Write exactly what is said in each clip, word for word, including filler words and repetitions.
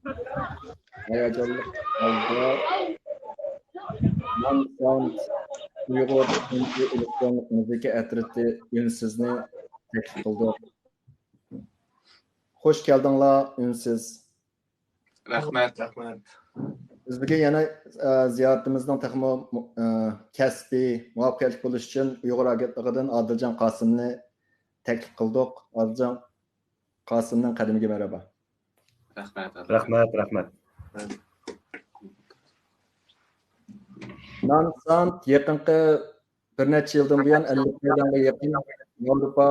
ھاياجانلىق ھالدا نان ساند ئۇيغۇر تۇنجى ئېلېكترونلۇق مۇزىكا ئەترىتى ئۈنسىزنى تەكلىپ قىلدۇق. خوش كەلدىڭلار، ئۈنسىز. رەھمەت. رەھمەت. بىز بۈگۈن يەنە، ئە، زىيارىتىمىزنىڭ تېخىمۇ، ئە، كەسپىي، مۇۋەپپەقىيەتلىك بولۇشى ئۈچۈن ئۇيغۇر ئاگېنتلىقىدىن ئادىلجان قاسىمنى تەكلىپ قىلدۇق. ئادىلجان قاسىمنىڭ قەدىمىگە مەرھابا. رەھمەت. رەھمەت، رەھمەت. نان ساند يېقىنقى بىر نەچچە يىلدىن بۇيان ئەللىك مەيدانغا يېقىن ياۋروپا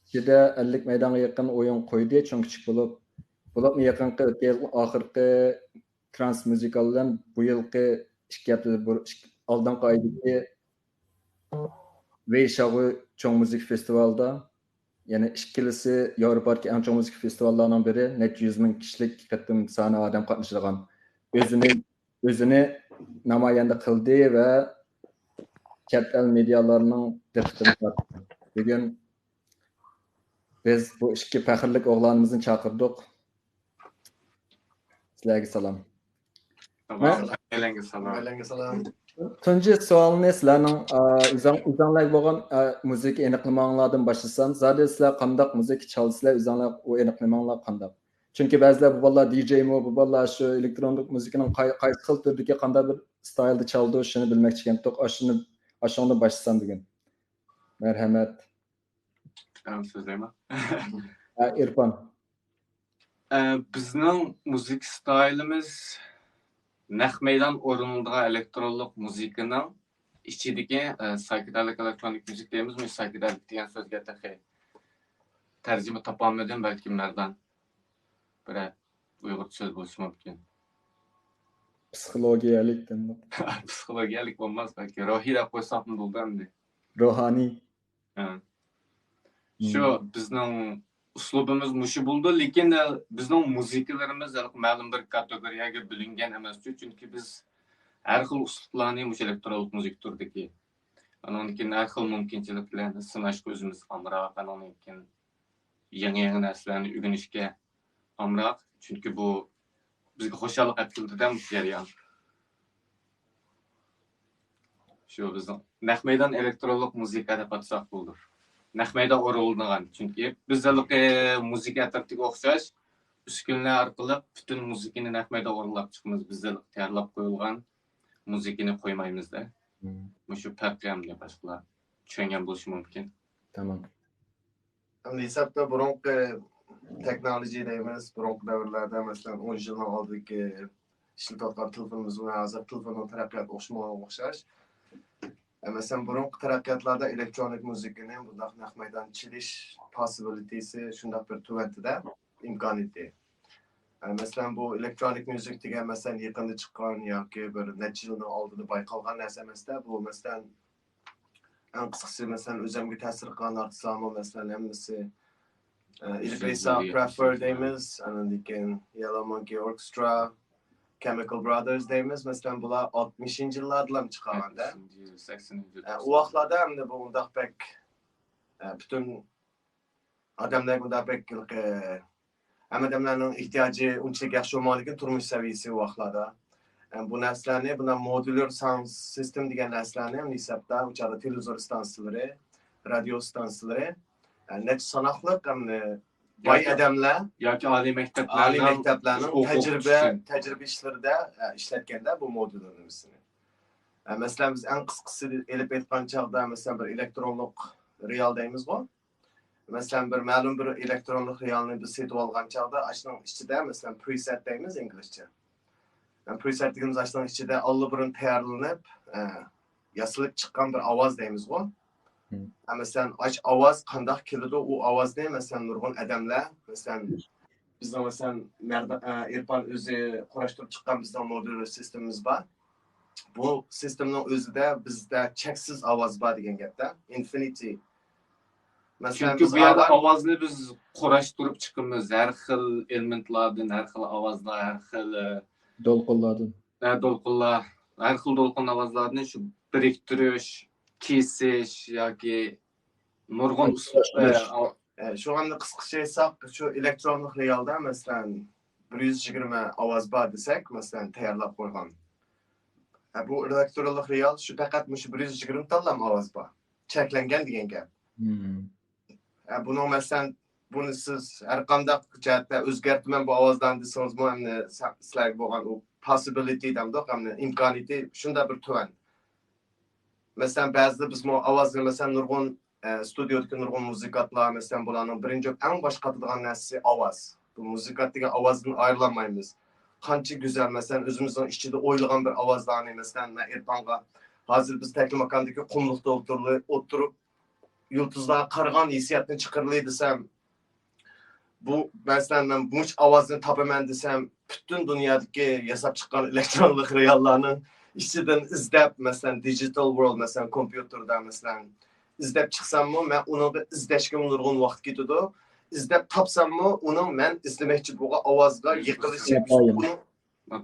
ئىچىدە ئەللىك مەيدانغا يېقىن ئويۇن قويدى، چوڭ كىچىك بولۇپ. بولۇپمۇ يېقىنقى ئۆتكەن يىل ئاخىرقى ترانس مۇزىكال بىلەن بۇ يىلقى ئىككى ھەپتىدە بۇر-، ئىككى، ئالدىنقى ئايدىكى ۋېيشاغۇي چوڭ مۇزىكا فېستىۋالىدا، يەنى ئىككىلىسى ياۋروپادىكى ئەڭ چوڭ مۇزىكا فېستىۋاللارنىڭ بىرى، نەچچە يۈز مىڭ كىشىلىك قېتىم سانى ئادەم قاتنىشىدىغان، ئۆزىنى، ئۆزىنى نامايەندە قىلدى ۋە چەت ئەل مېدىيالارنىڭ دىققىتىنى تارتتى. بۈگۈن بىز بۇ ئىككى پەخىرلىك ئوغلانىمىزنى چاقىردۇق. سىلەرگە سالام. سالام. ھەممەيلەنگە سالام. ھەممەيلەنگە سالام. تۇنجى سوئالنى سىلەرنىڭ، ئە، ئۆزۈڭ-، ئۆزۈڭلارگە بولغان، ئە، مۇزىكا ئېنىقلىماڭلاردىن باشلىسام، زادى سىلەر قانداق مۇزىكا چالىسىلەر، ئۆزۈڭلار ئۇ ئېنىقلىماڭلار قانداق؟ چۈنكى بەزىلەر بۇ بالىلار دىجېيمۇ، بۇ بالىلار شۇ ئېلېكترونلۇق مۇزىكىنىڭ قاي-، قايسى خىل تۈردىكى قانداق بىر ستايلدا چالىدۇ، شۇنى بىلمەكچى ئىكەنتۇق. ئاشۇنى، ئاشۇڭدىن باشلىسام بۈگۈن. مەرھەمەت. مەن سۆزلەيمەن. ھە، ئىرپان. ئە، بىزنىڭ مۇزىكا ستايلىمىز نەق مەيدان ئورۇنلىدىغان ئېلېكترونلۇق مۇزىكىنىڭ ئىچىدىكى، ئە، سايكېدېلىك ئېلېكترونىك مۇزىكا دەيمىزمۇ، سايكېدېلىك دېگەن سۆزگە تېخى تەرجىمە تاپالمىدىم، بەلكىم مەردان بىرەر ئۇيغۇرچە سۆز بولۇشى مۇمكىن. پسىخولوگىيەلىك دېمەك. پسىخولوگىيەلىك بولماس، بەلكى روھىي دەپ قويساقمۇ بولىدۇ ئەمدى. روھانىي. ھە. شۇ بىزنىڭ ئۇسلۇبىمىز مۇشۇ بولىدۇ، لېكىن، ئە، بىزنىڭ مۇزىكىلىرىمىز ھېلىقى مەلۇم بىر كاتېگورىيەگە بۆلۈنگەن ئەمەستۇ، چۈنكى بىز ھەر خىل ئۇسلۇبلارنى مۇشۇ ئېلېكترونلۇق مۇزىكا تۈرىدىكى، ئانىڭدىن كېيىن ھەر خىل مۇمكىنچىلىك بىلەن سىناشقا ئۆزىمىز ئامراق، ئانىڭدىن كېيىن يېڭى، يېڭى نەرسىلەرنى ئۆگىنىشكە ئامراق، چۈنكى بۇ بىزگە خۇشاللىق ئەپ كېلىدۇ-دە، مۇشۇ جەريان. شۇ بىزنىڭ نەق مەيدان ئېلېكترونلۇق مۇزىكا دەپ ئاتىساق بولىدۇ. نەق مەيدان ئورۇنلىنىدىغان. چۈنكى بىز ھېلىقى مۇزىكا ئەترىتىگە ئوخشاش ئۈسكۈنىلەر ئارقىلىق پۈتۈن مۇزىكىنى نەق مەيدان ئورۇنلاپ چىقىمىز. بىز ھېلىقى تەييارلاپ قويۇلغان مۇزىكىنى قويمايمىز-دە. مم. مۇشۇ پەرقى ئەمدى باشقىلار چۈشەنگەن بولۇشى مۇمكىن. تامام. ئەمدى ھېسابتا بۇرۇنقى تېخنولوگىيە دەيمىز، بۇرۇنقى دەۋرلەردە، مەسىلەن، ئون يىلنىڭ ئالدىدىكى ئىشلىتىۋاتقان تېلېفونىمىز بىلەن ھازىر تېلېفوننىڭ تەرەققىياتى ئوخشىمىغانغا ئوخشاش. مەسىلەن، بۇرۇنقى تەرەققىياتلاردا ئېلېكترونىك مۇزىكىنى بۇنداق نەق مەيدان چېلىش پاسسىبىلىتىسى شۇنداق بىر تۆۋەن ئىدى، ئىمكانىيىتى. مەسىلەن، بۇ ئېلېكترونىك مۇزىك دېگەن، مەسىلەن، يېقىندا چىققان ياكى بىر نەچچە يىلنىڭ ئالدىدا بايقالغان نەرسە ئەمەس-دە. بۇ، مەسىلەن، ئەڭ قىسقىسى، مەسىلەن، ئۆزۈمگە تەسىر قىلغان ئارتىسلارمۇ، مەسىلەن، ھەممىسى، ئە، ئېلىپ ئېيتساق، پرېفېر دەيمىز، ئاندىن كېيىن يەللو مانكى ئوركېسترا، كېمىكال برادەرس دەيمىز، مەسىلەن، بۇلار ئاتمىشىنچى يىللاردىلا چىقارغان-دە. ئە، ئۇ ۋاقىتلاردا ئەمدى بۇ ئۇنداق بەك، ئە، پۈتۈن ئادەملەر بۇنداق بەك، ھەممە ئادەملەرنىڭ ئېھتىياجى ئۇنچىلىك ياخشى بولمىغاندىكىن، تۇرمۇش سەۋىيەسى ئۇ ۋاقىتلاردا. ئە، بۇ نەرسىلەرنى، بۇنداق مودۇليۇر ساوند سىستېم دېگەن نەرسىلەرنى ھېسابتا، ئۇ چاغدا تېلېۋىزور ئىستانسىلىرى، رادىيو ئىستانسىلىرى، ئە، نەچچە ساناقلىق، ئەمدى باي ياكى، ئادەملەر، ياكى ئالىي مەكتەپلەرنىڭ، ئالىي مەكتەپلەرنىڭ ئوقۇتۇشى. تەجرىبە، تەجرىبە ئىشلىرىدا، ئە، ئىشلەتكەندە بۇ مودۇللارنى ھەممىسىنى. ئە، مەسىلەن، بىز ئەڭ قىسقىسى ئېلىپ ئېيتقان چاغدا، مەسىلەن، بىر ئېلېكترونلۇق رېئال دەيمىزغۇ. مەسىلەن، بىر مەلۇم بىر ئېلېكترونلۇق رېئالنى بىز سېتىۋالغان چاغدا، ئاشۇنىڭ ئىچىدە، مەسىلەن، پرېسېت دەيمىز ئىنگلىزچە. پرېسېت دېگىنىمىز ئاشۇنىڭ ئىچىدە ئاللىبۇرۇن تەييارلىنىپ، ئە، ياسىلىپ چىققان بىر ئاۋاز دەيمىزغۇ. مم. ئە، مەسىلەن، ئاش ئاۋاز قانداق كېلىدۇ، ئۇ ئاۋازنى، مەسىلەن، نۇرغۇن ئادەملەر، مەسىلەن، بىزنىڭ، مەسىلەن، مەردان، ئە، ئىرپان ئۆزى قۇراشتۇرۇپ چىققان بىزنىڭ مودۇليۇر سىستېمىمىز بار. بۇ سىستېمىنىڭ ئۆزىدە بىزدە چەكسىز ئاۋاز بار دېگەن گەپتە. ئىنفىنىتى. مەسىلەن، چۈنكى بىز بۇ يەردە ئاۋاز ئاۋازنى بىز قۇراشتۇرۇپ چىقىمىز. ھەر خىل ئېلېمېنتلاردىن، ھەر خىل ئاۋازلار، ھەر خىل، ئە، دولقۇنلاردىن. ھە، دولقۇنلار، ھەر خىل دولقۇن ئاۋازلاردىن شۇ بىرىكتۈرۈش، كېسىش ياكى نۇرغۇن ئۇسۇل، ئە، ئە، شۇ ئەمدى قىسقىچە ئېيتساق، شۇ ئېلېكترونلۇق رېئالدا، مەسىلەن، بىر يۈز يىگىرمە ئاۋاز بار دېسەك، مەسىلەن، تەييارلاپ قويغان. ھە، بۇ ئېلېكترونلۇق رېئال شۇ پەقەت مۇشۇ بىر يۈز يىگىرمە تاللام ئاۋاز بار. چەكلەنگەن دېگەن گەپ. ھە، بۇنىڭ مەسىلەن، بۇنى سىز ھەر قانداق جەھەتتە ئۆزگەرتىمەن بۇ ئاۋازلارنى دېسىڭىزمۇ، ئەمدى سە-، سىلەرگە بولغان ئۇ possibility دەمدۇق، ئەمدى ئىمكانىيىتى شۇنداق بىر تۆۋەن. مەسىلەن، بەزىدە بىزمۇ ئاۋازنى، مەسىلەن، نۇرغۇن، ئە، ستۇدىيودىكى نۇرغۇن مۇزىكانتلار، مەسىلەن، بۇلارنىڭ بىرىنچى ئەڭ باش قاتىدىغان نەرسىسى ئاۋاز. بۇ مۇزىكانت دېگەن ئاۋازدىن ئايرىلالمايمىز. قانچە گۈزەل، مەسىلەن، ئۆزىمىزنىڭ ئىچىدە ئويلىغان بىر ئاۋازلارنى، مەسىلەن، مەن ئىرپانغا ھازىر بىز تەكلىماكاندىكى قۇملۇقتا ئولتۇرۇپ، ئولتۇرۇپ، يۇلتۇزلارغا قارىغان ھېسسىياتنى چىقىرىلى دېسەم، بۇ، مەسىلەن، مەن مۇشۇ ئاۋازنى تاپىمەن دېسەم، پۈتۈن دۇنيادىكى ياساپ چىققان ئېلېكترونلۇق رېئاللارنىڭ ئىچىدىن ئىزدەپ، مەسىلەن، دىجىتال ۋورلد، مەسىلەن، كومپيۇتېردا، مەسىلەن، ئىزدەپ چىقساممۇ، مەن ئۇنىڭغا ئىزدەشكىمۇ نۇرغۇن ۋاقىت كېتىدۇ. ئىزدەپ تاپساممۇ، ئۇنىڭ مەن ئىزدىمەكچى بولغان ئاۋازغا يېقىنلىشىش، ئۇنىڭ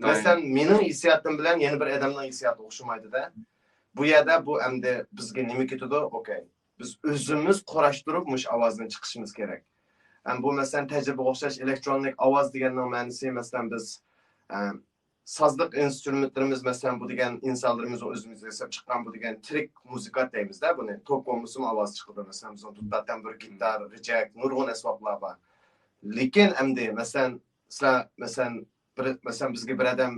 مەسىلەن، مېنىڭ ھېسسىياتىم بىلەن يەنە بىر ئادەمنىڭ ھېسسىياتى ئوخشىمايدۇ-دە. بۇ يەردە بۇ ئەمدى بىزگە نېمە كېتىدۇ؟ ئوكەي. بىز ئۆزىمىز قۇراشتۇرۇپ مۇشۇ ئاۋازنى چىقىشىمىز كېرەك. ھەم بۇ، مەسىلەن، تەجرىبىگە ئوخشاش ئېلېكترونىك ئاۋاز دېگەننىڭ مەنىسى، مەسىلەن، بىز، ئە، سازلىق ئىنسترۇمېنتلىرىمىز، مەسىلەن، بۇ دېگەن ئىنسانلىرىمىز ئۆزىمىز ياساپ چىققان بۇ دېگەن تىرىك مۇزىكانت دەيمىز-دە بۇنى. توك بولمىسىمۇ ئاۋاز چىقىدۇ. مەسىلەن، بىزنىڭ دۇتار تەمبۇر، گىتار، غىجەك، نۇرغۇن ئەسۋابلار بار. لېكىن ئەمدى، مەسىلەن، سىلەر، مەسىلەن، بىر، مەسىلەن، بىزگە بىر ئادەم،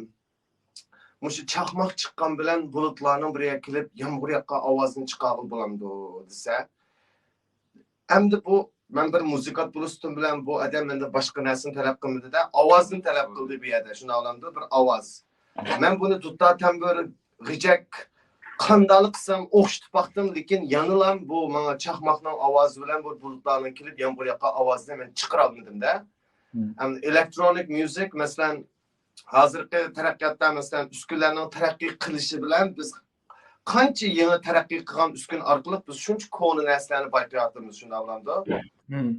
«مۇشۇ چاقماق چىققان بىلەن بۇلۇتلارنىڭ بىرىگە كېلىپ، يامغۇر ياغقان ئاۋازىنى چىقارغىلى بولامدۇ؟» دېسە، ئەمدى بۇ، مەن بىر مۇزىكانت بولۇش سۈپىتىم بىلەن بۇ ئادەم مەندىن باشقا نەرسىنى تەلەپ قىلمىدى-دە، ئاۋازنى تەلەپ قىلدى بۇ يەردە، شۇنداق بولامدۇ؟ بىر ئاۋاز. مەن بۇنى دۇتار، تەمبۇر، غىجەك قانداقلا قىلسام ئوخشىتىپ باقتىم، لېكىن يەنىلا بۇ ماڭا چاقماقنىڭ ئاۋازى بىلەن بۇ بۇلۇتلارنىڭ كېلىپ يامغۇر ياغقان ئاۋازىنى مەن چىقىرالمىدىم-دە. مم. ئەمدى ئېلېكترونىك مۇزىك، مەسىلەن، ھازىرقى تەرەققىياتتا، مەسىلەن، ئۈسكۈنىلەرنىڭ تەرەققىي قىلىشى بىلەن بىز قانچە يېڭى تەرەققىي قىلغان ئۈسكۈنە ئارقىلىق بىز شۇنچە كونا نەرسىلەرنى بايقايۋاتىمىز، شۇنداق بولامدۇ؟ مم.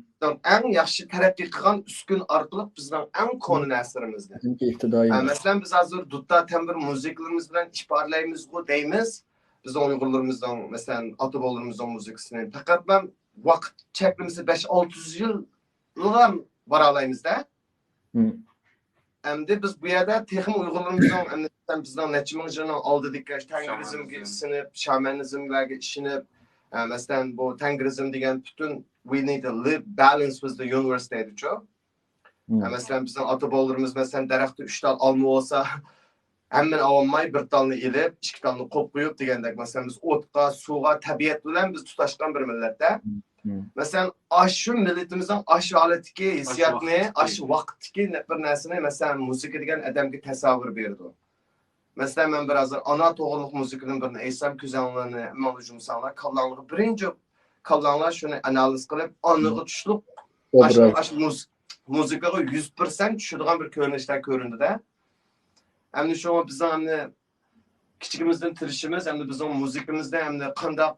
ئەڭ ياخشى تەرەققىي قىلغان ئۈسكۈنە ئارقىلىق بىزنىڭ ئەڭ كونا نەرسىلىرىمىزنى. چۈنكى ئىپتىدائىي. ھە، مەسىلەن، بىز ھازىر دۇتار، تەمبۇر مۇزىكىلىرىمىز بىلەن ئىپادىلەيمىزغۇ دەيمىز. بىزنىڭ ئۇيغۇرلىرىمىزنىڭ، مەسىلەن، ئاتا-بوۋىلىرىمىزنىڭ مۇزىكىسىنى. پەقەت مەن ۋاقىت چەكلىمىسى بەش ئالتە يۈز يىلغا بارالايمىز-دە. مم. ئەمدى بىز بۇ يەردە تېخىمۇ ئۇيغۇرلىرىمىزنىڭ، ئەمدى بىزنىڭ نەچچە مىڭ يىلنىڭ ئالدىدىكى تەڭرىزمگە شامانىزم. ئىسىنىپ، شامانىزملارغا ئىشىنىپ، ئە، مەسىلەن، بۇ تەڭرىزم دېگەن پۈتۈن «We need to live balance with the universe» دەيدىچۇ. مم. ئە، مەسىلەن، بىزنىڭ ئاتا-بوۋىلىرىمىز، مەسىلەن، دەرەختە ئۈچ تال ئالما بولسا، ھەممىنى ئالماي، بىر تالنى ئېلىپ، ئىككى تالنى قويۇپ قويۇپ دېگەندەك، مەسىلەن، بىز ئوتقا، سۇغا، تەبىئەت بىلەن بىز تۇتاشقان بىر مىللەت-تە. مم. مەسىلەن، ئاشۇ مىللىتىمىزنىڭ ئاشۇ ھالەتتىكى ھېسسىياتنى، ئاشۇ ۋاقىتتىكى نە-، بىر نەرسىنى، مەسىلەن، مۇزىكا دېگەن ئادەمگە تەسەۋۋۇر بېرىدۇ. مەسىلەن، مەن بىر ھازىر ئانا توغرۇلۇق مۇزىكىدىن بىرنى ئېيتسام، كۆزۈڭلارنى ھەممىڭلار يۇمساڭلار، كاللاڭلارغا بىرىنچى، كاللاڭلار شۇنى ئانالىز قىلىپ، ئانىغا تۇشلۇق ئاشۇ، ئاشۇ مۇز-، مۇزىكىغا يۈز پىرسەنت چۈشىدىغان بىر كۆرۈنۈشلەر كۆرۈندى-دە. ئەمدى شۇڭا بىزنىڭ ئەمدى كىچىكىمىزدىن تىرىشىمىز، ئەمدى بىزنىڭ مۇزىكىمىزدا ئەمدى قانداق،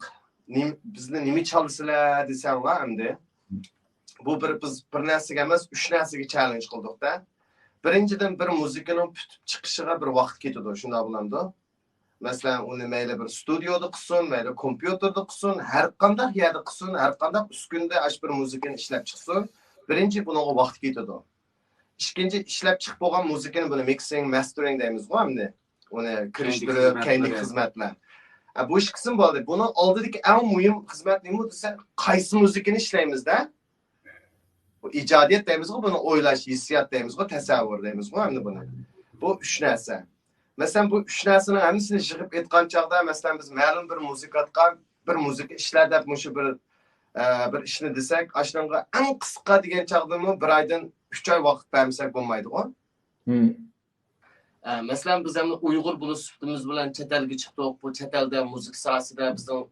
نېم-، بىزنى نېمە چالىسىلەر دېسەڭلار ئەمدى. بۇ بىر، بىز بىر نەرسىگە ئەمەس، ئۈچ نەرسىگە چاللېنج قىلدۇق-دە. بىرىنچىدىن، بىر مۇزىكىنىڭ پۈتۈپ چىقىشىغا بىر ۋاقىت كېتىدۇ، شۇنداق بولامدۇ؟ مەسىلەن، ئۇنى مەيلى بىر ستۇدىيودا قىلسۇن، مەيلى كومپيۇتېردا قىلسۇن، ھەر قانداق يەردە قىلسۇن، ھەر قانداق ئۈسكۈنىدە ئاشۇ بىر مۇزىكىنى ئىشلەپ چىقسۇن، بىرىنچى، بۇنىڭغا ۋاقىت كېتىدۇ. ئىككىنچى، ئىشلەپ چىقىپ بولغان مۇزىكىنى، بۇنى مىكسىڭ، مەستېرىڭ دەيمىزغۇ ئەمدى. ئۇنى كىرىشتۈرۈپ، كەينىدىكى خىزمەتلەر. ھە، بۇ ئىككىسىمۇ بولدى. بۇنىڭ ئالدىدىكى ئەڭ مۇھىم خىزمەت نېمە دېسە، قايسى مۇزىكىنى ئىشلەيمىز-دە؟ بۇ ئىجادىيەت دەيمىزغۇ، بۇنى ئويلاش، ھېسسىيات دەيمىزغۇ، تەسەۋۋۇر دەيمىزغۇ ئەمدى بۇنى. بۇ ئۈچ نەرسە. مەسىلەن، بۇ ئۈچ نەرسىنىڭ ھەممىسىنى يىغىپ ئېيتقان چاغدا، مەسىلەن، بىز مەلۇم بىر مۇزىكانتقا بىر مۇزىكا ئىشلە دەپ مۇشۇ بىر، ئە، بىر ئىشنى دېسەك، ئاشۇنىڭغا ئەڭ قىسقا دېگەن چاغدىمۇ بىر ئايدىن ئۈچ ئاي ۋاقىت بەرمىسەك بولمايدىغۇ. مم. ئە، مەسىلەن، بىز ئەمدى ئۇيغۇر بولۇش سۈپىتىمىز بىلەن چەت ئەلگە چىقتۇق. بۇ چەت ئەلدە مۇزىكا ساھەسىدە بىزنىڭ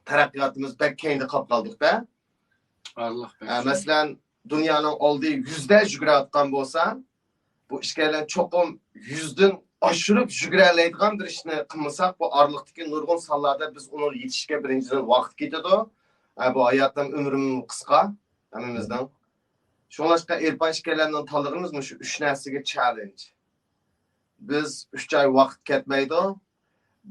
تەرەققىياتىمىز بەك كەينىدە قاپ قالدۇق-دە. ئارىلىق بەك ئە، چوڭ. مەسىلەن، دۇنيانىڭ ئالدى يۈزدە يۈگۈرۈۋاتقان بولسا، بۇ ئىككىيلەن چوقۇم يۈزدىن ئاشۇرۇپ يۈگۈرەلەيدىغان بىر ئىشنى قىلمىساق، بۇ ئارىلىقتىكى نۇرغۇن سانلاردا بىز ئۇنىڭغا يېتىشكە بىرىنچىدىن ۋاقىت كېتىدۇ. ئە، بۇ ھاياتنىڭ ئۆمرىمۇ قىسقا ھەممىمىزنىڭ. شۇڭلاشقا ئېرپان ئىككىيلەننىڭ تاللىغىنىمىز مۇشۇ ئۈچ نەرسىگە چاللېنج. بىز ئۈچ ئاي ۋاقىت كەتمەيدۇ.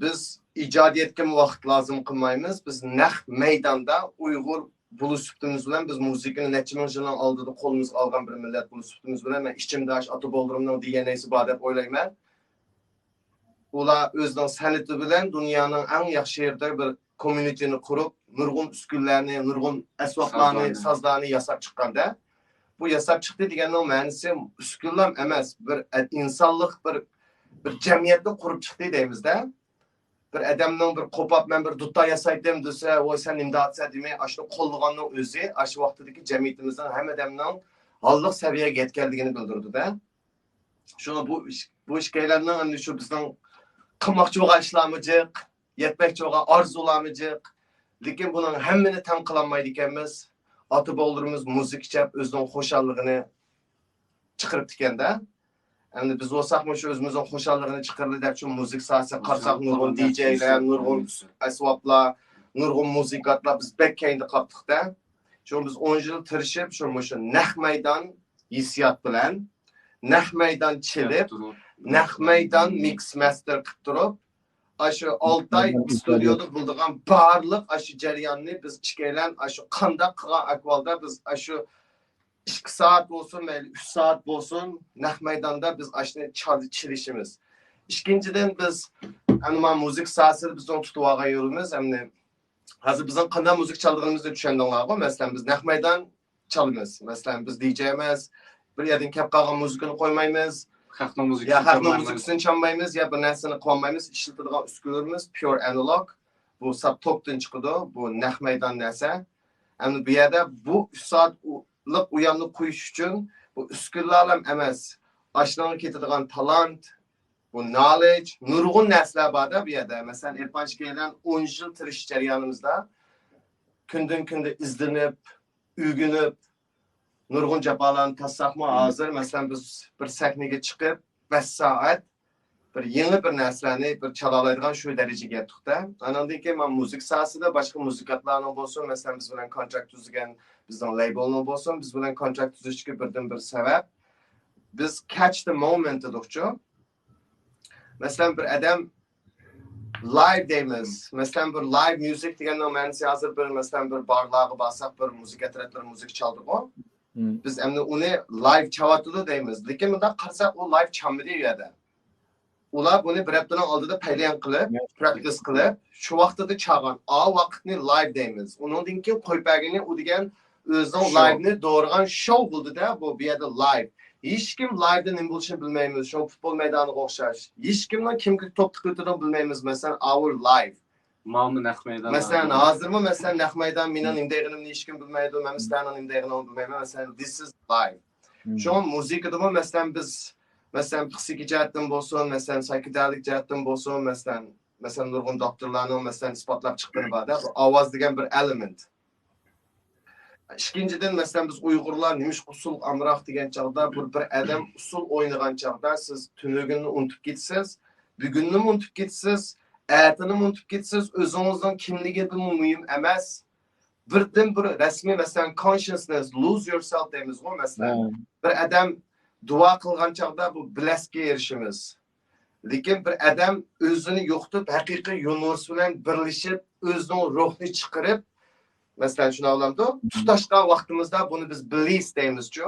بىز ئىجادىيەتكىمۇ ۋاقىت لازىم قىلمايمىز. بىز نەق مەيداندا ئۇيغۇر بولۇش سۈپىتىمىز بىلەن، بىز مۇزىكىنى نەچچە مىڭ يىلنىڭ ئالدىدا قولىمىزغا ئالغان بىر مىللەت بولۇش سۈپىتىمىز بىلەن، مەن ئىچىمدە ئاشۇ ئاتا بوۋىلىرىمنىڭ دى ئېن ئەيسى بار دەپ ئويلايمەن. ئۇلار ئۆزىنىڭ سەنئىتى بىلەن دۇنيانىڭ ئەڭ ياخشى يېرىدە بىر كوممۇنىتېنى قۇرۇپ، نۇرغۇن ئۈسكۈنىلەرنى، نۇرغۇن ئەسۋابلارنى، سازلارنى. سازلارنى ياساپ چىققاندا، بۇ ياساپ چىقتى دېگەننىڭ مەنىسى ئۈسكۈنىلەم ئەمەس، بىر ئە-، ئىنسانلىق بىر، بىر جەمئىيەتنى قۇرۇپ چىقتى دەيمىزدە. بىر ئادەمنىڭ بىر قوپاپ، مەن بىر دۇتار ياسايتتىم دېسە، ۋوي، سەن نېمە دەۋاتىسەن دېمەي، ئاشۇنى قوللىغاننىڭ ئۆزى ئاشۇ ۋاقتىدىكى جەمئىيىتىمىزنىڭ ھەممە ئادەمنىڭ ھاللىق سەۋىيەگە يەتكەنلىكىنى بىلدۈرىدۇ-دە. شۇڭا بۇ ئىش، بۇ ئىككىيلەننىڭ ئەمدى شۇ بىزنىڭ قىلماقچى بولغان ئىشلارمۇ جىق، يەتمەكچى بولغان ئارزۇلارمۇ جىق. لېكىن بۇنىڭ ھەممىنى تەڭ قىلالمايدىكەنمىز. ئاتا بوۋىلىرىمىز مۇزىكا چاپ ئۆزىنىڭ خۇشاللىقىنى چىقىرىپتىكەن-دە. ئەمدى بىز بولساقمۇ شۇ ئۆزىمىزنىڭ خۇشاللىقىنى چىقىرىلى دەپ شۇ مۇزىكا ساھەسىگە قارىساق، نۇرغۇن دىجەيلەر، نۇرغۇن ئەسۋابلار، نۇرغۇن مۇزىكانتلار، بىز بەك كەينىدە قاپتۇق-دە. شۇڭا بىز ئون يىل تىرىشىپ، شۇ، مۇشۇ نەق مەيدان ھېسسىيات بىلەن، نەق مەيدان چېلىپ، نەق مەيدان مىكس ماستېر قىلىپ تۇرۇپ، ئاشۇ ئالتە ئاي ئىستۇدىيودا بولىدىغان بارلىق ئاشۇ جەرياننى بىز ئىككىيلەن ئاشۇ قانداق قىلغان ئەھۋالدا بىز ئاشۇ ئىككى سائەت بولسۇن، مەيلى ئۈچ سائەت بولسۇن، نەق مەيداندا بىز ئاشۇنى چال-، چېلىشىمىز. ئىككىنچىدىن، بىز ئەمما مۇزىكا ساھەسىدە بىزنىڭ تۇتۇپ ئالغان يولىمىز، ئەمدى ھازىر بىزنىڭ قانداق مۇزىكا چالىدىغىنىمىزنى چۈشەندىڭلارغۇ. مەسىلەن، بىز نەق مەيدان چالىمىز. مەسىلەن، بىز دىجەي ئەمەس، بىر يەردىن كەپ قالغان مۇزىكىنى قويمايمىز. خەقنىڭ يا مۇزىكىسىنى خەقنىڭ چالمايمىز. مۇزىكىسىنى چالمايمىز، يا بىر نەرسىنى قىلالمايمىز. ئىشلىتىدىغان ئۈسكۈنىلىرىمىز pure analog. بۇ ساپ توكتىن چىقىدۇ. بۇ نەق مەيدان نەرسە. ئەمدى بۇ يەردە بۇ ئۈچ سائەتلىق ئويۇننى قويۇش ئۈچۈن بۇ ئۈسكۈنىلەرلا ئەمەس، ئاشۇنىڭغا كېتىدىغان تالانت، بۇ knowledge، نۇرغۇن نەرسىلەر بار-دە بۇ يەردە. مەسىلەن، ئېرپان ئىككىيلەن ئون يىل تىرىشىش جەريانىمىزدا كۈندىن كۈندە ئىزدىنىپ، ئۆگىنىپ، نۇرغۇن جاپالارنى تارتساقمۇ، ھازىر، مەسىلەن، بىز بىر سەھنىگە چىقىپ، بەش سائەت بىر يېڭى بىر نەرسىلەرنى بىر چالالايدىغان شۇ دەرىجىگە يەتتۇق-دە. ئاناندىن كېيىن مانا مۇزىكا ساھەسىدە باشقا مۇزىكانتلارنىڭ بولسۇن، مەسىلەن، بىز بىلەن كونتراكت تۈزگەن بىزنىڭ لەيبىلنىڭ بولسۇن، بىز بىلەن كونتراكت تۈزۈشتىكى بىردىنبىر سەۋەب، بىز catch the moment دېدۇقچۇ. مەسىلەن، بىر ئادەم لايڤ دەيمىز. مەسىلەن، بىر لايڤ ميۇزىك دېگەننىڭ مەنىسى ھازىر بىر، مەسىلەن، بىر بارلارغا بارساق، بىر مۇزىكا ئەترەتلىرى مۇزىكا چالدىغۇ. مم. بىز ئەمدى ئۇنى لايڤ چاۋاتىدۇ دەيمىز. لېكىن مۇنداق قارىساق، ئۇ لايڤ چالمىدى ئۇ يەردە. ئۇلار بۇنى بىر ھەپتىنىڭ ئالدىدا پەيلەن قىلىپ، پراكتىس قىلىپ، شۇ ۋاقتىدا چالغان. ئا ۋاقىتنى لايڤ دەيمىز. ئۇنىڭدىن كېيىن قويۇپ بەرگىنى ئۇ دېگەن ئۆزىنىڭ شو. لايۋنى دورىغان شو بولدى-دە، بۇ، بۇ يەردە لايڤ. ھېچكىم لايۋدا نېمە بولۇشىنى بىلمەيمىز، شۇ پۇتبول مەيدانىغا ئوخشاش. ھېچكىمنىڭ كىمگە توپ تىقىۋېتىدىغىنىنى بىلمەيمىز، مەسىلەن، our live. ماۋۇ نەق مەيدان مەسىلەن، ھازىر. ھازىرمۇ، مەسىلەن، نەق مەيدان مېنىڭ نېمە دەيدىغىنىمنى ھېچكىم بىلمەيدۇ، مەن سىلەرنىڭ نېمە دەيدىغىنىڭىزنى بىلمەيمەن، مەسىلەن، this is live. مم. شۇڭا مۇزىكىدىمۇ، مەسىلەن، بىز، مەسىلەن، پسىخىكا جەھەتتىن بولسۇن، مەسىلەن، سايكېدېلىك جەھەتتىن بولسۇن، مەسىلەن، مەسىلەن، نۇرغۇن دوكتورلارنىڭ، مەسىلەن، ئىسپاتلاپ چىققىنى بار-دە، بۇ ئاۋاز دېگەن بىر ئېلېمېنت. ئىككىنچىدىن، مەسىلەن، بىز ئۇيغۇرلار نېمىشقا ئۇسسۇلغا ئامراق دېگەن چاغدا، بىر، بىر ئادەم ئۇسسۇل ئوينىغان چاغدا سىز تۈنۈگۈننى ئۇنتۇپ كېتىسىز، بۈگۈننىمۇ ئۇنتۇپ كېتىسىز، ئەتىنىمۇ ئۇنتۇپ كېتىسىز، ئۆزىڭىزنىڭ كىملىكىدىنمۇ مۇھىم ئەمەس. بىردىن بىر رەسمىي، مەسىلەن، consciousness، lose yourself دەيمىزغۇ، مەسىلەن. ھە. بىر ئادەم دۇئا قىلغان چاغدا بۇ بلەسكە ئېرىشىمىز. لېكىن بىر ئادەم ئۆزىنى يوقىتىپ، ھەقىقىي يۇنۇس بىلەن بىرلىشىپ، ئۆزىنىڭ روھىنى چىقىرىپ، مەسىلەن، شۇنداق بولامدۇ؟ تۇتاشقان ۋاقتىمىزدا بۇنى بىز بلىس دەيمىزچۇ.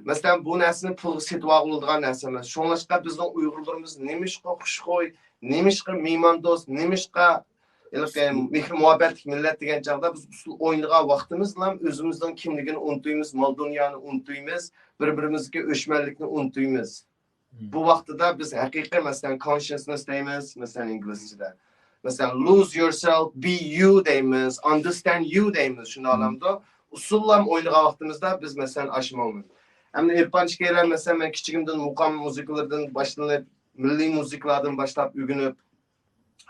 مەسىلەن، بۇ نەرسىنى پۇلغا سېتىۋالغىلى بولىدىغان نەرسە ئەمەس. شۇڭلاشقا بىزنىڭ ئۇيغۇرلىرىمىز نېمىشقا خۇشخۇي، نېمىشقا مېھماندوست، نېمىشقا ھېلىقى مېھىر-مۇھەببەتلىك مىللەت دېگەن چاغدا بىز ئۇسسۇل ئوينىغان ۋاقتىمىزلا ئۆزىمىزنىڭ كىملىكىنى ئۇنتۇيمىز، مال-دۇنيانى ئۇنتۇيمىز، بىر-بىرىمىزدىكى ئۆچمەنلىكنى ئۇنتۇيمىز. مم. بۇ ۋاقتىدا بىز ھەقىقىي، مەسىلەن، consciousness دەيمىز، مەسىلەن، ئىنگلىزچىدە. مەسىلەن، lose yourself، be you دەيمىز، understand you دەيمىز، شۇنداق مم. ئالامدۇ؟ ئۇسسۇللا ئوينىغان ۋاقتىمىزدا بىز، مەسىلەن، ئاشۇ مومېنت. ئەمدى ئېرپان ئىككىيلەن، مەسىلەن، مەن كىچىكىمدىن مۇقام مۇزىكىلىرىدىن باشلىنىپ، مىللىي مۇزىكىلارنىن باشلاپ ئۆگىنىپ،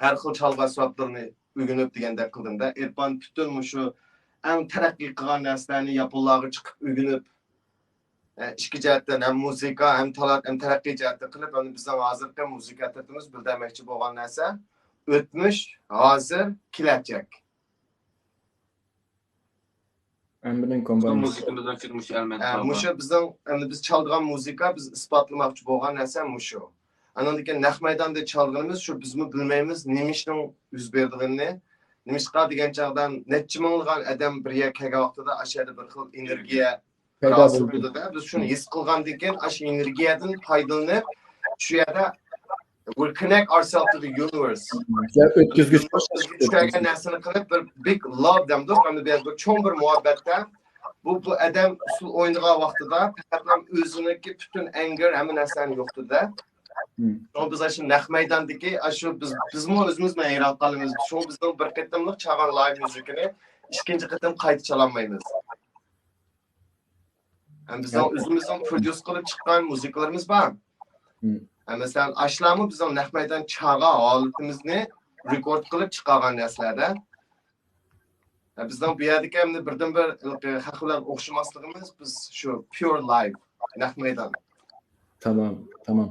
ھەر خىل چالغۇ ئەسۋابلىرىنى ئۆگىنىپ دېگەندەك قىلدىم-دە. ئېرپان پۈتۈن مۇشۇ ئەڭ تەرەققىي قىلغان نەرسىلەرنى ياپونلارغا چىقىپ ئۆگىنىپ، ئە، ئىككى جەھەتتىن ھەم مۇزىكا، ھەم تالانت، ھەم تەرەققىي جەھەتتە قىلىپ، ئەمدى بىزنىڭ ھازىرقى مۇزىكا ئەترىتىمىز بىر دېمەكچى بولغان نەرسە، ئۆتمۈش، ھازىر، كېلەچەك. ھەممىنىڭ بىزنىڭ كومباينېشن. مۇزىكىمىزنىڭ ئىچىدە مۇشۇ ئېلېمېنت ئە، بار. مۇشۇ بىزنىڭ، ئەمدى بىز چالىدىغان مۇزىكا، بىز ئىسپاتلىماقچى بولغان نەرسە مۇشۇ. ئانىڭدىن كېيىن نەق مەيداندا چالغىنىمىز شۇ، بىزمۇ بىلمەيمىز نېمە ئىشنىڭ يۈز بېرىدىغىنىنى. نېمىشقا دېگەن چاغدا نەچچە مىڭلىغان ئادەم بىر يەرگە كەلگەن ۋاقتىدا ئاشۇ يەردە بىر خىل ئېنېرگىيە پەيدا بولىدۇ. بىز شۇنى ھېس قىلغاندىن كېيىن، ئاشۇ ئېنېرگىيەدىن پايدىلىنىپ، شۇ يەردە we connect ourselves to the universe. ئۆتكۈزگۈچ چۈشەرگەن نەرسىنى قىلىپ، بىر big love دەمدۇق، ئەمدى بىر، بىر چوڭ بىر مۇھەببەتتە بۇ، بۇ ئادەم ئۇسسۇل ئوينىغان ۋاقتىدا پەقەتلا ئۆزىنىڭكى پۈتۈن ئەڭگەر ھەممە نەرسىنى يوقىتىدۇ. شۇڭا بىز ئاشۇ نەق مەيداندىكى، ئاشۇ بىز، بىزمۇ ئۆزىمىزمۇ ھەيران قالىمىز. شۇڭا بىزنىڭ بىر قېتىملىق چالغان لايىپ مۇزىكىنى ئىككىنچى قېتىم قايتا چالالمايمىز. ھەم بىزنىڭ ئۆزىمىزنىڭ پروديۇس قىلىپ چىققان مۇزىكىلىرىمىز بار. ھەم مەسىلەن، ئاشۇلارمۇ بىزنىڭ نەق مەيدان چالغان ھالىتىمىزنى رېكورد قىلىپ چىقارغان نەرسىلەردە. ھە، بىزنىڭ بۇ يەردىكى ئەمدى بىردىنبىر خەق بىلەن ئوخشىماسلىقىمىز، بىز شۇ پيۇر لايف، نەق مەيدان. تامام، تامام.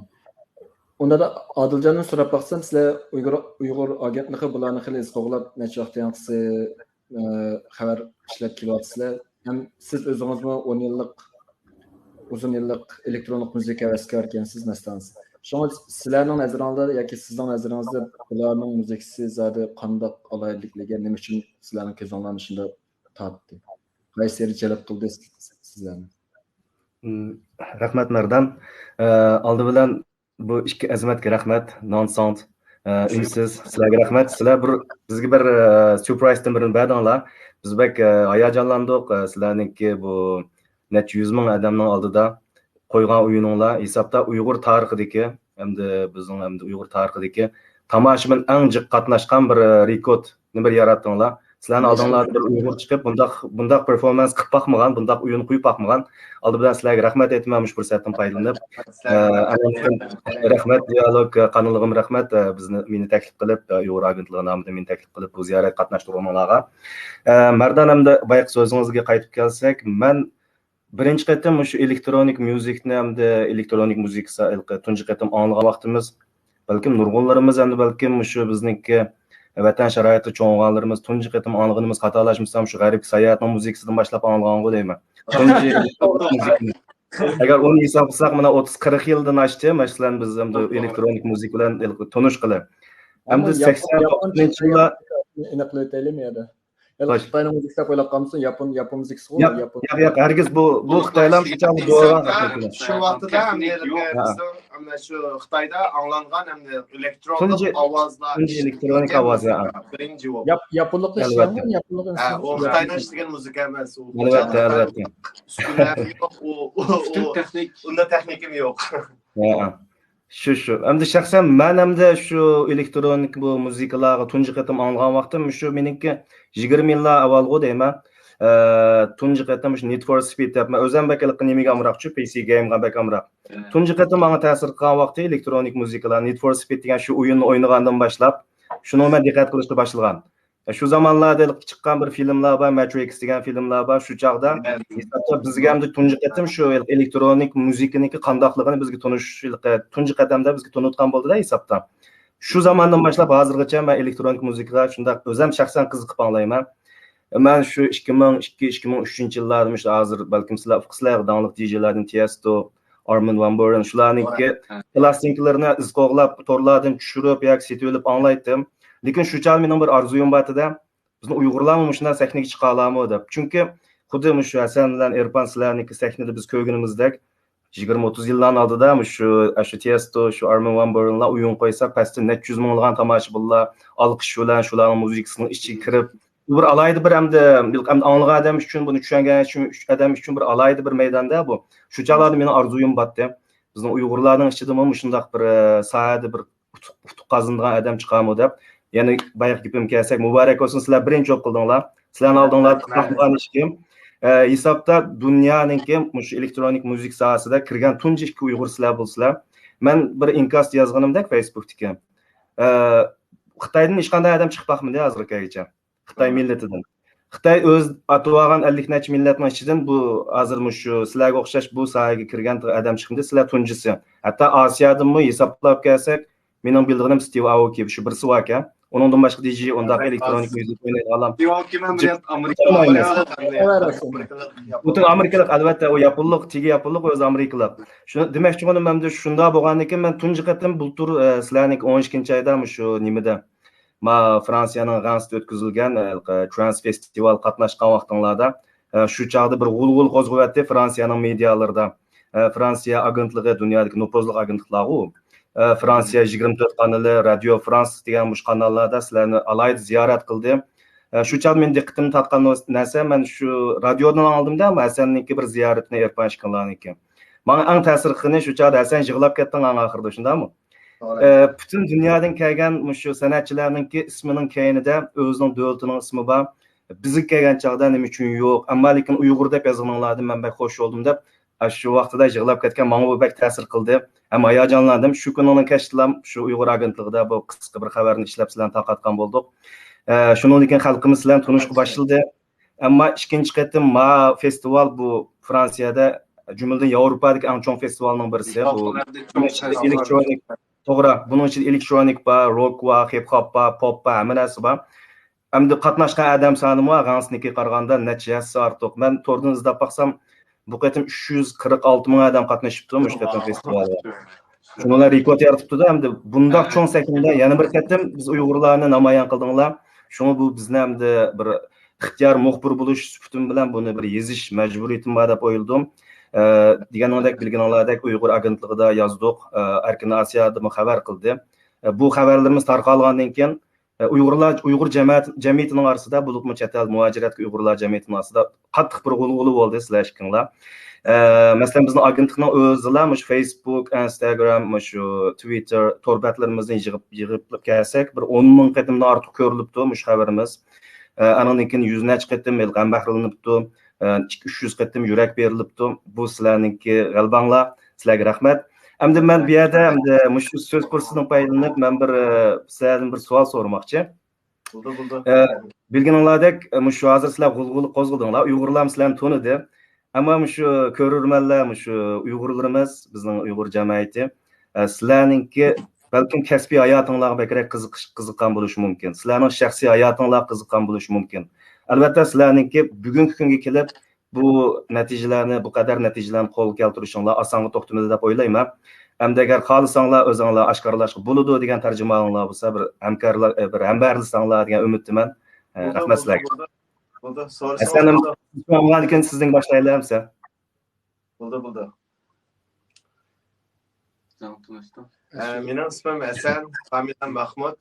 ئۇندا ئادىلجاندىن سوراپ باقسام، سىلەر ئۇيغۇر، ئۇيغۇر ئاگېنتلىقى بۇلارنى خېلى ئىز قوغلاپ، نەچچە ۋاقىت ياڭقىسى، ئە، خەۋەر ئىشلەپ كېلىۋاتىسىلەر. ھەم سىز ئۆزىڭىزمۇ ئون يىللىق، ئۇزۇن يىللىق ئېلېكترونلۇق مۇزىكا ھەۋەسكارى ئىكەنسىز، نەستەڭىز. شۇڭا سىلەرنىڭ نەزىرىڭىزدە ياكى سىزنىڭ نەزىرىڭىزدە بۇلارنىڭ مۇزىكىسى زادى قانداق ئالاھىدىلىكلىگەن، نېمە ئۈچۈن سىلەرنىڭ كۆزۈڭلارنى شۇنداق تارتتى؟ قايسى يېرى جەلپ قىلدى سىلەرنى؟ مم، رەھمەت، مەردان. ئە، ئالدى بىلەن بۇ ئىككى ئەزىمەتكە رەھمەت، نان ساوند، ئە، ئۈنسىز، سىلەرگە رەھمەت. سىلەر بىر، بىزگە بىر، ئە، سۈرپرايزدىن بىرنى بەردىڭلار. بىز بەك، ئە، ھاياجانلاندۇق، ئە، سىلەرنىڭكى بۇ نەچچە يۈز مىڭ ئادەمنىڭ ئالدىدا قويغان ئويۇنۇڭلار ھېسابتا ئۇيغۇر تارىخىدىكى، ئەمدى بىزنىڭ ئەمدى ئۇيغۇر تارىخىدىكى تاماشىبىن ئەڭ جىق قاتناشقان بىر، ئە، رېكورتنى بىر ياراتتىڭلار. سىلەرنىڭ ئالدىڭلاردا بىر ئۇيغۇر چىقىپ، بۇنداق، بۇنداق پېرفورمانس قىلىپ باقمىغان، بۇنداق ئويۇن قويۇپ باقمىغان. ئالدى بىلەن سىلەرگە رەھمەت ئېيتىمەن، مۇشۇ پۇرسەتتىن پايدىلىنىپ. ئە، ئەڭ رەھمەت، دىيالوگ قانىلىغىمۇ رەھمەت، ئە، بىزنى، مېنى تەكلىپ قىلىپ، ئە، ئۇيغۇر ئاگېنتلىقى نامىدىن مېنى تەكلىپ قىلىپ، بۇ زىيارەتكە قاتناشتۇرغىنىڭلارغا. ئە، مەردان، ئەمدى بايىقى سۆزىڭىزگە قايتىپ كەلسەك، مەن بىرىنچى قېتىم مۇشۇ ئېلېكترونىك ميۇزىكنى ھەمدە ئېلېكترونىك مۇزىكىسى ھېلىقى تۇنجى قېتىم ئاڭلىغان ۋاقتىمىز، بەلكىم نۇرغۇنلىرىمىز ئەمدى بەلكىم مۇشۇ بىزنىڭكى ۋەتەن شارائىتىدا چوڭ بولغانلىرىمىز تۇنجى قېتىم ئاڭلىغىنىمىز، خاتالاشمىسام، شۇ غەربكە ساياھەتنىڭ مۇزىكىسىدىن باشلاپ ئاڭلىغانغۇ دەيمەن. تۇنجى ئېلېكترونىك مۇزىكىنى. ئەگەر ئۇنى ھېسابلىساق، مانا ئوتتۇز قىرىق يىلدىن ئاشتى، مەسىلەن، بىز ئەمدى ئېلېكترونىك مۇزىكا بىلەن تونۇش قىلىپ. ئەمدى سەكسەن توقسىنىنچى يىللار ئېنىقلىۋېتەيلى مۇ يەردە؟ خوش. خىتاينىڭ مۇزىكىسى دەپ ئويلاپ قالمىسۇن، ياپون، ياپون مۇزىكىسىغۇ، ياق، ياپون. ياق، ياق، ھەرگىز بۇ، بۇ خىتايلار شۇ چاغدا دورىغان شۇ ۋاقتىدا ئەمدى ھېلىقى بىزنىڭ، ئەمدى شۇ خىتايدا ئاڭلانغان ئەمدى ئېلېكترونلۇق تۇنجى، ئاۋازلار، تۇنجى ئېلېكترونىك ئاۋاز، ھە. بىرىنچى بولدى. ياپ-، ياپونلۇقتا ئەلۋەتتە. ئىشلەنگەن، ياپونلۇق ھە، ئۇ ئىنسترۇمېنت. خىتايدا ئىشلىگەن مۇزىكا ئەمەس، ئۇ ئەلۋەتتە، ئەلۋەتتە. ئۈسكۈنىلەر يوق، ئۇ، ئۇ، ئۇ، پۈتۈن تېخنىك. ئۇنداق تېخنىكىم يوق. ھە. شۇ، شۇ. ئەمدى شەخسەن مەن ئەمدى شۇ ئېلېكترونىك بۇ مۇزىكىلارغا تۇنجى قېتىم ئاڭلىغان ۋاقتىم شۇ مېنىڭكى يىگىرمە يىللار ئاۋۋالغۇ دەيمەن. ئە، تۇنجى قېتىم شۇ Need for Speed دەپ، مەن ئۆزۈم بەك ھېلىقى نېمىگە ئامراقچۇ، پى سى گېيمغا بەك ئامراق. ھە. تۇنجى قېتىم ماڭا تەسىر قىلغان ۋاقتى ئېلېكترونىك مۇزىكىلار، Need for Speed دېگەن شۇ ئويۇننى ئوينىغاندىن باشلاپ، شۇنىڭغا مەن دىققەت قىلىشقا باشلىغان. شۇ زامانلاردا چىققان بىر فىلىملار بار، ماترىكس دېگەن فىلىملار بار. شۇ چاغدا ھېسابتا بىزگە ئەمدى تۇنجى قېتىم شۇ ئېلېكترونىك مۇزىكىنىڭكى قانداقلىقىنى بىزگە تونۇش، تۇنجى قەدەمدە بىزگە تونۇتقان بولدىدا ھېسابتا. شۇ زاماندىن باشلاپ ھازىرغىچە مەن ئېلېكترونىك مۇزىكىغا شۇنداق ئۆزۈم شەخسەن قىزىقىپ ئاڭلايمەن. مەن شۇ ئىككى مىڭ ئىككى، ئىككى مىڭ ئۈچىنچى يىللاردا، مۇشۇ ھازىر بەلكىم سىلەر ئۇقىسىلەر، داڭلىق دىجېيلاردىن تىيەستو، ئارمىن ۋان بۇرېن، شۇلارنىڭكى پىلاستىنكىلىرىنى ئىز قوغلاپ، تورلاردىن چۈشۈرۈپ ياكى سېتىۋېلىپ ئاڭلايتتىم. لېكىن شۇ چاغ مېنىڭ بىر ئارزۇيۇم بار ئىدى. بىزنىڭ ئۇيغۇرلارمۇ مۇشۇنداق سەھنىگە چىقالامۇ دەپ. چۈنكى خۇددى مۇشۇ ھەسەن بىلەن ئېرپان سىلەرنىڭكى سەھنىدە بىز كۆرگىنىمىزدەك، يىگىرمە ئوتتۇز يىللارنىڭ ئالدىدا مۇشۇ، ئاشۇ تىيەستو، شۇ ئارمىن ۋان بۇرېنلار ئويۇن قويسا، پەستە نەچچە يۈز مىڭلىغان تاماشىبىنلار ئالقىش بىلەن شۇلارنىڭ مۇزىكىسىنىڭ ئىچىگە كىرىپ، بۇ بىر ئالاھىدە بىر ئەمدى، ئەمدى ئاڭلىغان ئادەم ئۈچۈن، بۇنى چۈشەنگەن ئادەم ئۈچۈن بىر ئالاھىدە بىر مەيداندا بۇ. شۇ چاغلاردا مېنىڭ ئارزۇيۇم بارتتى. بىزنىڭ ئۇيغۇرلارنىڭ ئىچىدىمۇ مۇشۇنداق بىر، ئە، ساھەدە بىر ئۇتۇق، ئۇتۇق قازىنىدىغان ئادەم چىقارمۇ دەپ. يەنە بايىقى گېپىمگە كەلسەك، مۇبارەك بولسۇن، سىلەر بىرىنچى بولۇپ قىلدىڭلار. سىلەرنىڭ ئالدىڭلاردا قىلمىغان ئىش كىم؟ ئە، ھېسابتا دۇنيانىڭكى مۇشۇ ئېلېكترونىك مۇزىكا ساھەسىدە كىرگەن تۇنجى ئىككى ئۇيغۇر سىلەر بولىسىلەر. مەن بىر ئىنكاس يازغىنىمدەك فېيسبۇكتىكى، ئە، خىتايدىن ھېچقانداق ئادەم چىقىپ باقمىدى ھازىرغا كەلگۈچە. خىتاي مىللىتىدىن. خىتاي ئۆز ئاتىۋالغان ئەللىك نەچچە مىللەتنىڭ ئىچىدىن بۇ ھازىر مۇشۇ سىلەرگە ئوخشاش بۇ ساھەگە كىرگەن ئادەم چىقمىدى، سىلەر تۇنجىسى. ھەتتا ئاسىيادىنمۇ ھېسابلاپ كەلسەك، مېنىڭ بىلىدىغىنىم ستىۋ ئاوكى، شۇ بىرسى باركەن. ئۇنىڭدىن باشقا دىجېي ئۇنداق ئېلېكترونىك مۇزىكا ئوينايدىغانلار. ستىۋ ئاوكى مەن بىلەن ئامېرىكىلىق. پۈتۈن ئامېرىكىلىق، ئەلۋەتتە، ئۇ ياپونلۇق، تېگى ياپونلۇق، ئۆزى ئامېرىكىلىق. شۇ دېمەكچى بولغىنىم ئەمدى شۇنداق بولغاندىن كېيىن مەن تۇنجى قېتىم بۇلتۇر، ئە، سىلەرنىڭكى ئون ئىككىنچى ئايدا مۇشۇ نېمىدە، ما فرانسىيەنىڭ غەنسىدە ئۆتكۈزۈلگەن، ئە، ترانس فېستىۋال قاتناشقان ۋاقتىڭلاردا، ئە، شۇ چاغدا بىر غۇلغۇلا قوزغىۋەتتى فرانسىيەنىڭ مېدىيالىرىدا. ئە، فرانسىيە ئاگېنتلىقى دۇنيادىكى نوپۇزلۇق ئاگېنتلىقلارغۇ. ئە، فرانسىيە يىگىرمە تۆت قانىلى، رادىيو فرانس دېگەن مۇشۇ قاناللاردا سىلەرنى ئالاھىدە زىيارەت قىلدى. ئە، شۇ چاغدا مېنىڭ دىققىتىمنى تارتقان نەرسە، مەن شۇ رادىيودىن ئاڭلىدىم-دە، ھەسەننىڭكى بىر زىيارىتىنى، ئېرپان ئىككىڭلارنىڭكى. ماڭا ئەڭ تەسىر قىلغىنى شۇ چاغدا ھەسەن يىغلاپ كەتتىڭ ئەڭ ئاخىرىدا، شۇنداقمۇ؟ توغرا. ئە، پۈتۈن دۇنيادىن كەلگەن مۇشۇ سەنئەتچىلەرنىڭكى ئىسمىنىڭ كەينىدە ئۆزىنىڭ دۆلىتىنىڭ ئىسمى بار. بىزگە كەلگەن چاغدا نېمە ئۈچۈن يوق؟ ئەمما لېكىن ئۇيغۇر دەپ يازغىنىڭلاردىن مەن بەك خوش بولدۇم دەپ، ئاشۇ ۋاقتىدا يىغلاپ كەتكەن، ماڭا بۇ بەك تەسىر قىلدى. ھەم ھاياجانلاندىم. شۇ كۈنىنىڭ كەچتىلا شۇ ئۇيغۇر ئاگېنتلىقىدا بۇ قىسقا بىر خەۋەرنى ئىشلەپ سىلەرنى تارقاتقان بولدۇق. ئە، شۇنىڭدىن كېيىن خەلقىمىز سىلەرنى تونۇشقا باشلىدى. ئەمما ئىككىنچى قېتىم ما فېستىۋال بۇ فرانسىيەدە، جۈملىدىن ياۋروپادىكى ئەڭ چوڭ فېستىۋالنىڭ بىرسى. بۇ ئېلېكترونىك، توغرا، بۇنىڭ ئىچىدە ئېلېكترونىك بار، روك بار، ھىپ ھاپ بار، پوپ بار، ھەممە نەرسە بار. ئەمدى قاتناشقان ئادەم سانىمۇ غەنسنىڭكىگە قارىغاندا نەچچە ھەسسە ئارتۇق. مەن توردىن ئىزدەپ باقسام، بۇ قېتىم ئۈچ يۈز قىرىق ئالتە مىڭ ئادەم قاتنىشىپتۇ مۇشۇ قېتىم فېستىۋالغا. شۇنىڭ بىلەن رېكورت يارىتىپتۇ-دە، ئەمدى بۇنداق چوڭ سەھنىدە يەنە بىر قېتىم بىز ئۇيغۇرلارنى نامايان قىلدىڭلار. شۇڭا بۇ بىزنى ئەمدى بىر ئىختىيار مۇخبىر بولۇش سۈپىتىم بىلەن بۇنى بىر يېزىش مەجبۇرىيىتىم بار دەپ ئويلىدىم. ئە، دېگىنىڭدەك، بىلگىنىڭلاردەك ئۇيغۇر ئاگېنتلىقىدا يازدۇق، ئە، ئەركىن ئاسىيادىمۇ خەۋەر قىلدى. ئە، بۇ خەۋەرلىرىمىز تارقالغاندىن كېيىن، ئە، ئۇيغۇرلار، ئۇيغۇر جەمەت-، جەمئىيىتىنىڭ ئارىسىدا، بولۇپمۇ چەت ئەل مۇھاجىرەتتىكى ئۇيغۇرلار جەمئىيىتىنىڭ ئارىسىدا قاتتىق بىر غۇلغۇلا بولدى سىلەر ئىككىڭلار. ئە، مەسىلەن، بىزنىڭ ئاگېنتلىقنىڭ ئۆزىلا مۇشۇ فېيسبۇك، ئىنستاگرام، مۇشۇ تىۋىتتېر تور بەتلىرىمىزنى يىغىپ، يىغىپ كەلسەك، بىر ئون مىڭ قېتىمدىن ئارتۇق كۆرۈلۈپتۇ مۇشۇ خەۋىرىمىز. ئە، ئانىڭدىن كېيىن يۈز نەچچە قېتىم ھېلىقى ھەمبەھىرلىنىپتۇ. ئە، ئىككى، ئۈچ يۈز قېتىم يۈرەك بېرىلىپتۇ. بۇ سىلەرنىڭكى غەلىبەڭلار. سىلەرگە رەھمەت. ئەمدى مەن بۇ يەردە ئەمدى مۇشۇ سۆز پۇرسىتىدىن پايدىلىنىپ، مەن بىر، ئە، سىلەردىن بىر سوئال سورىماقچى. بولدى، بولدى. ئە، بىلگىنىڭلاردەك، ئە، مۇشۇ ھازىر سىلەر غۇلغۇلا قوزغىدىڭلار. ئۇيغۇرلارمۇ سىلەرنى تونۇدى. ئەمما مۇشۇ كۆرۈرمەنلەر، مۇشۇ ئۇيغۇرلىرىمىز، بىزنىڭ ئۇيغۇر جەمئىيىتى، ئە، سىلەرنىڭكى بەلكىم كەسپىي ھاياتىڭلارغا بەكرەك قىزىقىش، قىزىققان بولۇشى مۇمكىن. سىلەرنىڭ شەخسىي ھاياتىڭلارغا قىزىققان بولۇشى مۇمكىن. ئەلۋەتتە، سىلەرنىڭكى بۈگۈنكى كۈنگە كېلىپ بۇ نەتىجىلەرنى، بۇ قەدەر نەتىجىلەرنى قولغا كەلتۈرۈشۈڭلار ئاسانغا توختىمىدى دەپ ئويلايمەن. ئەمدى ئەگەر خالىساڭلار، ئۆزۈڭلار ئاشكارىلاشقا بولىدۇ دېگەن تەرجىمىھالىڭلار بولسا، بىر ھەمكارلار، بىر ھەمبەھىرلىسەڭلار دېگەن ئۈمىدتىمەن. ئە، بولدى، رەھمەت بولدى، سىلەرگە. بولدى، بولدى. سورىسا ھەسەن، بولدى. ئاڭلىغاندىن كېيىن سىزدىن باشلايلى ئەمسە. بولدى، بولدى. سىزنى تونۇشتۇم. ئە، مېنىڭ ئىسمىم ھەسەن، فامىلەم مەخمۇت.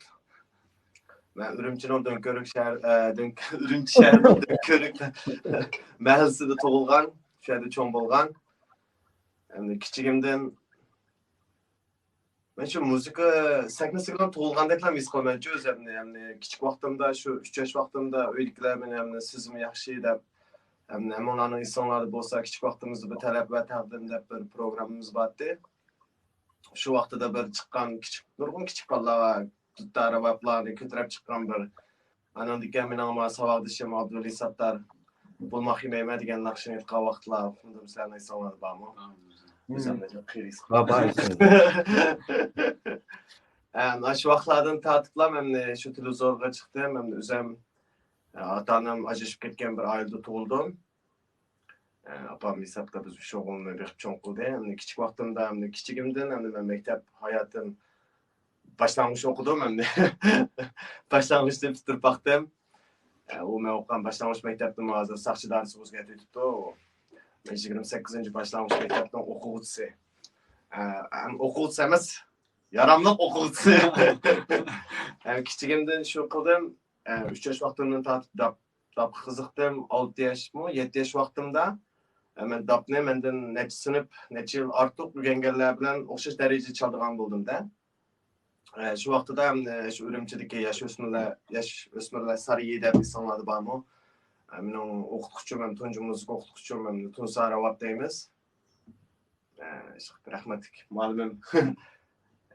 مەن ئۈرۈمچىنىڭ دۆڭكۆۋرۈك شەھەر، ئە، دۆڭ-، ئۈرۈمچى شەھىرىنىڭ دۆڭكۆۋرۈك مەھەللىسىدە تۇغۇلغان، شۇ يەردە چوڭ بولغان. ئەمدى كىچىكىمدىن مەن شۇ مۇزىكا سەھنىسىگىلا تۇغۇلغاندەكلا ھېس قىلىمەنچۇ ئۆزۈمنى. يەنى كىچىك ۋاقتىمدا، شۇ ئۈچ ياش ۋاقتىمدا ئۆيدىكىلەر مېنى، يەنى سىزمۇ ياخشى دەپ، يەنى ھەممىڭلارنىڭ ئېسىڭلاردا بولسا، كىچىك ۋاقتىمىزدا بىر تەلەپ ۋە تەقدىم دەپ بىر پروگراممىمىز بارتتى. شۇ ۋاقتىدا بىر چىققان كىچىك، نۇرغۇن كىچىك بالىلارغا دۇتار رەۋاپلارنى كۆتۈرۈپ چىققان بىر ئانىڭدىكىن مېنىڭ ما ساۋاقدىشىم ئابدۇۋەلى ساتتار، بولماق يېمەيمەن دېگەن ناخشىنى ئېيتقان ۋاقىتلار، ئۇقمىدىم سىلەرنىڭ ئېسىڭلاردا بارمۇ؟ بىز ئەمدى قېرى بار، بار. ئە، ئاشۇ ۋاقىتلاردىن تارتىپلا مەن شۇ تېلېۋىزورغا چىقتىم، ئەمدى ئۆزۈم، ئاتا-ئانام ئاجرىشىپ كەتكەن بىر ئائىلىدە تۇغۇلدۇم. ئاپام ھېسابتا بىز ئۈچ ئوغۇلنى بېقىپ چوڭ قىلدى. ئەمدى كىچىك ۋاقتىمدا، ئەمدى كىچىكىمدىن ئەمدى مەن مەكتەپ ھاياتىم باشلانغۇچ ئوقۇدۇم ئەمدى. باشلانغۇچنى پۈتتۈرۈپ باقتىم. ئۇ مەن ئوقۇغان باشلانغۇچ مەكتەپتىمۇ ھازىر ساقچى دائىرىسىگە ئۆزگەرتىۋېتىپتۇ. مەن يىگىرمە سەككىزىنچى باشلانغۇچ مەكتەپنىڭ ئوقۇغۇچىسى. ئە، ئەم، ئوقۇغۇچىسى ئەمەس، ياراملىق ئوقۇغۇچىسى. ئەم، كىچىكىمدىن شۇ قىلدىم. ئە، ئۈچ ياش ۋاقتىمدىن تارتىپ داپ، داپقا قىزىقتىم. ئالتە ياشمۇ، يەتتە ياش ۋاقتىمدا، ئە، مەن داپنى مەندىن نەچچە سىنىپ، نەچچە يىل ئارتۇق ئۆگەنگەنلەر بىلەن ئوخشاش دەرىجىدە چالىدىغان بولدۇم-دە. ئە، شۇ ۋاقتىدا، ئە، شۇ ئۈرۈمچىدىكى ياش ئۆسمۈرلەر، ياش ئۆسمۈرلەر سارىيى دەپ ئېسىڭلاردا بارمۇ؟ ئە، مېنىڭ ئوقۇتقۇچىم ھەم تۇنجى مۇزىكا ئوقۇتقۇچىم ھەم تۇنسا راۋاب دەيمىز. ئە، رەھمەتلىك مۇئەللىمىم.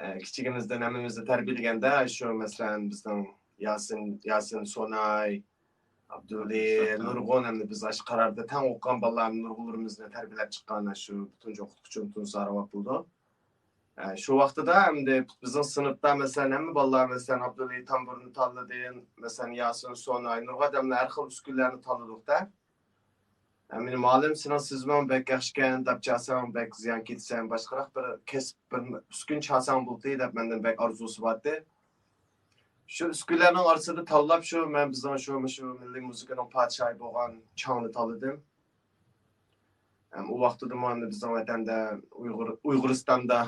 ئە، كىچىكىمىزدىن ھەممىمىزنى تەربىيەلىگەندە، شۇ، مەسىلەن، بىزنىڭ ياسىن، ياسىن سوناي، ئابدۇۋەلى، نۇرغۇن، ئەمدى بىز ئاشۇ قاراردا تەڭ ئوقۇغان بالىلار، نۇرغۇنلىرىمىزنى تەربىيەلەپ چىققان شۇ تۇنجى ئوقۇتقۇچىم تۇنسا راۋاب بولىدۇ. ئە، شۇ ۋاقتىدا ئەمدى بىزنىڭ سىنىپتا، مەسىلەن، ھەممە بالىلار، مەسىلەن، ئابدۇۋەلى تامبۇرنى تاللىدى، مەسىلەن، ياسىن سوناي، نۇرغۇن ئادەملەر ھەر خىل ئۈسكۈنىلەرنى تاللىدۇق-دە. ئە، مېنى مۇئەللىم، سېنىڭ سىزماڭ بەك ياخشىكەن، دەپ چالساڭ بەك زىيان كېتىسەن، باشقىراق بىر كەسىپ، بىر ئۈسكۈن چالساڭ بولدى، دەپ مەندىن بەك ئارزۇسى بارتى. شۇ ئۈسكۈنلەرنىڭ ئارىسىدا تاللاپ شۇ مەن بىزنىڭ شۇ، شۇ مىللىي مۇزىكىنىڭ پادىشاھى بولغان چاڭنى تاللىدىم. ھەم ئۇ ۋاقتىدىمۇ ئەمدى بىزنىڭ ۋەتەندە ئۇيغۇر، ئۇيغۇرىستاندا،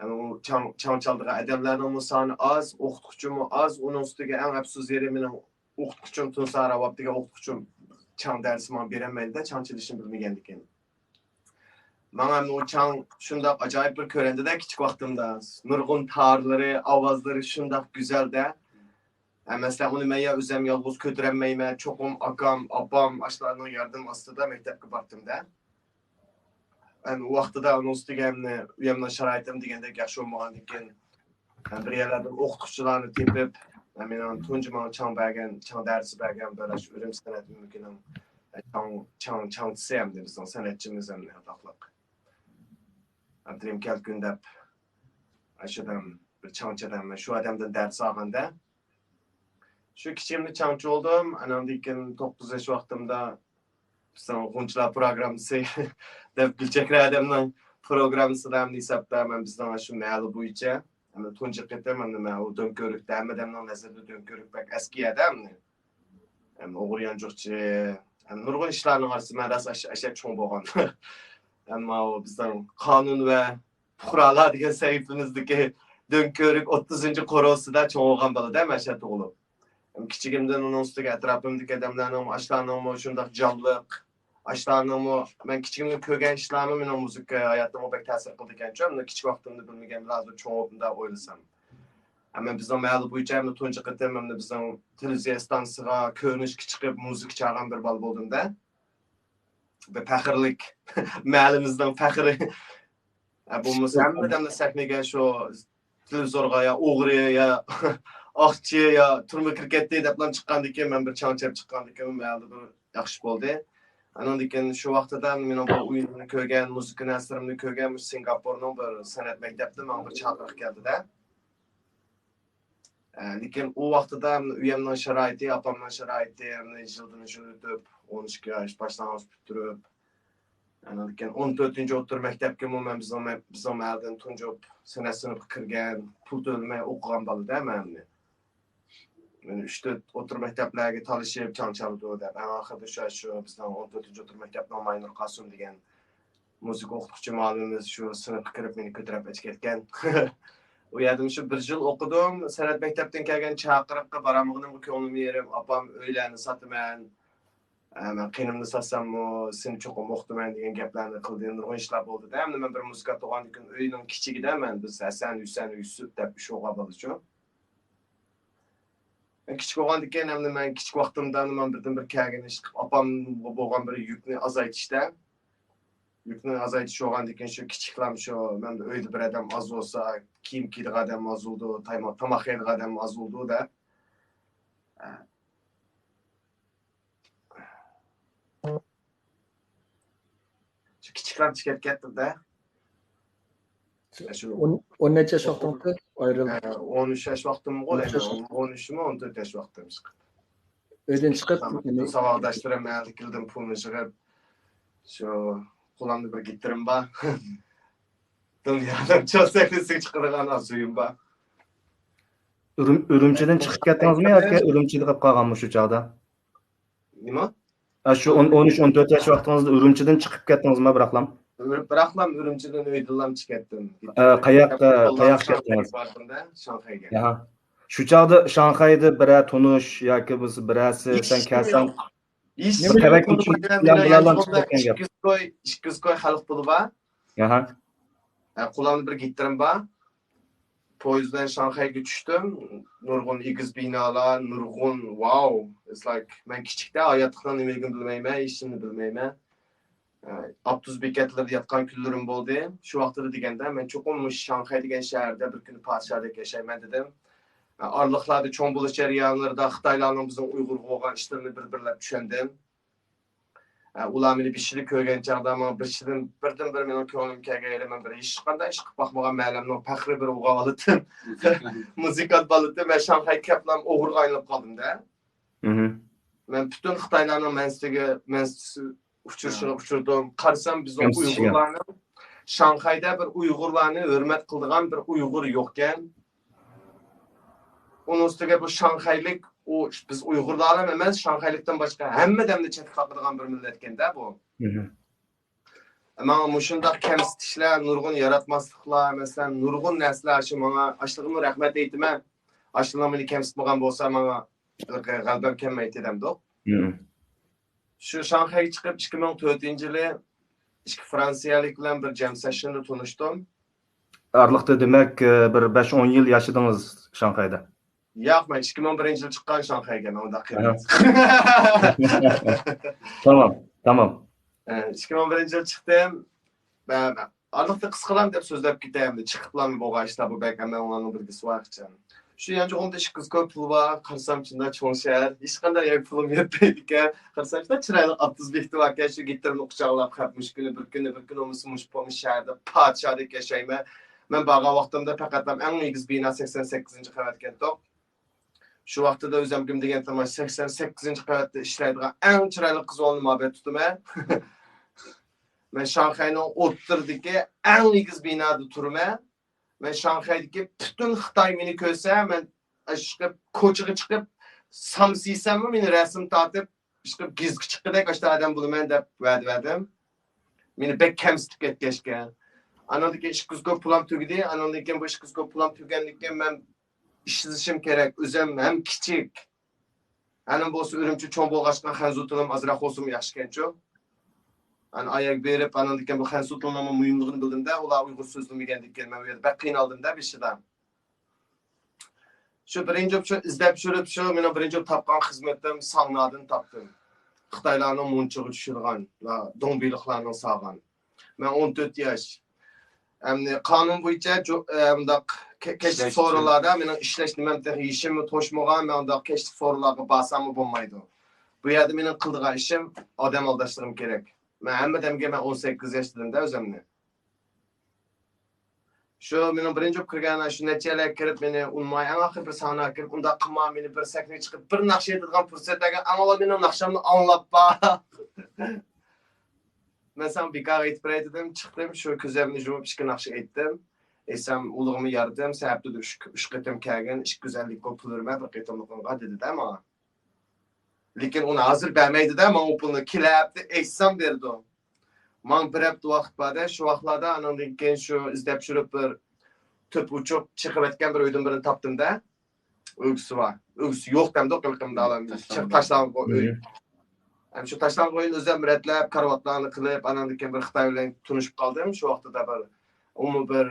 ئەمدى ئۇ چاڭ، چاڭ چالىدىغان ئادەملەرنىڭمۇ سانى ئاز، ئوقۇتقۇچىمۇ ئاز. ئۇنىڭ ئۈستىگە ئەڭ ئەپسۇس يېرى مېنىڭ ئوقۇتقۇچىم تۇنسا راۋاب دېگەن ئوقۇتقۇچىم چاڭ دەرسى ماڭا بېرەلمەيدىدە، چاڭ چېلىشنى بىلمىگەندىكىن. ماڭا ئۇ چاڭ شۇنداق ئاجايىپ بىر كۆرۈندىدە كىچىك ۋاقتىمدا. نۇرغۇن تارلىرى، ئاۋازلىرى شۇنداق گۈزەلدە. ھە، مەسىلەن، ئۇنى مەن يا ئۆزۈم يالغۇز كۆتۈرەلمەيمەن، چوقۇم ئاكام، ئاپام ئاشۇلارنىڭ ياردىمى ئاستىدا مەكتەپكە بارتتىم-دە. ھەم ۋاقتىدا ئۇنىڭ ئۈستىگە ئەمدى ئۆيۈمنىڭ شارائىتىم دېگەندەك ياخشى بولمىغاندىن كېيىن، ھەم بىر يەرلەردىن ئوقۇتقۇچىلارنى تېپىپ، ھەم مېنىڭ تۇنجى ماڭا چاڭ بەرگەن، چاڭ دەرسى بەرگەن بىر ئاشۇ ئۈرۈمچى سەنئەت ئۆمىكىنىڭ چاڭ، چاڭ، چاڭچىسى ئەمدى بىزنىڭ سەنئەتچىمىز ئەمدى ئاتاقلىق. ئابدۇرېھىم كەلكۈن دەپ، ئاشۇ ئادەم بىر چاڭچى ئادەم، شۇ ئادەمدىن دەرس ئالغاندا، شۇ كىچىكىمدە چاڭچى بولدۇم. ئاناندىن كېيىن توققۇز ياش ۋاقتىمدا بىزنىڭ غۇنچىلار پروگراممىسى دەپ گۈلچېھرە ئادەمنىڭ پروگراممىسىدا ھەمدە ھېسابتا مەن بىزنىڭ شۇ مەھەللە بويىچە ئەمدى تۇنجى قېتىم ئەمدى مەن ئۇ دۆڭكۆۋرۈكتە ھەممە ئادەمنىڭ نەزىرىدە دۆڭكۆۋرۈك بەك ئەسكى يەردە ئەمدى. ئەمدى ئوغرى يانچۇقچى، ئەمدى نۇرغۇن ئىشلارنىڭ ئارىسىدا مەن راست ئاشۇ، ئاشۇ چوڭ بولغان. ئەمما ئۇ بىزنىڭ قانۇن ۋە پۇقرالار دېگەن سەھىپىمىزدىكى دۆڭكۆۋرۈك ئوتتۇزىنچى قورۇسىدا چوڭ بولغان بالىدە مەن شۇ يەردە تۇغۇلۇپ. كىچىكىمدىن ئۇنىڭ ئۈستىگە ئەتراپىمدىكى ئادەملەرنىڭ، ئاشۇلارنىڭمۇ شۇنداق جانلىق، ئاشۇلارنىڭمۇ، مەن كىچىكىمدىن كۆرگەن ئىشلارمۇ مېنىڭ مۇزىكا ھاياتىمغا بەك تەسىر قىلىدىكەنچۇ. ئەمدى كىچىك ۋاقتىمدا بىلمىگەن، ھازىر چوڭ بولۇپمۇ ئويلىسام. ئەمما بىزنىڭ مەھەللە بويىچە ئەمدى تۇنجى قېتىم ئەمدى بىزنىڭ تېلېۋىزىيە ئىستانسىسىغا كۆرۈنۈشكە چىقىپ مۇزىكا چالغان بىر بالا بولدۇم-دە. بىر پەخىرلىك، مەھەللىمىزنىڭ پەخرى. ئە، بولمىسا ھەممە ئادەملەر سەھنىگە شۇ تېلېۋىزورغا يا ئوغرى يا ئاقچى يا تۈرمىگە كىرىپ كەتتى دەپلا چىققاندىكىن، مەن بىر چاڭ چېلىپ چىققاندىكىن مەھەللىدە بىر ياخشى بولدى. ئانىڭدىن كېيىن شۇ ۋاقتىدا مېنىڭ بۇ ئويۇنلىرىمنى كۆرگەن، مۇزىكا نەرسىلىرىمنى كۆرگەن مۇشۇ سىنگاپورنىڭ بىر سەنئەت مەكتەپتىن ماڭا بىر چاقىرىق كەلدى-دە. ئە، لېكىن ئۇ ۋاقتىدا ئۆيۈمنىڭ شارائىتى، ئاپامنىڭ شارائىتى، يىلدىن يىل ئۆتۈپ، ئون ئىككى ياش باشلانغۇچ پۈتتۈرۈپ، ئاندىن كېيىن ئون تۆتىنچى ئوتتۇرا مەكتەپكىمۇ مەن بىزنىڭ مە-، بىزنىڭ مەھەللىدىن تۇنجى بولۇپ سەنئەت سىنىپىغا كىرگەن، پۇل تۆلىمەي ئوقۇغان بالىدە مەن. مەن ئۈچ تۆت ئوتتۇرا مەكتەپلەرگە تالىشىپ، چاڭ چالىدۇ دەپ، ئەڭ ئاخىرىدا شۇ، شۇ بىزنىڭ ئون تۆتىنچى ئوتتۇرا مەكتەپنىڭ ماينۇر قاسىم دېگەن مۇزىكا ئوقۇتقۇچى مۇئەللىمىمىز شۇ سىنىپقا كىرىپ مېنى كۆتۈرۈپ ئەچىكەتكەن. ئۇ يەردە مۇشۇ بىر يىل ئوقۇدۇم. سەنئەت مەكتەپتىن كەلگەن چاقىرىققا بارالمىغىنىمغا كۆڭلۈم يېرىم. ئاپام ئۆيلەرنى ساتىمەن، ئە، مەن قېنىمنى ساتساممۇ سېنى چوقۇم ئوقۇتىمەن دېگەن گەپلەرنى قىلدى. نۇرغۇن ئىشلار بولدى-دە. ئەمدى مەن بىر مۇزىكانت بولغاندىكىن ئۆينىڭ كىچىكىدە مەن، بىز ھەسەن، ھۈسەن، يۈسۈپ دەپ ئۈچ ئوغۇل بالىچۇ. كىچىك بولغاندىكىن، ئەمدى مەن كىچىك ۋاقتىمدا مەن بىردىن بىر كەلگىنى ئىش قىلىپ، ئاپامغا بولغان بىر يۈكنى ئازايتىشتا، يۈكنى ئازايتىش بولغاندىكىن، شۇ كىچىكلەم شۇ، مەن ئۆيدە بىر ئادەم ئاز بولسا، كىيىم كىيىدىغان ئادەم ئاز بولىدۇ، تايما-، تاماق يەيدىغان ئادەم ئاز بولىدۇ دەپ. شۇ كىچىكلەم چىقىپ كەتتىم-دە. شۇ ئون، ئون نەچچە ياش ۋاقتىڭدا ئايرىلدىڭ؟ ئە، ئون ئۈچ ياش ۋاقتىمغۇ، ئون ئۈچ ياش ۋاقتىم. ئون تۆت ياش ۋاقتىم چىقىپ. ئۆيدىن چىقىپ، ساۋاقداشلىرىم ھەر كىلدىن پۇلنى يىغىپ، شۇ قولۇمدا بىر گىتىرىم بار. دۇنيانىڭ چوڭ سەھنىسىگە چىقىدىغان ئارزۇيۇم بار. ئۈرۈم-، ئۈرۈمچىدىن چىقىپ كەتتىڭىزمۇ ياكى ئۈرۈمچىدە قېلىپ قالغانمۇ شۇ چاغدا؟ نېمە؟ ئە، شۇ ئون، ئون ئۈچ، ئون تۆت ياش ۋاقتىڭىزدا ئۈرۈمچىدىن چىقىپ كەتتىڭىزمۇ بىراقلام؟ بىراقلام ئۈرۈمچىدىن ئۆيدىنلام چىقىپ كەتتىم. ئە، قاياققا، قاياققا كەتتىڭىز؟ باردىم-دە، شاڭخەيگە. ئاھا. شۇ چاغدا شاڭخەيدە بىرەر تونۇش ياكى بولمىسا بىرەرسى سەن كەلسەڭ، ھېچكىم يوق. بىر تەۋەككۈلچىلىك بىلەن بىلەن چىقىپ كەتكەن گەپ. ئىككى يۈز كوي، ئىككى يۈز كوي خەلق پۇلى بار. ئاھا. ئە، قولۇمدا بىر گىتارىم بار. پويىز بىلەن شاڭخەيگە چۈشتۈم. نۇرغۇن ئېگىز بىنالار، نۇرغۇن، ۋاو. It's like، مەن كىچىكتە ھاياتلىقنىڭ نېمىلىكىنى بىلمەيمەن، ھېچنېمىنى بىلمەيمەن. ئە، ئاپتوبۇس بېكەتلىرىدە ياتقان كۈنلىرىم بولدى. شۇ ۋاقتىدا دېگەندە، مەن چوقۇم مۇشۇ شاڭخەي دېگەن شەھەردە بىر كۈنى پادىشاھدەك ياشايمەن دېدىم. ئە، ئارىلىقلاردا چوڭ بولۇش جەريانلىرىدا خىتايلارنىڭ بىزنىڭ ئۇيغۇرغا بولغان ئىشلىرىنى بىر-بىرلەپ چۈشەندىم. ئە، ئۇلار مېنى بىر يىل كۆرگەن چاغدا ماڭا بىرسىدىن، بىردىنبىر مېنىڭ كۆڭلۈمگە كەلگەن يېرى، مەن بىر ھېچقانداق ئىش قىلىپ باقمىغان مەھەللەمنىڭ پەخرى بىر ئوغۇل بالىتىم. مۇزىكانت بالىتىم. مەن شاڭخەيگە كەپلا ئوغرىغا ئايلىنىپ قالدىم-دە. مەن پۈتۈن خىتايلارنىڭ مەنسىتىگە، مەنسىتىسى ئۇچرىشىغا ئۇچرىدىم. قارىسام، بىزنىڭ ئۇيغۇرلارنىڭ، شاڭخەيدە بىر ئۇيغۇرلارنى ھۆرمەت قىلىدىغان بىر ئۇيغۇر يوقكەن. ئۇنىڭ ئۈستىگە بۇ شاڭخەيلىك، ئۇ بىز ئۇيغۇرلارلا ئەمەس، شاڭخەيلىكتىن باشقا ھەممە ئادەمنى چەتكە قاقىدىغان بىر مىللەتكەندە بۇ. ماڭا مۇشۇنداق كەمسىتىشلەر، نۇرغۇن ياراتماسلىقلار، مەسىلەن، نۇرغۇن نەرسىلەر، شۇ ماڭا ئاشلىقىمۇ رەھمەت ئېيتىمەن. ئاشلىقلار مېنى كەمسىتمىغان بولسا، ماڭا غەلىبەم كەلمەيتتى دەمدۇق. شۇ شاڭخەيگە چىقىپ، ئىككى مىڭ تۆتىنچى يىلى ئىككى فرانسىيەلىك بىلەن بىر جەم سېشندا تونۇشتۇم. ئارىلىقتا، دېمەك، بىر بەش-ئون يىل ياشىدىڭىز شاڭخەيدە؟ ياق، مەن ئىككى مىڭ بىرىنچى يىل چىققان شاڭخەيگە، مەن ئۇنداق قىلمىدىم. تامام، تامام. ئىككى مىڭ بىرىنچى يىل چىقتىم. مەن ئارىلىقتا قىسقىلاپ دەپ سۆزلەپ كېتەي، ئەمدى چىقىپلا بولغان ئىشلار بۇ، بەك ھەممىڭلارنىڭ بىلگۈسى بار ئىكەن. شۇ يانچۇقۇمدا ئىككى يۈز كوي پۇل بار، قارىسام چىندا چوڭ شەھەر، ھېچقانداق يەرگە پۇلۇم يەتمەيدىكەن. قارىسام چىندا چىرايلىق ئاپتوبۇس بېكىتىۋاتكەن، شۇ گىتارىمنى قۇچاقلاپ خەپ مۇشۇ كۈنى بىر كۈنى، بىر كۈنى بولمىسا مۇشۇ پومۇش شەھەردە پادىشاھدەك ياشايمەن. مەن بارغان ۋاقتىمدا پەقەت ھەم ئەڭ ئېگىز بىنا سەكسەن سەككىزىنچى قەۋەتكەنتۇق. شۇ ۋاقتىدا ئۆزۈم كىم دېگەن تاماش سەكسەن سەككىزىنچى قەۋەتتە ئىشلەيدىغان ئەڭ چىرايلىق قىز بالىنى مۇھەببەت تۇتىمەن. مەن شاڭخەينىڭ ئوتتۇرىدىكى ئەڭ ئېگىز بىنادا تۇرىمەن. مەن شاڭخەيدىكى پۈتۈن خىتاي مېنى كۆرسە، مەن ئىشقىپ كوچىغا چىقىپ سامسا يېسەممۇ مېنى رەسىم تارتىپ، ئىشقىپ گېزىتكە چىققۇدەك ئاشتا ئادەم بولىمەن دەپ ۋەدە بەردىم. مېنى بەك كەمسىتىپ كەتكەچكە. ئانىڭدىن كېيىن ئىككى يۈز كوي پۇلام تۈگىدى. ئانىڭدىن كېيىن بۇ ئىككى يۈز كوي پۇلام تۈگەندىن كېيىن مەن ئىشلىشىم كېرەك. ئۆزۈم ھەم كىچىك. ھەم بولسا ئۈرۈمچى چوڭ بولغاچقا خەنزۇ تىلىم ئازراق بولسىمۇ ياخشىكەنچۇ. ئانا ئاياغ بېرىپ، ئانىڭدىن كېيىن بۇ خەنزۇ تىلىنىڭمۇ مۇھىملىقىنى بىلدىم-دە، ئۇلار ئۇيغۇر سۆزلىمىگەندىن كېيىن مەن بۇ يەردە بەك قىينالدىم-دە بېشىدا. شۇ بىرىنچى شۇ ئىزدەپ يۈرۈپ، شۇ مېنىڭ بىرىنچى تاپقان خىزمىتىم ساڭنادىن تاپتىم. خىتايلارنىڭ مۇنچىغا چۈشىدىغان، دوڭبىلىقلارنىڭ سالغان. مەن ئون تۆت ياش. ئەمدى قانۇن بويىچە جو-، ئە، مۇنداق كە-، كەچلىك سورۇنلاردا مېنىڭ ئىشلەش نېمەم تېخى يېشىممۇ توشمىغان، مەن ئۇنداق كەچلىك سورۇنلارغا بارساممۇ بولمايدۇ. بۇ يەردە مېنىڭ قىلىدىغان ئىشىم ئادەم ئالداشلىرىم كېرەك. مەن ھەممە ئادەمگە مەن ئون سەككىز ياش دېدىم-دە ئۆزۈمنى. شۇ مېنىڭ بىرىنچى بولۇپ كىرگەن شۇ نەچچە يىللار كىرىپ مېنى ئۇنىماي، ئەڭ ئاخىرى بىر ساڭا كىرىپ، ئۇنداق قىلما، مېنى بىر سەھنىگە چىقىپ بىر ناخشا ئېيتىدىغان پۇرسەت بەرگەن، ئەڭ ئاۋۋال مېنىڭ ناخشامنى ئاڭلاپ باق. مەن ساڭا بىكارغا ئېيتىپ بېرەي دېدىم، چىقتىم، شۇ كۆزۈمنى يۇمۇپ ئىككى ناخشا ئېيتتىم. ئېيتسام ئۇلىغىمۇ ياردىم، سەن ھەپتىدە ئۈچ، ئۈچ قېتىم كەلگىن، ئىككى يۈز ئەللىك كوي پۇل بېرىمەن بىر قېتىملىقىڭغا دېدى-دە ماڭا. لېكىن ئۇنى ھازىر بەرمەيدۇ-دە، ماڭا ئۇ پۇلنى كېلەر ھەپتە ئېيتسام بېرىدۇ. ماڭا بىر ھەپتە ۋاقىت بار-دە، شۇ ۋاقىتلاردا ئانىڭدىن كېيىن شۇ ئىزدەپ يۈرۈپ بىر تۆت ئوچۇق چېقىۋەتكەن بىر ئۆيدىن بىرىنى تاپتىم-دە. ئۆگزىسى بار. ئۆگزىسى يوق دەمدۇق، قىلقىمدا ئالام. تاشلانغان. تاشلانغان ئۆي. ھەم شۇ تاشلانغان ئۆينى ئۆزۈم رەتلەپ، كارىۋاتلارنى قىلىپ، ئانىڭدىن كېيىن بىر خىتاي بىلەن تونۇشۇپ قالدىم. شۇ ۋاقتىدا بىر، ئۇمۇ بىر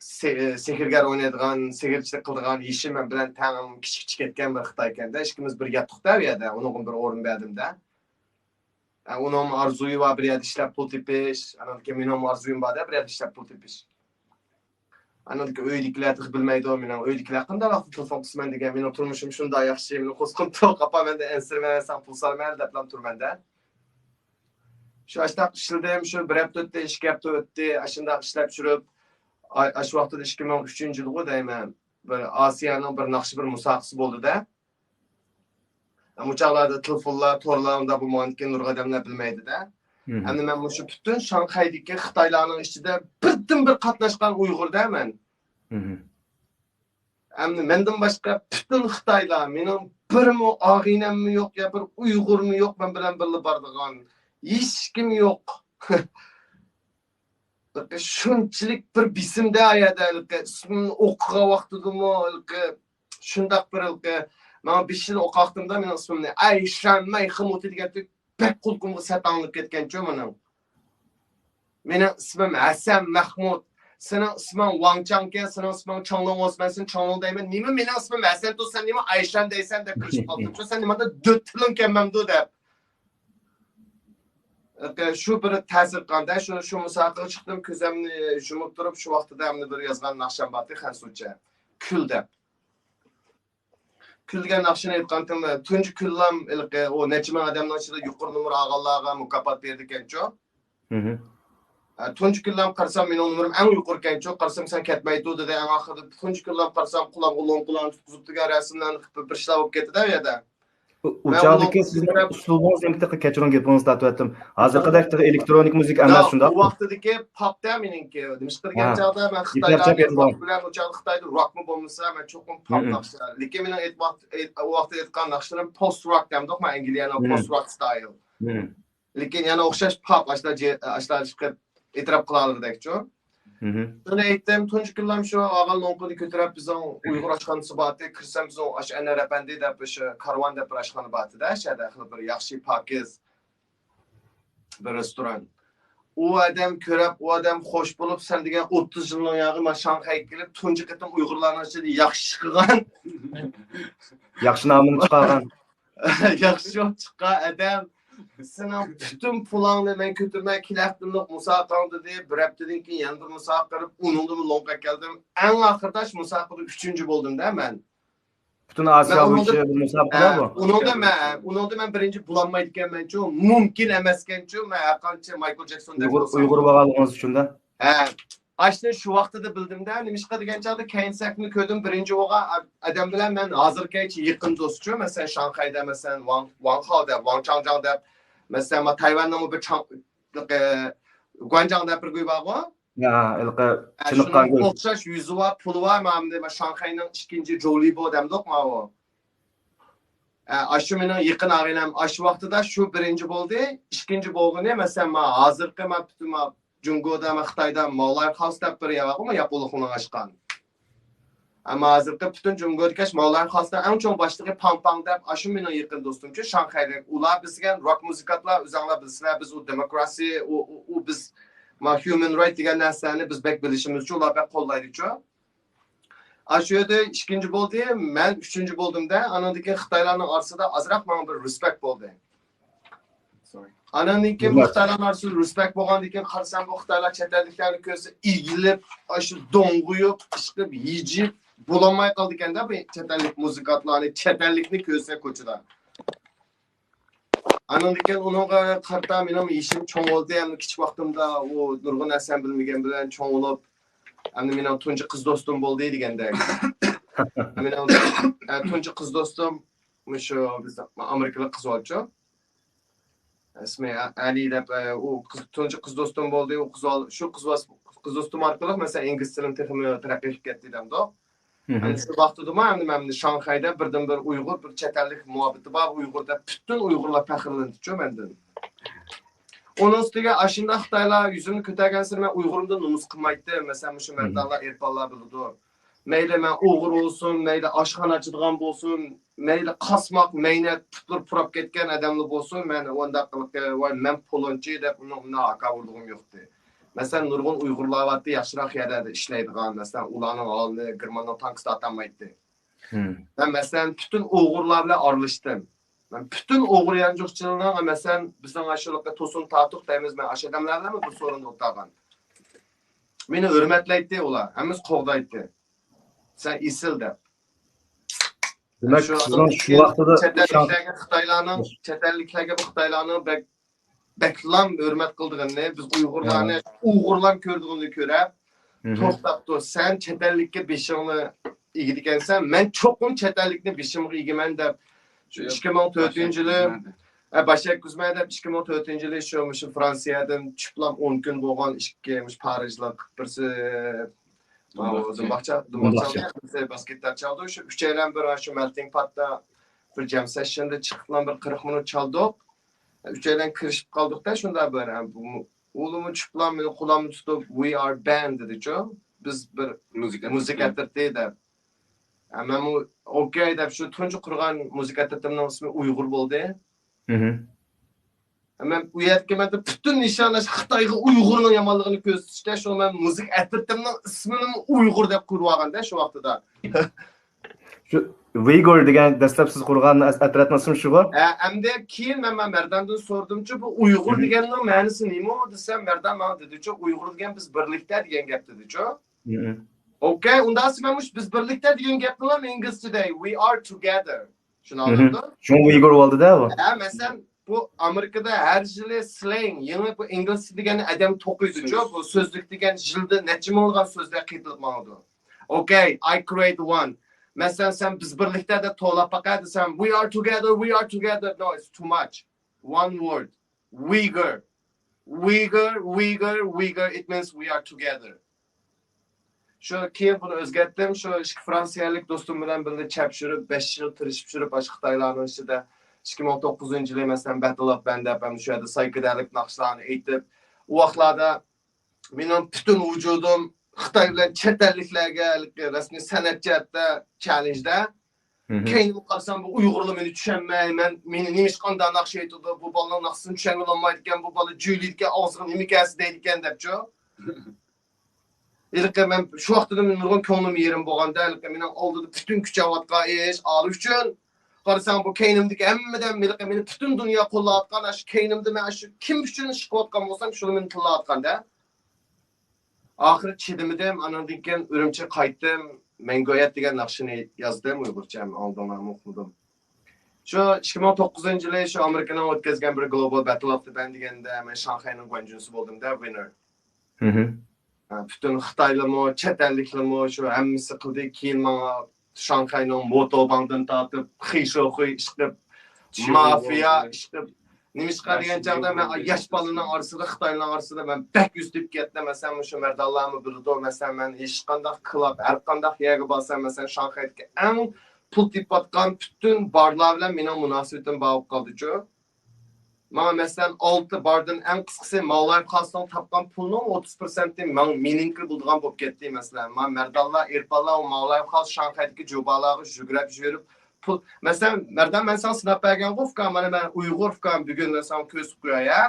سې-، سېھىرگەر ئوينايدىغان، سېھىرچىلىك قىلىدىغان يېشى مەن بىلەن تەڭ كىچىك كىچىك كەتكەن بىر خىتاي ئىكەن-دە. ئىككىمىز بىر ياتتۇق-دە ئۇ يەردە. ئۇنىڭغا بىر ئورۇن بەردىم-دە. ئە، ئۇنىڭمۇ ئارزۇيى بار، بىر يەردە ئىشلەپ پۇل تېپىش. ئانىڭدىن كېيىن مېنىڭمۇ ئارزۇيۇم بار-دە، بىر يەردە ئىشلەپ پۇل تېپىش. ئانىڭدىن كېيىن ئۆيدىكىلەر تېخى بىلمەيدۇ، مېنىڭ ئۆيدىكىلەر قانداق ۋاقىتتا تېلېفون قىلىسىمەن دېگەن، مېنىڭ تۇرمۇشۇم شۇنداق ياخشى، مېنىڭ قورسىقىم توق، ئاپا مەندىن ئەنسىرىمە، ساڭا پۇل سالىمەن دەپلا تۇرمەن-دە. شۇ ئاشتاق ئىشلىدىم، شۇ بىر ھەپتە ئۆتتى، ئىككى ھەپتە ئۆتتى، ئاشۇنداق ئىشلەپ يۈرۈپ، ئا-، ئاشۇ ۋاقتىدا ئىككى مىڭ ئۈچىنچى يىلغۇ دەيمەن، بىر ئاسىيانىڭ بىر ناخشا بىر مۇسابىقىسى بولدى-دە. ئەمما ئۇ چاغلاردا تېلېفونلار، تورلار ئۇنداق بولمىغاندىكىن نۇرغۇن ئادەملەر بىلمەيدۇ-دە. ئەمدى مەن مۇشۇ پۈتۈن شاڭخەيدىكى خىتايلارنىڭ ئىچىدە بىردىنبىر قاتناشقان ئۇيغۇر-دە مەن. ئەمدى مەندىن باشقا پۈتۈن خىتايلار، مېنىڭ بىرمۇ ئاغىنەممۇ يوق، يا بىر ئۇيغۇرمۇ يوق مەن بىلەن بىللە بارىدىغان. ھېچكىم يوق. شۇنچىلىك بىر بېسىمدە ئايەدە ھېلىقى ئىسمىمنى ئوقۇغان ۋاقتىدىمۇ ھېلىقى شۇنداق بىر ھېلىقى ماڭا بېشىدا ئوقۇۋاقتىمدا مېنىڭ ئىسمىمنى، ئەي شەنمەي خىمۇتى دېگەندەك بەك قۇلىقىمغا سەت ئاڭلىنىپ كەتكەنچۇ مېنىڭ. مېنىڭ ئىسمىم ھەسەن مەخمۇت. سېنىڭ ئىسمىڭ ۋاڭچاڭكەن، سېنىڭ ئىسمىڭ چاڭلۇڭ بولسا مەن سېنى چاڭلۇڭ دەيمەن. نېمە مېنىڭ ئىسمىم ھەسەن تۇرسا سەن نېمە ئايشان دەيسەن دەپ كۈلۈشۈپ قاپتىمچۇ. سەن نېمانداق دۆت تىلىڭ كەلمەمدۇ دەپ. شۇ بىر تەسىر قىلغاندا، شۇ، شۇ مۇسابىقىگە چىقتىم، كۆزۈمنى يۇمۇپ تۇرۇپ، شۇ ۋاقتىدا ئەمدى بىر يازغان ناخشام بارتى، خەنزۇچە. كۈل دەپ. كۈل دېگەن ناخشىنى ئېيتقانتىم، تۇنجى كۈنلام ھېلىقى ئۇ نەچچە مىڭ ئادەمنىڭ ئىچىدە يۇقىرى نومۇر ئالغانلارغا مۇكاپات بېرىدىكەنچۇ. ھە، تۇنجى كۈنلام قارىسام، مېنىڭ نومۇرۇم ئەڭ يۇقىرىكەنچۇ، قارىسام، سەن كەتمەيتۇ دېدى، ئەڭ ئاخىرىدا تۇنجى كۈنلام قارىسام، قولۇمغا لوڭقىلارنى تۇتقۇزۇپتىكەن، رەسىملەرنى قىلىپ، بىر ئىشلار بولۇپ كەتتى-دە ئۇ يەردە. ئۇ چاغدىكى سىزنىڭ ئۇسلۇبىڭىز نېمە تېخى، كەچۈرۈڭ، گېپىڭىزنى تارتىۋەتتىم. ھازىرقىدەك تېخى ئېلېكترونىك مۇزىكا ئەمەس، شۇنداق؟ ئۇ ۋاقتىدىكى پاپ-دە مېنىڭكى. نېمىشقا دېگەن چاغدا مەن خىتايلارنى، پاپ بىلەن ئۇ چاغدا خىتايدا روكمۇ بولمىسا، مەن چوقۇم پاپ ناخشا. لېكىن مېنىڭ ئېيتقان، ئۇ ۋاقىتتا ئېيتقان ناخشىلىرىم پوست روك دەمدۇق، مەن ئەنگلىيەنىڭ پوست روك ستايل. لېكىن يەنە ئوخشاش پاپ، ئاشۇنداق ئاشۇنداق چىقىپ ئېتىراپ قىلالىغۇدەكچۇ. شۇنى ئېيتتىم، تۇنجى كۈنلەم شۇ ئاغا لوڭقىنى كۆتۈرۈپ، بىزنىڭ ئۇيغۇر ئاشخانىسى بارتى، كىرسەم بىزنىڭ ئاشۇ ئەنۋەر ئەپەندى دەپ، ئاشۇ كارۋان دەپ بىر ئاشخانا بارتىدە، شەدە خىل بىر ياخشى، پاكىز بىر رېستوران. ئۇ ئادەم كۆرۈپ، ئۇ ئادەم خوش بولۇپ، سەن دېگەن ئوتتۇز يىلنىڭ ياغى مەن شاڭخەيگە كېلىپ، تۇنجى قېتىم ئۇيغۇرلارنىڭ ئىچىدە ياخشى ئىش قىلغان. ياخشى نامىنى چىقارغان. ياخشى يول چىققان ئادەم. سېنىڭ پۈتۈن پۇلۇڭنى مەن كۆتۈرمەي كېلەتتىملۇق مۇسابىقەڭ دېدى. بىر ھەپتىدىن كېيىن يەنە بىر مۇسابىقە قىلىپ، ئۇنىڭدىمۇ لوڭقا كەلدىم. ئەڭ ئاخىرىدا شۇ مۇسابىقىدە ئۈچىنچى بولدۇم-دە مەن. پۈتۈن ئاسىيا بويىچە بىر مۇسابىقىدە بۇ. ئۇنىڭدا مەن، ئۇنىڭدا مەن بىرىنچى بولالمايدىكەنمەنچۇ، مۇمكىن ئەمەسكەنچۇ، مەن ھەرقانچە مايكل جەكسون دەپ ئۇيغۇر، بولسام. ئۇيغۇر بولغانلىقىڭىز ئۈچۈن-دە. ھە. ئاشۇنى شۇ ۋاقتىدا بىلدىم-دە، نېمىشقا دېگەن چاغدا كەينسەكنى كۆردۈم، بىرىنچى بولغان ئادەم بىلەن مەن ھازىرغىچە يېقىن دوستچۇ، مەسىلەن، شاڭخەيدە، مەسىلەن، ۋاڭ، ۋاڭخاۋ دەپ، ۋاڭ چاڭجاڭ دەپ، مەسىلەن، ما تايۋاننىڭمۇ بىر چاڭ، ئە، گۇەنجاڭ دەپ بىر گۇي بارغۇ؟ ھە، ھېلىقى ئە، چېنىققان شۇنىڭ گۇي. ئوخشاش يۈزى بار، پۇلى بار، مانا شاڭخەينىڭ ئىككىنچى جولىبو دەمدۇق ماۋۇ. ئە، ئاشۇ مېنىڭ يېقىن ئاغىنەم، ئاشۇ ۋاقتىدا شۇ بىرىنچى بولدى، ئىككىنچى بولغىنى، مەسىلەن، ما ھازىرقى ما پۈتۈن ما جۇڭگودا، ما خىتايدا ماۋلاي خاۋس دەپ بىر يەر بارغۇ، ما ياپونلۇقنىڭ ئاچقان. ئەمما ھازىرقى پۈتۈن جۇڭگودىكى ماۋلاي خاۋسنىڭ ئەڭ چوڭ باشلىقى پاڭ پاڭ دەپ، ئاشۇ مېنىڭ يېقىن دوستۇمچۇ، شاڭخەيلىك. ئۇلار بىز دېگەن روك مۇزىكانتلار، ئۆزەڭلار بىلىسىلەر، بىز ئۇ دېموكراسىيە، ئۇ، ئۇ، ئۇ بىز، ما، ھيۇمەن رايت دېگەن نەرسىلەرنى بىز بەك بىلىشىمىزچۇ، ئۇلار بەك قوللايدىچۇ. ئاشۇ يەردە ئىككىنچى بولدى، مەن ئۈچىنچى بولدۇم-دە، ئانىڭدىن كېيىن خىتايلارنىڭ ئارىسىدا ئازراق ماڭا بىر رېسپېكت بولدى. ئانىڭدىن كېيىن بۇ خىتايلارنىڭ ئارىسىدا رېسپېكت بولغاندىن كېيىن قارىسام، بۇ خىتايلار چەت ئەللىكلەرنى كۆرسە ئېگىلىپ، ئاشۇ دوڭغۇيۇپ، ئىشقىپ، يېجىپ، بولالماي قالىدىكەن-دە، بۇ چەت ئەللىك مۇزىكانتلارنى، چەت ئەللىكنى كۆرسە كوچىدا. ئانىڭدىن كېيىن ئۇنىڭغا قارىتا مېنىڭ يېشىم چوڭ بولدى، ئەمدى كىچىك ۋاقتىمدا ئۇ نۇرغۇن نەرسىنى بىلمىگەن بىلەن چوڭ بولۇپ، ئەمدى مېنىڭ تۇنجى قىز دوستۇم بولدى دېگەندەك. مېنىڭ، ئە، تۇنجى قىز دوستۇم مۇشۇ بىز ئامېرىكىلىق قىز بالىچۇ. ئىسمى ئە-، ئەلى دەپ، ئە، ئۇ قىز، تۇنجى قىز دوستۇم بولدى. ئۇ قىز بال-، شۇ قىز باس-، قىز دوستۇم ئارقىلىق مەسىلەن ئىنگلىز تىلىم تېخىمۇ تەرەققىي قىلىپ كەتتى دەمدۇق. ئەمدى شۇ ۋاقتىدىمۇ ئەمدى مەن شاڭخەيدە بىردىنبىر ئۇيغۇر، بىر چەت ئەللىك مۇھەببىتى بار ئۇيغۇر دەپ پۈتۈن ئۇيغۇرلار پەخىرلىنىدىچۇ مەندىن. ئۇنىڭ ئۈستىگە ئاشۇنداق خىتايلار يۈزۈمنى كۆتەرگەنسېرى مەن ئۇيغۇرۇمدىن نومۇس قىلمايتتىم. مەسىلەن، مۇشۇ مەردانلار، ئېرپانلار بىلىدۇ. مەيلى مەن ئوغرى بولسۇن، مەيلى ئاشخانا ئاچىدىغان بولسۇن، مەيلى قاسماق، مەينەت، پۇتلىرى پۇراپ كەتكەن ئادەملا بولسۇن، مەن ئۇنداق قىلىپ، ۋاي، مەن پولونچى دەپ ئۇنىڭ بۇنداق ھاكاۋۇرلۇقۇم يوقتى. مەسىلەن، نۇرغۇن ئۇيغۇرلار بارتى، ياخشىراق يەرلەردە ئىشلەيدىغان، مەسىلەن، ئۇلارنىڭ ھالىنى گېرماننىڭ تانكىسى ئاتالمايتتى. مەن، مەسىلەن، پۈتۈن ئۇيغۇرلار بىلەن ئارىلاشتىم. مەن پۈتۈن ئۇيغۇر يانچۇقچىلىرىنىڭ، مەسىلەن، بىزنىڭ ئاشۇ توسۇن تارتۇق دەيمىز، مەن ئاشۇ ئادەملەر بىلەنمۇ بىر سورۇندا ئولتۇرغان. مېنى ھۆرمەتلەيتتى ئۇلار، ھەممىسى قوغدايتتى. سەن ئېسىل دەپ. دېمەك، شۇ سىزنىڭ شۇ ۋاقتىدا چەت ئەللىكلەرگە خىتايلارنىڭ، چەت ئەللىكلەرگە بۇ خىتايلارنىڭ بەك، بەكلام ھۆرمەت قىلىدىغىنىنى، بىز ئۇيغۇرلارنى ئۇيغۇرلار كۆرىدىغىنىنى كۆرۈپ، توختاپتۇ، سەن چەت ئەللىككە بېشىڭنى ئېگىدىكەنسەن، مەن چوقۇم چەت ئەللىكنى بېشىمغا ئېگىمەن دەپ، شۇ ئىككى مىڭ تۆتىنچى يىلى، ئە، باش ئەگكۈزمەي دەپ، ئىككى مىڭ تۆتىنچى يىلى شۇ، مۇشۇ فرانسىيەدىن چۈشۈپلا ئون كۈن بولغان ئىككى، مۇشۇ پارىژلىق، بىرسى دۇمباقچى. دۇمباقچى، دۇمباقچى. بىرسى باس گىتار چالىدۇ. شۇ ئۈچەيلەن بىر شۇ مەلتىڭ پاتتا بىر جەم سېششندا چىقىپلا بىر قىرىق مىنۇت چالدۇق. ئۈچەيلەن كىرىشىپ قالدۇقتا شۇنداق بىر، ئۇلىمۇ چۈشۈپلا مېنى قولۇمنى تۇتۇپ، «We are band» دېدىچۇ. بىز بىر مۇزىكا، مۇزىكا ئەترىتى دەپ. مەنمۇ «ئوكەي» دەپ شۇ تۇنجى قۇرغان مۇزىكا ئەترىتىمنىڭ ئىسمى ئۇيغۇر بولدى. مەن ئۇ يەرگە مەن پۈتۈن نىشانلاش خىتايغا ئۇيغۇرنىڭ يامانلىقىنى كۆرسىتىشتە، شۇ مەن مۇزىكا ئەترىتىمنىڭ ئىسمىنىمۇ ئۇيغۇر دەپ قويۇۋالغاندا شۇ ۋاقتىدا. شۇ ۋىگور دېگەن دەسلەپ سىز قۇرغان ئەس-، ئەترەتنىڭ ئىسمى شۇغۇ؟ ھە، ئەمدى كېيىن مەن، مەن مەرداندىن سورىدىمچۇ، بۇ ئۇيغۇر دېگەننىڭ مەنىسى نېمە دېسەم، مەردان ماڭا دېدىچۇ، ئۇيغۇر دېگەن بىز بىرلىكتە دېگەن گەپ دېدىچۇ. ئوكەي، ئۇنداقسا مەن مۇشۇ بىز بىرلىكتە دېگەن گەپنىلا ئىنگلىزچىدە «We are together». شۇنى ئاڭلىدىڭ؟ شۇڭا ئۇيغۇر بولدى-دە بۇ. ھە، مەسىلەن، بۇ ئامېرىكىدا ھەر يىلى سلەڭ، يېڭى بۇ ئىنگلىز تىلى دېگەننى ئادەم توقۇيدۇچۇ، بۇ سۆزلۈك دېگەن يىلدا نەچچە مىڭلىغان سۆزلەر قېتىلىپ ماڭىدۇ. «Okay, I create one. مەسىلەن، سەن بىز بىرلىكتە دەپ توۋلاپ باقە دېسەم، we are together, we are together. No, it's too much. One word. Uyghur. Uyghur, Uyghur, Uyghur. It means we are together. شۇ كېيىن بۇنى ئۆزگەرتتىم. شۇ ئىككى فرانسىيەلىك دوستۇم بىلەن بىللە چەپ چۈشۈرۈپ، بەش يىل تىرىشىپ چۈشۈرۈپ، ئاشۇ خىتايلارنىڭ ئىچىدە ئىككى مىڭ توققۇزىنچى يىلى، مەسىلەن، بەتتىل ئاپ بەندەپ ھەم شۇ يەردە سايكىدېلىك ناخشىلارنى ئېيتىپ، ئۇ ۋاقىتلاردا مېنىڭ پۈتۈن ۋۇجۇدۇم خىتاي بىلەن چەت ئەللىكلەرگە ھېلىقى رەسمىي سەنئەت جەھەتتە چاللېنجدا. كەينىمگە قارىسام، بۇ ئۇيغۇرلار مېنى چۈشەنمەي، مەن، مېنى نېمىشقا ئانداق ناخشا ئېيتىدۇ، بۇ بالىنىڭ ناخشىسىنى چۈشەنگىلى بولمايدىكەن، بۇ بالا جۆيلەيدىكەن، ئاغزىغا نېمە كەلسە دەيدىكەن دەپچۇ. ھېلىقى مەن شۇ ۋاقىتتا نۇرغۇن كۆڭلۈم يېرىم بولغاندا، ھېلىقى مېنىڭ ئالدىدا پۈتۈن كۈچەۋاتقان ئىش، ئالى ئۈچۈن. قارىساڭ، بۇ كەينىمدىكى ھەممىدىن ھېلىقى مېنى پۈتۈن دۇنيا قوللاۋاتقان، ئاشۇ كەينىمدە مەن ئاشۇ كىم ئۈچۈن ئىش قىلىۋاتقان بولسام، شۇلار مېنى تىللاۋاتقاندا. ئاخىرى چىدىمىدىم، ئانىڭدىن كېيىن ئۈرۈمچىگە قايتتىم. مەڭگۈ ھايات دېگەن ناخشىنى يازدىم ئۇيغۇرچە، ھەم ئاڭلىدىڭلارمۇ ئۇقمىدىم. شۇ ئىككى مىڭ توققۇزىنچى يىلى شۇ ئامېرىكىنىڭ ئۆتكۈزگەن بىر گلوبال بەتتىل ئاف دە بەند دېگەندە مەن شاڭخەينىڭ گۇەنجۈنسى بولدۇم دە، ۋىننېر. ھە، پۈتۈن خىتايلىمۇ، چەت ئەللىكلىمۇ شۇ ھەممىسى قىلدى. كېيىن ماڭا شاڭخەينىڭ موتوباڭدىن تارتىپ، خىشوخۇي ئىشقىپ، مافىيا ئىشقىپ. نېمىشقا دېگەن چاغدا مەن ياش بالىنىڭ ئارىسىدا، خىتايلارنىڭ ئارىسىدا مەن بەك يۈز تېپىپ كەتتىم. مەسىلەن، مۇشۇ مەردانلارمۇ بىلىدۇ. مەسىلەن، مەن ھېچقانداق كلاب، ھەر قانداق يەرگە بارسام، مەسىلەن، شاڭخەيدىكى ئەڭ پۇل تېپىۋاتقان پۈتۈن بارلار بىلەن مېنىڭ مۇناسىۋىتىم بار بولۇپ قالدىچۇ. ماڭا، مەسىلەن، ئالتە باردىن ئەڭ قىسقىسى ماۋلايىپ خاسنىڭ تاپقان پۇلىنىڭ ئوتتۇز پىرسەنتى ماڭ-، مېنىڭكى بولىدىغان بولۇپ كەتتى. مەسىلەن، مانا مەردانلار، ئېرپانلار ئۇ ماۋلايىپ خاس شاڭخەيدىكى جۇبالارغا يۈگرەپ يۈرۈپ، پۇل، مەسىلەن، مەردان، مەن ساڭا سىناپ بەرگەنغۇ، ئۇكام، مانا مەن ئۇيغۇر، ئۇكام، بۈگۈن مەن ساڭا كۆرسىتىپ قوياي، ھە؟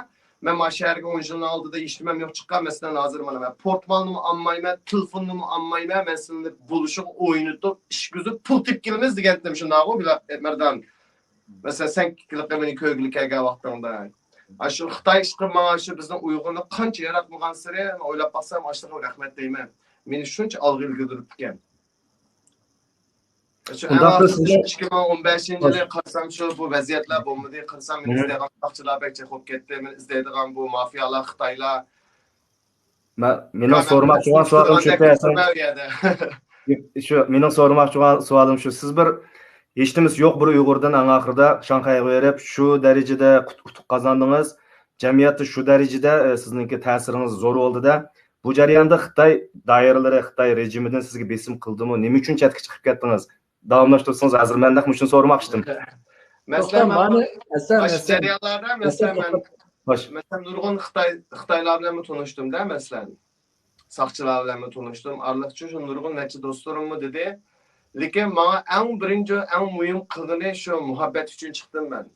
مەن مانا شەھەرگە ئون يىلنىڭ ئالدىدا ھېچنېمەم يوق چىققان، مەسىلەن، ھازىر مانا مەن پورتمالنىمۇ ئالمايمەن، تېلېفوننىمۇ ئالمايمەن، مەن سېنى بولۇشىغا ئوينىتىپ، ئىش كۆزۈپ پۇل تېپىپ كېلىمىز دېگەنتىم، شۇنداقغۇ، مەردان؟ مەسىلەن، سەن مېنى كۆرگىلى كەلگەن ۋاقتىڭدا. ئاشۇ خىتاي ئىشقىلىپ ماڭا شۇ بىزنىڭ ئۇيغۇرنى قانچە ياراتمىغانسېرى، ئويلاپ باقسام، ئاشۇنىڭغا رەھمەت دەيمەن. مېنى شۇنچە ئالغا ئىلگىرىلىپ كەتكەن. شۇ ئەڭ ئاخىرى ئىككى مىڭ ئون بەشىنچى يىلى قارىسام، شۇ بۇ ۋەزىيەتلەر بولمىدى. قارىسام، مېنى ئىزدەيدىغان ساقچىلار بەك جىق بولۇپ كەتتى. مېنى ئىزدەيدىغان بۇ مافىيالار، خىتايلار. مەن، مېنىڭ سورىماقچى بولغان سوئالىم شۇ. شۇ، مېنىڭ سورىماقچى بولغان سوئالىم شۇ. سىز بىر ھېچنېمىسى يوق بىر ئۇيغۇردىن ئەڭ ئاخىرىدا شاڭخەيغا بېرىپ، شۇ دەرىجىدە قۇت-، ئۇتۇق قازاندىڭىز. جەمئىيەتتە شۇ دەرىجىدە، ئە، سىزنىڭكى تەسىرىڭىز زور بولدى-دە. بۇ جەرياندا خىتاي دائىرىلىرى، خىتاي رېجىمىدىن سىزگە بېسىم قىلدىمۇ؟ نېمە ئۈچۈن چەتكە چىقىپ كەتتىڭىز؟ داۋاملاشتۇرسىڭىز، ھازىر مەن نەق مۇشۇنى سورىماقچىدىم. مەسىلەن، توختام، مانا، ھەسەن، ئاشۇ ھەسەن. جەريانلاردا، مەسىلەن، مەن، خوش. مەسىلەن، نۇرغۇن خىتاي، خىتايلار بىلەنمۇ تونۇشتۇم-دە، مەسىلەن. ساقچىلار بىلەنمۇ تونۇشتۇم. ئارىلىقچە شۇ نۇرغۇن نەچچە دوستلىرىممۇ دېدى. لېكىن ماڭا ئەڭ بىرىنچى، ئەڭ مۇھىم قىلغىنى شۇ مۇھەببەت ئۈچۈن چىقتىم مەن.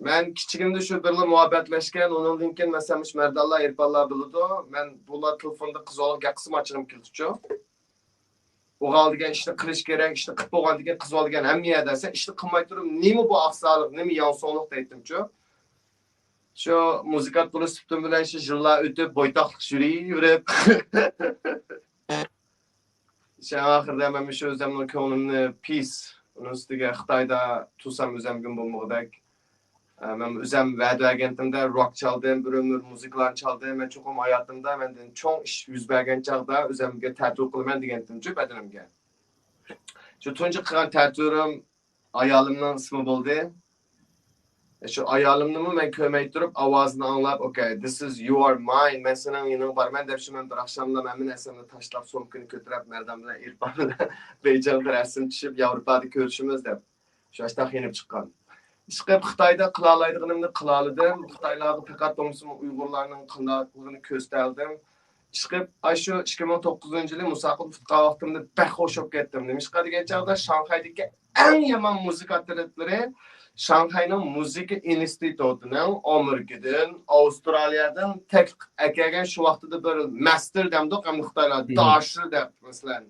مەن كىچىكىمدە شۇ بىرلا مۇھەببەتلەشكەن، ئۇنىڭدىن كېيىن، مەسىلەن، مۇشۇ مەردانلار، ئېرپانلار بىلىدۇ. مەن بۇلار تېلېفوندا قىز بالىغا گەپ قىلسىمۇ ئاچچىقىم كېلىدىچۇ. ئوغۇل دېگەن ئىشنى قىلىش كېرەك، ئىشنى قىلىپ بولغاندىن كېيىن قىز بالا دېگەن ھەممە يەردە سەن ئىشنى قىلماي تۇرۇپ، نېمە بۇ ئاقساقلىق، نېمە يانسۇڭلۇق دەيتتىمچۇ. شۇ مۇزىكانت بولۇش سۈپىتىم بىلەن شۇ يىللار ئۆتۈپ، بويتاقلىق يۈرۈۋېرىپ. شۇ ئاخىرىدا مەن شۇ ئۆزۈمنىڭ كۆڭلۈمنى پىس، ئۇنىڭ ئۈستىگە خىتايدا تۇرسام ئۆزۈمگىمۇ بولمىغۇدەك. ئە، مەن ئۆزۈم ۋەدە بەرگەنتىمدە روك چالدىم، بىر ئۆمۈر مۇزىكىلارنى چالدىم. مەن چوقۇم ھاياتىمدا مەندىن چوڭ ئىش يۈز بەرگەن چاغدا ئۆزۈمگە تەتۈ قىلىمەن دېگەنتىمچۇ بەدىنىمگە. شۇ تۇنجى قىلغان تەتۈرۈم ئايالىمنىڭ ئىسمى بولدى. شۇ ئايالىمنىمۇ مەن كۆرمەي تۇرۇپ ئاۋازىنى ئاڭلاپ، okay, this is you are mine، مەن سېنىڭ يېنىڭغا بارىمەن دەپ، شۇ مەن بىر ئاخشاملا مەن نەرسەمنى تاشلاپ، سومكىنى كۆتۈرۈپ، مەردان بىلەن ئېرپان بىلەن بېيجىڭدا رەسىم چۈشۈپ، ياۋروپادا كۆرۈشىمىز دەپ. شۇ ئاشتاق يېنىپ چىققان. ئىشقىلىپ خىتايدا قىلالايدىغىنىمنى قىلالىدىم. خىتايلارغا پەقەت بولمىسىمۇ ئۇيغۇرلارنىڭ قانداقلىقىنى كۆرسىتەلىدىم. ئىشقىلىپ، ئاشۇ ئىككى مىڭ توققۇزىنچى يىلى مۇسابىقىدە ئۇتقان ۋاقتىمدا بەك خۇش بولۇپ كەتتىم. نېمىشقا دېگەن چاغدا شاڭخەيدىكى ئەڭ يامان مۇزىكا ئاتلېتلىرى شاڭخەينىڭ مۇزىكا ئىنستىتۇتىنىڭ ئامېرىكىدىن، ئاۋسترالىيەدىن تەكلىپ ئەكەلگەن شۇ ۋاقتىدا بىر ماستېر دەمدۇق، ئەمدى خىتايلار داشى دەپ، مەسىلەن.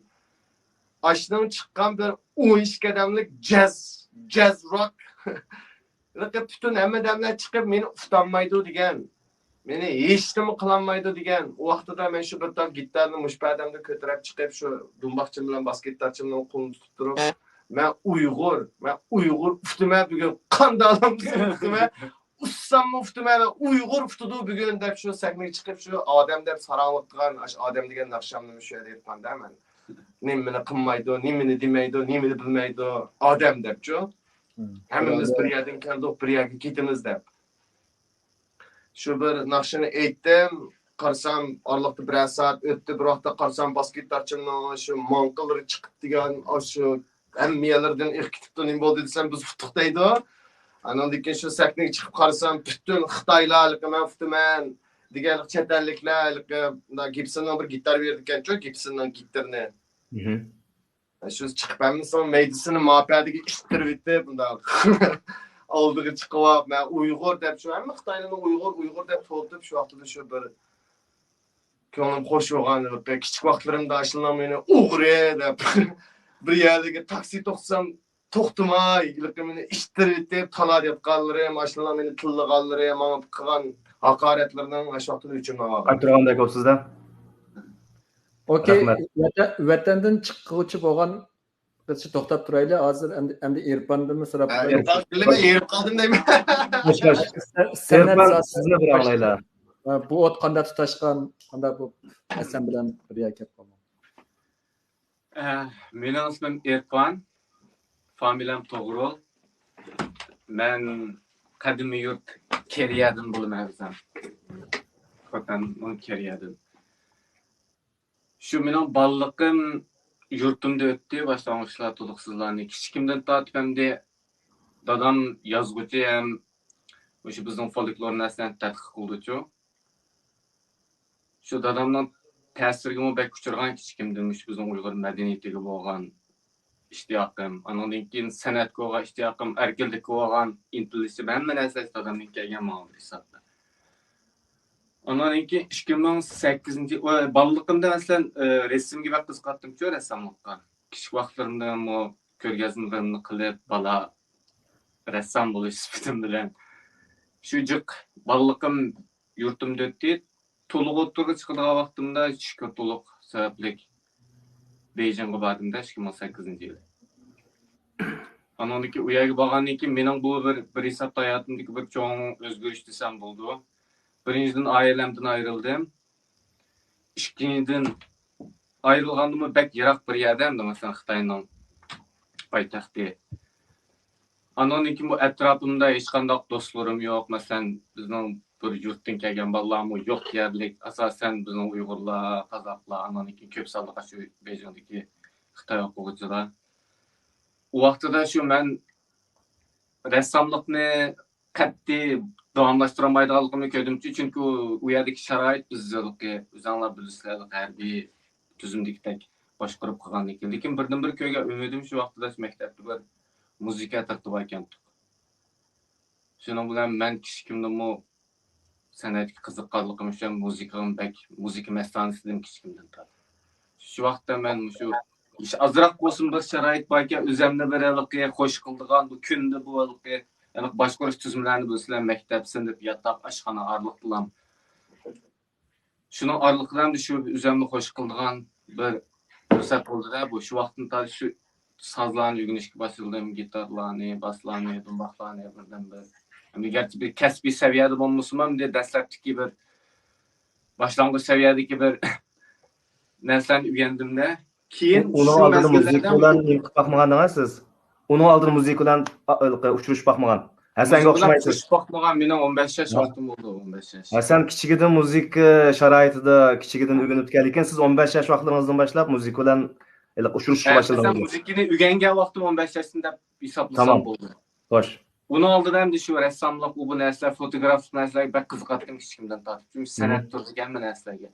ئاشۇنىڭ چىققان بىر ئون ئىككى ئادەملىك جاز، جاز روك. ھېلىقى پۈتۈن ھەممە ئادەملەر چىقىپ مېنى ئۇتالمايدۇ دېگەن. مېنى ھېچنېمە قىلالمايدۇ دېگەن. ئۇ ۋاقتىدا مەن شۇ بىر تال گىتارنى مۇشۇ پەدەمدە كۆتۈرۈپ چىقىپ، شۇ دۇمباقچىم بىلەن باس گىتارچىمنىڭ قولىنى تۇتۇپ تۇرۇپ، مەن ئۇيغۇر، مەن ئۇيغۇر ئۇتىمەن بۈگۈن، قانداقلام ئۇتىمەن، ئۇتساممۇ ئۇتىمەن، مەن ئۇيغۇر ئۇتىدۇ بۈگۈن دەپ شۇ سەھنىگە چىقىپ، شۇ ئادەم دەپ ساراڭلىق قىلغان، ئاشۇ ئادەم دېگەن ناخشامنىمۇ شۇ يەردە ئېيتقاندا مەن. نېمىنى قىلمايدۇ، نېمىنى دېمەيدۇ، نېمىنى بىلمەيدۇ، ئادەم دەپچۇ. ھەممىمىز بىر يەردىن كەلدۇق، بىر يەرگە كېتىمىز دەپ. شۇ بىر ناخشىنى ئېيتتىم، قارىسام، ئارىلىقتا بىرەر سائەت ئۆتتى، بىر ۋاقىتتا قارىسام، باس گىتارچىمنىڭ شۇ ماڭقىلىرى چىقىپ دېگەن، شۇ ھەممە يەرلىرىدىن ئېقىپ كېتىپتۇ، نېمە بولدى دېسەم، بۇزۇپ تۇتتۇق دەيدۇ. ئانىڭدىن كېيىن شۇ سەھنىگە چىقىپ قارىسام، پۈتۈن خىتايلار ھېلىقى مەن ئۇتىمەن دېگەن چەت ئەللىكلەر ھېلىقى گىبسوننىڭ بىر گىتارى بېرىدىكەنچۇ، گىبسوننىڭ گىتىرىنى. شۇ چىقىپ ھەممىسىنىڭ مەيدىسىنى ماپەدىگە ئىتتىرىۋېتىپ، بۇنداق ئالدىغا چىقىۋاپ، مەن ئۇيغۇر دەپ، شۇ ھەممە خىتايلارنى ئۇيغۇر، ئۇيغۇر دەپ توۋلىتىپ، شۇ ۋاقتىدا شۇ بىر كۆڭلۈم خوش بولغان، كىچىك ۋاقىتلىرىمدا ئاشۇنداق مېنى ئوغرى دەپ، بىر يەرلەرگە تاكسى توختىسام، توختىماي، ھېلىقى مېنى ئىتتىرىۋېتىپ، تالادا ياتقانلىرىم، ئاشۇنداق مېنى تىللىغانلىرى، ماڭا قىلغان ھاقارەتلىرىنىڭ ئاشۇ ۋاقتىدا ئۆچۈرمەي قالغان. قايتۇرغاندەك بولسىز-دە. ئوكەي، رەھمەت. ۋەتە-، ۋەتەندىن چىققۇچە بولغان، بىز توختاپ تۇرايلى. ھازىر ئەمدى، ئەمدى ئىرپاندىنمۇ سوراپ ھە، قويايلى. ئىرپان، بىلمەي، ھېرىپ قالدىم دەيمەن. خوش، خوش. سەنئەت ئىرپان، ساھەسى سىزنى بىر ئاڭلايلى. ھە، بۇ ئوت قانداق تۇتاشقان، قانداق بۇ ئەسەم بىلەن بىر يەرگە كەپ قالغان. ئە، مېنىڭ ئىسمىم ئىرپان، فامىلەم توغرۇل. مەن قەدىمىي يۇرت كېرىيەدىن بولىمەن ئۆزۈم. خوتەن، كېرىيەدىن. شۇ مېنىڭ بالىلىقىم يۇرتۇمدا ئۆتتى، باشلانغۇچلار، تولۇقسىزلارنى. كىچىكىمدىن تارتىپ ئەمدى دادام يازغۇچى ھەم مۇشۇ بىزنىڭ فولكلور نەرسىلەرنى تەتقىق قىلىدۇچۇ. شۇ دادامنىڭ تەسىرىگىمۇ بەك ئۇچرىغان كىچىكىمدىن، مۇشۇ بىزنىڭ ئۇيغۇر مەدەنىيىتىگە بولغان ئىشتىياقىم، ئانىڭدىن كېيىن سەنئەتكە بولغان ئىشتىياقىم، ئەركىنلىككە بولغان ئىنتىلىشىم، ھەممە نەرسە دادامدىن كەلگەن ماڭا بىر ھېسابتا. ئانىڭدىن كېيىن ئىككى مىڭ سەككىزىنچى، ئۇ، بالىلىقىمدا مەسىلەن، ئى، رەسىمگە بەك قىزىقاتتىمچۇ، رەسساملىققا. كىچىك ۋاقىتلىرىمدىمۇ كۆرگەزمىلىرىمنى قىلىپ، بالا رەسسام بولۇش سۈپىتىم بىلەن شۇ جىق بالىلىقىم يۇرتۇمدا ئۆتتى. تولۇق ئوتتۇرىغا چىقىدىغان ۋاقتىمدا شۈكۈر تولۇق سەۋەبلىك بېيجىڭغا باردىم-دە، ئىككى مىڭ سەككىزىنچى يىلى. ئانىڭدىن كېيىن ئۇ يەرگە بارغاندىن كېيىن مېنىڭ بۇ بىر، بىر ھېسابتا ھاياتىمدىكى بىر چوڭ ئۆزگىرىش دېسەم بولىدۇ. بىرىنچىدىن، ئائىلەمدىن ئايرىلدىم. ئىككىنچىدىن، ئايرىلغاندىمۇ بەك يىراق بىر يەردە، ئەمدى مەسىلەن، خىتاينىڭ پايتەختى. ئانىڭدىن كېيىن بۇ ئەتراپىمدا ھېچقانداق دوستلىرىم يوق. مەسىلەن، بىزنىڭ بىر يۇرتتىن كەلگەن بالىلارمۇ يوق دېيەرلىك. ئاساسەن بىزنىڭ ئۇيغۇرلار، قازاقلار، ئانىڭدىن كېيىن كۆپ سانلىق شۇ بېيجىڭدىكى خىتاي ئوقۇغۇچىلار. ئۇ ۋاقتىدا شۇ مەن رەسساملىقنى قەتئىي داۋاملاشتۇرالمايدىغانلىقىمنى كۆردۈمچۇ، چۈنكى ئۇ، ئۇ يەردىكى شارائىت بىز ھېلىقى ئۆزۈڭلار بىلىسىلەر، ھەربىي تۈزۈمدىكىدەك باشقۇرۇپ قىلغاندىكىن. لېكىن بىردىنبىر كۆرگەن ئۈمىدىم شۇ ۋاقىتتا مەكتەپتە بىر مۇزىكا تەرتىپى باركەنتۇق. شۇنىڭ بىلەن مەن كىچىكىمدىنمۇ سەنئەتكە قىزىققانلىقىم ئۈچۈن مۇزىكىغىمۇ بەك، مۇزىكا مەستانىسى ئىدىم كىچىكىمدىن تارتىپ. شۇ ۋاقىتتا مەن مۇشۇ، مۇشۇ ئازراق بولسۇن بىر شارائىت باركەن، ئۆزەمنى بىر ھېلىقى خوش قىلىدىغان، بۇ كۈندە بۇ ھېلىقى، ھېلىقى باشقۇرۇش تۈزۈملەرنى بىلىسىلەر، مەكتەپ، سىنىپ، ياتاق، ئاشخانا ئارىلىقتىلا. شۇنىڭ ئارىلىقىدا ئەمدى شۇ ئۆزەمنى خوش قىلىدىغان بىر پۇرسەت بولدى-دە، بۇ شۇ ۋاقىتتىن تارتىپ شۇ سازلارنى ئۆگىنىشكە باشلىدىم، گىتارلارنى، باسلارنى، دۇمباقلارنى بىردىنبىر. ئەمدى گەرچە بىر كەسپىي سەۋىيەدە بولمىسىمۇ، ئەمدى دەسلەپتىكى بىر باشلانغۇچ سەۋىيەدىكى بىر نەرسىلەرنى ئۆگەندىم-دە. كېيىن ئۇنىڭ شۇ ئالدىدا مۇزىكا مەزگىللەردە بىلەن نېمە قىلىپ باقمىغان ئىدىڭىز سىز؟ ئۇنىڭ ئالدىدا مۇزىكا بىلەن، ئا، ئۇچرىشىپ باقمىغان. ھەسەنگە مۇزىكا بىلەن ئوخشىمايسىز. ئۇچرىشىپ باقمىغان، مېنىڭ ئون بەش ياش ھە. ۋاقتىم بولدى، ئون بەش ياش. ھەسەن كىچىكىدىن مۇزىكا شارائىتىدا كىچىكىدىن ئۆگىنىپتىكەن، لېكىن سىز ئون بەش ياش ۋاقتىڭىزدىن باشلاپ مۇزىكا بىلەن ھېلىقى ئۇچرىشىشقا ھە، باشلىدىڭىز. مەسىلەن، مۇزىكىنى ئۆگەنگەن ۋاقتىم ئون بەش ياشتىن دەپ ھېسابلىسام تامام. بولدى. خوش. ئۇنىڭ ئالدىدا ئەمدى شۇ رەسساملىق، ئۇ بۇ نەرسىلەر، فوتوگرافلىق نەرسىلەرگە بەك قىزىقاتتىم كىچىكىمدىن تارتىپ. چۈنكى مم. سەنئەت تۈرىدىكەن ھەممە نەرسىلەرگە.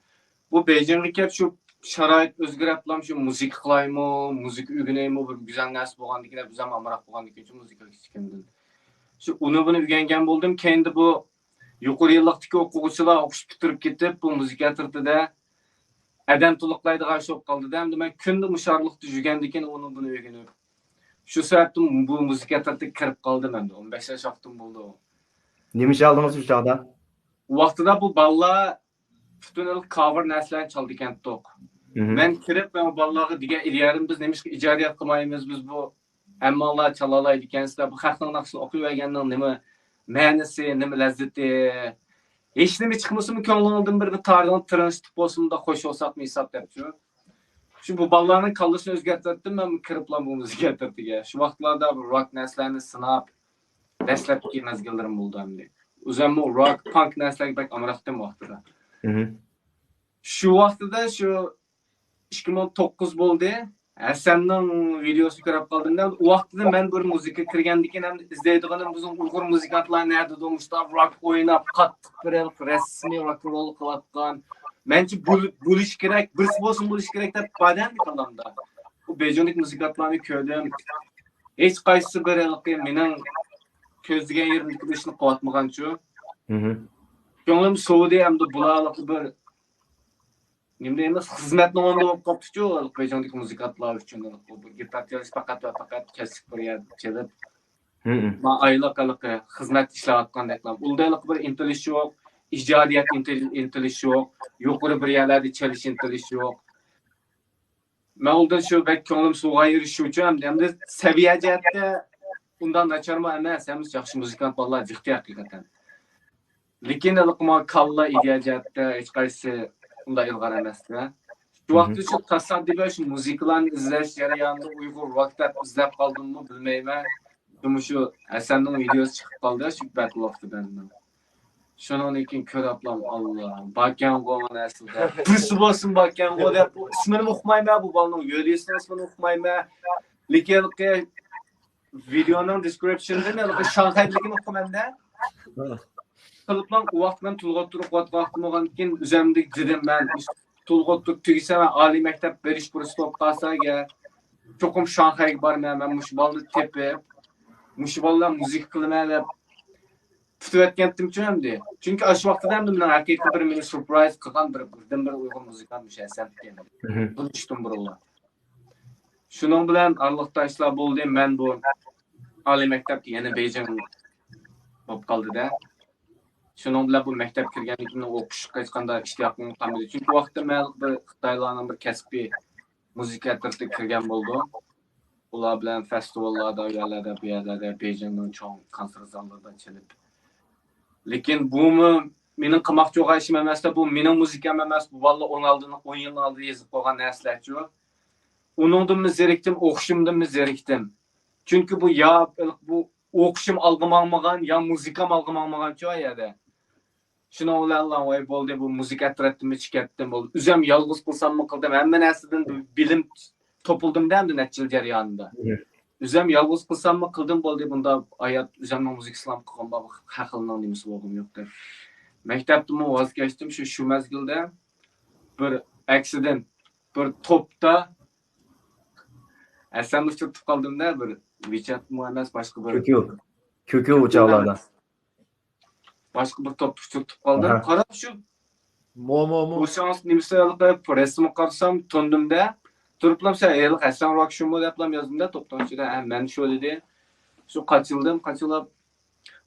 بۇ بېيجىڭغا كەپ شۇ شارائىت ئۆزگىرەپلا شۇ مۇزىكا قىلايمۇ، مۇزىكا ئۆگىنەيمۇ، بىر گۈزەل نەرسە بولغاندىكىن دەپ ئۆزۈم ئامراق بولغاندىكىن شۇ مۇزىكىغا كىچىكىمدىن. شۇ ئۇنى بۇنى ئۆگەنگەن بولدۇم. كەينىدە بۇ يۇقىرى يىللىقتىكى ئوقۇغۇچىلار ئوقۇش پۈتتۈرۈپ كېتىپ، بۇ مۇزىكا ئەترىتىدە ئادەم تولۇقلايدىغان ئىش بولۇپ قالدى-دە. ئەمدى مەن كۈندە مۇشۇ ئارىلىقتا يۈرگەندىكىن ئۇنى بۇنى ئۆگىنىپ، شۇ سەۋەبتىن بۇ مۇزىكا ئەترىتىگە كىرىپ قالدىم ئەمدى. ئون بەش ياش ۋاقتىم بولدى. نېمە ئىش ئالدىڭىز شۇ چاغدا؟ ئۇ ۋاقتىدا بۇ بالىلار پۈتۈن كاۋېر نەرسىلەرنى چالىدىكەنتۇق. مم. مەن كىرىپ، مەن ئۇ بالىلارغا دېگەن ئىدىيەم، بىز نېمىشقا ئىجادىيەت قىلمايمىز، بىز بۇ ھەممىڭلار چالالايدىكەنسىلەر، بۇ خەقنىڭ ناخشىسىنى ئوقۇۋەرگەننىڭ نېمە مەنىسى، نېمە لەززىتى؟ ھېچنېمە چىقمىسىمۇ، كۆڭلۈڭدىن بىر، بىر تارىڭنى تىرىڭشىتىپ بولسىمۇ، خوش بولساقمۇ ھېساب دەپچۇ. شۇ بۇ بالىلارنىڭ كاللىسىنى ئۆزگەرتىۋەتتىم مەن كىرىپلا بۇ مۇزىكا ئەترىتىگە. شۇ ۋاقىتلاردا بۇ راك نەرسىلەرنى سىناپ، دەسلەپكى مەزگىللىرىم بولدى ئەمدى. ئۆزۈممۇ راك، پانك نەرسىلەرگە بەك ئامراقتىم ۋاقتىدا. شۇ ۋاقتىدا شۇ ئىككى مىڭ توققۇز بولدى. ھەسەننىڭ ۋىدېئوسىنى كۆرۈپ قالدىم. ئۇ ۋاقتىدا مەن بىر مۇزىكا كىرگەندىكىن ھەم ئىزدەيدىغىنىم بىزنىڭ ئۇيغۇر مۇزىكانتلار نەدىدۇ، مۇشۇنداق راك ئويناپ، قاتتىق بىر رەسمىي راك رول قىلىۋاتقان. مەنچە بولۇش كېرەك، بىرسى بولسۇن بولۇش كېرەك دەپ بار ئەمدى كاللامدا. بۇ بېيجىڭدىكى مۇزىكانتلارنى كۆردۈم. ھېچقايسىسى بىر ھېلىقى مېنىڭ كۆزلىگەن يېرىمدىكى بىر ئىشنى قىلىۋاتمىغانچۇ. كۆڭلۈم سوۋۇدى ئەمدى بۇلارلىق بىر نېمە دەيمىز، خىزمەتنىڭ ئورنىدا بولۇپ قاپتۇچۇ، بېيجىڭدىكى مۇزىكانتلار ئۈچۈن بۇ گىتار چېلىش پەقەت ۋە پەقەت كەسىپ بىر يەردە چېلىپ، ما ئايلىق ھېلىقى خىزمەت ئىشلەۋاتقاندەكلا. ئۇنداق بىر ئىنتىلىش يوق، ئىجادىيەت ئىنتىل-، ئىنتىلىش يوق، يۇقىرى بىر يەرلەردە چېلىش ئىنتىلىش يوق. مەن ئۇندىن شۇ بەك كۆڭلۈم سوۋۇغان يېرى شۇچۇ، ئەمدى، ئەمدى سەۋىيە جەھەتتە ئۇنداق ناچارمۇ ئەمەس، ھەممىسى ياخشى مۇزىكانت بالىلار جىقتى ھەقىقەتەن. لېكىن ھېلىقى ماڭا كاللا ئىدىيە جەھەتتە ھېچقايسى ئۇنداق ئىلغار ئەمەستى. شۇ ۋاقىتتا شۇ تاسادىپەن شۇ مۇزىكىلارنى ئىزدەش جەريانىدا ئۇيغۇر راك دەپ ئىزدەپ قالدىممۇ بىلمەيمەن. شۇ ھەسەننىڭ ۋىدېئوسى چىقىپ قالدى شۇ بەتل ئوف دە بەندنىڭ. شۇنىڭدىن كېيىن كۆرۈپلام، ئاللا، باركەنغۇ مانا ئەسلىدە. بىرسى بولسۇن باركەنغۇ دەپ، ئىسمىنىمۇ ئۇقمايمەن، بۇ بالىنىڭ يۆلىيىسىنىڭ ئىسمىنى ئۇقمايمەن. لېكىن ھېلىقى ۋىدېئونىڭ دېسكرىپشنىدىن ھېلىقى شاڭخەيدىكىنى ئۇقىمەن-دە. قىلىپلا ئۇ ۋاقىت مەن تۇلغا ئوتتۇرا ئوقۇۋاتقان ۋاقتىم بولغاندىكىن، ئۆزۈمدىكى دېدىم مەن، تۇلغا ئوتتۇرا تۈگىسە مەن ئالىي مەكتەپ بېرىش پۇرسىتى بولۇپ قالسا ئەگەر، چوقۇم شاڭخەيگە بارىمەن، مەن مۇشۇ بالىنى تېپىپ، مۇشۇ بالىلار مۇزىكا قىلىمەن دەپ پۈتۈۋەتكەنتىمچۇ ئەمدى. چۈنكى ئاشۇ ۋاقىتتا ئەمدى مېنىڭ ھەقىقىي بىر مېنى سۈرپرايز قىلغان بىر، بىردىنبىر ئۇيغۇر مۇزىكانت مۇشۇ ھەسەن ئىكەن. تونۇشتۇم بۇرۇنلا. شۇنىڭ بىلەن ئارىلىقتا ئىشلار بولدى. مەن بۇ ئالىي مەكتەپكە يەنە بېيجىڭ بولۇپ قالدى-دە. شۇنىڭ بىلەن بۇ مەكتەپ كىرگەندىن كېيىن ئوقۇشقا ھېچقانداق ئىشتىياقىم قالمىدى. چۈنكى ۋاقتىدا مەن بىر خىتايلارنىڭ بىر كەسپىي مۇزىكا ئەترىتىگە كىرگەن بولدۇم. ئۇلار بىلەن فېستىۋاللاردا، ئۇ يەرلەردە، بۇ يەرلەردە، بېيجىڭنىڭ چوڭ كونسېرت زاللىرىدا چېلىپ. لېكىن بۇمۇ مېنىڭ قىلماقچى بولغان ئىشىم ئەمەستە، بۇ مېنىڭ مۇزىكام ئەمەس، بۇ بالىلار ئون ئالدىن، ئون يىلنىڭ ئالدىدا يېزىپ قويغان نەرسىلەرچۇ. ئۇنىڭدىنمۇ زېرىكتىم، ئوقۇشۇمدىنمۇ زېرىكتىم. چۈنكى بۇ يا بۇ ئوقۇشۇم ئالغا ماڭمىغان، يا مۇزىكام ئالغا ماڭمىغانچۇ ئۇ يەردە. شۇنىڭ بىلەن ۋاي بولدى، بۇ مۇزىكا ئەترىتىمۇ چىكەتتىم بولدى. ئۆزۈم يالغۇز قىلساممۇ قىلدىم، ھەممە نەرسىدىن بىلىم توپلىدىم-دە ئەمدى نەچچە يىل جەريانىدا. ئۆزۈم يالغۇز قىلساممۇ قىلدىم بولدى، بۇنداق ھايات ئۆزۈمنىڭ مۇزىكىسىنى قىلغان بار، ھەر خىلنىڭ نېمىسى بولغىنى يوق دەپ. مەكتەپتىنمۇ ۋاز كەچتىم، شۇ، شۇ مەزگىلدە بىر ئاكسىدېنت، بىر توپتا ھەسەننى ئۇچرىتىپ قالدىم-دە، بىر ۋىچەتمۇ ئەمەس، باشقا بىر كۈكۈ. كۈكۈ ئۇ چاغلاردا. باشقا بىر توپتا ئۇچرىتىپ قالدىم. قاراپ شۇ مومومو. بۇ شانس نېمىسى قىلىپ رەسىمگە قارىسام، تونۇدۇم-دە. تۇرۇپلام سەن ھېلىقى ھەسەن راك شۇمۇ دەپلام يازدىم-دە، توپنىڭ ئىچىدە. ھە، مەن شۇ دېدى. شۇ قاچىلدىم، قاچىلاپ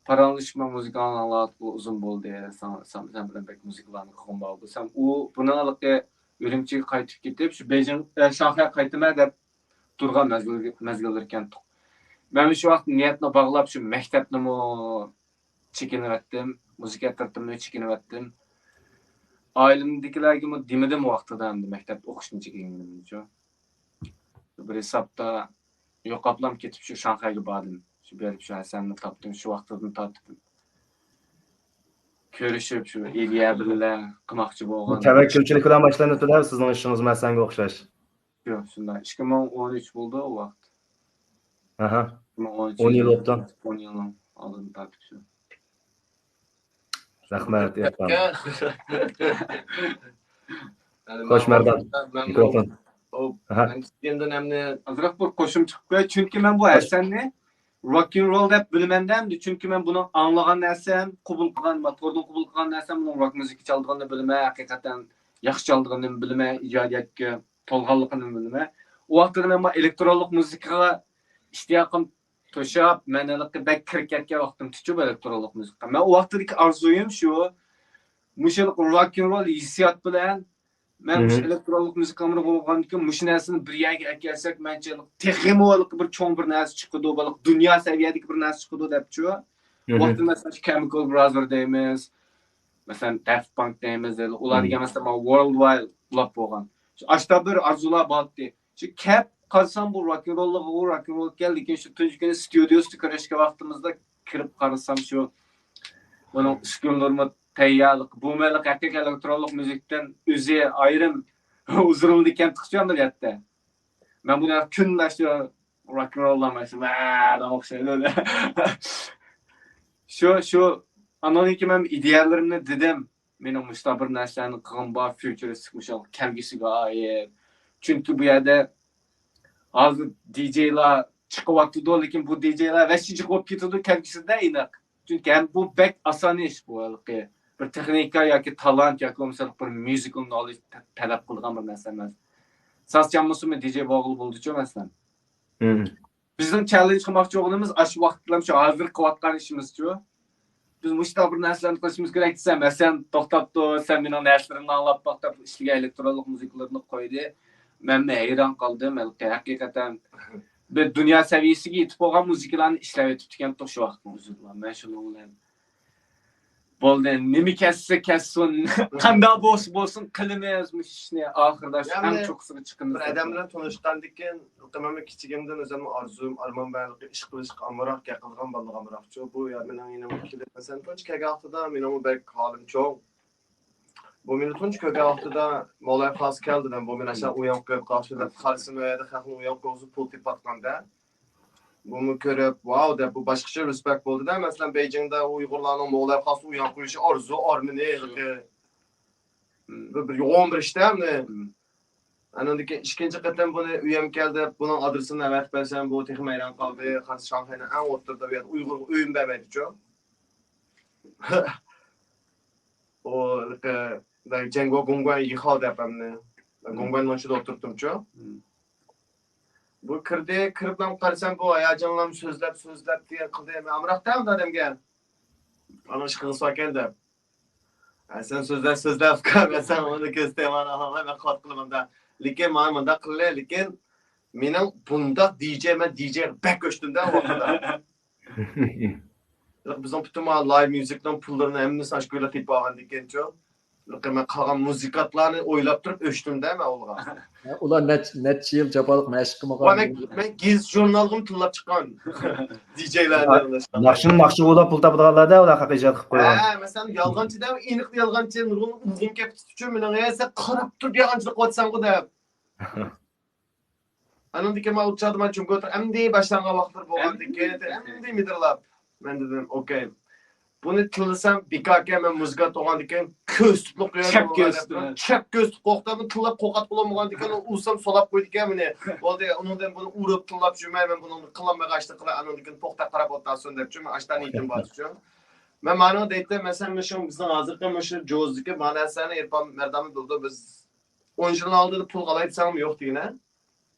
پاراڭلىشىپ مەن مۇزىكا ئاڭلاۋاتقىلى ئۇزۇن بولدى. سەن، سەن، سەن بىلەن بەك مۇزىكىلارنى قىلغۇم بار دېسەم، ئۇ بۇنىڭ ھېلىقى ئۈرۈمچىگە قايتىپ كېتىپ، شۇ بېيجىڭ، ئە، شاڭخەي قايتىمەن دەپ تۇرغان مەزگىل، مەزگىللىرى ئىكەن. مەن شۇ ۋاقىت نىيەتنى باغلاپ، شۇ مەكتەپنىمۇ چېكىنىۋەتتىم، مۇزىكا ئەترىتىمنى چېكىنىۋەتتىم. ئائىلەمدىكىلەرگىمۇ دېمىدىم ۋاقتىدا ئەمدى مەكتەپ ئوقۇشنى چېكىنگىنىمنىچۇ. بىر ھېسابتا يوقاپلام كېتىپ شۇ شاڭخەيگە باردىم. شۇ بېرىپ شۇ ھەسەننى تاپتىم. شۇ ۋاقتىدىن تارتىپ كۆرۈشۈپ، شۇ ئىليا بىللە قىلماقچى بولغان. تەۋەككۈلچىلىك بىلەن باشلىنىپتۇ-دە، سىزنىڭ ئىشىڭىزمۇ ھەسەنگە ئوخشاش. ياق، شۇنداق. ئىككى مىڭ ئون ئۈچ بولدى ئۇ ۋاقىت. ئاھا. ئىككى مىڭ ئون ئۈچ. ئون يىل بوپتۇ. ئون يىلنىڭ ئالدىدىن تارتىپ شۇ. رەھمەت، ئېھسان. خوش، مەردان. مىكروفون. ئاھا. مەن چىققاندىن ئەمدى ئازراق بىر قوشۇم چىقىپ قوياي، چۈنكى مەن بۇ ھەسەننى روك-ئېن-رول دەپ بىلىمەن-دە ئەمدى، چۈنكى مەن بۇنىڭ ئاڭلىغان نەرسەم، قوبۇل قىلغان، ما توردىن قوبۇل قىلغان نەرسەم بۇنىڭ روك مۇزىكا چالىدىغىنىنى بىلىمەن، ھەقىقەتەن ياخشى چالىدىغىنىنى بىلىمەن، ئىجادىيەتكە تولغانلىقىنى بىلىمەن. ئۇ ۋاقىتتا مەن ئېلېكترونلۇق مۇزىكىغا ئىشتىياقىم توشاپ، مەن ھېلىقى بەك كىرىپ كەتكەن ۋاقتىم تۇچۇ بۇ ئېلېكترونلۇق مۇزىكا. مەن ئۇ ۋاقىتتىكى ئارزۇيۇم شۇ، مۇشۇ ھېلىقى روك-ئېن-رول ھېسسىيات بىلەن مەن مۇشۇ ئېلېكترونلۇق مۇزىكا ئامرىغا بولغاندىكىن مۇشۇ نەرسىنى بىر يەرگە ئەكەلسەك، مەنچە تېخىمۇ ھېلىقى بىر چوڭ بىر نەرسە چىقىدۇ، بىر دۇنيا سەۋىيەدىكى بىر نەرسە چىقىدۇ دەپچۇ. ئۇ ۋاقىتتا مەسىلەن، شۇ كېمىكال برازېر دەيمىز، مەسىلەن، دەفت پانك دەيمىز، ئۇلار دېگەن مەسىلەن، مانا ۋورلد ۋايد بولۇپ بولغان. شۇ ئاشتا بىر ئارزۇلار بارتتى. شۇ كەپ قارىسام، بۇ روكنروللۇق، ئۇ روكنرول ئىكەن، لېكىن شۇ تۇنجى كۈنى ستۇدىيوسىدا كۆرۈشكەن ۋاقتىمىزدا كىرىپ قارىسام، شۇ بۇنىڭ ئۈسكۈنىلىرىمۇ تەييارلىق، بۇ مەنلىك ھەقىقىي ئېلېكترونلۇق مۇزىكىدىن ئۆزى ئايرىم ھۇزۇرلىنىدىكەن تۇغۇچۇ ئەمەلىيەتتە. مەن بۇنى كۈندە شۇ روكنروللارمەن، شۇ، ۋە، دەپ ئوخشايدۇ. شۇ، شۇ، ئاندىن كېيىن مەن ئىدىيەلىرىمنى دېدىم. مېنىڭ مۇشۇنداق بىر نەرسىلەرنى قىلغۇم بار، فيۇچېرىستىك مۇشۇ كەلگۈسىگە ئائىت. چۈنكى بۇ يەردە ھازىر دىجېيلار چىقىۋاتىدۇ، لېكىن بۇ دىجېيلار ۋەھشىي جىق بولۇپ كېتىدۇ كەلگۈسىدە ئېنىق. چۈنكى ھەم بۇ بەك ئاسان ئىش، بۇ ھېلىقى بىر تېخنىكا ياكى تالانت ياكى بولمىسا بىر ميۇزىكال نولېج تەلەپ قىلىدىغان بىر نەرسە ئەمەس. ساز چالمىسىمۇ دىجېي بولغىلى بولىدۇچۇ، مەسىلەن. بىزنىڭ چاللېنج قىلماقچى بولغىنىمىز ئاشۇ ۋاقىتلام شۇ ھازىر قىلىۋاتقان ئىشىمىزچۇ. بىز مۇشۇنداق بىر نەرسىلەرنى قىلىشىمىز كېرەك دېسەم، ھەسەن توختاپتۇ، سەن مېنىڭ نەرسىلىرىمنى ئاڭلاپ باق دەپ ئىشلىگەن ئېلېكترونلۇق مۇزىكىلىرىنى قويدى. مەنمۇ ھەيران قالدىم، ھېلىقى ھەقىقەتەن بىر دۇنيا سەۋىيەسىگە يېتىپ بولغان مۇزىكىلارنى ئىشلەۋېتىپتىكەنتۇق شۇ ۋاقىتنىڭ ئۆزىدىلا. مەن شۇنىڭ بىلەن بولدى، نېمە كەتسە كەتسۇن، قانداق بولسا بولسۇن، قىلىمىز مۇشۇ ئىشنى، ئاخىرىدا شۇ ئەڭ يەنى چوققىسىغا چىقىمىز بىر دەپ. ئادەم بىلەن تونۇشقاندىن كېيىن، مەن كىچىكىمدىن ئۆزۈمنىڭ ئارزۇيۇم، ئارمان بار، ئىش قىلىشقا ئامراق، گەپ قىلىدىغان بالىلارغا ئامراقچۇ. بۇ يا مېنىڭ يېنىمغا كېلىپ، مەسىلەن، تۇنجى كەلگەن ۋاقتىدا مېنىڭمۇ بەك ھالىم چوڭ. بۇ مېنى تۇنجى كۆرگەن ۋاقتىدا مولاي خاس كەلدى دەم، بۇ مېنى ئاشۇ ئۇيان قويۇپ قالسۇن دەپ، قارىسىمۇ يەردە خەقنى ئۇيان قويغۇزۇپ پۇل تېپىۋاتقاندا. بۇمۇ كۆرۈپ، ۋاۋ دەپ، بۇ باشقىچە رېسپېكت بولدىدا. مەسىلەن، بېيجىڭدا ئۇيغۇرلارنىڭ مولاي خاس ئۇيان قويۇشى ئارزۇ، ئارمىنى، ھېلىقى بىر، بىر يوغان بىر ئىشتا، مم. ئاندىن كېيىن ئىككىنچى قېتىم بۇنى ئۆيۈم كەل دەپ، بۇنىڭ ئادرېسىنى ئەۋەتىپ بەرسەم، بۇ تېخىمۇ ھەيران قالدى. قارىسا شاڭخەينىڭ ئەڭ ئوتتۇرىدا بۇ يەردە ئۇيغۇرغا ئۆيمۇ بەرمەيدىچۇ. ئۇ، جەڭگو گۇڭگۇەن يىخاۋ دەپ ئەمدى. مم. گۇڭگۇەننىڭ ئىچىدە ئولتۇرۇپتۇمچۇ. مم. بۇ كىردى، كىرىپ مەن قارىسام، بۇ ھاياجانلىنىپ سۆزلەپ، سۆزلەپ دېگەن قىلدى. مەن ئامراق دەڭ ئادەمگە. ئانا ئىش قىلغۇسى باركەن دەپ. ھە، سەن سۆزلە، سۆزلە، ئۇكام، مەن سەن ئۇنى كۆزىتەيمەن، ئاڭلاڭلار، مەن قاتتىق قىلىمەن دە. لېكىن مانا مۇنداق قىلدى، لېكىن مېنىڭ بۇنداق دىجەي، مەن دىجەيگە بەك ئۆچتۈم دە، ۋاقتىدا. بىزنىڭ پۈتۈن مانا لايىۋ ميۇزىكنىڭ پۇللىرىنى ھەممىسىنى ئاشۇ كويلا تېپىپ ئالغاندىكىنچۇ. مەن قالغان مۇزىكانتلارنى ئويلاپ تۇرۇپ ئۆچتۈم دە مەن ئۇلارغا. ئۇلار نەچ-، نەچچە يىل جاپالىق مەشىق قىلمىغان. ۋە مەن، مەن گېزىت ژۇرنالغىمۇ تىللاپ چىققان. دىجەيلەرنى ئاڭلاشقا. ناخشىنى ناخشا بولاپ پۇل تاپىدىغانلار دە، ئۇلار ھەقىقىي ئىجاد قىلىپ قويغان. ھە، مەسىلەن، يالغانچى دە، ئېنىق يالغانچى، نۇرغۇن ئۇرغۇم كەپ تۇتۇپچۇ مېنىڭ، ھە، سەن قاراپ تۇر يالغانچىلىق قىلىۋاتساڭغۇ دەپ. ئاندىن كېيىن مەن ئۇ چاغدا مەن جۇڭگو ئەمدى باشلانغان ۋاقىتلار بولغاندىن كېيىن، ئەمدى مىدىرلاپ. مەن دېدىم، ئوكەي. بۇنى تىللىسام بىكاركەن، مەن مۇزىكانت بولغاندىن كېيىن كۆز تۇتۇپ قويۇپ، چەپ كۆز تۇتۇپ. چەپ كۆز تۇتۇپ قويۇپ، بۇنى تىللاپ قورقاتقۇلۇق بولغاندىن كېيىن ئۇ ئۇرسام سولاپ قويىدىكەن مېنى. بولدى، ئۇنىڭدىن بۇنى ئۇرۇپ تىللاپ يۈرمەي، مەن بۇنىڭدىن قىلالمىغان ئىشنى قىلاي، ئاندىن كېيىن توختاپ قاراپ ئولتۇرسۇن دەپچۇ، مەن ئاشتا نىيىتىم بارچۇ. مەن ماڭا دەيتتىم، مەسىلەن، مۇشۇ بىزنىڭ ھازىرقى مۇشۇ جوزدىكى مانا نەرسىلەرنى ئېرپان مەردانمۇ بىلىدۇ، بىز ئون يىلنىڭ ئالدىدا پۇل ئالاي دېسەڭمۇ يوق دېگىنە.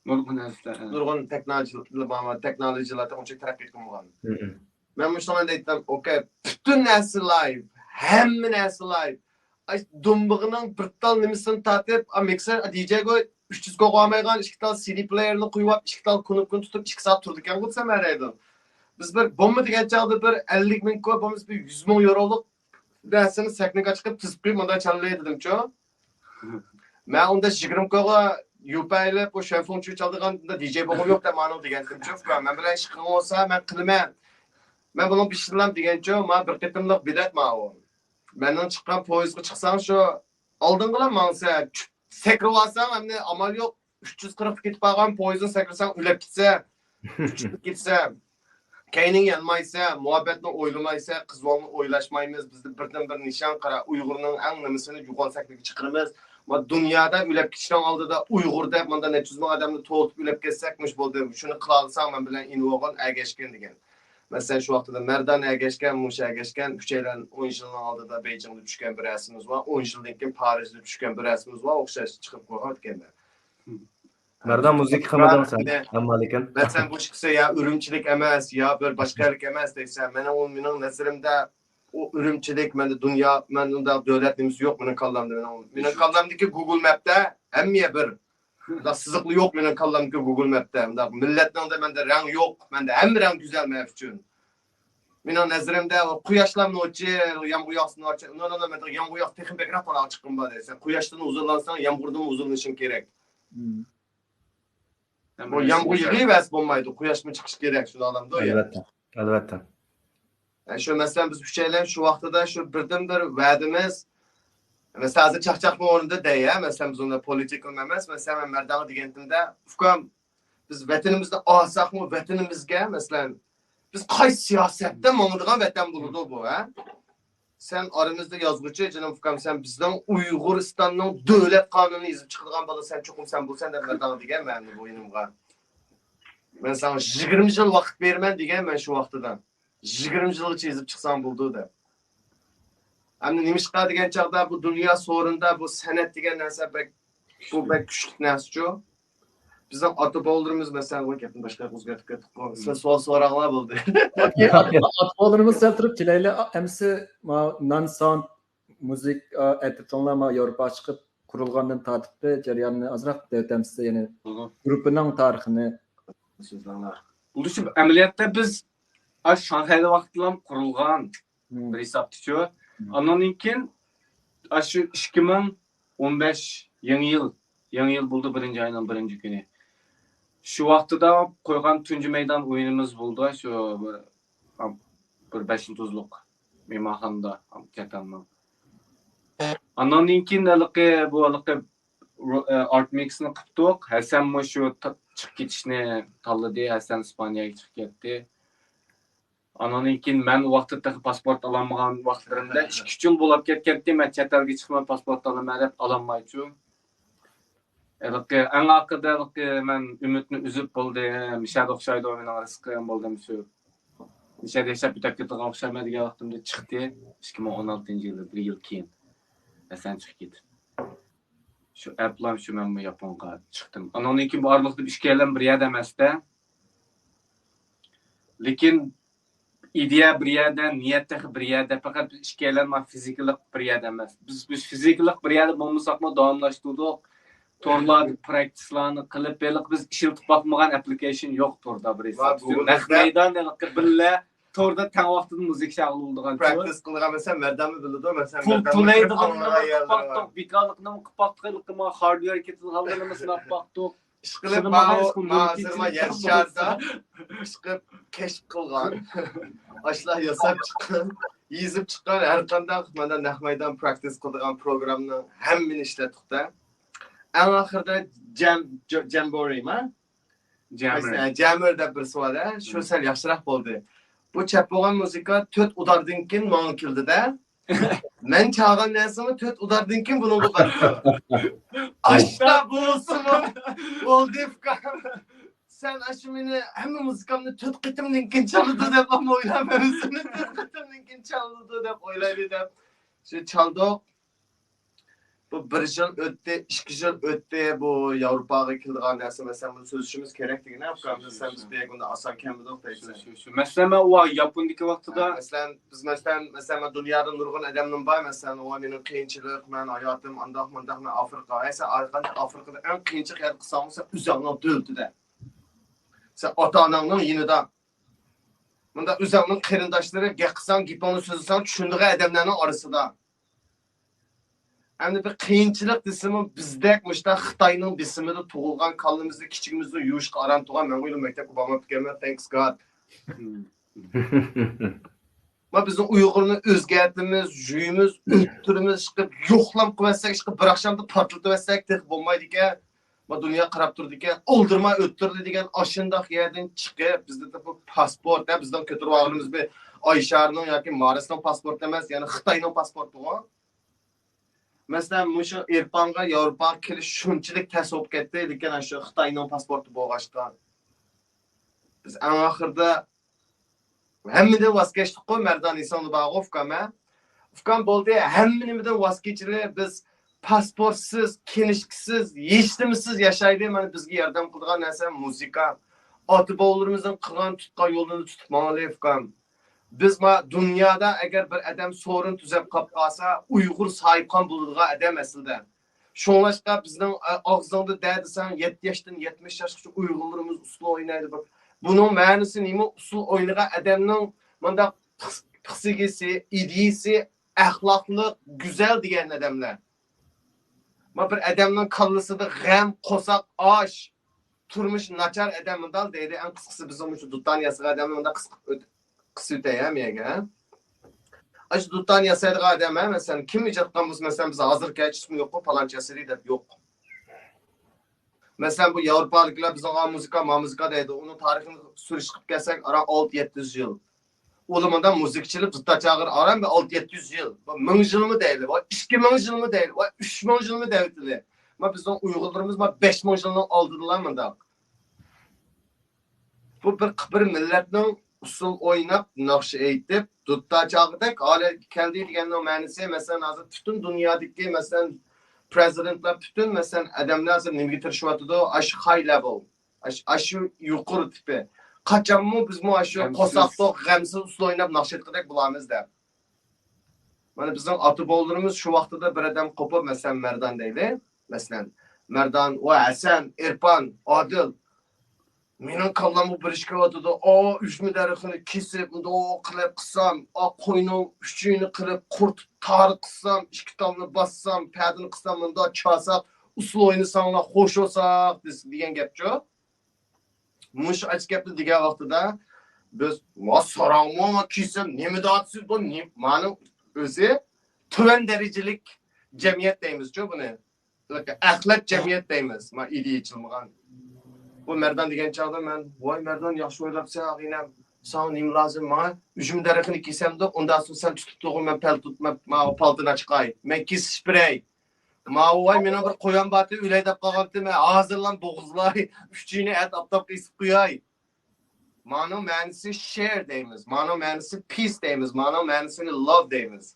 نۇرغۇن نەرسىلەر، ھە. نۇرغۇن تېخنولوگىيە-، تېخنولوگىيەلەر تېخى ئۇنچە تەرەققىي قىلمىغان. مم. مەن مۇشۇنى دەيتتىم، ئوكەي، پۈتۈن نەرسە لايىپ، ھەممە نەرسە لايىپ. ئاي، دۇمبىغىنىڭ بىر تال نېمىسىدىن تارتىپ، ئا، مىكسېر، ئا، دىجەي گوي، ئۈچ يۈز كوغا ئالمايدىغان ئىككى تال سىدى پلېيېرنى قويۇپ، ئىككى تال كۇنۇپكىنى تۇتۇپ، ئىككى سائەت تۇرىدىكەنغۇ دېسەم ھەر يەردىن. بىز بىر بومبا دېگەن چاغدا بىر ئەللىك مىڭ كوي، بولمىسا بىر يۈز مىڭ يورولۇق نەرسىنى سەھنىگە چىقىپ تىزىپ قويۇپ مۇنداق چاللى دېدىمچۇ. مەن ئۇنداق يىگىرمە كوغا يۇپا ئېلىپ، ئۇ شۈەنفېڭچۈ چالىدىغان دىجەي بولغۇم يوق دەپ ماڭا دېگەنتىمچۇ. ئۇكام، مەن بىلەن ئىش قىلغان بولسا مەن قىلىمەن. مەن بۇنىڭ بېشىدىلا دېگەنچۇ، مانا بىر قېتىملىق بېلەت ماۋۇ. مەننىڭ چىققان پويىزغا چىقساڭ شۇ ئالدىڭغىلا ماڭسا، چۈپ سەكرىپ ئالساڭ ئەمدى ئامال يوق. ئۈچ يۈز قىرىقتا كېتىپ قالغان پويىزنى سەكرىسەڭ ئۆلۈپ كېتىسەن. ئۈچ يۈزدە كېتىسەن. كەينىڭ يانمايسەن، مۇھەببەتنى ئويلىمايسەن، قىز بالىنى ئويلاشمايمىز. بىزدە بىردىنبىر نىشان قارا، ئۇيغۇرنىڭ ئەڭ نېمىسىنى يوغان سەھنىگە چىقىرىمىز. ما دۇنيادا ئۆلۈپ كېتىشنىڭ ئالدىدا ئۇيغۇر دەپ مۇنداق نەچچە يۈز مىڭ ئادەمنى توۋلىتىپ ئۆلۈپ كەتسەك، مۇشۇ بولدى. شۇنى قىلالىساڭ مەن بىلەن ئىنۋوغان ئەگەشكىن دېگەن. مەسىلەن، شۇ ۋاقتىدا مەردان ئەگەشكەن، مۇشۇ ئەگەشكەن، ئۈچەيلەن ئون يىلنىڭ ئالدىدا بېيجىڭدا چۈشكەن بىر رەسىمىمىز بار، ئون يىلدىن كېيىن پارىژدا چۈشكەن بىر رەسىمىمىز بار، ئوخشاش چىقىپ قالغان ئىكەن. مەردان مۇزىكا قىلمىدىڭ سەن، ئەمما لېكىن. مەسىلەن، بۇ ئىككىسى يا ئۈرۈمچىلىك ئەمەس، يا بىر باشقا يەرلىك ئەمەس دەيسەن. مېنىڭ ئۇ، مېنىڭ نەزىرىمدە ئۇ ئۈرۈمچىلىك، مەندە دۇنيا، مەن ئۇنداق دۆلەت نېمىسى يوق مېنىڭ كاللامدا. مېنىڭ، مېنىڭ كاللامدىكى گۇگل مەپتە ھەممە يەر بىر. ئۇنداق سىزىقلا يوق مېنىڭ كاللامدىكى گۇگل مەپتە. ئۇنداق مىللەتنىڭدە مەندە رەڭ يوق، مەندە ھەممە رەڭ گۈزەل مەن ئۈچۈن. مېنىڭ نەزىرىمدە، ئۇ قۇياشلار نوچى، يامغۇر ياغسا نوچى، نو، نو، نو، مەن يامغۇر ياغسا تېخىمۇ بەكرەك پاراڭ چىققىن بار دەيسەن. قۇياشتىن ھۇزۇرلانساڭ، يامغۇردىن ھۇزۇرلىنىشىڭ كېرەك. بۇ يامغۇر يېغىۋەرسە بولمايدۇ، قۇياشمۇ چىقىشى كېرەك، شۇنداق ئەلۋەتتە، ئەلۋەتتە. شۇ، مەسىلەن، بىز ئۈچەيلەن شۇ ۋاقتىدا شۇ بىردىنبىر ۋەدىمىز، مەسىلەن، ھازىر چاقچاقنىڭ ئورنىدا دەي، ھە، مەسىلەن، بىز ئۇنى پولىتىكىل ئەمەس، مەسىلەن، مەن مەردانغا دېگەنتىمدە، ئۇكام، بىز ۋەتىنىمىزنى ئالساقمۇ، ۋەتىنىمىزگە، مەسىلەن، بىز قايسى سىياسەتتە ماڭىدىغان ۋەتەن بولىدۇ بۇ، ھە؟ سەن ئارىمىزدا يازغۇچى، جېنىم ئۇكام، سەن بىزنىڭ ئۇيغۇرىستاننىڭ دۆلەت قانۇنىنى يېزىپ چىقىدىغان بالا، سەن چوقۇم سەن بولىسەن دەپ مەردانغا دېگەن مەن بۇ ئىنىمغا. مەن ساڭا يىگىرمە يىل ۋاقىت بېرىمەن دېگەن مەن شۇ ۋاقتىدا. يىگىرمە يىلغىچە يېزىپ چىقساڭ بولىدۇ دەپ. ئەمدى نېمىشقا دېگەن چاغدا بۇ دۇنيا سورۇندا بۇ سەنئەت دېگەن نەرسە بەك، بۇ بەك كۈچلۈك نەرسىچۇ. بىزنىڭ ئاتا بوۋىلىرىمىز، مەسىلەن، بۇ گەپنى باشقا ياققا ئۆزگەرتىپ كەتتۇققۇ. سىلەر سوئال سوراڭلار بولدى. ئاتا بوۋىلىرىمىز سەل تۇرۇپ كېلەيلى. ئەمسە نان ساوند مۇزىكا ئەترىتىڭلار ياۋروپاغا چىقىپ قۇرۇلغاندىن تارتىپ جەريانىنى ئازراق دەۋېتەمسىز، يەنى گۇرۇپپىنىڭ تارىخىنى. سۆزلەڭلار. بولۇشۇپ، ئەمەلىيەتتە بىز ئاشۇ شاڭخەيدە ۋاقىتلام قۇرۇلغان بىر ھېسابتىچۇ. ئاندىن كېيىن ئاشۇ ئىككى مىڭ ئون بەش يېڭى يىل، يېڭى يىل بولدى، بىرىنچى ئاينىڭ بىرىنچى كۈنى. شۇ ۋاقتىدا قويغان تۇنجى مەيدان ئويۇنىمىز بولدى، شۇ بىر، بىر بەش يۇلتۇزلۇق مېھمانخانىدا، چەت ئەلنىڭ. ئاندىن كېيىن ھېلىقى، بۇ ھېلىقى رو-، ئە، ئارت مىكسنى قىپتۇق. ھەسەنمۇ شۇ تا-، چىقىپ كېتىشنى تاللىدى. ھەسەن ئىسپانىيەگە چىقىپ كەتتى. ئاندىن كېيىن مەن ئۇ ۋاقىتتا تېخى پاسپورت ئالالمىغان ۋاقىتلىرىمدا ئىككى، ئۈچ يىل بولاپ كەتكەنتى، مەن چەت ئەلگە چىقىمەن، پاسپورت ئالىمەن دەپ ئالالمايچۇ. ھېلىقى ئەڭ ئاخىرىدا ھېلىقى مەن ئۈمىدنى ئۈزۈپ بولدى، مىشەدە ئوخشايدۇ مېنىڭ رىزقىم بولدى شۇ. مىشەدە ياشاپ ئۆتەپ كېتىدىغان ئوخشايمەن دېگەن ۋاقتىمدا چىقتى. ئىككى مىڭ ئون ئالتىنچى يىلى بىر يىل كېيىن ھەسەن چىقىپ كېتىپ. شۇ ئەپلام شۇ مەنمۇ ياپونغا چىقتىم. ئانىڭدىن كېيىن بۇ ئارىلىقتا بىز ئىككىيلەن بىر يەردە ئەمەستە. لېكىن ئىدىيە بىر يەردە، نىيەت تېخى بىر يەردە، پەقەت بىز ئىككىيلەن ما فىزىكىلىق بىر يەردە ئەمەس. بىز، بىز فىزىكىلىق بىر يەردە بولمىساقمۇ داۋاملاشتۇردۇق. تورلاردا پراكتىسلارنى قىلىپ، ھېلىقى بىز ئىشلىتىپ باقمىغان ئەپلىكېيشن يوق توردا بىر ھېساب. نەق مەيدان ھېلىقى بىللە توردا تەڭ ۋاقىتتا مۇزىكا شاغىلىدىغان. پراكتىس قىلىدىغان مەسىلەن، مەردانمۇ بىلىدۇ، مەسىلەن، پۇل تۆلەيدىغانلىرىمىز قىلىپ باقتۇق، بىكارلىقنىمۇ قىلىپ باقتۇق، ھېلىقى ما خاردۋېر كېتىدىغانلىرىمىز سىناپ باقتۇق. ئىشقىلىپ، ما ھازىر ما يەر شارىدا ئىشقىلىپ كەشىپ قىلغان، ئاشۇلار ياساپ چىققان، يېزىپ چىققان ھەر قانداق مانا نەق مەيدان پراكتىس قىلىدىغان پروگراممىنىڭ ھەممىنى ئىشلەتتۇق-دە. ئەڭ ئاخىرىدا جەم-، جە-، جەمبورىما؟ جەمەر. جەمەر دەپ بىرسى بار-دە، شۇ سەل ياخشىراق بولدى. بۇ چەپ بولغان مۇزىكا تۆت ئۇداردىن كېيىن ماڭا كېلىدۇ-دە. مەن چالغان نەرسىمۇ تۆت ئۇداردىن كېيىن بۇنىڭغا بارىدۇ. ئاشتا بولسىمۇ بولدى، ئۇكام. سەن ئاشۇ مېنى ھەممە مۇزىكامنى تۆت قېتىمدىن كېيىن چالىدۇ دەپ ئويلاپ، ھەممىسىنى تۆت قېتىمدىن كېيىن چالىدۇ دەپ ئويلايلى دەپ شۇ چالدۇق. بۇ بىر يىل ئۆتتى، ئىككى يىل ئۆتتى، بۇ ياۋروپاغا كېلىدىغان نەرسە، مەسىلەن، بۇنى سۆزلىشىمىز كېرەك دېگىنە، ئۇكام، بىز سەن بىز بۇ يەرگە ئاسان كەلمىدۇق دەيسەن. شۇ، شۇ، شۇ. مەسىلەن، مەن ئۇ ياپوندىكى ۋاقتىدا، مەسىلەن، بىز، مەسىلەن، مەسىلەن، مەن دۇنيادا نۇرغۇن ئادەمنىڭ بار، مەسىلەن، ئۇ مېنىڭ قىيىنچىلىق، مەن ھاياتىم ئانداق، مۇنداق، مەن ئافرىقا، ھەي، سەن ئافرىقىدا ئەڭ قىيىنچىلىق يەردە قىلساڭمۇ، سەن ئۆزۈڭنىڭ دۆلىتىدە. سەن ئاتا-ئاناڭنىڭ يېنىدا. مۇنداق ئۆزۈڭنىڭ قېرىنداشلىرى گەپ قىلساڭ، گېپىڭنى سۆزلىسەڭ، چۈشىنىدىغان ئادەملەرنىڭ ئارىسىدا. ئەمدى بىر قىيىنچىلىق دېسىمۇ، بىزدەك مۇشۇنداق خىتاينىڭ بېسىمىدا تۇغۇلغان، كاللىمىزدا كىچىكىمىزدىن يۇيۇشقا ئاران تۇرغان، مەن ئۇيلۇ مەكتەپكە بارماپتىكەنمەن، thanks God. ما بىزنىڭ ئۇيغۇرنى ئۆزگەرتىمىز، يۇيىمىز، ئۆلتۈرىمىز، ئىشقىلىپ يوقلاپ قويۇۋەتسەك، ئىشقىلىپ بىر ئاخشامدا پارتلىتىۋەتسەك تېخى بولمايدىكەن. ما دۇنيا قاراپ تۇرىدىكەن، ئالدىرىماي ئۆلتۈردى دېگەن ئاشۇنداق يەردىن چىقىپ، بىزدە بۇ پاسپورت، ھە، بىزنىڭ كۆتۈرۈپ ئالغىنىمىز بىر ئايشارنىڭ ياكى مارسنىڭ پاسپورتى ئەمەس، يەنى خىتاينىڭ پاسپورتىغۇ. مەسىلەن، مۇشۇ ئېرپانغا ياۋروپاغا كېلىش شۇنچىلىك تەس بولۇپ كەتتى، لېكىن ئاشۇ خىتاينىڭ پاسپورتى بولغاچقا. بىز ئەڭ ئاخىرىدا ھەممىدىن ۋاز كەچتۇققۇ، مەردان ئېسىڭدە بارغۇ، ئۇكام، ھە؟ ئۇكام، بولدى، ھەممە نېمىدىن ۋاز كېچىلى، بىز پاسپورتسىز، كىنىشكىسىز، ھېچنېمىسىز ياشايلى، مانا بىزگە ياردەم قىلىدىغان نەرسە مۇزىكا. ئاتا-بوۋىلىرىمىزنىڭ قىلغان، تۇتقان يولىنى تۇتۇپ ماڭايلى، ئۇكام. بىز ما دۇنيادا ئەگەر بىر ئادەم سورۇن تۈزەپ قاپ قالسا، ئۇيغۇر ساھىبخان بولىدىغان ئادەم ئەسلىدە. شۇڭلاشقا بىزنىڭ، ئە، ئاغزىڭدا دە دېسەڭ، يەتتە ياشتىن يەتمىش ياشقىچە ئۇيغۇرلىرىمىز ئۇسسۇل ئوينايدۇ. بۇنىڭ مەنىسى نېمە؟ ئۇسسۇل ئوينىغان ئادەمنىڭ مۇنداق پىخسىگىسى، ئىدىيىسى، ئەخلاقلىق، گۈزەل دېگەن ئادەملەر. ما بىر ئادەمنىڭ كاللىسىدا غەم، قورساق ئاچ، تۇرمۇش ناچار ئادەم مۇنداق دەيدۇ. ئەڭ قىسقىسى بىزنىڭ مۇشۇ دۇتان ياسىغان ئادەمنى مۇنداق قىسقا ئۆت-، قىسىۋېتەي ھە مېگە. ئاشۇ دۇتان ياسايدىغان ئادەم ھە، مەسىلەن، كىم ئىجاد قىلغان بولسا، مەسىلەن، بىز ھازىر كەچىسىمۇ يوققۇ، پالانچى ياسىدى دەپ يوق. مەسىلەن، بۇ ياۋروپالىكلار بىزنىڭ ئا مۇزىكا، ما مۇزىكا دەيدۇ. ئۇنىڭ تارىخىنى سۈرۈشتە قىلىپ كەلسەك، ئاران ئالتە يەتتە يۈز يىل. ئۇلار مۇنداق مۇزىكا چېلىپ، دۇتار چاغىر ئاران بىر ئالتە يەتتە يۈز يىل. بۇ مىڭ يىلمۇ دەيلى، ۋە ئىككى مىڭ يىلمۇ دەيلى، ۋە ئۈچ مىڭ يىلمۇ دەيلى. ما بىزنىڭ ئۇيغۇرلىرىمىز ما بەش مىڭ يىلنىڭ ئالدىدىلا مۇنداق. بۇ بىر، بىر مىللەتنىڭ ئۇسسۇل ئويناپ، ناخشا ئېيتىپ، دۇتار چالغۇدەك ھالەتكە كەلدى دېگەننىڭ مەنىسى، مەسىلەن، ھازىر پۈتۈن دۇنيادىكى، مەسىلەن، پرېزىدېنتلار، پۈتۈن، مەسىلەن، ئادەملەر ھازىر نېمىگە تىرىشىۋاتىدۇ؟ ئاشۇ ھاي لېۋېل، ئاشۇ، ئاشۇ يۇقىرى تىپى. قاچانمۇ بىزمۇ ئاشۇ غەمسىز. قورساق توق، غەمسىز ئۇسسۇل ئويناپ ناخشا ئېيتقۇدەك بولامىز دەپ. مانا بىزنىڭ ئاتا-بوۋىلىرىمىز شۇ ۋاقتىدا بىر ئادەم قوپۇپ، مەسىلەن، مەردان دەيلى. مەسىلەن، مەردان، ۋاي ھەسەن، ئېرپان، ئادىل، مېنىڭ كاللامغا بىر ئىش كېلىۋاتىدۇ. ئا، ئۈجمە دەرىخىنى كېسىپ، مۇنداق قىلىپ قىلسام، ئا، قوينىڭ ئۈچىيىنى قىلىپ، قۇرۇتۇپ تارى قىلسام، ئىككى تالنى باسسام، پەدىنى قىلسام، مۇنداق چالساق، ئۇسسۇل ئوينىساڭلار خوش بولساق، دېسە، دېگەن گەپچۇ. مۇشۇ ئاچ گەپنى دېگەن ۋاقتىدا بىز، ما ساراڭمۇ، ما كېسەم، نېمە دەۋاتىسىز بۇ؟ نېم-، مانىڭ ئۆزى تۆۋەن دەرىجىلىك جەمئىيەت دەيمىزچۇ بۇنى. ئەخلەت جەمئىيەت دەيمىز، ما ئىدىيە ئېچىلمىغان. بۇ مەردان دېگەن چاغدا مەن، ۋاي مەردان، ياخشى ئويلاپسەن ئاغىنەم، ساڭا نېمە لازىم؟ ماڭا ئۈجمە دەرىخىنى كېسەمدۇ، ئۇنداق سوڭ سەن تۇتۇپ تۇرغىن، مەن پەل تۇتماپ، ماۋۇ پالتىنى ئاچقاي، مەن كېسىش بېرەي. ماۋۇ ۋاي مېنىڭ بىر قويام بارتى، ئۆلەي دەپ قالغانتى، مەن ھازىرلا بوغۇزلاي، ئۈچىنى ئەت ئاپتاپقا ئېسىپ قوياي. مانىڭ مەنىسى شېئىر دەيمىز، مانىڭ مەنىسى پىس دەيمىز، مانىڭ مەنىسىنى لاۋ دەيمىز.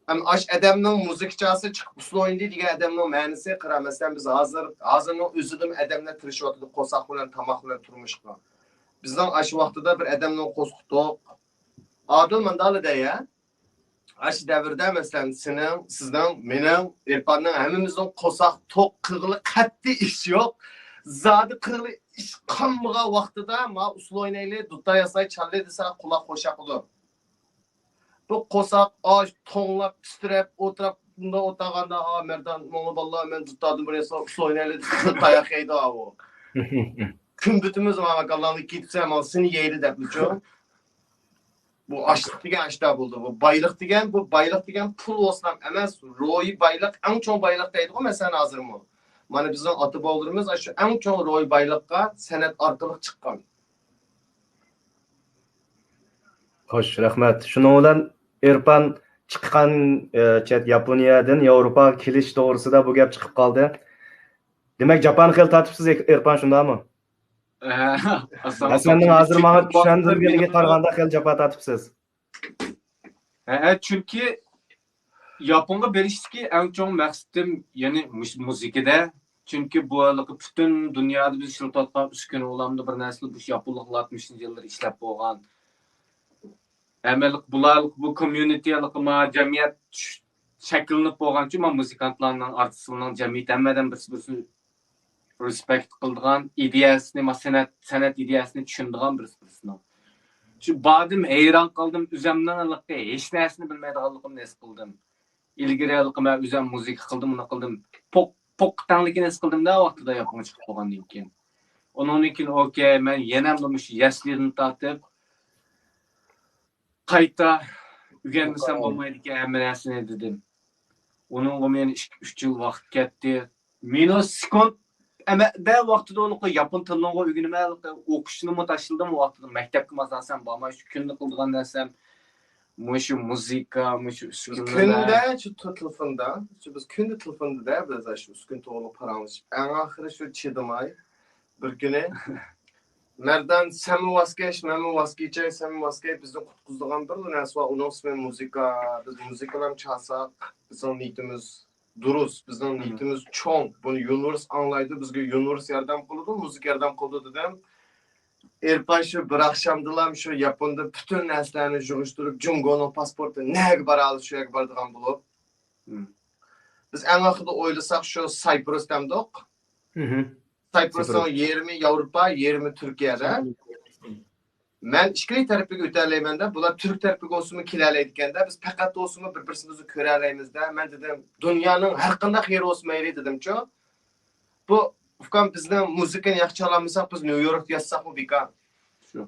ئەم، ئاش ئادەمنىڭ مۇزىكا چالسا چىقىپ ئۇسسۇل ئوينىدى دېگەن ئادەمنىڭ مەنىسى قارا، مەسىلەن، بىز ھازىر، ھازىرنىڭ ئۆزىدىمۇ ئادەملەر تىرىشىۋاتىدۇ قورساق بىلەن، تاماق بىلەن تۇرمۇشقا. بىزنىڭ ئاشۇ ۋاقتىدا بىر ئادەمنىڭ قورسىقى توق. ئادىل ماندالا دەي، ھە؟ ئاشۇ دەۋردە، مەسىلەن، سېنىڭ، سىزنىڭ، مېنىڭ، ئېرپاننىڭ، ھەممىمىزنىڭ قورساق توق قىلغىلى قەتئىي ئىش يوق. زادى قىلغىلى ئىش قالمىغان ۋاقتىدا، ما ئۇسسۇل ئوينايلى، دۇتار ياساي، چاللى دېسە، قۇلاق خوش ياقىدۇ. بۇ قورساق ئاچ، توڭلاپ، پىستىرەپ، ئولتۇراپ، بۇنداق ئولتۇرغاندا، ئا، مەردان، موڭغۇل بالىلار، مەن دۇتاردىن بىر ياساپ، ئۇسسۇل ئوينايلى دېسە، تاياق يەيدۇ، ئاۋۇ. كۈن پۈتۈنمىز ماڭا كاللاڭنى كېتىپسەن، ماڭا سېنى يەيلى دەپمىچۇ. بۇ ئاشلىق دېگەن ئاشتا بولدى. بۇ بايلىق دېگەن، بۇ بايلىق دېگەن پۇل بولسىلا ئەمەس، روھىي بايلىق، ئەڭ چوڭ بايلىق دەيدىغۇ، مەسىلەن، ھازىرمۇ. مانا بىزنىڭ ئاتا بوۋىلىرىمىز شۇ ئەڭ چوڭ روھىي بايلىققا سەنئەت ئارقىلىق چىققان. خوش، رەھمەت. شۇنىڭ بىلەن ئېرپان چىققان، ئە، چەت ياپونىيەدىن ياۋروپاغا كېلىش توغرىسىدا بۇ گەپ چىقىپ قالدى. دېمەك، جاپانى خېلى تارتىپسىز، ئېرپان، شۇنداقمۇ؟ ھەسەننىڭ ھازىر ماڭا چۈشەندۈرگىنىگە قارىغاندا خېلى جاپا تارتىپسىز. ھە، چۈنكى ياپونغا بېرىشتىكى ئەڭ چوڭ مەقسىتىم يەنى مۇشۇ مۇزىكىدە. چۈنكى بۇ ھېلىقى پۈتۈن دۇنيادا بىز ئىشلىتىۋاتقان ئۈسكۈنە ئۇلامدا بىر نەرسىلەر مۇشۇ ياپونلۇق ئالتمىشىنچى يىللىرى ئىشلەپ بولغان. ھەممە بۇلار بۇ كوميۇنىتى ھېلىقى ما جەمئىيەت شەكىللىنىپ بولغانچۇ، ما مۇزىكانتلارنىڭ، ئارتىسلارنىڭ جەمئىيىتى ھەممە ئادەم بىرسى بىرسىنى رېسپېكت قىلىدىغان، ئىدىيەسىنى، سەنئەت، سەنئەت ئىدىيەسىنى چۈشىنىدىغان بىرسى بىرسىنىڭ. شۇ باردىم، ھەيران قالدىم، ئۆزۈمنىڭ ھېلىقى ھېچ نەرسىنى بىلمەيدىغانلىقىمنى ھېس قىلدىم. ئىلگىرى ھېلىقى مەن ئۆزۈم مۇزىكا قىلدىم، ئۇنى قىلدىم. پوق، پوق تەڭلىكىنى ھېس قىلدىمدە ۋاقتىدا ياپونغا چىقىپ بولغاندىن كېيىن. ئۇنىڭدىن كېيىن ئوكەي، مەن يەنە مۇشۇ يەسلىدىن تارتىپ قايتا ئۆگەنمىسەم بولمايدىكەن ھەممە نەرسىنى دېدىم. ئۇنىڭغىمۇ يەنە ئىككى، ئۈچ يىل ۋاقىت كەتتى. مىنۇت سېكۇنت ئەمەدە ۋاقتىدا ئۇنىقى ياپون تىلىنىغۇ ئۆگىنىمەن، ئوقۇشنىمۇ تاشلىدىم ئۇ ۋاقتىدا. مەكتەپكىمۇ ئاساسەن بارماي، شۇ كۈندە قىلىدىغان نەرسەم مۇشۇ مۇزىكا، مۇشۇ ئۈسكۈنىلەر. كۈندە شۇ تېلېفوندا، شۇ بىز كۈندە تېلېفوندا-دە، بىز شۇ ئۈسكۈن توغرىلىق پاراڭلىشىپ. ئەڭ ئاخىرى شۇ چىدىماي بىر كۈنى مەردان، سەنمۇ ۋاز كەچ، مەنمۇ ۋاز كېچەي، سەنمۇ ۋاز كەچ، بىزنى قۇتقۇزىدىغان بىرلا نەرسە بار، ئۇنىڭ ئىسمى مۇزىكا. بىز مۇزىكا بىلەن چالساق، بىزنىڭ نىيىتىمىز دۇرۇس، بىزنىڭ نىيىتىمىز چوڭ. بۇنى يۇنىۋېرس ئاڭلايدۇ، بىزگە يۇنىۋېرس ياردەم قىلىدۇ، مۇزىكا ياردەم قىلىدۇ دېدىم. ئېرپان شۇ بىر ئاخشامدىلا شۇ ياپوندا پۈتۈن نەرسىلەرنى يىغىشتۇرۇپ، جۇڭگونىڭ پاسپورتى نەگە بارالىسا شۇ يەرگە بارىدىغان بولۇپ. بىز ئەڭ ئاخىرىدا ئويلىساق شۇ سايپرۇس دەمدۇق. سايپرۇسنىڭ يېرىمى ياۋروپا، يېرىمى تۈركىيەدە. مەن ئىككىلى تەرىپىگە ئۆتەلەيمەن-دە، بۇلار تۈرك تەرىپىگە بولسىمۇ كېلەلەيدىكەن-دە، بىز پەقەت بولسىمۇ بىر-بىرسىمىزنى كۆرەلەيمىز-دە. مەن دېدىم، دۇنيانىڭ ھەر قانداق يېرى بولسا مەيلى دېدىمچۇ. بۇ ئۇكام بىزنىڭ مۇزىكىنى ياخشى چالالمىساق، بىز نيۇ يوركتا ياتساقمۇ بىكار. شۇ.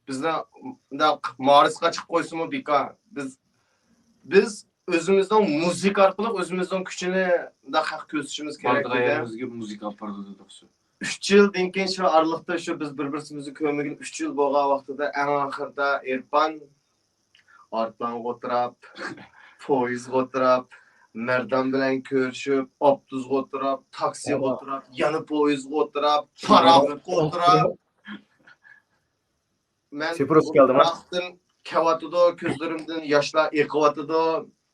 بىزنى مۇنداق مارسقا چىقىپ قويسىمۇ بىكار. بىز، بىز ئۆزىمىزنىڭ مۇزىكا ئارقىلىق ئۆزىمىزنىڭ كۈچىنى مۇنداق خەققە كۆرسىتىشىمىز كېرەك بارىدىغان دېدى. يېرىمىزگە مۇزىكا ئاپىرىدۇ دېدۇق شۇ. ئۈچ يىلدىن كېيىن شۇ ئارىلىقتا شۇ بىز بىر-بىرسىمىزنى كۆرمىگىلى ئۈچ يىل بولغان ۋاقتىدا ئەڭ ئاخىرىدا ئېرپان ئايروپىلانغا ئولتۇراپ، پويىزغا ئولتۇراپ، مەردان بىلەن كۆرۈشۈپ، ئاپتوبۇسقا ئولتۇراپ، تاكسىغا ئولتۇراپ، يەنە پويىزغا ئولتۇراپ، پاراخوتقا ئولتۇراپ. مەن سېپروس كەلدىم، ھە؟ پاراخوتتىن كېلىۋاتىدۇ، كۆزلىرىمدىن ياشلار ئېقىۋاتىدۇ.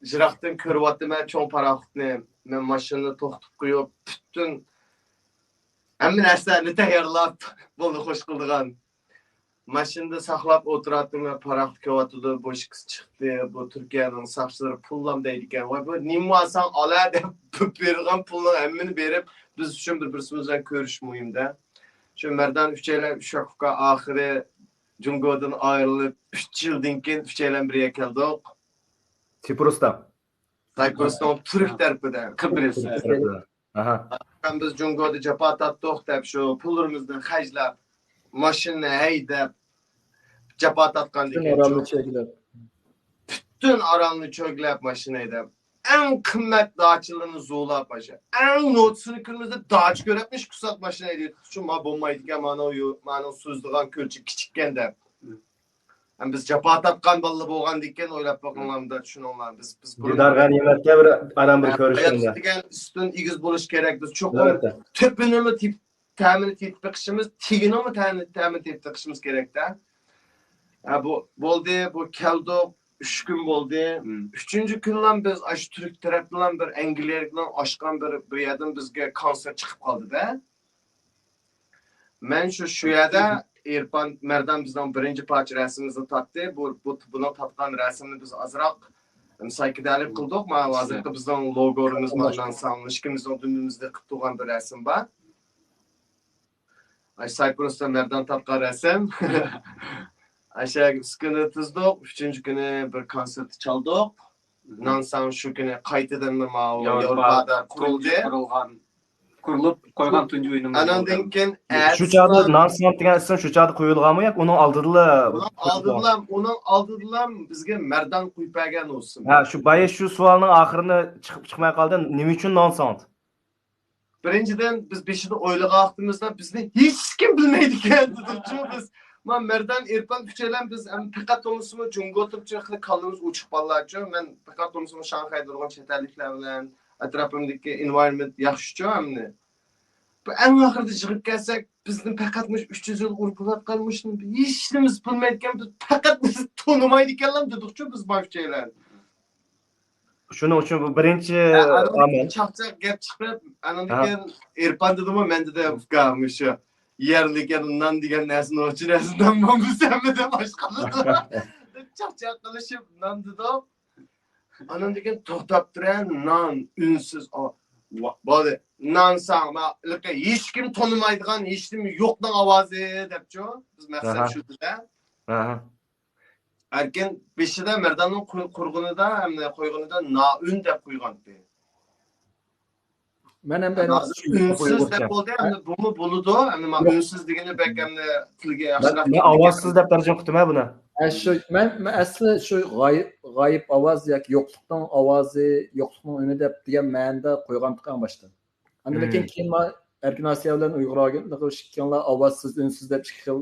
يىراقتىن كۆرۈۋاتىمەن چوڭ پاراخوتنى. مەن ماشىنىنى توختىتىپ قويۇپ، پۈتۈن ھەممە نەرسىلەرنى تەييارلاپ، بولدى، خوش قىلىدىغان. ماشىنىدا ساقلاپ ئولتۇراتتىم، پاراخوت كېلىۋاتىدۇ، بوشكىسى چىقتى، بۇ تۈركىيەنىڭ ساقچىلىرى پۇللام دەيدىكەن، ۋاي بۇ نېمە ئالساڭ ئالە دەپ بېرىدىغان پۇلنىڭ ھەممىنى بېرىپ، بىز ئۈچۈن بىر-بىرسىمىز بىلەن كۆرۈشۈش مۇھىم-دە. شۇ مەردان ئۈچەيلەن ئۈچ ئاكا ئاخىرى جۇڭگودىن ئايرىلىپ، ئۈچ يىلدىن كېيىن ئۈچەيلەن بىر يەرگە كەلدۇق. سىپرۇستا. سايپرۇسنىڭ تۈرك تەرىپىدە. قىبرىس. ئاھا. بىز جۇڭگودا جاپا تارتتۇق دەپ، شۇ پۇللىرىمىزنى خەجلەپ، ماشىنىنى ھەيدەپ، جاپا تارتقاندىن كېيىن پۈتۈن ئارالنى چۆگلەپ. پۈتۈن ئارالنى چۆگلەپ ماشىنا ھەيدەپ، ئەڭ قىممەت داچىلىرىنى زۇۋلاپ، ئاشۇ ئەڭ نوتىسىنى كۈنىمىزدە داچا كۆرەپمۇ ئىككى سائەت ماشىنا ھەيدەيدۇ. شۇ ما بولمايدىكەن، مانا يو-، مانا سوزىدىغان كۆلچىكى كىچىككەن دەپ. ھەم بىز جاپا تارتقان بالىلار بولغاندىكىن ئويلاپ باقىڭلار، مۇنداق چۈشىنىڭلار. بىز، بىز بۇرۇن دىدار غەنىيمەتكە بىر ئاران بىر ھايات كۆرۈشكەندە. دېگەن ئۈستۈن ئېگىز بولۇش كېرەك. بىز چوقۇم ئەلۋەتتە. تۆپىنىمۇ تېپ-، تەمىنى تېتىپ بېقىشىمىز، تېگىنىڭمۇ تەمىنى، تەمىنى تېتىپ بېقىشىمىز كېرەكتە. ھە، بۇ، بولدى، بۇ كەلدۇق، ئۈچ كۈن بولدى. مم. ئۈچىنچى كۈنلام بىز ئاشۇ تۈرك تەرەپتىنلام بىر ئەنگلىيەدىن ئاچقان بىر، بىر يەردىن بىزگە كونسېرت چىقىپ قالدى-دە. مەن شۇ، شۇ يەردە ئېرپان مەردان بىزنىڭ بىرىنچى پارچە رەسىمىمىزنى تارتتى. بۇ، بۇ، بۇنىڭ تارتقان رەسىمىنى بىز ئازراق سايكىدېلىك قىلدۇق. مانا ھازىرقى بىزنىڭ لوگولىرىمىز بار، نانساڭ، ئىككىمىزنىڭ دۈمىمىزدە قىلىپ تۇرغان بىر رەسىم بار. ئاي، سايپرۇستا مەردان تارتقان رەسىم. ئاشۇ ئۈسكۈنە تىزدۇق، ئۈچىنچى كۈنى بىر كونسېرت چالدۇق. نانساڭ شۇ كۈنى قايتىدىن ماۋۇ ياۋروپادا قۇرۇلدى. قۇرۇلۇپ قويغان تۇنجى ئويۇنىمىز. ئاناندىن كېيىن شۇ چاغدا نانساڭ دېگەن ئىسىم شۇ چاغدا قويۇلغانمۇ ياكى ئۇنىڭ ئالدىدىلا؟ ئۇنىڭ ئالدىدىلا، ئۇنىڭ ئالدىدىلا بىزگە مەردان قويۇپ بەرگەن ئۇ ئىسىم. ھە، شۇ بايا شۇ سوئالنىڭ ئاخىرىنى چىقىپ، چىقماي قالدى. نېمە ئۈچۈن نانساڭ؟ بىرىنچىدىن، بىز بېشىدا ئويلىغان ۋاقتىمىزدا بىزنى ھېچكىم بىلمەيدىكەن دېدۇقچۇ بىز. ما مەردان، ئېرپان ئۈچەيلەن بىز ھەم پەقەت بولمىسىمۇ جۇڭگو تۇرۇپچۇ، خېلى كاللىمىز ئوچۇق بالىلارچۇ. مەن پەقەت بولمىسىمۇ شاڭخەيدە تۇرغان چەت ئەللىكلەر بىلەن ئەتراپىمدىكى ئېنۋايرونمېنت ياخشىچۇ ھەمنى. بۇ ئەڭ ئاخىرىدا يىغىپ كەلسەك، بىزنى پەقەت مۇشۇ ئۈچ يۈز يىل ئۇرۇپ كېلىۋاتقان مۇشۇنى ھېچنېمىسى بىلمەيدىكەن، بىز پەقەت بىزنى تونۇمايدىكەنلەم دېدۇقچۇ بىز ما ئۈچەيلەن. شۇنىڭ ئۈچۈن بۇ بىرىنچى ھە، ئانىڭدىن كېيىن ئامىل. چاقچاق گەپ چىقىپ، ئانىڭدىن ھە. كېيىن ئېرپان دېدىمۇ، مەن دېدىم، ئۇكا، مۇشۇ يەرلىك نان دېگەن نەرسە نوچى نەرسە نان بولمىسا ھەممە دەپ ئاشقىلىدۇ. دەپ چاقچاق قىلىشىپ نان دېدۇق. ئانىڭدىن كېيىن توختاپ تۇرە، نان، ئۈنسىز، ئا، ۋا-، بولدى. نانساڭ، ما، ھېلىقى ھېچكىم تونۇمايدىغان، ھېچنېمە يوقنىڭ ئاۋازى دەپچۇ. بىز مەقسەت ئاھا. شۇ دېدى. ئاھا. ئەركىن بېشىدا مەرداننىڭ قۇر-، قۇرغىنىدا، ھەم قويغىنىدا نائۈن دەپ قويغانتى. مەن ئەمدى ھازىر ئۈنسىز دەپ بولدى، ئەمدى بۇمۇ بولىدۇ، ئەمدى ما ئۈنسىز دېگىنى بەك ئەمدى تىلگە ياخشىراق مەن ئاۋازسىز دەپ تەرجىمە قىپتىمەن بۇنى. ھە، شۇ، مەن، مەن ئەسلى شۇ غايىب، غايىب ئاۋاز ياكى يوقلۇقنىڭ ئاۋازى، يوقلۇقنىڭ ئۈنى دەپ دېگەن مەنىدە قويغانتىم ئەڭ باشتا. ئاندىن كېيىن، كېيىن ما ئەركىن ئاسىيا بىلەن ئۇيغۇر ئاگېنتلىقى ئىككىڭلار ئاۋازسىز، ئۈنسىز دەپ ئىككى خىل.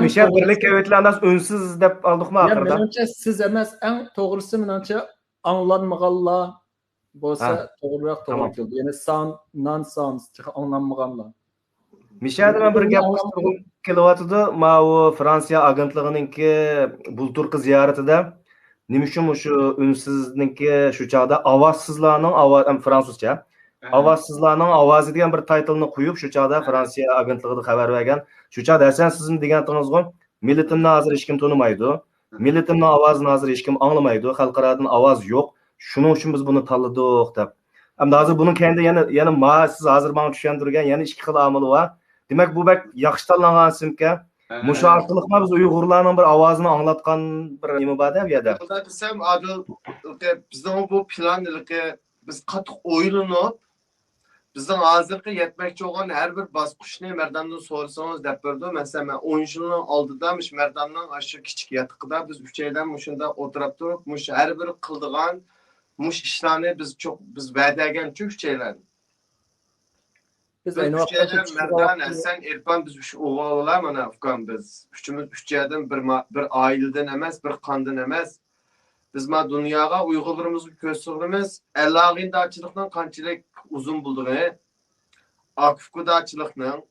مىشا بىرلىك كەۋېتلەر ئانداق ئۈنسىز دەپ ئالدۇقما يا، ئاخىرىدا؟ مېنىڭچە سىز ئەمەس، ئەڭ توغرىسى مېنىڭچە ئاڭلانمىغانلار بولسا ھە. توغرىراق، توغرا تامام. كېلىدۇ. يەنى ساند، نان ساند، تېخى ئاڭلانمىغانلار. مىشەدە مەن بىر گەپ قىستۇرغۇم كېلىۋاتىدۇ. ماۋۇ فرانسىيە ئاگېنتلىقىنىڭكى بۇلتۇرقى زىيارىتىدە نېمە ئۈچۈن مۇشۇ ئۈنسىزنىڭكى شۇ چاغدا ئاۋازسىزلارنىڭ ئاۋا-، ئەم، فرانسۇزچە. ئاۋازسىزلارنىڭ ئاۋازى دېگەن بىر تايتىلنى قويۇپ، شۇ چاغدا فرانسىيە ئاگېنتلىقىدا خەۋەر بەرگەن. شۇ چاغدا ھەسەن سىزمۇ دېگەنتىڭىزغۇ، مىللىتىمنى ھازىر ھېچكىم تونۇمايدۇ. مىللىتىمنىڭ ئاۋازىنى ھازىر ھېچكىم ئاڭلىمايدۇ. خەلقئارادىن ئاۋاز يوق. شۇنىڭ ئۈچۈن بىز بۇنى تاللىدۇق دەپ. ئەمدى ھازىر بۇنىڭ كەينىدە يەنە، يەنە ما-، سىز ھازىر ماڭا چۈشەندۈرگەن يەنە ئىككى خىل ئامىل بار. دېمەك، بۇ بەك ياخشى تاللانغان ئىسىمكەن. مۇشۇ ئارقىلىقلا بىز ئۇيغۇرلارنىڭ بىر ئاۋازىنى ئاڭلاتقان بىر نېمە بار-دە بۇ يەردە. مۇنداق دېسەم، ئادىل، بىزنىڭ بۇ پىلان، بىز قاتتىق ئويلىنىپ، بىزنىڭ ھازىرقى يەتمەكچى بولغان ھەر بىر باسقۇچنى مەرداندىن سورىسىڭىز دەپ بېرىدۇ. مەسىلەن، مەن ئون يىلنىڭ ئالدىدا مۇشۇ مەرداننىڭ ئاشۇ كىچىك ياتىقىدا بىز ئۈچەيلەن مۇشۇنداق ئولتۇراپ تۇرۇپ، مۇشۇ ھەر بىر قىلىدىغان مۇشۇ ئىشلارنى بىز چوق-، بىز ۋەدە بەرگەنچۇ ئۈچەيلەن. بىز بىز ئەينى ۋاقىتتا ئۈچەيلەن، مەردان، ھەسەن، ئېرپان، بىز ئۈچ ئوغۇللار، مانا، ئۇكام، بىز ئۈچىمىز ئۈچ يەردىن، بىر ما-، بىر ئائىلىدىن ئەمەس، بىر قاندىن ئەمەس. بىز ما دۇنياغا ئۇيغۇرلىرىمىزغا كۆز سۇغۇرىمىز. ئەلاغىندارچىلىقنىڭ قانچىلىك ئۇزۇن بولىدىغىنى، ئاكا-ئۇكىدارچىلىقنىڭ،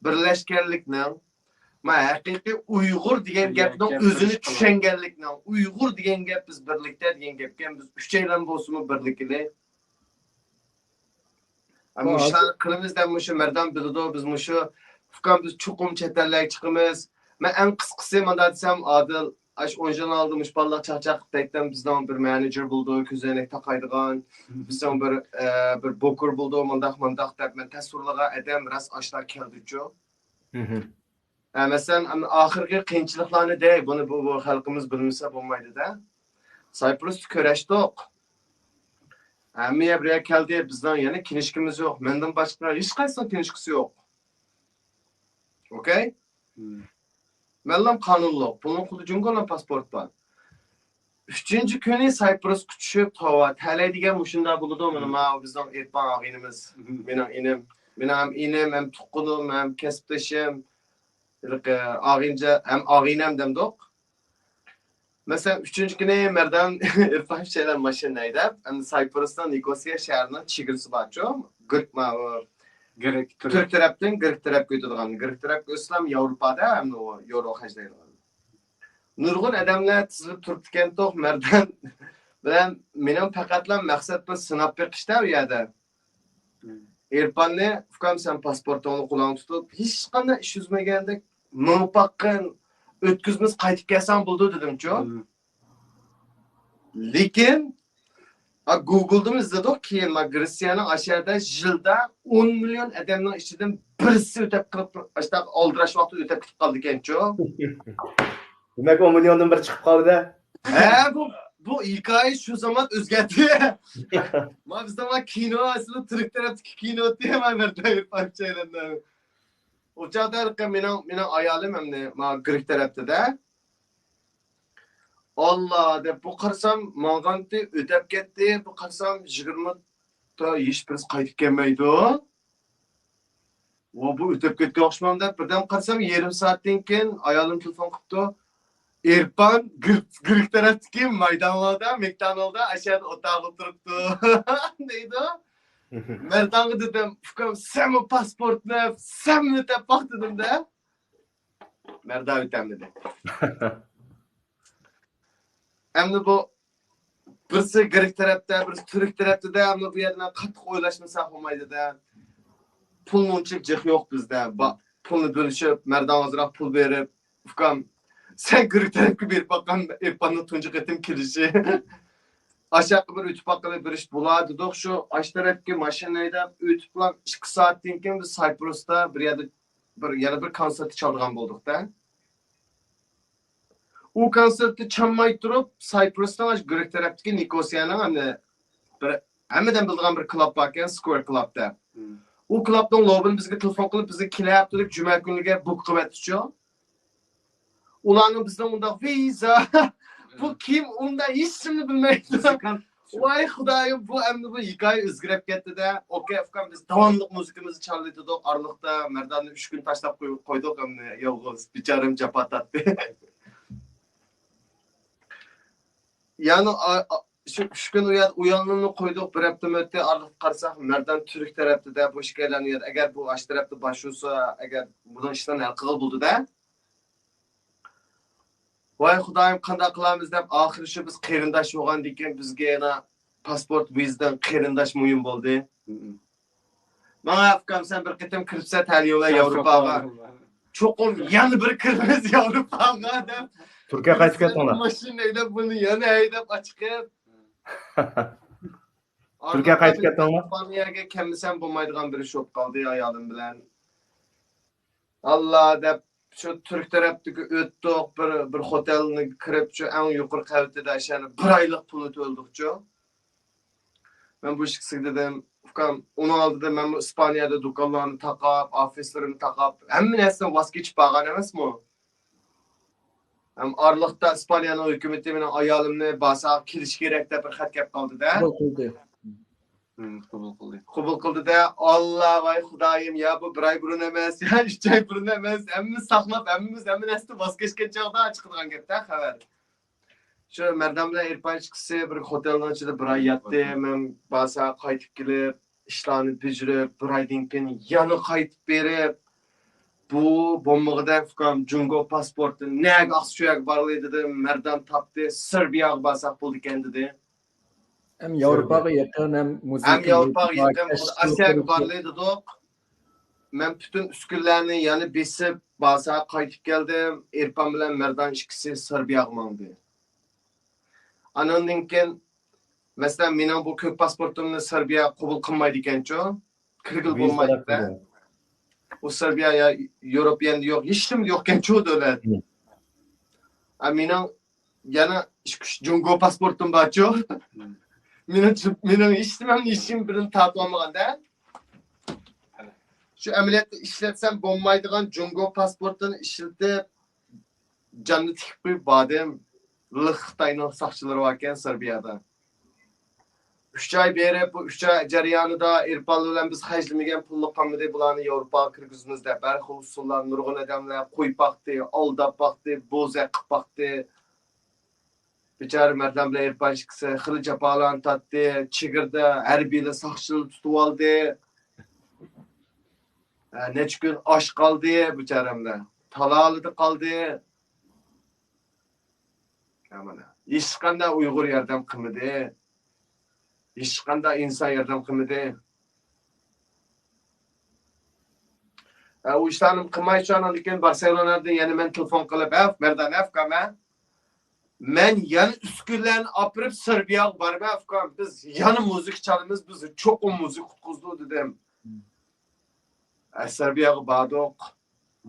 بىرلەشكەنلىكنىڭ، ما ھەقىقىي ئۇيغۇر دېگەن گەپنىڭ ئۆزىنى چۈشەنگەنلىكنىڭ، ئۇيغۇر دېگەن گەپ بىز بىرلىكتە دېگەن گەپكەن، بىز ئۈچەيلەن بولسىمۇ بىرلىكىلى. ھە، مۇشۇلارنى قىلىمىز دەپ مۇشۇ مەردان بىلىدۇ، بىز مۇشۇ ئۇكام بىز چوقۇم چەت ئەللەرگە چىقىمىز. مەن ئەڭ قىسقىسى مۇنداق دېسەم، ئادىل، ئاش ئون يىل ئالدى مۇشۇ بالىلار چاقچاق دەيتتىم، بىزنىڭ بىر مېنېجېر بولىدۇ، كۆزەينەك تاقايدىغان، بىزنىڭ بىر، ئە، بىر بوكۇر بولىدۇ، مۇنداق، مۇنداق دەپ مەن تەسۋىرلىغان ئادەم راست ئاشۇنداق كەلدىچۇ. ھە، مەسىلەن، ئەمدى ئاخىرقى قىيىنچىلىقلارنى دەي، بۇنى بۇ، بۇ خەلقىمىز بىلمىسە بولمايدۇ-دە. سايپرۇستا كۆرۈشتۇق. ھەممە يەر بىر يەرگە كەلدى، بىزنىڭ يەنە كىنىشكىمىز يوق. مەندىن باشقا ھېچقايسىنىڭ كىنىشكىسى يوق. ئوكەي؟ مەنلام قانۇنلۇق. بۇنىڭ قولىدا جۇڭگونىڭ پاسپورتى بار. ئۈچىنچى كۈنى سايپرۇسقا چۈشۈپ، توۋا، تەلەي دېگەن مۇشۇنداق بولىدۇ. مانا، ماۋۇ بىزنىڭ ئېرپان ئاغىنىمىز، مېنىڭ ئىنىم. مېنىڭ ھەم ئىنىم، ھەم تۇغقىنىم، ھەم كەسىپدىشىم. ھېلىقى ئاغىنجا، ھەم ئاغىنەم دەمدۇق. مەسىلەن، ئۈچىنچى كۈنى مەردان ئېرپان ئۈچەيلەن ماشىنا ھەيدەپ، ئەمدى سايپرۇسنىڭ نىكوسىيە شەھىرىنىڭ چېگرىسى بارچۇ، گرېك، ماۋۇ، گرېك، تۈرك. تۈرك تەرەپتىن گرېك تەرەپكە ئۆتىدىغان. گرېك تەرەپكە ئۆتسىلا ياۋروپادا، ئەمدى ئۇ يورۇ خەجلەيدىغان. نۇرغۇن ئادەملەر تىزىلىپ تۇرۇپتىكەنتۇق، مەردان بىلەن مېنىڭ پەقەتلا مەقسەت بىر سىناپ بېقىشتا ئۇ يەردە. ئېرپاننى، ئۇكام، سەن پاسپورتۇڭنى قولۇڭغا تۇتۇپ، ھېچقانداق ئىش يۈزمىگەندەك مېڭىپ باققىن، ئۆتكۈزمىسە قايتىپ كەلسەڭ بولىدۇ، دېدىمچۇ. لېكىن، ئا، گۇگلدىمۇ ئىزدىدۇق، كېيىن، ما، گرېتسىيەنىڭ ئاشۇ يەردە يىلدا ئون مىليون ئادەمنىڭ ئىچىدىن بىرسى ئۆتەپ قېلىپ، ئاشۇنداق ئالدىراش ۋاقىتتا ئۆتەپ كېتىپ قالىدىكەنچۇ. دېمەك، ئون مىليوندىن بىرى چىقىپ قالدى-دە. ھە، بۇ، بۇ ھېكايە شۇ زامان ئۆزگەردى. ما بىزدە ما كىنو، ئەسلى تۈرك تەرەپتىكى كىنو دېمەن بەردايىپ ئاچايلىندا. ئۇ چاغدا مېنىڭ، مېنىڭ ئايالىم ئەمدى ما گرېك تەرەپتە-دە. ئاللا دەپ بۇ قارىسام ماڭغانتى، ئۆتەپ كەتتى. بۇ قارىسام يىگىرمە تا ھېچ بىرسى قايتىپ كەلمەيدۇ. ۋا، بۇ ئۆتۈپ كەتكەن ئوخشىمامدۇ دەپ بىردەم قارىسام، يېرىم سائەتتىن كېيىن ئايالىم تېلېفون قىپتۇ. ئېرپان گرېك، گرېك تەرەپتىكى مايدانلاردا، مەكدانالدا ئاشۇ يەردە ئولتۇرۇپ تۇرۇپتۇ. دەيدۇ. مەردانغا دېدىم، ئۇكام، سەنمۇ پاسپورتنى، سەنمۇ ئۆتەپ باق دېدىم-دە. مەردان ئۆتەلمىدى. ئەمدى بۇ بىرسى گرېك تەرەپتە، بىرسى تۈرك تەرەپتە-دە، ئەمدى بۇ يەردە مەن قاتتىق ئويلاشمىسام بولمايدۇ-دە. پۇلنىڭ ئۇنچىلىك جىقى يوق بىزدە. با-، پۇلنى بۆلۈشۈپ، مەردان ئازراق پۇل بېرىپ، ئۇكام، سەن گرېك تەرەپكە بېرىپ باققان ئېرپاننىڭ تۇنجى قېتىم كېلىشى. ئاشاققا بىر ئۆتۈپ باققىلى بىر ئىش بولا دېدۇق، شۇ ئاشۇ تەرەپكە ماشىنا ھەيدەپ ئۆتۈپلا ئىككى سائەتتىن كېيىن بىز سايپرۇستا بىر يەردە بىر، يەنە بىر كونسېرت چالىدىغان بولدۇق-دە. ئۇ كونسېرتنى چالماي تۇرۇپ، سايپرۇسنىڭ ئاشۇ گرېك تەرەپتىكى نىكوسىيەنىڭ ئەمدى بىر ھەممىدىن بىلىدىغان بىر كلاب باركەن، سكۋېر كلاب دەپ. ئۇ كلابنىڭ لوبىنى بىزگە تېلېفون قىلىپ، بىزگە كېلە ھەپتىلىك جۈمە كۈنلىرىگە بۇك قىلىۋەتتىچۇ. ئۇلارنىڭ بىزدىن ئۇنداق ۋىزا، بۇ كىم، ئۇنداق ھېچنېمىنى بىلمەيدۇ. ۋاي خۇدايىم، بۇ ئەمدى بۇ ھېكايە ئۆزگىرىپ كەتتى-دە. ئوكەي، ئۇكام، بىز داۋاملىق مۇزىكىمىزنى چاللىۋېتىدۇق. ئارىلىقتا مەرداننى ئۈچ كۈن تاشلاپ قويۇپ قويدۇق، ئەمدى يالغۇز بىچارەم جاپا تارتتى. يەنى، ئا-، ئا-، شۇ ئۈچ كۈن ئۇ يەردە ئۇيانلىنىپ قويدۇق، بىر ھەپتىمۇ ئۆتتى. ئارىلىقتا قارىساق، مەردان تۈرك تەرەپتە-دە، بۇ ئىككىيلەن ئۇ يەردە. ئەگەر بۇ ئاشۇ تەرەپتە باش ئۇرسا، ئەگەر بۇنىڭ ئىشلىرىنى ھەل قىلغىلى بولىدۇ-دە. ۋاي خۇدايىم، قانداق قىلارمىز دەپ، ئاخىرى شۇ بىز قېرىنداش بولغاندىن كېيىن بىزگە يەنە پاسپورت، ۋىزىدىن قېرىنداش مۇھىم بولدى. ماڭا ئۇكام، سەن بىر قېتىم كىرىپسەن تەلىيىڭلار ياۋروپاغا. چوقۇم يەنە بىر كىرىمىز ياۋروپاغا دەپ. تۈركىيەگە قايتىپ كەتتىڭلار. ماشىنا ھەيدەپ، بۇنى يەنە ھەيدەپ ئاچىقىپ. تۈركىيەگە قايتىپ كەتتىڭلار؟ ئىسپانىيەگە كەلمىسەم بولمايدىغان بىر ئىش بولۇپ قالدى ئايالىم بىلەن. ئاللا دەپ، شۇ تۈرك تەرەپتىكى ئۆتتۇق، بىر، بىر خوتەلنى كىرىپ، شۇ ئەڭ يۇقىرى قەۋىتىدە ئىشەنە بىر ئايلىق پۇلنى تۆلىدۇقچۇ. مەن بۇ ئىككىسىگە دېدىم، ئۇكام، ئۇنىڭ ئالدىدا مەنمۇ ئىسپانىيەدە دۇكانلارنى تاقاپ، ئوفىسلىرىمنى تاقاپ، ھەممە نەرسىدىن ۋاز كېچىپ بارغان ئەمەسمۇ؟ ھەم ئارىلىقتا ئىسپانىيەنىڭ ھۆكۈمىتى مېنىڭ ئايالىمنى بارسا كېلىشى كېرەك دەپ بىر خەت كەپ قالدى-دە. قوبۇل قىلدى. ھىم، قوبۇل قىلدى. قوبۇل قىلدى-دە، ئاللا، ۋاي خۇدايىم، يا بۇ بىر ئاي بۇرۇن ئەمەس، يا ئۈچ ئاي بۇرۇن ئەمەس، ھەممىمىز ساقلاپ، ھەممىمىز ھەممە نەرسىدىن ۋاز كەچكەن چاغدا چىقىدىغان گەپ-دە خەۋەر. شۇ مەردان بىلەن ئېرپان ئىككىسى بىر خوتەلنىڭ ئىچىدە بىر ئاي ياتتى. مەن بارسا قايتىپ كېلىپ، ئىشلارنى بېجىرىپ، بىر ئايدىن كېيىن يەنە قايتىپ بېرىپ، بۇ بولمىغۇدەك ئۇكام، جۇڭگو پاسپورتى نەگە ئاقسا شۇ يەرگە بارغىلى دېدىم، مەردان تاپتى، سېربىياغا بارساق بولىدىكەن دېدى. ھەم ياۋروپاغا يېقىن، ھەم مۇزىكا ھەم ياۋروپاغا يېقىن، ئاسىياغا بارغىلى دېدۇق. مەن پۈتۈن ئۈسكۈنىلەرنى يەنە بېسىپ، بارسا قايتىپ كەلدىم. ئېرپان بىلەن مەردان ئىككىسى سېربىياغا ماڭدى. ئانىڭدىن كېيىن، مەسىلەن، مېنىڭ بۇ كۆك پاسپورتۇمنى سېربىيە قوبۇل قىلمايدىكەنچۇ؟ كىرگىلى بولمايدۇ-دە. ئۇ سېربىيە يا يۇروپىيەندە يوق، ھېچنېمىدە يوقكەنچۇ دۆلەت. ھە، مېنىڭ يەنە ئىككى ئۈچ جۇڭگو پاسپورتۇم بارچۇ. مېنىڭ، مېنىڭ ھېچنېمەمنى، ھېچكىم بىرىنى تارتىۋالمىغان-دە. شۇ ئەمەلىيەتتە ئىشلەتسەم بولمايدىغان جۇڭگو پاسپورتىنى ئىشلىتىپ، جاننى تىكىپ قويۇپ باردىم. لىق خىتاينىڭ ساقچىلىرى باركەن سېربىيەدە. ئۈچ ئاي بېرىپ، بۇ ئۈچ ئاي جەريانىدا ئېرپان بىلەن بىز خەجلىمىگەن پۇللا قالمىدى، بۇلارنى ياۋروپاغا كىرگۈزىمىز دەپ ھەر خىل ئۇسۇللار، نۇرغۇن ئادەملەر قوي باقتى، ئالداپ باقتى، بوزەك قىلىپ باقتى. بىچارە مەردان بىلەن ئېرپان ئىككىسى خېلى جاپالارنى تارتتى، چېگرىدا ھەربىيلەر ساقچىلار تۇتۇۋالدى. ھە، نەچچە كۈن ئاچ قالدى بىچارەملەر. تالالادا قالدى. ھە، مانا. ھېچقانداق ئۇيغۇر ياردەم قىلمىدى. ھېچقانداق ئىنسان ياردەم قىلمىدى. ھە، ئۇ ئىشلارنى قىلمايچۇ، ئاندىن كېيىن بارسېلونادىن يەنە مەن تېلېفون قىلىپ، ھە، مەردان، ھە، ئۇكام، ھە. مەن يەنە ئۈسكۈنىلەرنى ئاپىرىپ سېربىيەگە بارىمەن، ئۇكام. بىز يەنە مۇزىكا چالىمىز، بىزنى چوقۇم مۇزىكا قۇتقۇزىدۇ، دېدىم. ھە، سېربىيەگە باردۇق.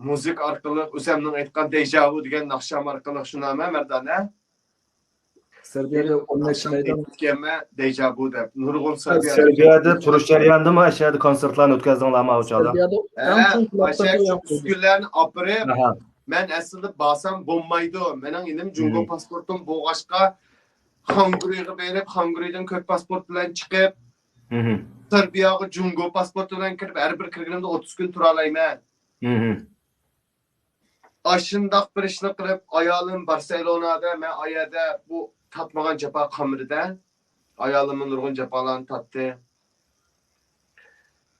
مۇزىكا ئارقىلىق ئۆزەمنىڭ ئېيتقان دېجاۋۇ دېگەن ناخشام ئارقىلىق شۇنداقمۇ مەردان، ھە؟ سېربىيەدە ئون نەچچە مەيدان. دېيىشكەنمەن، دېجاۋۇ دەپ. نۇرغۇن سېربىيە. سېربىيەدە تۇرۇش جەريانىدىمۇ ئەشەدە كونسېرتلارنى ئۆتكەزدىڭلارمۇ ئۇ چاغدا؟ سېربىيەدە ھە، ئەڭ چوڭ ئاشۇ كلابلاردا ئۈسكۈنلەرنى ئاپىرىپ، ئەھە. مەن ئەسلىدە بارسام بولمايدۇ. مېنىڭ ئىنىم جۇڭگو مم. پاسپورتۇم بولغاچقا، خانگرۇيغا بېرىپ، خانگرۇيدىن كۆك پاسپورت بىلەن چىقىپ، مم. سېربىيەگە جۇڭگو پاسپورتى بىلەن كىرىپ، ھەر بىر كىرگىنىمدە ئوتتۇز كۈن تۇرالايمەن. مم. ئاشۇنداق بىر ئىشنى قىلىپ، ئايالىم بارسېلونادا، مەن ئايەردە بۇ تارتمىغان جاپا قالمىدى-دە. ئايالىممۇ نۇرغۇن جاپالارنى تارتتى.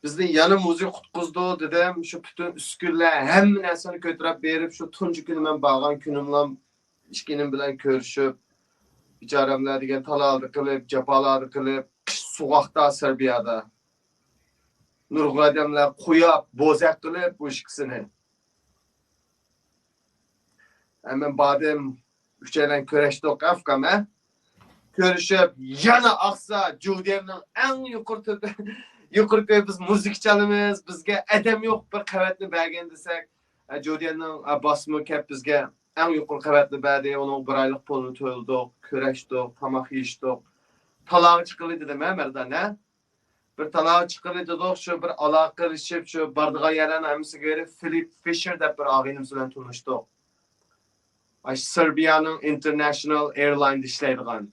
بىزنى يەنە مۇزىكا قۇتقۇزدى، دېدىم. شۇ پۈتۈن ئۈسكۈنىلەر، ھەممە نەرسىنى كۆتۈرۈپ بېرىپ، شۇ تۇنجى كۈنى مەن بارغان كۈنۈملا ئىككى ئىنىم بىلەن كۆرۈشۈپ، بىچارەملەر دېگەن تالادا قېلىپ، جاپالاردا قېلىپ، قىش سوغۇقتا سېربىيەدە. نۇرغۇن ئادەملەر قوياپ، بوزەك قىلىپ بۇ ئىككىسىنى. ھە، مەن باردىم، ئۈچەيلەن كۆرۈشتۇق، ئۇكام، ھە؟ كۆرۈشۈپ، يەنە ئاقسا، جۇديەننىڭ ئەڭ يۇقىرى تۆ-، يۇقىرى كۆي، بىز مۇزىكا چالىمىز، بىزگە ئادەم يوق، بىر قەۋەتنى بەرگىن دېسەك، ھە، جۇديەننىڭ، ھە، باسمۇ كەپ بىزگە ئەڭ يۇقىرى قەۋەتنى بەردى، ئۇنىڭ بىر ئايلىق پۇلىنى تۆلىدۇق، كۆرۈشتۇق، تاماق يېيىشتۇق. تالاغا چىقىلى دېدىم، ھە، مەردان، ھە؟ بىر تالاغا چىقىلى دېدۇق، شۇ بىر ئالاقىلىشىپ، شۇ بارىدىغان يەرلەرنىڭ ھەممىسىگە بېرىپ، فىلىپ فىشېر دەپ بىر ئاغىنىمىز بىلەن تونۇشتۇق. ئاشۇ سېربىيەنىڭ ئىنتېرنېشنال ئېيرلايندا ئىشلەيدىغان.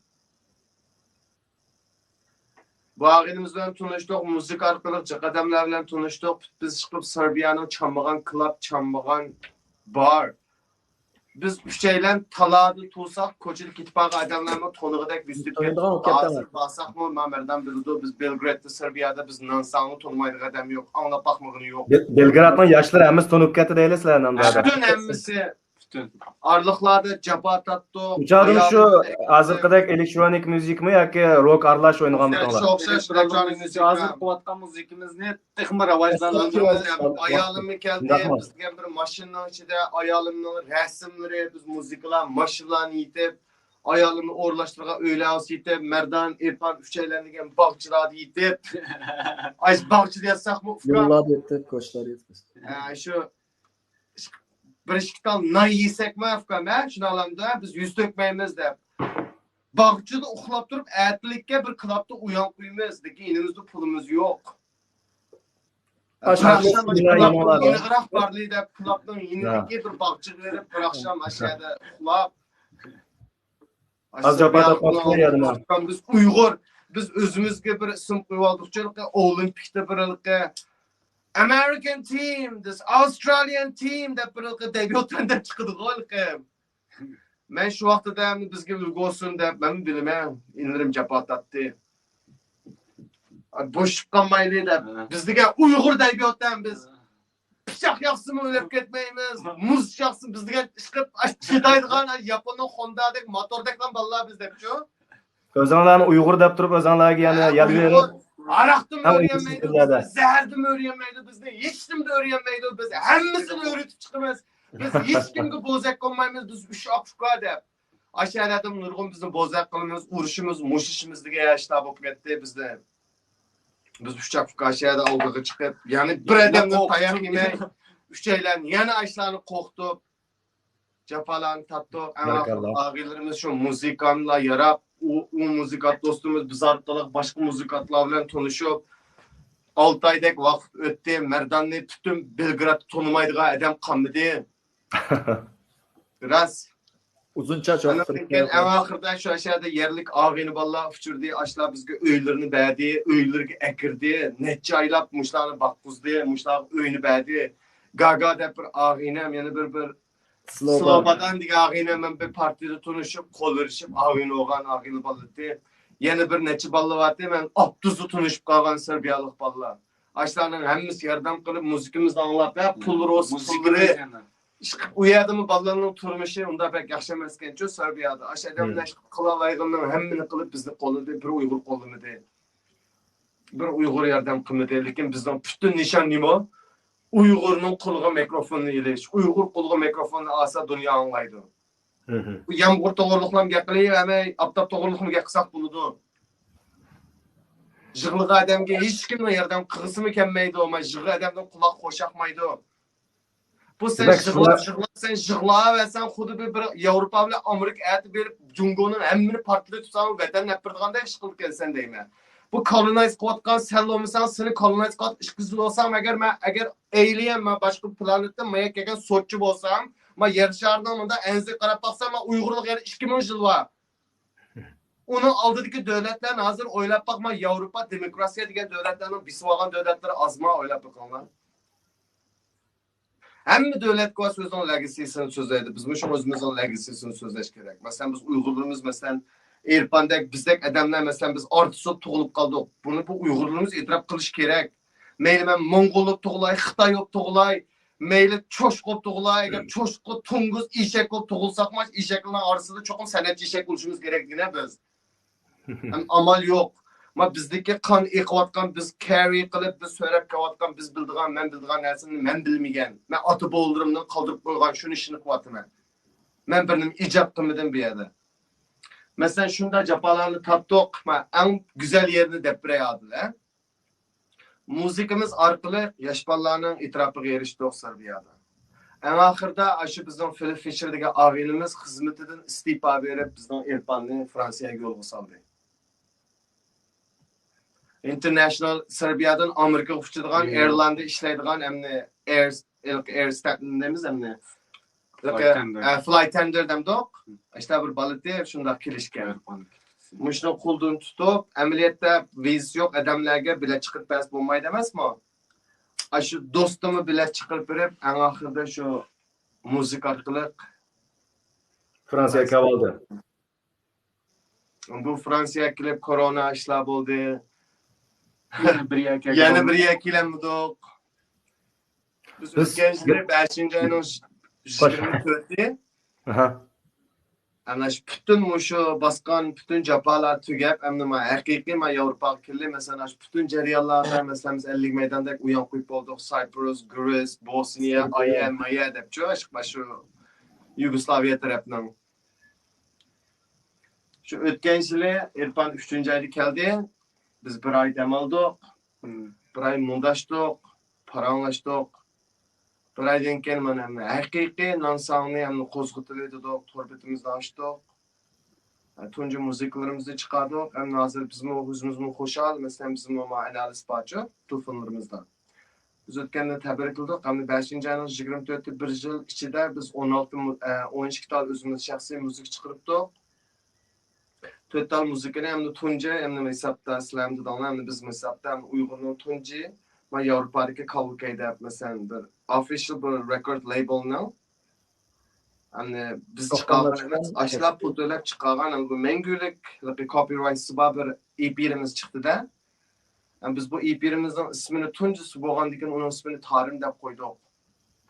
بۇ ئاغىنىمىز بىلەن تونۇشتۇق، مۇزىكا ئارقىلىق جىق ئادەملەر بىلەن تونۇشتۇق. بىز چىقىپ سېربىيەنىڭ چاممىغان كلاب، چاممىغان بار. بىز ئۈچەيلەن تالادا تۇرساق، كوچىدا كېتىپ بارغان ئادەملەرمۇ تونۇغۇدەك بىز دېيىپ كەتتۇق. ھازىر بارساقمۇ، ما مەردان بىلىدۇ، بىز بېلگرادتا، سېربىيەدا بىز نانساڭنى تونۇمايدىغان ئادەم يوق، ئاڭلاپ باقمىغىنى يوق. بېلگرادنىڭ ياشلىرى ھەممىسى تونۇپ كەتتى دەيلى سىلەرنى ئاندىن. پۈتۈن ھەممىسى. پۈتۈن. ئارىلىقلاردا جاپا تارتتۇق. ئۇ چاغدىمۇ شۇ ھازىرقىدەك ئېلېكترونىك مۇزىكىمۇ ياكى روك ئارىلاش ئوينىغانمىدىڭلار؟ شۇ ئوخشاش ئېلېكترونىك مۇزىكا. ھازىر قىلىۋاتقان مۇزىكىمىزنى تېخىمۇ راۋاجلاندۇرىمىز. ئايالىممۇ كەلدى، بىز دېگەن بىر ماشىنىنىڭ ئىچىدە ئايالىمنىڭ رەسىملىرى، بىز مۇزىكىلار، ماشىنىلارنى ئېيتىپ، ئايالىمنى ئورۇنلاشتۇرغان ئۆيلەر ئېيتىپ، مەردان، ئېرپان ئۈچەيلەن دېگەن باغچىلاردا ئېيتىپ. ئاي، باغچىدا ياتساقمۇ، ئۇكام؟ يوللاردا ياتتۇق، كوچىلاردا ياتتۇق. ھە، شۇ. بىر ئىككى تال نان يېسەكمۇ، ئۇكام، ھە، شۇنداقلامدۇ، ھە، بىز يۈز تۆكمەيمىز دەپ. باغچىدا ئۇخلاپ تۇرۇپ، ئەتىلىككە بىر كىلابتا ئويان قويىمىز، لېكىن ئېلىمىزدا پۇلىمىز يوق. بىر ئاخشام ئاشۇ كىلابنىڭ يېنىراق بارلى دەپ، كىلابنىڭ يېنىدىكى بىر باغچىغا بېرىپ، بىر ئاخشام ئاشۇ يەردە ئۇخلاپ، ئاز جاپا تارتماپسىز يەردىمۇ؟ بىز ئۇيغۇر، بىز ئۆزىمىزگە بىر ئىسىم قويۇۋالدۇقچۇ، ئولىمپىكتا بىر ھېلىقى American team، this Australian team دەپ بىر ھېلىقى دەبىياتەن دەپ چىقىدىغۇ ھېلىقى. مەن شۇ ۋاقتىدا ئەمدى بىزگە ئۈلگە بولسۇن دەپ، مەنمۇ بىلىمەن، ئىنىلىرىم جاپا تارتتى. بوشىشىپ قالمايلى دەپ، بىز دېگەن ئۇيغۇر دەبىياتەن بىز. پىچاق ياقسىمۇ ئۆلۈپ كەتمەيمىز، مۇز ياقسىمۇ بىز دېگەن ئىشقىلىپ چىدايدىغان ياپوننىڭ خوندادەك موتوردەكلا بالىلار بىز دەپچۇ. ئۆزۈڭلارنى ئۇيغۇر دەپ تۇرۇپ، ئۆزۈڭلارغا يەنە يەر بېرىپ، ھاراقتىنمۇ ئۆرۈيەلمەيدۇ بىزنى، زەھەردىنمۇ ئۆرۈيەلمەيدۇ بىزنى، ھېچنېمىدىن ئۆرۈيەلمەيدۇ، بىز ھەممىسىنى ئۆرۈتۈپ چىقىمىز. بىز ھېچكىمگە بوزەك بولمايمىز، بىز ئۈچ ئاق ئۇكا دەپ. ئاشۇ يەردە نۇرغۇن بىزنى بوزەك قىلىمىز، ئۇرۇشىمىز، مۇشۇشىمىز دېگەن ئىشلار بولۇپ كەتتى بىزدە. بىز ئۈچ ئاق ئۇكا ئاشۇ يەردە ئالدىغا چىقىپ، يەنى بىر ئادەمدىن تاياق يېمەي، ئۈچەيلەن يەنە ئاشۇلارنى قورقۇتۇپ، جاپالارنى تارتتۇق. ئەڭ ئاخىرى ئاغىنىلىرىمىز شۇ مۇزىكانتلار ياراپ، ئۇ، ئۇ مۇزىكانت دوستىمىز بىز ئارقىلىق باشقا مۇزىكانتلار بىلەن تونۇشۇپ، ئالتە ئايدەك ۋاقىت ئۆتتى. مەرداننى پۈتۈن بېلگرادتا تونۇمايدىغان ئادەم قالمىدى. راست. ئۇزۇن چاچ ئاندىن كېيىن ئەڭ ئاخىرىدا شۇ ئاشۇ يەردە يەرلىك ئاغىنە بالىلار ئۇچرىدى. ئاشۇلار بىزگە ئۆيلىرىنى بەردى، ئۆيلىرىگە ئەكىردى. نەچچە ئايلاپ مۇشۇلارنى باققۇزدى، مۇشۇلارغا ئۆينى بەردى. گاگا دەپ بىر ئاغىنەم، يەنە بىر، بىر سلوبادان دېگەن ئاغىنەم بىلەن بىر پارتىيىدە تونۇشۇپ، قول بېرىشىپ، ئاغىنە بولغان ئاغىنە بالىلىرى. يەنە بىر نەچچە بالىلار بارتى، مەن ئاپتوبۇستا تونۇشۇپ قالغان سېربىيالىق بالىلار. ئاشۇلارنىڭ ھەممىسى ياردەم قىلىپ، مۇزىكىمىزنى ئاڭلاپ، ھە، پۇل روس پۇللىرى. ئىشقىلىپ، ئۇ يەردىمۇ بالىلارنىڭ تۇرمۇشى ئۇنداق بەك ياخشى ئەمەسكەنچۇ، سېربىيادا. ئاشۇ ئادەملەر قىلالايدىغىنىنىڭ ھەممىنى قىلىپ، بىزنى قوللىدى، بىر ئۇيغۇر قوللىمىدى. بىر ئۇيغۇر ياردەم قىلمىدى، لېكىن بىزنىڭ پۈتۈن نىشان نېمە؟ ئۇيغۇرنىڭ قولىغا مىكروفوننى ئېلىش. ئۇيغۇر قولىغا مىكروفوننى ئالسا، دۇنيا ئاڭلايدۇ. بۇ يامغۇر توغرۇلۇقلام گەپ قىلىۋەرمەي، ئاپتاپ توغرۇلۇقمۇ گەپ قىلساق بولىدۇ. يىغلىغان ئادەمگە ھېچكىمنىڭ ياردەم قىلغۇسىمۇ كەلمەيدۇ، يىغلىغان ئادەمدىن قۇلاق خوش ياقمايدۇ. بۇ سەن دېمەك، يىغلا، يىغلا، سەن يىغلاۋەرسەڭ، خۇددى بىر، بىر ياۋروپا بىلەن ئامېرىكا ئەتە بېرىپ، جۇڭگونىڭ ھەممىنى پارتلىتىپ، ساڭا ۋەتەن ئەپ بېرىدىغاندەك ئىش قىلىدىكەنسەن دەيمەن. بۇ كولونايز قىلىۋاتقان سەن بولمىساڭ، سېنى كولونايز قىلىۋاتقان ئىككى يۈز يىل بولسام، ئەگەر مەن، ئەگەر ئېيلىيەن، مەن باشقا پلانېتتىن مايا كەلگەن سوتچى بولسام، مەن يەر شارىنىڭ مۇنداق ئەنزىگە قاراپ باقسام، مەن ئۇيغۇرلۇق يەنە ئىككى مىڭ يىل بار. ئۇنىڭ ئالدىدىكى دۆلەتلەرنى ھازىر ئويلاپ باقما، ياۋروپا دېموكراتىيە دېگەن دۆلەتلەرنىڭ بېسىۋالغان دۆلەتلىرى ئازما، ئويلاپ بېقىڭلار. ھەممە دۆلەتكە ئۆزىنىڭ لېگىسىسىنى سۆزلەيدۇ. بىزمۇ شۇ ئۆزىمىزنىڭ لېگىسىسىنى سۆزلەش كېرەك. مەسىلەن، بىز ئۇيغۇرلىرىمىز، مەسىلەن، ئېرپاندەك، بىزدەك ئادەملەر، مەسىلەن، بىز ئارتىس بولۇپ تۇغۇلۇپ قالدۇق. بۇنى بۇ ئۇيغۇرلىرىمىز ئېتىراپ قىلىشى كېرەك. مەيلى مەن موڭغۇل بولۇپ تۇغۇلاي، خىتاي بولۇپ تۇغۇلاي، مەيلى چوشقا بولۇپ تۇغۇلاي، ئەگەر چوشقا، توڭگۇز، ئېشەك بولۇپ تۇغۇلساقمۇ، ئېشەكلەرنىڭ ئارىسىدا چوقۇم سەنئەتچى ئېشەك بولۇشىمىز كېرەكلىكىنى بىز. ھەم ئامال يوق. ما بىزدىكى قان ئېقىۋاتقان، بىز كارى قىلىپ، بىز سۆرەپ كېلىۋاتقان، بىز بىلىدىغان، مەن بىلىدىغان نەرسىنى مەن بىلمىگەن. مەن ئاتا-بوۋىلىرىمنىڭ قالدۇرۇپ قويغان شۇنى ئىشىنى قىلىۋاتىمەن. مەن بىر نېمە ئىجاد قىلمىدىم بۇ يەردە. مەسىلەن، شۇنداق جاپالارنى تارتتۇق. ما ئەڭ گۈزەل يېرىنى دەپ بېرەي، ئادىل، ھە؟ مۇزىكىمىز ئارقىلىق ياش بالىلارنىڭ ئېتىراپىغا ئېرىشتۇق سېربىيادا. ئەڭ ئاخىرىدا ئاشۇ بىزنىڭ فىلىپ فىشېر دېگەن ئاغىنىمىز خىزمىتىدىن ئىستېپا بېرىپ، بىزنىڭ ئېرپاننى فرانسىيەگە يولغا سالدى. ئىنتېرناشنال سېربىيادىن ئامېرىكىغا ئۇچىدىغان، ئېرلانددا ئىشلەيدىغان، ئەمدى ئېر، ئېر ستاتن دەيمىز، ئەمدى فلايت تەندەر. ئە، فلايت تەندەر دەمدۇق؟ ئىشتا بىر بالىتى شۇنداق كېلىشكەن. مۇشۇنى قولدىن تۇتۇپ، ئەمەلىيەتتە ۋىزىسى يوق ئادەملەرگە بىلەت چىقىرىپ بەرسە بولمايدۇ ئەمەسمۇ؟ ئاشۇ دوستۇممۇ بىلەت چىقىرىپ بېرىپ، ئەڭ ئاخىرىدا شۇ مۇزىكا ئارقىلىق فرانسىيەگە كېلىۋالدى. بۇ فرانسىيەگە كېلىپ، كورونا ئىشلار بولدى. يەنە بىر يەرگە يەنە بىر يەرگە كېلەلمىدۇق. بىز بىز ئۆتكەن يىلى بەشىنچى ئاينىڭ يىگىرمە تۆتى. ئەمدى شۇ پۈتۈن مۇشۇ باسقان پۈتۈن جاپالار تۈگەپ، ئەمدى مانا ھەقىقىي مانا ياۋروپاغا كەلدى. مەسىلەن، شۇ پۈتۈن جەريانلاردا، مەسىلەن، بىز ئەللىك مەيداندەك ئويان قويۇپ بولدۇق. سايپرۇس، گرېس، بوسنىيە، ئايا، مايا دەپچۇ، شۇ يۇگوسلاۋىيە تەرەپنىڭ. شۇ ئۆتكەن يىلى ئېرپان ئۈچىنچى ئايدا كەلدى. بىز بىر ئاي دەم ئالدۇق. بىر ئاي مۇڭداشتۇق، پاراڭلاشتۇق. بىر ئايدىن كېيىن مانا ھەقىقىي نانساڭنى ھەم قوزغىتىۋېتىدۇق، تور بېتىمىزنى ئاچتۇق. تۇنجى مۇزىكىلىرىمىزنى چىقاردۇق. ھەم ھازىر بىزمۇ ئۆزىمىزمۇ خۇشال. مەسىلەن، بىزمۇ ما ئانالىز بارچۇ، تېلېفونلىرىمىزدا. بىز ئۆتكەندە تەبرىكلىدۇق. ھەم بەشىنچى ئاينىڭ يىگىرمە تۆتى بىر يىل ئىچىدە بىز ئون ئالتە مۇ-، ئە، ئون ئىككى تال ئۆزىمىز شەخسىي مۇزىكا چىقىرىپتۇق. تۆت تال مۇزىكىنى ئەمدى تۇنجى، ئەمدى ھېسابتا سىلەرمۇ دېدىڭلار، ئەمدى بىزمۇ ھېسابتا ئەمدى ئۇيغۇرنىڭ تۇنجى، ما ياۋروپادىكى كاۋاكەي دەپ، مەسىلەن، بىر ئوفىشال بىر رېكورد لەيبىلنىڭ، ئەمدى بىز چىقارغان ئەمەس، ئاشۇلار پۇل تۆلەپ چىقارغان، ئەمدى بۇ مەڭگۈلۈك كوپىرايتى بار بىر ئىپىرىمىز چىقتىدە. ئەمدى بىز بۇ ئىپىرىمىزنىڭ ئىسمىنى تۇنجىسى بولغاندىكىن ئۇنىڭ ئىسمىنى تارىم دەپ قويدۇق.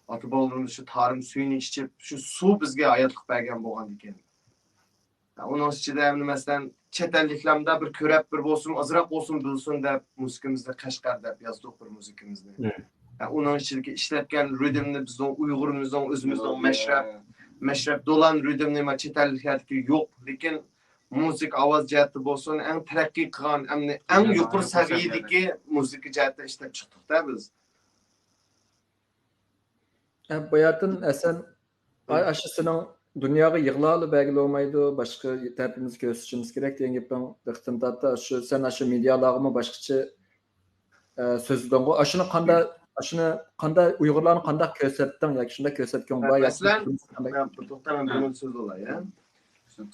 ئاتا-بوۋىلىرىمىز شۇ تارىم سۈيىنى ئىچىپ، شۇ سۇ بىزگە ھاياتلىق بەرگەن بولغاندىكىن. ئۇنىڭ ئىچىدە، مەسىلەن، چەت ئەللىكلەرمۇ بىر كۆرۈپ، بىر بولسۇن، ئازراق بولسۇن بىلسۇن دەپ، مۇزىكىمىزنى قەشقەر دەپ يازدۇق بىر مۇزىكىمىزنى. ئۇنىڭ ئىچىدىكى ئىشلەتكەن رىدىمنى بىزنىڭ ئۇيغۇرىمىزنىڭ، ئۆزىمىزنىڭ مەشرەپ، مەشرەپ دولان رىدىمنى ما چەت ئەللىكلەردىكى يوق. لېكىن مۇزىكا ئاۋاز جەھەتتە بولسۇن، ئەڭ تەرەققىي قىلغان، ئەمدى ئەڭ يۇقىرى سەۋىيەدىكى مۇزىكا جەھەتتە ئىشلەپ چىقتۇق-دە بىز. باياتىن ھەسەن، ئاشۇ سېنىڭ دۇنياغا يىغلالا بەرگىلى بولمايدۇ، باشقا تەرىپىمىزنى كۆرسىتىشىمىز كېرەك دېگەن گېپىڭ دىققىتىمنى تارتتى. ئاشۇ سەن ئاشۇ مېدىيالارغىمۇ باشقىچە ئە، سۆزلىدىڭغۇ. ئاشۇنى قاندا-، ئاشۇنى قاندا-، ئۇيغۇرلارنى قانداق كۆرسەتتىڭ ياكى شۇنداق كۆرسەتكەڭ بار ياكى مەسىلەن، بىر توختاڭ، بۇنى سۆزلىدىڭ.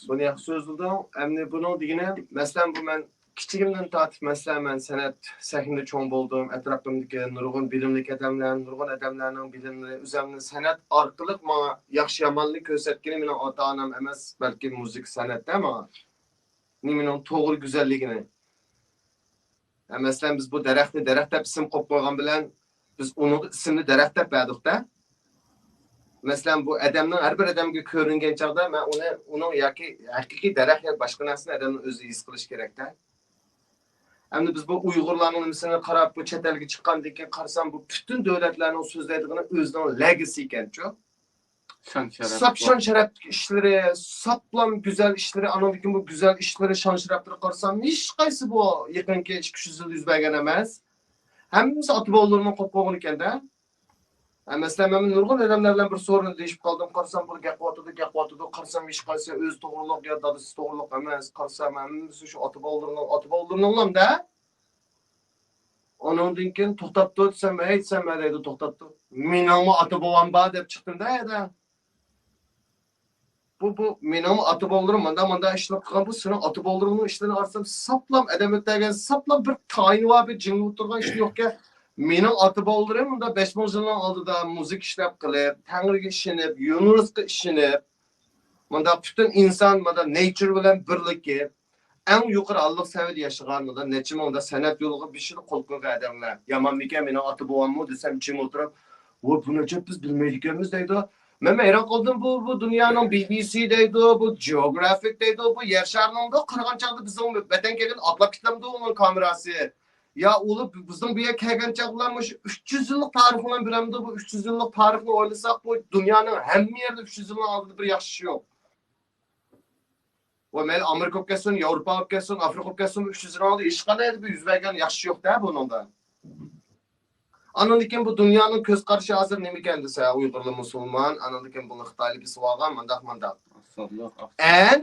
بۇنى ياخشى سۆزلىدىڭ. ئەمدى بۇنىڭ دېگىنى، مەسىلەن، بۇ مەن كىچىكىمدىن تارتىپ، مەسىلەن، مەن سەنئەت سەھنىدە چوڭ بولدۇم. ئەتراپىمدىكى نۇرغۇن بىلىملىك ئادەملەر، نۇرغۇن ئادەملەرنىڭ بىلىملىرى، ئۆزۈمنى سەنئەت ئارقىلىق ماڭا ياخشى ياماننى كۆرسەتكىنى مېنىڭ ئاتا-ئانام ئەمەس، بەلكى مۇزىكا سەنئەتتە ماڭا نېمىنىڭ توغرا گۈزەللىكىنى. ھە، مەسىلەن، بىز بۇ دەرەخنى دەرەخ دەپ ئىسىم قويۇپ قويغان بىلەن، بىز ئۇنىڭغا ئىسىمنى دەرەخ دەپ بەردۇق-دە. مەسىلەن، بۇ ئادەمنىڭ، ھەر بىر ئادەمگە كۆرۈنگەن چاغدا، مەن ئۇنى، ئۇنىڭ ياكى ھەقىقىي دەرەخ ياكى باشقا نەرسىنى ئادەمنىڭ ئۆزى ھېس قىلىشى كېرەك-دە. ئەمدى بىز بۇ ئۇيغۇرلارنىڭ نېمىسىنى قاراپ، بۇ چەت ئەلگە چىققاندىن كېيىن قارىسام، بۇ پۈتۈن دۆلەتلەرنىڭ سۆزلەيدىغىنى ئۆزىنىڭ لېگىسى ئىكەنچۇ. ساپ شان شەرەپتىكى ئىشلىرى، ساپلام گۈزەل ئىشلىرى، ئانىڭدىن كېيىن بۇ گۈزەل ئىشلىرى، شان شەرەپلىرى قارىسام، ھېچقايسى بۇ يېقىنقى ئىككى يۈز يىل يۈز بەرگەن ئەمەس. ھەممىسى ئاتا بوۋىلىرىنىڭ قويۇپ قويغىنى ئىكەن-دە. ھە، مەسىلەن، مەن نۇرغۇن ئادەملەر بىلەن بىر سورۇندا دېيىشىپ قالدىم. قارىسام، بۇ گەپ قىلىۋاتىدۇ، گەپ قىلىۋاتىدۇ. قارىسام، ھېچقايسى ئۆزى توغرۇلۇق يا دادىسى توغرۇلۇق ئەمەس. قارىسام، ھەممىسى شۇ ئاتا بوۋىلىرىنىڭ، ئاتا بوۋىلىرىنىڭلام-دە. ئۇنىڭدىن كېيىن توختاپتۇ دېسەم، ھەي دېسەم، ھە دەيدۇ، توختاپتۇ. مېنىڭمۇ ئاتا بوۋام بار دەپ چىقتىم-دە، ھەدە. بۇ، بۇ مېنىڭمۇ ئاتا بوۋىلىرىم مۇنداق، مۇنداق ئىشلار قىلغان، بۇ سېنىڭ ئاتا بوۋىلىرىڭنىڭ ئىشلىرىنى قارىسام، ساپلام ئادەم ئۆتەلگەن، ساپلام بىر تايىنى بار، بىر جىڭ ئولتۇرغان ئىشى يوقكەن. مېنىڭ ئاتا بوۋىلىرىم مۇنداق بەش مىڭ يىلنىڭ ئالدىدا مۇزىكا ئىشلەپ قىلىپ، تەڭرىگە ئىشىنىپ، يۇنىۋېرسىتېتقا ئىشىنىپ، مۇنداق پۈتۈن ئىنسان مۇنداق نېچۇر بىلەن بىرلىكىپ، ئەڭ يۇقىرى ھاللىق سەۋىيەدە ياشىغان، مۇنداق نەچچە مىڭ مۇنداق سەنئەت يولىغا بېشىدا قول قويغان ئادەملەر. يامانمىكەن مېنىڭ ئاتا بوۋاممۇ دېسەم، جىم ئولتۇرۇپ، ۋو، بۇنى ئەجەب بىز بىلمەيدىكەنمىز دەيدۇ. مەن ھەيران قالدىم، بۇ، بۇ دۇنيانىڭ بى بى سى دەيدۇ، بۇ جېئوگرافىك دەيدۇ، بۇ يەر شارىنىڭدۇ، قارىغان چاغدا بىزنىڭ ۋەتەنگە كەلگەن ئاتلاپ كېتەمدۇ ئۇنىڭ كامېراسى. يا ئۇلار بىزنىڭ بۇ يەرگە كەلگەن چاغدا مۇشۇ ئۈچ يۈز يىللىق تارىخنى بىلەمدۇ، بۇ ئۈچ يۈز يىللىق تارىخنى ئويلىساق، بۇ دۇنيانىڭ ھەممە يېرىدە ئۈچ يۈز يىلنىڭ ئالدىدا بىر ياخشى ئىش يوق. ۋە مەيلى ئامېرىكا بولۇپ كەتسۇن، ياۋروپا بولۇپ كەتسۇن، ئافرىقا بولۇپ كەتسۇن، ئۈچ يۈز يىلنىڭ ئالدىدا ھېچقانداق يەردە بىر يۈز بەرگەن ياخشى ئىش يوق-دە بۇنىڭدا. ئاندىن كېيىن بۇ دۇنيانىڭ كۆز قارىشى ھازىر نېمىكەن دېسە، ئۇيغۇرلار مۇسۇلمان، ئاندىن كېيىن بۇنى خىتايلار بېسىپ ئالغان، مانداق، مانداق. ئەن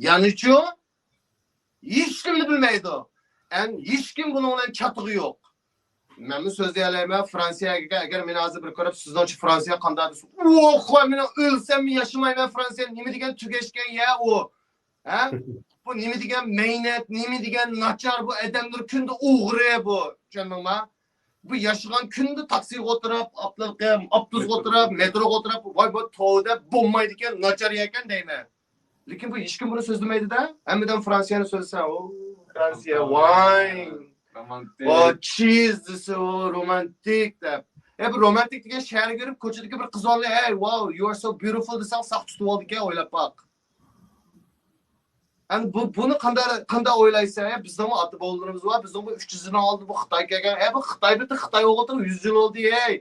يەنىچۇ ھېچكىمنى بىلمەيدۇ. ئەن ھېچكىم بۇنىڭ بىلەن چاتىقى يوق. مەنمۇ سۆزلىيەلەيمەن، فرانسىيەگە ئەگەر مېنى ھازىر بىر كۆرۈپ، سىزنىڭچە فرانسىيە قانداق دېسە، ئوخ، مېنىڭ ئۆلسەممۇ ياشىمايمەن، فرانسىيە نېمە دېگەن تۈگەشكەن يەر ئۇ. ھە؟ بۇ نېمە دېگەن مەينەت، نېمە دېگەن ناچار، بۇ ئادەملەر كۈندە ئوغرى بۇ، چۈشەندىڭما؟ بۇ ياشىغان كۈندە تاكسىغا ئولتۇرۇپ، ئاپتوبۇسقا ئولتۇرۇپ، مېتروغا ئولتۇرۇپ، ۋاي بۇ توۋا دەپ بولمايدىكەن، ناچار يەركەن دەيمەن. لېكىن بۇ ھېچكىم بۇنى سۆزلىمەيدۇ-دە. ھەممىدەم فرانسىيەنى سۆزلىسە، ئو، فرانسىيە، ۋاي. ئو، چىز دېسە، ئو، رومانتىك دەپ. ئە، بۇ رومانتىك دېگەن شەھەرگە كىرىپ، كوچىدىكى بىر قىز بالىنى، ھەي، ۋاو، you are so beautiful دېسەڭ، ساق تۇتۇۋالىدىكەن، ئويلاپ باق. ئەمدى بۇ، بۇنى قانداق، قانداق ئويلايسەن؟ ھە، بىزنىڭمۇ ئاتا بوۋىلىرىمىز بار، بىزنىڭمۇ ئۈچ يۈز يىلنىڭ ئالدىدا بۇ خىتاي كەلگەن. ھە، بۇ خىتاي بىتى خىتاي بولغىلى يۈز يىل بولدى، ھەي.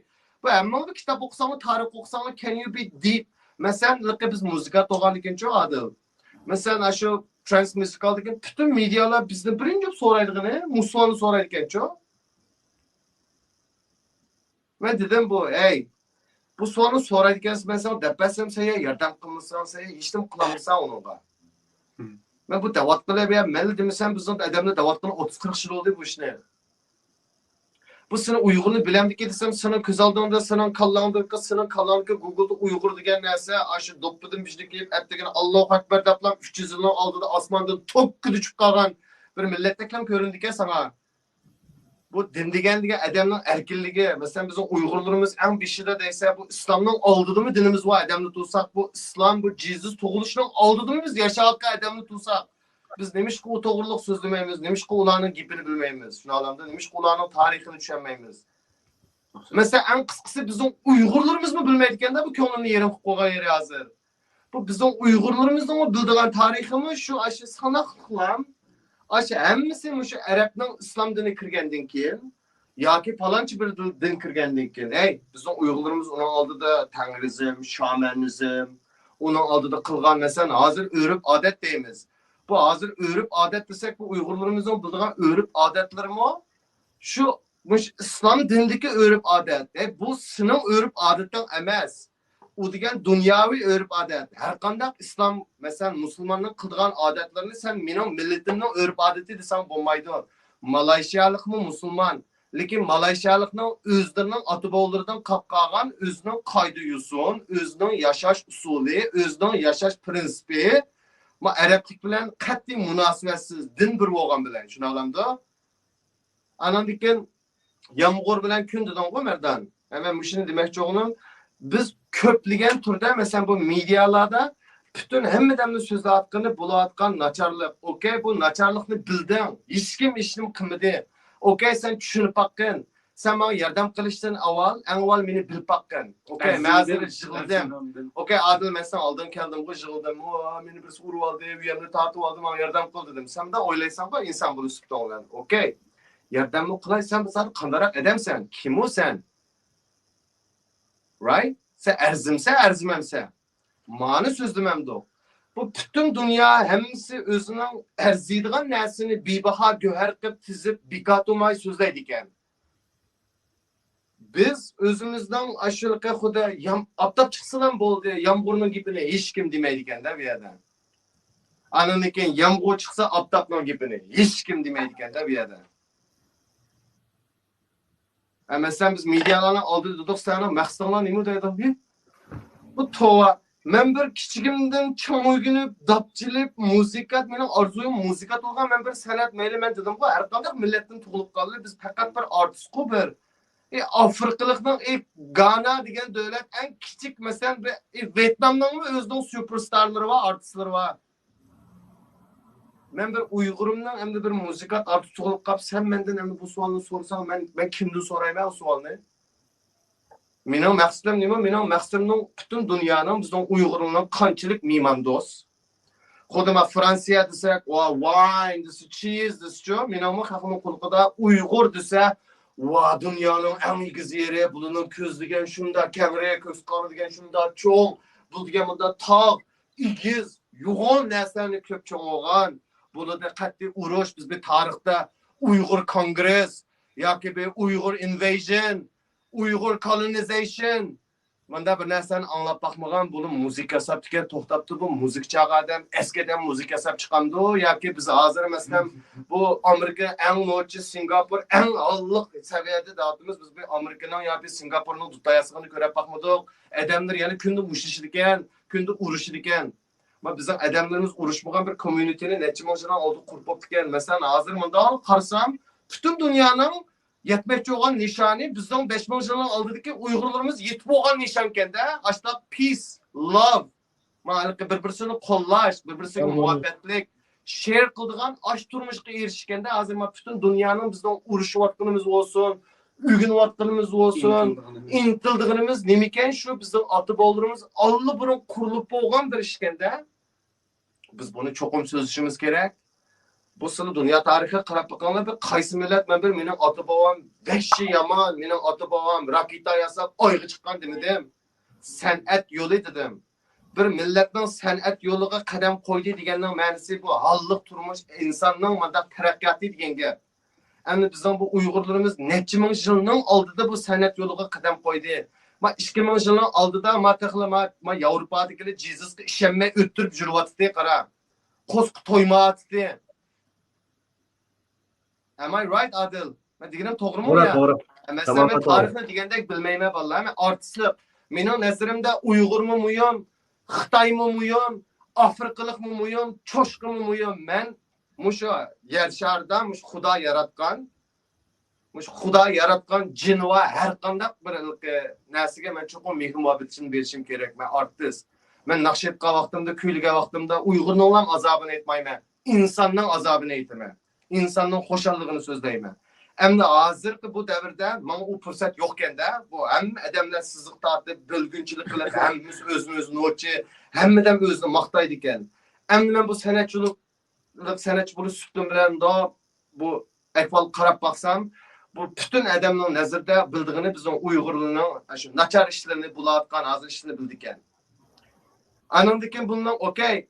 بۇ ھەممىڭلار كىتاب ئوقۇساڭلار، تارىخ ئوقۇساڭلار، can you be deep؟ مەسىلەن، لىقى بىز مۇزىكانت بولغاندىكىنچۇ، ئادىل. مەسىلەن، ئاشۇ ترانس مۇزىكالدىكى پۈتۈن مېدىيالار بىزدىن بىرىنچى سورايدىغىنى مۇسۇلماننى سورايدىكەنچۇ. مەن دېدىم، بۇ، ھەي، بۇ سوئالنى سورايدىكەنسىز، مەن ساڭا دەپ بەرسەم، سەن يا ياردەم قىلمىساڭ، سەن يا ھېچنېمە قىلالمىساڭ ئۇنىڭغا. مەن بۇ دەۋاتقىلى، يا مەنلا دېمىسەم، بىزنىڭ ئادەملەر دەۋاتقىلى ئوتتۇز قىرىق يىل بولدى بۇ ئىشنى. بۇ سېنى ئۇيغۇرنى بىلەمدىكى دېسەم، سېنىڭ كۆز ئالدىڭدا، سېنىڭ كاللاڭدىكى، سېنىڭ كاللاڭدىكى گوگلدا ئۇيغۇر دېگەن نەرسە، ئاشۇ دوپپىدىن بېشىدىن كىيىپ، ئەتىگىنى ئاللاھۇ ئەكبەر دەپلا ئۈچ يۈز يىلنىڭ ئالدىدا ئاسماندىن توككا چۈشۈپ قالغان بىر مىللەتتەكلا كۆرۈنىدىكەن ساڭا. بۇ دىن دېگەن، دېگەن ئادەمنىڭ ئەركىنلىكى. مەسىلەن، بىزنىڭ ئۇيغۇرلىرىمىز ئەڭ بېشىدا دەيسە، بۇ ئىسلامنىڭ ئالدىدىمۇ دىنىمىز بار ئادەمنى تۇرساق، بۇ ئىسلام، بۇ جېزۇس تۇغۇلۇشنىڭ ئالدىدىمۇ بىز ياشاۋاتقان ئادەمنى تۇرساق، بىز نېمىشقا ئۇ توغرىلىق سۆزلىمەيمىز؟ نېمىشقا ئۇلارنىڭ گېپىنى بىلمەيمىز؟ شۇنىڭ ئالدىدا نېمىشقا ئۇلارنىڭ تارىخىنى چۈشەنمەيمىز؟ مەسىلەن، ئەڭ قىسقىسى، بىزنىڭ ئۇيغۇرلىرىمىزمۇ بىلمەيدىكەندە بۇ كۆڭلۈمنى يېرىم قىلىپ قويغان يېرى ھازىر. بۇ بىزنىڭ ئۇيغۇرلىرىمىزنىڭمۇ بىلىدىغان تارىخىمۇ شۇ، ئاشۇ ساناقلىقلام، ئاشۇ ھەممىسى مۇشۇ ئەرەبنىڭ ئىسلام دىنى كىرگەندىن كېيىن ياكى پالانچى بىر دىن، دىن كىرگەندىن كېيىن. ھەي، بىزنىڭ ئۇيغۇرلىرىمىز ئۇنىڭ ئالدىدا تەڭرىزم، شامانىزم، ئۇنىڭ ئالدىدا قىلغان، مەسىلەن، ھازىر ئۆرپ ئادەت دەيمىز. بۇ ھازىر ئۆرپ ئادەت دېسەك، بۇ ئۇيغۇرلىرىمىزنىڭ بىلىدىغان ئۆرپ ئادەتلىرىمۇ شۇ، مۇشۇ ئىسلام دىنىدىكى ئۆرپ ئادەت. ھەي، بۇ سېنىڭ ئۆرپ ئادىتىڭ ئەمەس. ئۇ دېگەن دۇنياۋى ئۆرپ ئادەت. ھەر قانداق ئىسلام، مەسىلەن، مۇسۇلماننىڭ قىلىدىغان ئادەتلىرىنى سەن مېنىڭ مىللىتىمنىڭ ئۆرپ ئادىتى دېسەڭ بولمايدۇ. مالايشىيالىقمۇ مۇسۇلمان. لېكىن مالايشىيالىقنىڭ ئۆزلىرىنىڭ ئاتا بوۋىلىرىدىن قاپ قالغان ئۆزىنىڭ قائىدە يوسۇن، ئۆزىنىڭ ياشاش ئۇسۇلى، ئۆزىنىڭ ياشاش پىرىنسىپى، ما، ئەرەبلىك بىلەن قەتئىي مۇناسىۋەتسىز، دىن بىر بولغان بىلەن، شۇنى ئاڭلامدۇ؟ ئاناندىن كېيىن يامغۇر بىلەن كۈن دېدىڭغۇ، مەردان. ھە، مەن مۇشۇنى دېمەكچى بولغىنىم، بىز كۆپلىگەن تۈردە، مەسىلەن، بۇ مېدىيالاردا پۈتۈن ھەممە ئادەمنىڭ سۆزلەۋاتقىنى بولۇۋاتقان ناچارلىق. ئوكەي، بۇ ناچارلىقنى بىلدىڭ. ھېچكىم ھېچنېمە قىلمىدى. ئوكەي، سەن چۈشىنىپ باققىن. سەن ماڭا ياردەم قىلىشتىن ئاۋۋال، ئەڭ ئاۋۋال مېنى بىلىپ باققىن. ئوكەي، مەن ھازىر يىغلىدىم. ئوكەي، ئادىل، مەن سەن ئالدىن كەلدىمغۇ، يىغلىدىم. ۋا، مېنى بىرسى ئۇرۇۋالدى، ئۇ يەرنى تارتىۋالدى، ماڭا ياردەم قىل دېدىم. سەن مۇنداق ئويلايسەنغۇ، ئىنسان بولۇش سۈپىتىڭ بىلەن. ئوكەي. ياردەممۇ قىلاي، سەن بىر قانداقراق ئادەمسەن؟ كىم ئۇ سەن؟ رايت؟ سەن ئەرزىمسەن، ئەرزىمەمسەن؟ مانى سۆزلىمەمدۇق. بۇ پۈتۈن دۇنيا ھەممىسى ئۆزىنىڭ ئەرزىيدىغان نەرسىنى بىباھا گۆھەر قىلىپ تىزىپ، بىكاتۇماي سۆزلەيدىكەن. بىز ئۆزىمىزنىڭ ئاشۇلىقى خۇدا يام-، ئاپتاپ چىقسىلا بولدى، يامغۇرنىڭ گېپىنى ھېچكىم دېمەيدىكەندە بۇ يەردە. ئانىڭدىن كېيىن يامغۇر چىقسا، ئاپتاپنىڭ گېپىنى ھېچكىم دېمەيدىكەندە بۇ يەردە. ھە، مەسىلەن، بىز مېدىيالارنىڭ ئالدىدا تۇردۇق، سەنىڭ مەقسىتىڭلار نېمە دەيدۇ؟ ھى؟ بۇ توۋا. مەن بىر كىچىكىمدىن چىڭ ئۆگىنىپ، داپ چېلىپ، مۇزىكات، مېنىڭ ئارزۇيۇم مۇزىكات بولغان، مەن بىر سەنئەت، مەيلى، مەن دېدىمغۇ، ھەر قانداق مىللەتتىن تۇغۇلۇپ قالدى، بىز پەقەت بىر ئارتىسقۇ بىر. ئى، ئافرىقىلىقنىڭ، ئى، گانا دېگەن دۆلەت ئەڭ كىچىك، مەسىلەن، بىر، ئى، ۋيېتنامنىڭمۇ ئۆزىنىڭ سۇپېرستارلىرى بار، ئارتىسلىرى بار. مەن بىر ئۇيغۇرۇمنىڭ ئەمدى بىر مۇزىكانت ئارتىس تۇغۇلۇپ قاپ، سەن مەندىن ئەمدى بۇ سوئالنى سورىساڭ، مەن، مەن كىمدىن سورايمەن ئۇ سوئالنى؟ مېنىڭ مەقسىتىم نېمە؟ مېنىڭ مەقسىتىمنىڭ پۈتۈن دۇنيانىڭ، بىزنىڭ ئۇيغۇرلارنىڭ قانچىلىك مېھماندوست. خۇددى ما فرانسىيە دېسەك، ۋا، ۋاين دېسە، چىز دېسىچۇ، مېنىڭمۇ خەقنىڭ قۇلىقىدا ئۇيغۇر دېسە، ۋا، دۇنيانىڭ ئەڭ ئېگىز يېرى، بۇلارنىڭ كۆزلىگەن شۇنداق كەڭرى، كۆز قارا دېگەن شۇنداق چوڭ، بۇ دېگەن مۇنداق تاغ، ئېگىز، يوغان نەرسىلەرنى كۆپ چوڭ بولغان. بۇلاردا قەتئىي ئۇرۇش، بىز بىر تارىختا ئۇيغۇر كونگرېس ياكى بىر ئۇيغۇر ئىنۋېيژن، ئۇيغۇر كولونىزېيشن، مۇنداق بىر نەرسىلەرنى ئاڭلاپ باقمىغان. بۇلار مۇزىكا ياساپتىكەن، توختاپتۇ، بۇ مۇزىكا چاغ ئادەم، ئەسكى ئادەم مۇزىكا ياساپ چىقامدۇ؟ ياكى بىز ھازىر، مەسىلەن، بۇ ئامېرىكا ئەڭ نوچى، سىنگاپور ئەڭ ھاللىق سەۋىيەدە دەۋاتىمىز. بىز بۇ ئامېرىكىنىڭ ياكى سىنگاپورنىڭ دۇتار ياسىغىنى كۆرۈپ باقمىدۇق. ئادەملەر يەنە كۈندە مۇشتلىشىدىكەن، كۈندە ئۇرۇشىدىكەن. ما بىزنىڭ ئادەملىرىمىز ئۇرۇشمىغان بىر كومميۇنىتىنى نەچچە مىڭ يىلنىڭ ئالدىدا قۇرۇپ بوپتىكەن. مەسىلەن، ھازىر مۇنداق قارىسام، پۈتۈن دۇنيانىڭ يەتمەكچى بولغان نىشانى بىزنىڭ بەش مىڭ يىلنىڭ ئالدىدىكى ئۇيغۇرلىرىمىز يېتىپ بولغان نىشانكەندە. ئاشۇنداق پىس، لاۋ، ما ھېلىقى بىر-بىرسىنى قوللاش، بىر-بىرسىگە مۇھەببەتلىك، شېئىر قىلىدىغان ئاشۇ تۇرمۇشقا ئېرىشكەندە، ھازىر ما پۈتۈن دۇنيانىڭ بىزنىڭ ئۇرۇشۇۋاتقىنىمىز بولسۇن، ئۆگىنىۋاتقىنىمىز بولسۇن، ئىنتىلىدىغىنىمىز نېمىكەن، شۇ بىزنىڭ ئاتا-بوۋىلىرىمىز ئاللىبۇرۇن قۇرۇلۇپ بولغان بىر ئىشكەندە، بىز بۇنى چوقۇم سۆزلىشىمىز كېرەك. بۇ سىلى دۇنيا تارىخىغا قاراپ بېقىڭلار، بىر قايسى مىللەت، مەن بىر مېنىڭ ئاتا-بوۋام ۋەھشىي يامان، مېنىڭ ئاتا-بوۋام راكېتا ياساپ ئايغا چىققان دېمىدىم. سەنئەت يولى دېدىم. بىر مىللەتنىڭ سەنئەت يولىغا قەدەم قويدى دېگەننىڭ مەنىسى بۇ ھاللىق تۇرمۇش، ئىنساننىڭ مۇنداق تەرەققىياتى دېگەن گەپ. ئەمدى بىزنىڭ بۇ ئۇيغۇرلىرىمىز نەچچە مىڭ يىلنىڭ ئالدىدا بۇ سەنئەت يولىغا قەدەم قويدى. ما ئىككى مىڭ يىلنىڭ ئالدىدا ما تېخىلا ما، ما ياۋروپادىكىلەر جېزۇسقا ئىشەنمەي ئۆتتۈرۈپ يۈرۈۋاتىتتى، قارا. قورقۇپ تويمايتتى. Am I right, ئادىل؟ مەن دېگىنىم توغرىمۇ؟ توغرا، يا؟ توغرا. مەسىلەن، تامامەن مەن توغرا. تارىخنى دېگەندەك بىلمەيمەن، بالىلار. مەن ئارتىسلىق. مېنىڭ نەزىرىمدە ئۇيغۇرمۇ مۇھىم، خىتايمۇ مۇھىم، ئافرىقىلىقمۇ مۇھىم، چوشقىمۇ مۇھىم. مەن مۇشۇ يەر شارىدا مۇشۇ خۇدا ياراتقان، مۇشۇ خۇدا ياراتقان جىنىۋا ھەر قانداق بىر نەرسىگە مەن چوقۇم مېھىر-مۇھەببىتىمنى بېرىشىم كېرەك. مەن ئارتىس. مەن ناخشا ئېيتقان ۋاقتىمدا، كۈيلىگەن ۋاقتىمدا ئۇيغۇرنىڭلام ئازابىنى ئېيتمايمەن. ئىنساننىڭ ئازابىنى ئېيتىمەن. ئىنساننىڭ خۇشاللىقىنى سۆزلەيمەن. ئەمدى ھازىرقى بۇ دەۋردە ماڭا ئۇ پۇرسەت يوقكەندە، بۇ ھەممە ئادەملەر سىزىق تارتىپ، بۆلگۈنچىلىك قىلىپ، ھەممىسى ئۆزىنى ئۆزى نوچى، ھەممە ئادەم ئۆزىنى ماختايدىكەن. ئەمدى مەن بۇ سەنئەتچىلىك، سەنئەتچى بولۇش سۈپىتىم بىلەن بۇ ئەھۋال قاراپ باقسام، بۇ پۈتۈن ئادەمنىڭ نەزىرىدە بىلىدىغىنى بىزنىڭ ئۇيغۇرلىرىنىڭ شۇ ناچار ئىشلىرىنى، بولۇۋاتقان ھازىر ئىشلىرىنى بىلىدىكەن. ئانىڭدىن كېيىن بۇنىڭ ئوكەي،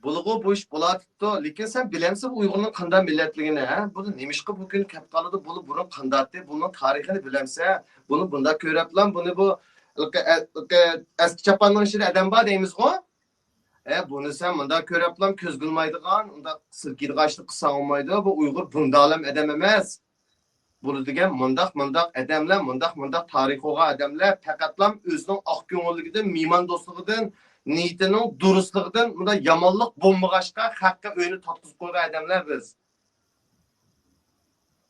بولىغۇ بۇ ئىش بولاتىپتۇ، لېكىن سەن بىلەمسەن بۇ ئۇيغۇرنىڭ قانداق مىللەتلىكىنى، ھە؟ بۇنى نېمىشقا بۇ كۈن كەپ قالىدۇ؟ بۇنى بۇرۇن قانداقتى؟ بۇنىڭ تارىخىنى بىلەمسەن؟ بۇنى بۇنداق كۆرەپلا، بۇنى بۇ ئەسكى چاپاننىڭ ئىچىدە ئادەم بار دەيمىزغۇ؟ ئە، بۇنى سەن مۇنداق كۆرەپلا كۆزگە ئىلمايدىغان، ئۇنداق سىلكىيدىغان ئىشنى قىلساڭ بولمايدۇ. بۇ ئۇيغۇر بۇنداقلام ئادەم ئەمەس. بۇ دېگەن مۇنداق، مۇنداق ئادەملەر، مۇنداق، مۇنداق تارىخى بولغان ئادەملەر، پەقەتلا ئۆزىنىڭ ئاق كۆڭۈللۈكىدىن، مېھماندوستلۇقىدىن، نىيىتىنىڭ دۇرۇسلۇقىدىن، مۇنداق يامانلىق بولمىغاچقا، خەققە ئۆينى تارتقۇزۇپ قويغان ئادەملەر بىز.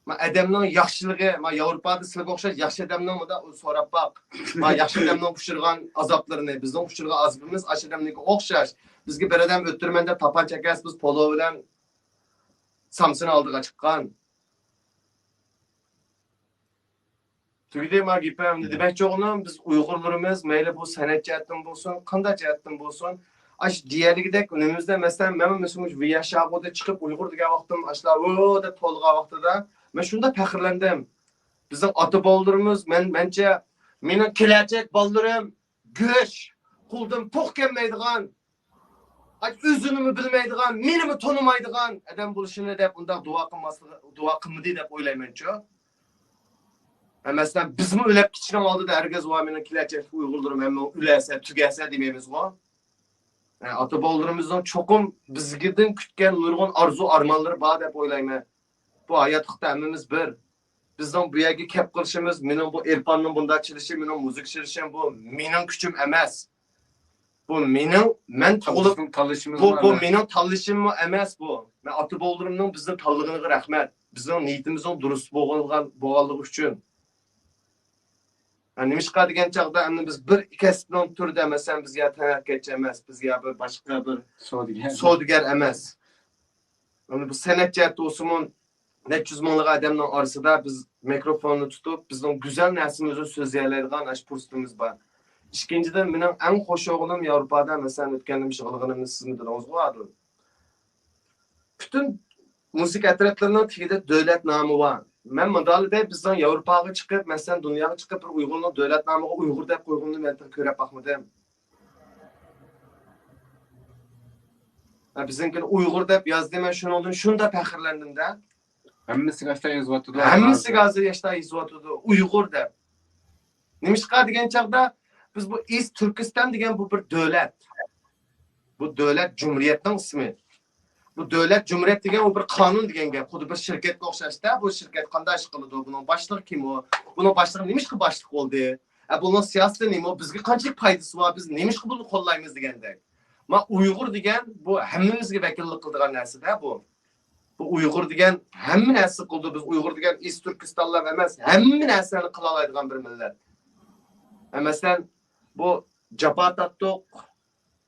ما ئادەمنىڭ ياخشىلىقى، ما ياۋروپادا سىلىگە ئوخشاش ياخشى ئادەمنىڭ مۇنداق سوراپ باق. ما ياخشى ئادەمنىڭ ئۇچرىغان ئازابلىرىنى، بىزنىڭ ئۇچرىغان ئازىبىمىز ئاشۇ ئادەمنىڭكىگە ئوخشاش. بىزگە بىر ئادەم ئۆلتۈرىمەن دەپ تاپان چەكەرسە، بىز پولو بىلەن سامسىنى ئالدىغا چىققان. تۈگىدى ما گېپىم. ئەمدى دېمەكچى بولغىنىم، بىز ئۇيغۇرلىرىمىز مەيلى بۇ سەنئەت جەھەتتىن بولسۇن، قانداق جەھەتتىن بولسۇن، ئاشۇ دېيەلىكىدەك ئۆزىمىزدە، مەسىلەن، مەنمۇ مۇشۇ ۋىيا شاغۇدا چىقىپ ئۇيغۇر دېگەن ۋاقتىم، ئاشۇلار ۋو دەپ توۋلىغان ۋاقتىدا، مەن شۇنداق پەخىرلەندىم. بىزنىڭ ئاتا-بوۋىلىرىمىز، مەن، مەنچە، مېنىڭ كېلەچەك بالىلىرىم گۆش، قولدىن پوق كەلمەيدىغان، ئاي، ئۆزىنىمۇ بىلمەيدىغان، مېنىمۇ تونۇمايدىغان ئادەم بولۇشىنى دەپ ئۇنداق دۇئا قىلماسلىقى، دۇئا قىلمىدى دەپ ئويلايمەنچۇ. ھە، مەسىلەن، بىزمۇ ئۆلۈپ كېتىشنىڭ ئالدىدا ھەرگىز ۋاي مېنىڭ كېلەچەكتىكى ئۇيغۇرلىرىم ھەممە ئۆلەسە، تۈگەسە دېمەيمىزغۇ. ھە، ئاتا-بوۋىلىرىمىزنىڭ چوقۇم بىزگىدىن كۈتكەن نۇرغۇن ئارزۇ-ئارمانلىرى بار دەپ ئويلايمەن. بۇ ھاياتلىقتا ھەممىمىز بىر. بىزنىڭ بۇ يەرگە كەپ قېلىشىمىز، مېنىڭ بۇ ئېرپاننىڭ بۇنداق چېلىشى، مېنىڭ مۇزىكا چېلىشىم، بۇ مېنىڭ كۈچۈم ئەمەس. بۇ مېنىڭ، مەن تۇغۇلۇپ، تاللىشىم، تاللىشىمىز بۇ، بۇ ئەمەس. مېنىڭ تاللىشىممۇ ئەمەس بۇ. مەن ئاتا-بوۋىلىرىمنىڭ بىزنى تاللىغىنىغا رەھمەت. بىزنىڭ نىيىتىمىزنىڭ دۇرۇس بولغان، بولغانلىقى ئۈچۈن. ھە، نېمىشقا دېگەن چاغدا، ئەمدى بىز بىر كەسىپنىڭ تۈرىدە، مەسىلەن، بىز يا تەنھەرىكەتچى ئەمەس، بىز يا بىر باشقا بىر سودىگەر، سودىگەر ئەمەس. ئەمدى بۇ سەنئەت جەھەتتە بولسىمۇ، نەچچە يۈز مىڭلىغان ئادەمنىڭ ئارىسىدا بىز مىكروفوننى تۇتۇپ، بىزنىڭ گۈزەل نەرسىمىزنى سۆزلىيەلەيدىغان ئاشۇ پۇرسىتىمىز بار. ئىككىنچىدىن، مېنىڭ ئەڭ خۇش بولغىنىم ياۋروپادا، مەسىلەن، ئۆتكەندە مۇشۇ قىلغىنىمنى سىزمۇ دېدىڭىزغۇ، ئادىل. پۈتۈن مۇزىكا ئەترەتلىرىنىڭ تېگىدە دۆلەت نامى بار. مەن مۇنداق دەي، بىزنىڭ ياۋروپاغا چىقىپ، مەسىلەن، دۇنياغا چىقىپ، بىر ئۇيغۇرنىڭ دۆلەت نامىغا ئۇيغۇر دەپ قويغىنىنى مەن تېخى كۆرۈپ باقمىدىم. ھە، بىزنىڭكىنى ئۇيغۇر دەپ يازدى، مەن شۇنىڭدىن شۇنداق پەخىرلەندىم-دە. ھەممىسىگە ئاشتا يېزىۋاتىدۇ. ھەممىسىگە ھازىر ئاشتا يېزىۋاتىدۇ، ئۇيغۇر دەپ. نېمىشقا دېگەن چاغدا، بىز بۇ ئىس تۈركىستان دېگەن بۇ بىر دۆلەت. بۇ دۆلەت جۇمھۇرىيەتنىڭ ئىسمى. بۇ دۆلەت جۇمھۇرىيەت دېگەن ئۇ بىر قانۇن دېگەن گەپ. خۇددى بىر شىركەتكە ئوخشاشتا، بۇ شىركەت قانداق ئىش قىلىدۇ؟ بۇنىڭ باشلىقى كىم ئۇ؟ بۇنىڭ باشلىقى نېمىشقا باشلىق بولدى؟ ئە، بۇنىڭ سىياسىتى نېمە؟ بىزگە قانچىلىك پايدىسى بار؟ بىز نېمىشقا بۇنى قوللايمىز دېگەندەك. ما ئۇيغۇر دېگەن بۇ ھەممىمىزگە ۋەكىللىك قىلىدىغان نەرسە-دە بۇ. بۇ ئۇيغۇر دېگەن ھەممە نەرسە قىلىدۇ. بىز ئۇيغۇر دېگەن ئىس تۈركىستانلار ئەمەس، ھەممە نەرسىنى قىلالايدىغان بىر مىللەت. ھە، مەسىلەن، بۇ جاپا تارتتۇق،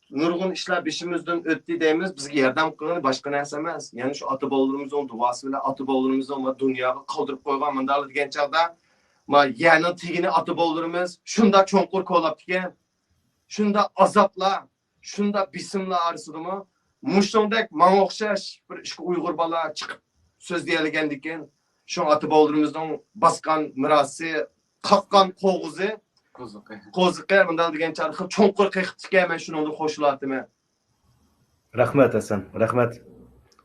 نۇرغۇن ئىشلار بېشىمىزدىن ئۆتتى دەيمىز، بىزگە ياردەم قىلغىنى باشقا نەرسە ئەمەس. يەنى شۇ ئاتا-بوۋىلىرىمىزنىڭ دۇئاسى بىلەن ئاتا-بوۋىلىرىمىزنىڭ ما دۇنياغا قالدۇرۇپ قويغان مۇنداقلا دېگەن چاغدا، ما يەرنىڭ تېگىنى ئاتا-بوۋىلىرىمىز شۇنداق چوڭقۇر كولاپتىكەن، شۇنداق ئازابلار، شۇنداق بېسىملار ئارىسىدىمۇ مۇشۇنىڭدەك ماڭا ئوخشاش بىر ئىككى ئۇيغۇر بالا چىقىپ سۆزلىيەلىگەندىكىن، شۇ ئاتا-بوۋىلىرىمىزنىڭ باسقان مىراسى، قاققان قوغۇزى، قوزۇقى. قوزۇقى، مۇنداق دېگەن چاغدا خېلى چوڭقۇر قېقىپتىكەن، مەن شۇنىڭدىن خۇشالاتىمەن. رەھمەت، ھەسەن، رەھمەت.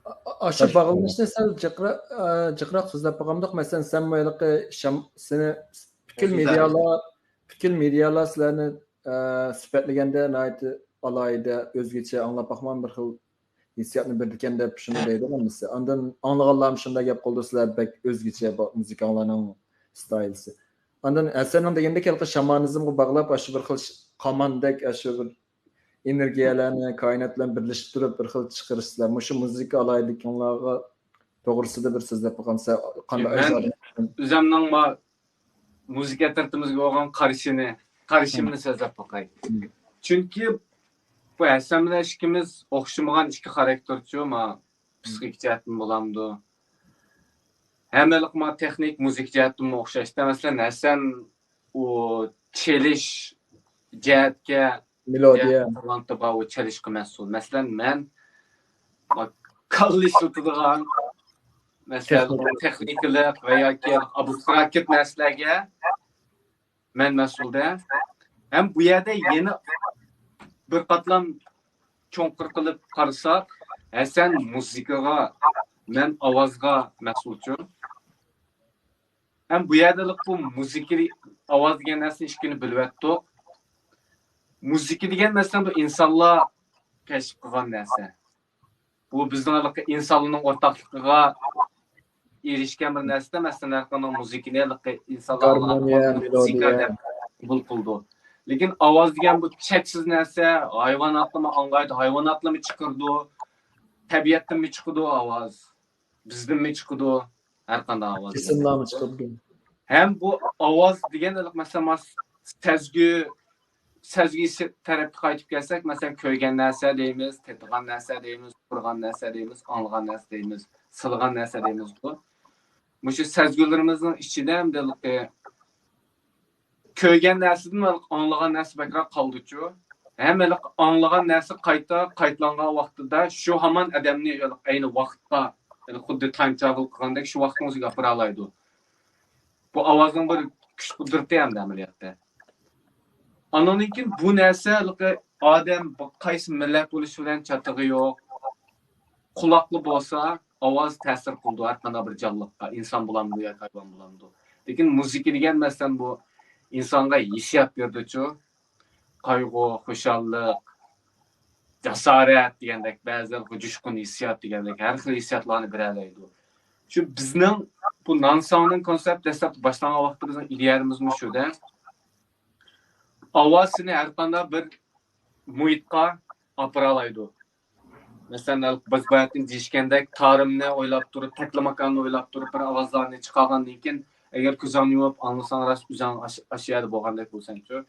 ئا-، ئا-، ئاشۇ باغلىنىشنى سەل جىقرا-، ئا، جىقراق سۆزلەپ باقامدۇق؟ مەسىلەن، سەنمۇ ھېلىقى شام-، سېنى پۈتكۈل مېدىيالار پۈتكۈل مېدىيالار سىلەرنى، ئە، سۈپەتلىگەندە ناھايىتى ئالاھىدە، ئۆزگىچە، ئاڭلاپ باقمىغان بىر خىل ھېسسىياتنى بېرىدىكەن دەپ شۇنى دەيدۇ ھەممىسى. ئاندىن ئاڭلىغانلارمۇ شۇنداق گەپ قىلىدۇ، سىلەر بەك ئۆزگىچە بۇ مۇزىكاڭلارنىڭ ستايلىسى. ئاندىن ھەسەننىڭ دېگىندەك ھېلىقى شامانىزمغا باغلاپ، ئاشۇ بىر خىل ش-، قاماندەك، ئاشۇ بىر ئېنېرگىيەلەرنى كائىنات بىلەن بىرلىشىپ تۇرۇپ بىر خىل چىقىرىسىلەر. مۇشۇ مۇزىكا ئالاھىدىلىكىڭلارغا توغرىسىدا بىر سۆزلەپ باققانسىز، قانداق مەن ئىزاھ بېرىسىز؟ ئۆزۈمنىڭ ما مۇزىكا ئەترىتىمىزگە بولغان قارىشىنى، قارىشىمنى سۆزلەپ باقاي. مم. چۈنكى بۇ ھەسەن بىلەن ئىككىمىز ئوخشىمىغان ئىككى خاراكتېرچۇ، ما پسىخىك جەھەتتىن بولامدۇ؟ ھەممىلىك ما تېخنىك، مۇزىكا جەھەتتىنمۇ ئوخشاشتا. مەسىلەن، ھەسەن ئۇ چېلىش جەھەتكە، مېلودىيە. جەھەتتە تالانتى بار، ئۇ چېلىشقا مەسئۇل. مەسىلەن، مەن ما كاللا ئىشلىتىدىغان، مەسىلەن، تېخنىكا. تېخنىكىلىق ۋە ياكى ئابستراكت نەرسىلەرگە مەن مەسئۇلدە. ھەم بۇ يەردە يەنە بىر قاتلام چوڭقۇر قىلىپ قارىساق، ھەسەن مۇزىكىغا، مەن ئاۋازغا مەسئۇلچۇ. ھەم بۇ يەردە بۇ مۇزىكا، ئاۋاز دېگەن نەرسىنى ئىككىنى بۆلۈۋەتتۇق. مۇزىكا دېگەن، مەسىلەن، بۇ ئىنسانلار كەشىپ قىلغان نەرسە. بۇ بىزنىڭ ھېلىقى ئىنسانلارنىڭ ئورتاقلىقىغا ئېرىشكەن بىر نەرسىدە، مەسىلەن، ھەر قانداق مۇزىكىنى ھېلىقى ئىنسانلار گارمونىيە، مۇزىكا مېلودىيە. دەپ قوبۇل قىلىدۇ. لېكىن ئاۋاز دېگەن بۇ چەكسىز نەرسە، ھايۋاناتلارمۇ ئاڭلايدۇ، ھايۋاناتلارمۇ چىقىرىدۇ، تەبىئەتتىنمۇ چىقىدۇ ئاۋاز، بىزدىنمۇ چىقىدۇ، ھەر قانداق ئاۋاز. جىسىملارمۇ چىقىدۇ. ھەم بۇ ئاۋاز دېگەن، مەسىلەن، ما سەزگۈ، سەزگۈسى تەرەپكە قايتىپ كەلسەك، مەسىلەن، كۆرگەن نەرسە دەيمىز، تېتىغان نەرسە دەيمىز، ئۇرغان نەرسە دەيمىز، ئاڭلىغان نەرسە دەيمىز، سىلىغان نەرسە دەيمىزغۇ. مۇشۇ سەزگۈلىرىمىزنىڭ ئىچىدە ھەمدە كۆرگەن نەرسىدىن ئاڭلىغان نەرسە بەكرەك قالىدۇچۇ. ھەم ئاڭلىغان نەرسە قايتا قايتىلانغان ۋاقتىدا شۇ ھامان ئادەمنى ئەينى ۋاقىتتا، خۇددى تايم ترەۋېل قىلغاندەك شۇ ۋاقىتنىڭ ئۆزىگە ئاپىرالايدۇ. بۇ ئاۋازنىڭ بىر كۈچ قۇدرىتى ھەمدە ئەمەلىيەتتە. ئاندىن كېيىن بۇ نەرسە ھېلىقى ئادەم قايسى مىللەت بولۇشى بىلەن چاتىقى يوق. قۇلاقلا بولسا ئاۋاز تەسىر قىلىدۇ ھەر قانداق بىر جانلىققا، ئىنسان بولامدۇ ياكى ھايۋان بولامدۇ. لېكىن مۇزىكا دېگەن، مەسىلەن، بۇ ئىنسانغا ھېسسىيات بېرىدۇچۇ. قايغۇ، خۇشاللىق، جاسارەت دېگەندەك، بەزىلەر جۇشقۇن ھېسسىيات دېگەندەك ھەر خىل ھېسسىياتلارنى بېرەلەيدۇ. شۇ بىزنىڭ بۇ نانساڭنىڭ كونسېپت دەسلەپتە باشلانغان ۋاقتىدا بىزنىڭ ئىدىيەمىزمۇ شۇدە. ئاۋاز سېنى ھەر قانداق بىر مۇھىتقا ئاپىرالايدۇ. مەسىلەن، بىز باياتىن دېيىشكەندەك، تارىمنى ئويلاپ تۇرۇپ، تەكلىماكاننى ئويلاپ تۇرۇپ، بىر ئاۋازلارنى چىقارغاندىن كېيىن، ئەگەر كۆزۈڭنى يۇمۇپ ئاڭلىساڭ، راست ئۆزۈڭ ئاشۇ يەردە بولغاندەك بولىسەنچۇ.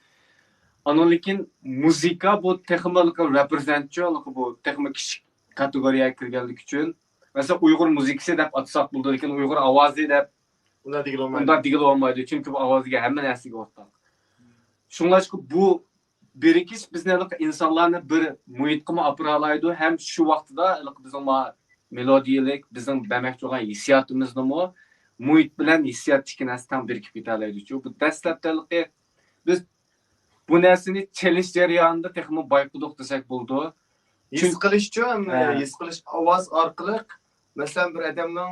ئاندىن لېكىن مۇزىكا بۇ تېخىمۇ رېپرېزېنتچۇ، بۇ تېخىمۇ كىچىك كاتېگورىيەگە كىرگەنلىكى ئۈچۈن. مەسىلەن، ئۇيغۇر مۇزىكىسى دەپ ئاتىساق بولىدۇ، لېكىن ئۇيغۇر ئاۋازى دەپ ئۇنداق دېگىلى بولمايدۇ. ئۇنداق دېگىلى بولمايدۇ، چۈنكى بۇ ئاۋاز دېگەن ھەممە نەرسىگە ئورتاق. شۇڭلاشقا بۇ بىرىكىش بىزنى ئىنسانلارنى بىر مۇھىتقىمۇ ئاپىرالايدۇ ھەم شۇ ۋاقتىدا بىزنىڭ مېلودىيىلىك، بىزنىڭ بەرمەكچى بولغان ھېسسىياتىمىزنىمۇ مۇھىت بىلەن ھېسسىيات ئىككى نەرسە تەڭ بىرىكىپ كېتەلەيدۇچۇ. بۇ دەسلەپتە بىز بۇ نەرسىنى چېلىش جەريانىدا تېخىمۇ بايقىدۇق دېسەك بولىدۇ. ھېس قىلىشچۇ، ھە. ھېس قىلىش ئاۋاز ئارقىلىق، مەسىلەن، بىر ئادەمنىڭ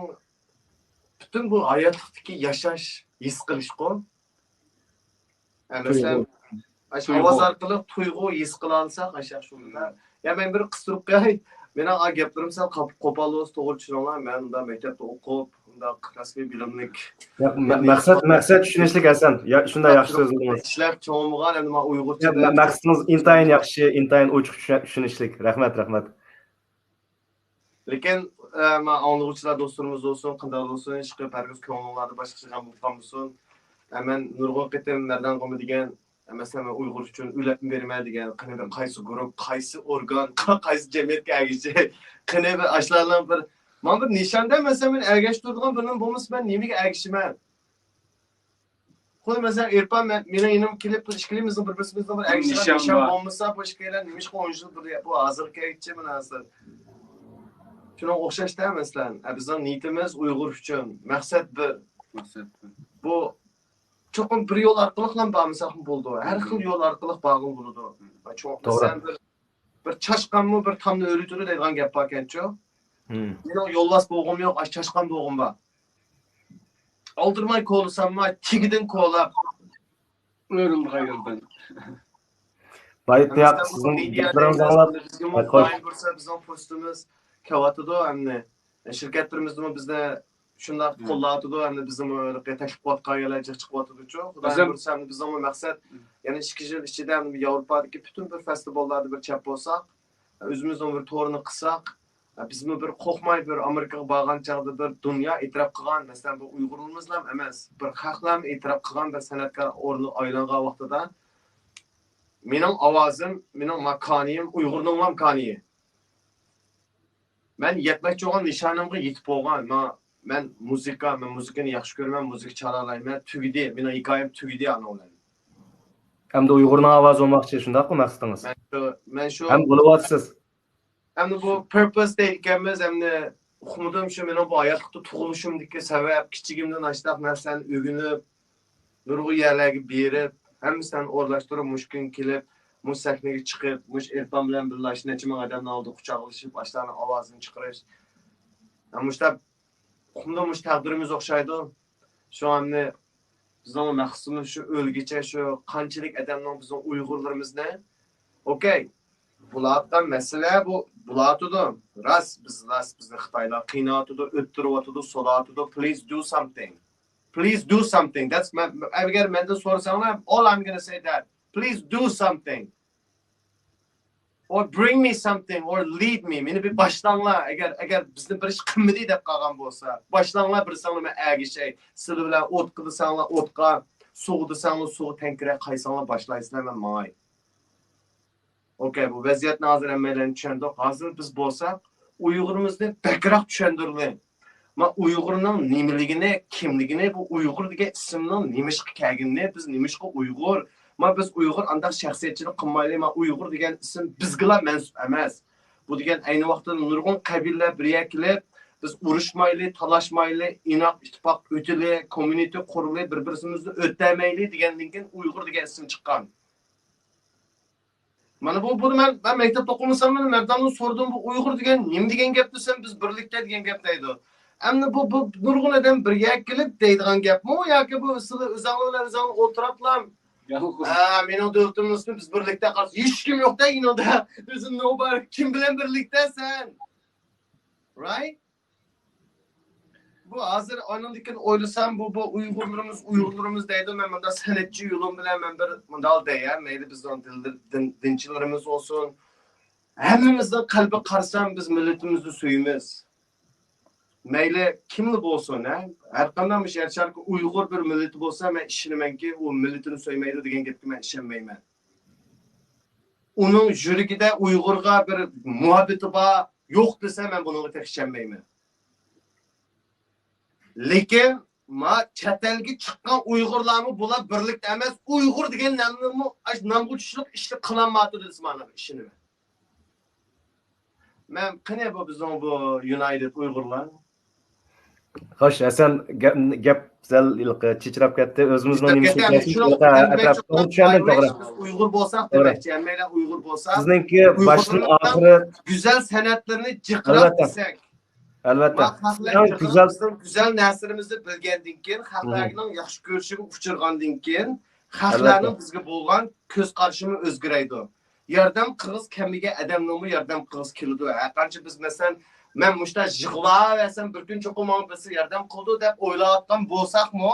پۈتۈن بۇ ھاياتلىقتىكى ياشاش ھېس قىلىشقۇ. ھە، مەسىلەن، تۇيغۇ. ئاشۇ تۇيغۇ. ئاۋاز ئارقىلىق تۇيغۇ ھېس قىلالىساق، ئاشۇ شۇنداق. يا مەن بىر قىستۇرۇپ قوياي. مېنىڭ ئا گەپلىرىم سەل قاپ-، قوپال بولسا توغرا چۈشىنىڭلار. مەن ئۇنداق مەكتەپتە ئوقۇپ، ئۇنداق رەسمىي بىلىملىك. ياق، مە-، مەقسەت، مەقسەت چۈشىنىشلىك ھەسەن. يا، شۇنداق ياخشى سۆزلىدىڭىز. ئىشلەپ چوڭ بولغان، ئەمدى مانا ئۇيغۇرچە يا، مە-، مەقسىتىڭىز ئىنتايىن ياخشى، ئىنتايىن ئوچۇق چۈشە-، چۈشىنىشلىك. رەھمەت، رەھمەت. لېكىن، ئە، مانا ئاڭلىغۇچىلار دوستلىرىمىز بولسۇن، قانداق بولسۇن، ھېچقانداق ھەرگىز كۆڭلۈڭلاردا باشقىچە غەم بولۇپ قالمىسۇن. ئە، مەن نۇرغۇن قېتىم مەردان غۇمى دېگەن، ئە، مەسىلەن، مەن ئۇيغۇر ئۈچۈن ئۆلەپمۇ بېرىمەن دېگەن، قېنى بىر قايسى گۇرۇپ، قايسى ئورگان، قايسى جەمئىيەتكە ئەگىشەي، قېنى بىر ئاشۇلارنىڭ بىر، مانا بىر نىشاندە، مەسىلەن، مەن ئەگەشتۈرىدىغان بىرنېمە بولمىسا، مەن نېمىگە ئەگىشىمەن؟ خۇددى مەسىلەن، ئېرپان مەن، مېنىڭ يېنىمغا كېلىپ، بىز ئىككىلىمىزنىڭ بىر-، بىرسىمىزنىڭ بىر ئەگىشىدىغان نىشان نىشان بار. بولمىسا، بۇ ئىككىيلەن نېمىشقا ئون يىل بىر، بۇ ھازىرغا كەلگۈچە مانا ھازىر. شۇنىڭغا ئوخشاشتا، مەسىلەن، ئە، بىزنىڭ نىيىتىمىز ئۇيغۇر ئۈچۈن، مەقسەت بىر. مەقسەت بىر. بۇ چوقۇم بىر يول ئارقىلىقلا بارمىساقمۇ بولىدۇ. ھەر خىل يول ئارقىلىق بارغىلى بولىدۇ. چوڭ-، توغرا. مەسىلەن، بىر بىر چاشقانمۇ بىر تامنى ئۆرۈتىدۇ دەيدىغان گەپ باركەنچۇ. مم. مېنىڭ يولۋاس بوغۇم يوق، ئاشۇ چاشقان بوغۇم بار. ئالدىرىماي كولىساممۇ، تېگىدىن كولاپ، ئۆرۈلدى قايرىلدى. بايىتنى ياق، سىزنىڭ گەپلىرىڭىزنى ئاڭلاپ، بىزگىمۇ خۇدايىم بۇيرۇسا بىزنىڭ پوستىمىز كېلىۋاتىدۇ ئەمدى. شىركەتلىرىمىزدىمۇ بىزنى شۇنداق قوللاۋاتىدۇ، ئەمدى بىزنىمۇ تەكلىپ قىلىۋاتقان يەرلەر جىق چىقىۋاتىدۇچۇ. خۇدايىم بۇيرۇسا ئەمدى بىزنىڭمۇ مەقسەت يەنە ئىككى يىل ئىچىدە ئەمدى ياۋروپادىكى پۈتۈن بىر فېستىۋاللاردا بىر چاپ بولساق، ئۆزىمىزنىڭ بىر تورىنى قىلساق، بىزمۇ بىر قورقماي بىر ئامېرىكىغا بارغان چاغدا بىر دۇنيا ئېتىراپ قىلغان، مەسىلەن، بۇ ئۇيغۇرلىرىمىزلا ئەمەس، بىر خەقلەرمۇ ئېتىراپ قىلغان بىر سەنئەتكار ئورنىغا ئايلانغان ۋاقتىدا مېنىڭ ئاۋازىم، مېنىڭ ماكانىيىم ئۇيغۇرنىڭلا ماكانىيى. مەن يەتمەكچى بولغان نىشانىمغا يېتىپ بولغان. ما-، مەن مۇزىكا، مەن مۇزىكىنى ياخشى كۆرىمەن، مۇزىكا چالالايمەن. تۈگىدى، مېنىڭ ھېكايەم تۈگىدى ئانىڭ بىلەن. ئەمدى ئۇيغۇرنىڭ ئاۋازى بولماقچى، شۇنداقمۇ مەقسىتىڭىز؟ مەن شۇ، مەن شۇ ھەم بولۇۋاتىسىز. ئەمدى بۇ پۇرپوس دەيدىكەنمىز، ئەمدى ئۇقمىدىم شۇ مېنىڭ بۇ ھاياتلىقتا تۇغۇلۇشۇمدىكى سەۋەب، كىچىكىمدىن ئاشۇنداق نەرسىلەرنى ئۆگىنىپ، نۇرغۇن يەرلەرگە بېرىپ، ھەممىسىنى ئورۇنلاشتۇرۇپ، مۇشۇ كۈنگە كېلىپ، مۇشۇ سەھنىگە چىقىپ، مۇشۇ ئېرپان بىلەن بىللە شۇ نەچچە مىڭ ئادەمنىڭ ئالدىدا قۇچاقلىشىپ، ئاشۇلارنىڭ ئاۋازىنى چىقىرىش. مۇشۇنداق ئۇقمىدىم، مۇشۇ تەقدىرىمىز ئوخشايدۇ. شۇڭا ئەمدى بىزنىڭ مەقسىتىمىز شۇ ئۆلگۈچە شۇ قانچىلىك ئادەمنىڭ بىزنىڭ ئۇيغۇرلىرىمىزنى، ئوكەي، بولۇۋاتقان مەسىلە بۇ، بولۇۋاتىدۇ. راست، بىز، راست، بىزنى خىتايلار قىيناۋاتىدۇ، ئۆلتۈرۈۋاتىدۇ، سولاۋاتىدۇ. Please do something. Please do something. That's، مەن، ئەگەر مەندىن سورىساڭلار، all I'm gonna say that. Please do something. Or bring me something, or lead me. مېنى بىر باشلاڭلار. ئەگەر، ئەگەر بىزنى بىر ئىش قىلمىدى دەپ قالغان بولسا، باشلاڭلار بىرسىڭلار، مەن ئەگىشەي. سىلەر بىلەن ئوتقا دېسەڭلار ئوتقا، سۇغا دېسەڭلار سۇغا، تەڭكىرەك قايساڭلار باشلايسىلەر، مەن ماڭاي. ئوكەي، بۇ ۋەزىيەتنى ھازىر ھەممەيلەن چۈشەندۇق. ھازىر بىز بولساق ئۇيغۇرىمىزنى بەكرەك چۈشەندۈرىلى. ما ئۇيغۇرنىڭ نېمىلىكىنى، كىملىكىنى، بۇ ئۇيغۇر دېگەن ئىسىمنىڭ نېمىشقا كەلگىنىنى، بىز نېمىشقا ئۇيغۇر؟ ما بىز ئۇيغۇر ئانداق شەخسىيەتچىلىك قىلمايلى، ما ئۇيغۇر دېگەن ئىسىم بىزگىلا مەنسۇپ ئەمەس. بۇ دېگەن ئەينى ۋاقىتتا نۇرغۇن قەبىلىلەر بىر يەرگە كېلىپ، بىز ئۇرۇشمايلى، تالاشمايلى، ئىناق ئىتتىپاق ئۆتىلى، كوممۇنىتى قۇرۇلى، بىر-بىرىمىزنى ئۆتەلمەيلى دېگەندىن كېيىن ئۇيغۇر دېگەن ئىسىم چىققان. مانا بۇ، بۇنى مەن، مەن مەكتەپتە ئوقۇمىسام، مەن مەرداننى سورىدىم، بۇ ئۇيغۇر دېگەن نېمە دېگەن گەپ دېسەم، بىز بىرلىكتە دېگەن گەپ دەيدۇ. ئەمدى بۇ، بۇ نۇرغۇن ئادەم بىر يەرگە كېلىپ دەيدىغان گەپمۇ ياكى بۇ سىلى ئۆزەڭلار بىلەن ئۆزەڭلار ئولتۇراپلا، ھە، مېنىڭ دۆلىتىمنىڭ ئۈستىدە بىز بىرلىكتە قالسا، ھېچكىم يوق-دە يېنىڭدا. There's nobody. كىم بىلەن بىرلىكتە سەن؟ Right? بۇ ھازىر ئانىڭدىن كېيىن ئويلىسام، بۇ، بۇ ئۇيغۇرلىرىمىز، ئۇيغۇرلىرىمىز دەيدۇ. مەن مۇنداق سەنئەتچى يولۇم بىلەن مەن بىر مۇنداق دەي، ھە، مەيلى بىزنىڭ دىن، دىن، دىنچىلىرىمىز بولسۇن، ھەممىمىزنىڭ قەلبىگە قارىسام، بىز مىللىتىمىزنى سۆيىمىز. مەيلى كىملا بولسۇن، ھە، ھەر قانداق مۇشۇ يەر شارىكى ئۇيغۇر بىر مىللىتى بولسا، مەن ئىشىنىمەنكى، ئۇ مىللىتىنى سۆيمەيدۇ دېگەن گەپكە مەن ئىشەنمەيمەن. ئۇنىڭ يۈرىكىدە ئۇيغۇرغا بىر مۇھەببىتى بار، يوق دېسە، مەن بۇنىڭغا تېخى ئىشەنمەيمەن. لېكىن ما چەت ئەلگە چىققان ئۇيغۇرلارمۇ بۇلار بىرلىكتە ئەمەس، ئۇيغۇر دېگەن نامنىمۇ، ئاشۇ نامغا چۈشلۈك ئىشنى قىلالمايۋاتىدۇ دېسە، مانا ئىشىنىمەن. مەن قېنى بۇ بىزنىڭ بۇ يۇنايتېد ئۇيغۇرلار؟ خوش، ھەسەن، گەپ، گەپ سەل ھېلىقى چىچىراپ كەتتى. ئۆزىمىزنىڭ نېمىسى كەتتى، شۇنىڭ ئەتراپىدا توغرا چۈشەندىم، توغرا. بىز ئۇيغۇر بولساق دېمەكچى، ھەممەيلەن ئۇيغۇر بولساق، سىزنىڭكى باشتىن ئاخىرى گۈزەل سەنئەتلىرىنى جىقراق دېسەك. ئەلۋەتتە. ما خەقلەر بىزنىڭ گۈزەل نەرسىلىرىمىزنى بىلگەندىن كېيىن، خەقلەرنىڭ ياخشى كۆرۈشىگە ئۇچرىغاندىن كېيىن، خەقلەرنىڭ بىزگە بولغان كۆز قارىشىمۇ ئۆزگىرەيدۇ. ياردەم قىلغۇسى كەلمىگەن ئادەمنىڭمۇ ياردەم قىلغۇسى كېلىدۇ. ھەرقانچە بىز، مەسىلەن، مەن مۇشۇنداق يىغلاۋەرسەم، بىر كۈن چوقۇم ماڭا بىرسى ياردەم قىلىدۇ دەپ ئويلاۋاتقان بولساقمۇ،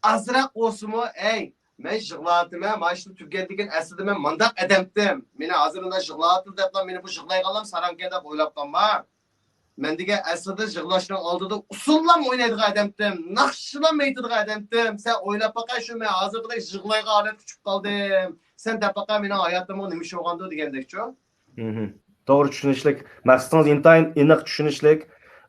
ئازراق بولسىمۇ، ئەي، مەن يىغلاۋاتىمەن، مانا شۇ تۈگەندىكىن ئەسلىدە مەن مانداق ئادەمتىم. مېنى ھازىر مۇنداق يىغلاۋاتىدۇ دەپلا، مېنى بۇ يىغلايدىغانلام ساراڭكەن دەپ ئويلاپ قالما. مەن دېگەن ئەسلىدە يىغلاشنىڭ ئالدىدا ئۇسسۇللام ئوينايدىغان ئادەمتىم، ناخشىلام ئېيتىدىغان ئادەمتىم. سەن ئويلاپ باقە، شۇ مەن ھازىرقىدەك يىغلايدىغان ھالەتكە چۈشۈپ قالدىم. سەن دەپ باقە، مېنىڭ ھاياتىمغا نېمە ئىش بولغاندۇ دېگەندەكچۇ. توغرا چۈشىنىشلىك. مەقسىتىڭىز ئىنتايىن ئېنىق، چۈشىنىشلىك.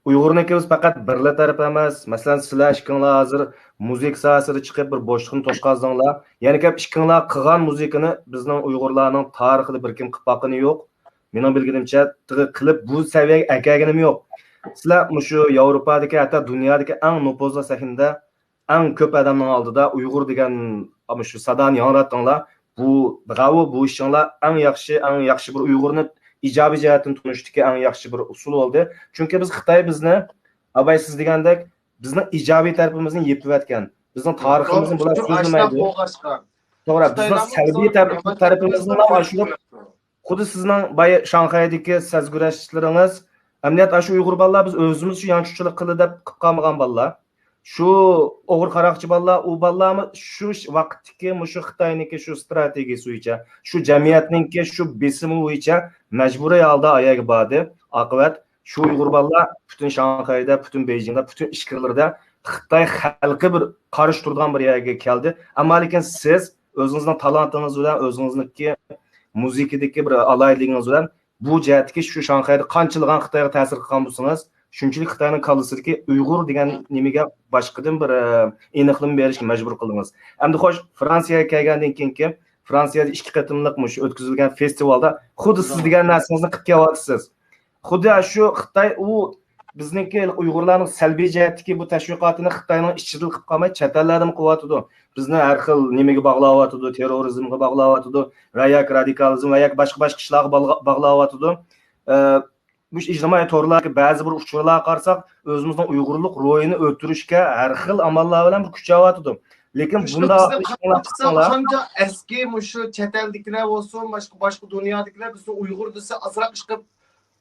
ئۇيغۇرنىڭكى بىز پەقەت بىرلا تەرىپى ئەمەس. مەسىلەن، سىلەر ئىككىڭلار ھازىر مۇزىكا ساھەسىدە چىقىپ بىر بوشلۇقنى توشقازدىڭلار. يەنە كەپ ئىككىڭلار قىلغان مۇزىكىنى بىزنىڭ ئۇيغۇرلارنىڭ تارىخىدا بىر كىم قىلىپ باققىنى يوق. مېنىڭ بىلگىنىمچە، تېخى قىلىپ بۇ سەۋىيەگە ئەكەلگىنىمۇ يوق. سىلەر مۇشۇ ياۋروپادىكى، ھەتتا دۇنيادىكى ئەڭ نوپۇزلۇق سەھنىدە ئەڭ كۆپ ئادەمنىڭ ئالدىدا ئۇيغۇر دېگەن مۇشۇ سادانى ياڭراتتىڭلار. بۇ، بىراۋو، بۇ ئىشىڭلار ئەڭ ياخشى، ئەڭ ياخشى بىر ئۇيغۇرنى ئىجابىي جەھەتتىن تونۇشتىكى ئەڭ ياخشى بىر ئۇسۇل بولدى. چۈنكى بىز خىتاي بىزنى، ئاباي سىز دېگەندەك، بىزنىڭ ئىجابىي تەرىپىمىزنى يېپىۋەتكەن. بىزنىڭ تارىخىمىزنى بۇلار سۆزلىمەيدۇ. بولغاچقا، توغرا، بىزنىڭ سەلبىي تەرىپىمىزنى ئاشۇرۇپ، خۇددى سىزنىڭ بايا شاڭخەيدىكى سەزگۈرەشلىرىڭىز، ئەمەلىيەتتە ئاشۇ ئۇيغۇر بالىلار بىز ئۆزىمىز شۇ يانچۇقچىلىق قىلدى دەپ قىلىپ قالمىغان بالىلار. شۇ ئوغرى قاراقچى بالىلار، ئۇ بالىلارمۇ شۇ ش-، ۋاقىتتىكى مۇشۇ خىتاينىڭكى شۇ ستراتېگىيىسى بويىچە، شۇ جەمئىيەتنىڭكى شۇ بېسىمى بويىچە مەجبۇرىي ھالدا ئايەگە باردى. ئاقىۋەت شۇ ئۇيغۇر بالىلار پۈتۈن شاڭخەيدە، پۈتۈن بېيجىڭدا، پۈتۈن ئىچكىرىلىرىدە خىتاي خەلقى بىر قارشى تۇرىدىغان بىر يەرگە كەلدى. ئەمما لېكىن سىز ئۆزىڭىزنىڭ تالانتىڭىز بىلەن، ئۆزىڭىزنىڭكى مۇزىكىدىكى بىر ئالاھىدىلىكىڭىز بىلەن بۇ جەھەتتىكى شۇ شاڭخەيدە قانچىلىغان خىتايغا تەسىر قىلغان بولسىڭىز، شۇنچىلىك خىتاينىڭ كاللىسىدىكى ئۇيغۇر دېگەن نېمىگە باشقىدىن بىر، ئە، ئېنىقلىما بېرىشكە مەجبۇر قىلدىڭىز. ئەمدى خوش، فرانسىيەگە كەلگەندىن كېيىنكى، فرانسىيەدە ئىككى قېتىملىق مۇشۇ ئۆتكۈزۈلگەن فېستىۋالدا خۇددى سىز دېگەن نەرسىڭىزنى قىلىپ كېلىۋاتىسىز. خۇددى شۇ خىتاي ئۇ بىزنىڭكى ئۇيغۇرلارنىڭ سەلبىي جەھەتتىكى بۇ تەشۋىقاتىنى خىتاينىڭ ئىچىدىلا قىلىپ قالماي، چەت ئەللەردىمۇ قىلىۋاتىدۇ. بىزنى ھەر خىل نېمىگە باغلاۋاتىدۇ، تېررورىزمغا باغلاۋاتىدۇ ۋە ياكى رادىكالىزم ۋە ياكى باشقا، باشقا ئىشلارغا باغلا-، باغلاۋاتىدۇ. ئە، مۇشۇ ئىجتىمائىي تورلاردىكى بەزى بىر ئۇچۇرلارغا قارىساق، ئۆزىمىزنىڭ ئۇيغۇرلۇق روھىنى ئۆلتۈرۈشكە ھەر خىل ئاماللار بىلەن بىر كۈچەۋاتىدۇ. لېكىن بۇنداق ئەسكى مۇشۇ چەت ئەلدىكىلەر بولسۇن، باشقا، باشقا دۇنيادىكىلەر بىزنى ئۇيغۇر دېسە ئازراق ئىشقىلىپ